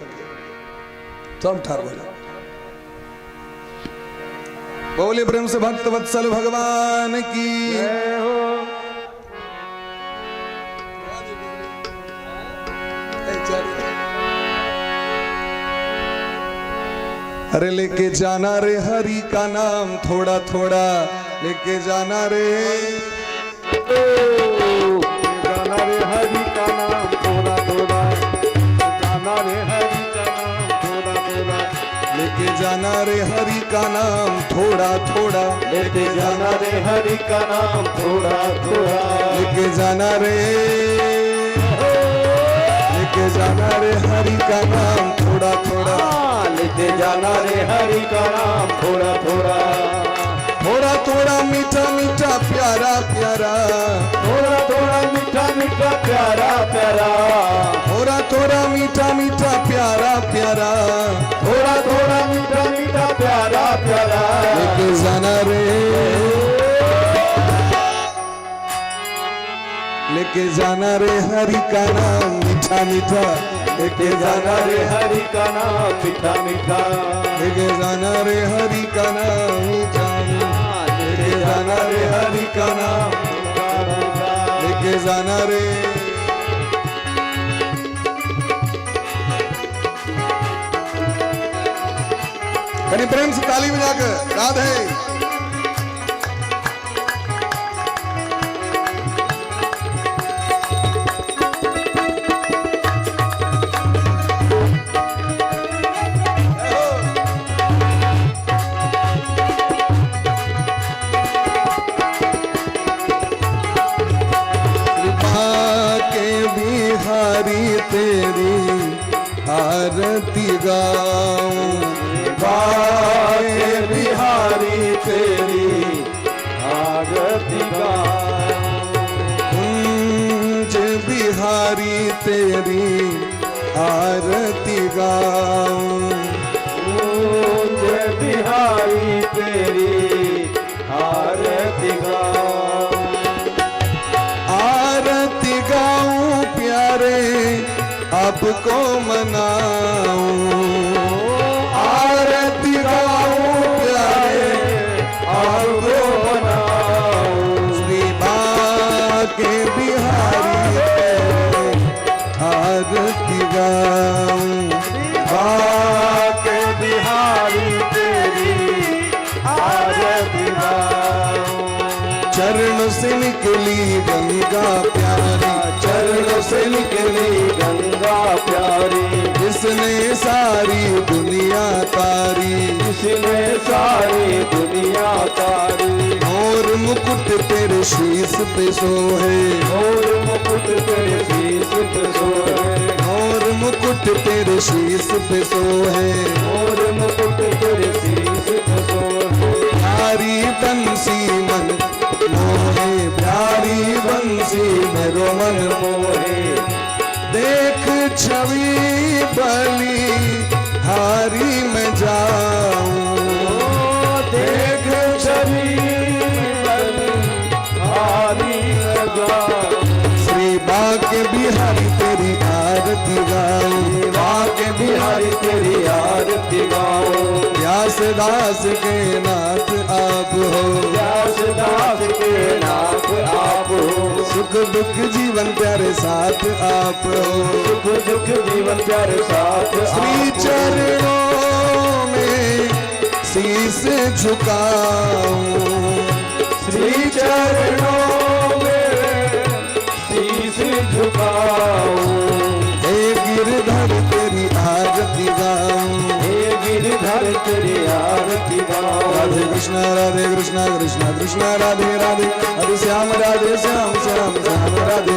सब ठाढ़ भऽ जाओ। बोले प्रेम से भक्त वत्सल भगवान की जय हो। अरे लेके जाना रे हरि का नाम थोड़ा थोड़ा, लेके जाना रे, जाना रे हरि का नाम थोड़ा थोड़ा, जाना रे हरि का नाम थोड़ा थोड़ा, लेके जाना रे हरि का नाम थोड़ा थोड़ा, लेके जाना रे हरि का नाम थोड़ा थोड़ा, लेके जाना रे, लेके जाना रे हरि का नाम थोड़ा थोड़ा, लेके जाना रे हरि का नाम थोड़ा थोड़ा, थोड़ा थोड़ा मीठा मीठा प्यारा प्यारा, थोड़ा थोड़ा मीठा मीठा प्यारा प्यारा, थोड़ा थोड़ा मीठा मीठा प्यारा प्यारा, थोड़ा थोड़ा मीठा मीठा प्यारा प्यारा, लेके जाना रे, लेके जाना रे हरि का नाम मीठा मीठा, लेके जाना रे, हरि का नाम मीठा मीठा, लेके जाना रे हरि का नाम मीठा मीठा, लेके जाना रे हरि का नाम, लेके जाना रे। कनी प्रेम से ताली बजाकर राधे। कृपा के बिहारी तेरी आरती गाऊं, बाके बिहारी तेरी आरती गाऊं, कुंज बिहारी तेरी आरती गाऊं, कुंज बिहारी तेरी आरती गाऊं, आरती गाऊं प्यारे आपको मनाऊं, आरती गाऊं प्यारे आपको मनाऊं, श्री बाके बिहारी तेरी आरती गाऊं, बाके बिहारी तेरी आरती गाऊं, चरणों से निकली गंगा प्यारी, चरणों से निकली गंगा प्यारी, जिसने सारी दुनिया तारी, जिसने सारी दुनिया तारी, और मुकुट तेरे शीश पे सोहे, और मुकुट तेरे शीश पे सोहे, और मुकुट तेरे शीश पे सोहे, और मुकुट तेरे शीश पे सोहे, प्यारी बंसी मन मोहे, प्यारी बंसी मेरो मन मोहे, देख छवि बली हारी मैं जाऊं, देख छवि बलिहारी लगाऊं, श्री बाके बिहारी तेरी आरती गाऊं, बाके बिहारी तेरी आरती गाऊं, व्यास दास के नाथ आप हो, व्यास दास के नाथ आप हो, सुख दुख जीवन प्यारे साथ आप हो, सुख दुख जीवन प्यारे साथ श्री आप हो। चरणों में शीश झुकाऊं, श्री चरणों में शीश झुकाऊं, हे गिरधर तेरी आरती गाऊं, हे गिरधर तेरी आरती गाऊं, राधे कृष्णा कृष्णा कृष्णा राधे राधे, हरे श्याम राधे श्याम श्याम श्याम राधे,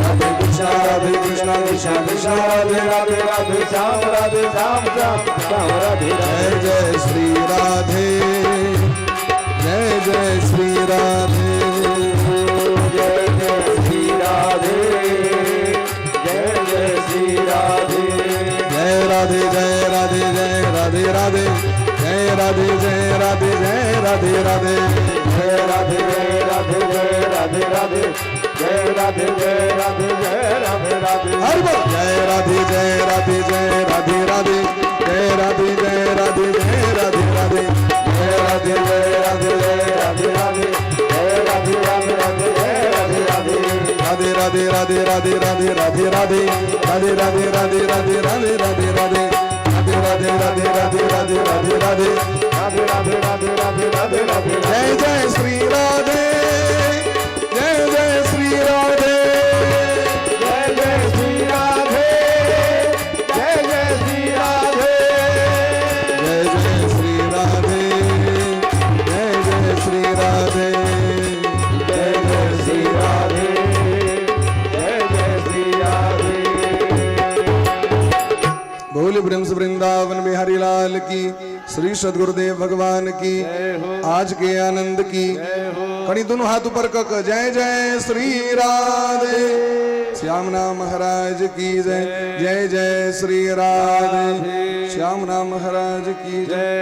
राधे कृष्णा कृष्णा कृष्णा राधे राधे राधे श्याम राधे श्याम श्याम श्याम राधे जय जय श्री राधे, जय जय श्री राधे, जय जय श्री राधे, जय जय श्री राधे, जय राधे जय राधे जय राधे राधे, जय राधे जय राधे जय राधे राधे, जय राधे जय राधे जय राधे राधे, जय राधे जय राधे जय राधे राधे, हरि बोल। जय राधे जय राधे जय राधे राधे, जय राधे जय राधे जय राधे राधे, जय राधे जय राधे जय राधे राधे, जय राधे राधे राधे जय राधे राधे, राधे राधे राधे राधे राधे राधे राधे, राधे राधे राधे राधे राधे राधे राधे, राधे राधे राधे राधे राधे राधे राधे, राधे राधे राधे राधे राधे राधे, जय जय श्री राधे, जय जय श्री राधे, जय जय श्री राधे, जय जय श्री राधे, जय जय श्री राधे, जय जय श्री राधे, जय जय श्री राधे, जय जय श्री राधे। बोले प्रेम से वृंद। वृंदावन बिहारी लाल की, श्री सदगुरुदेव भगवान की, आज के आनंद की। कनी दोनों हाथ ऊपर क जय जय श्री राधे। श्याम नाम महाराज की जय। जय जय श्री राधे। श्याम नाम महाराज की जय।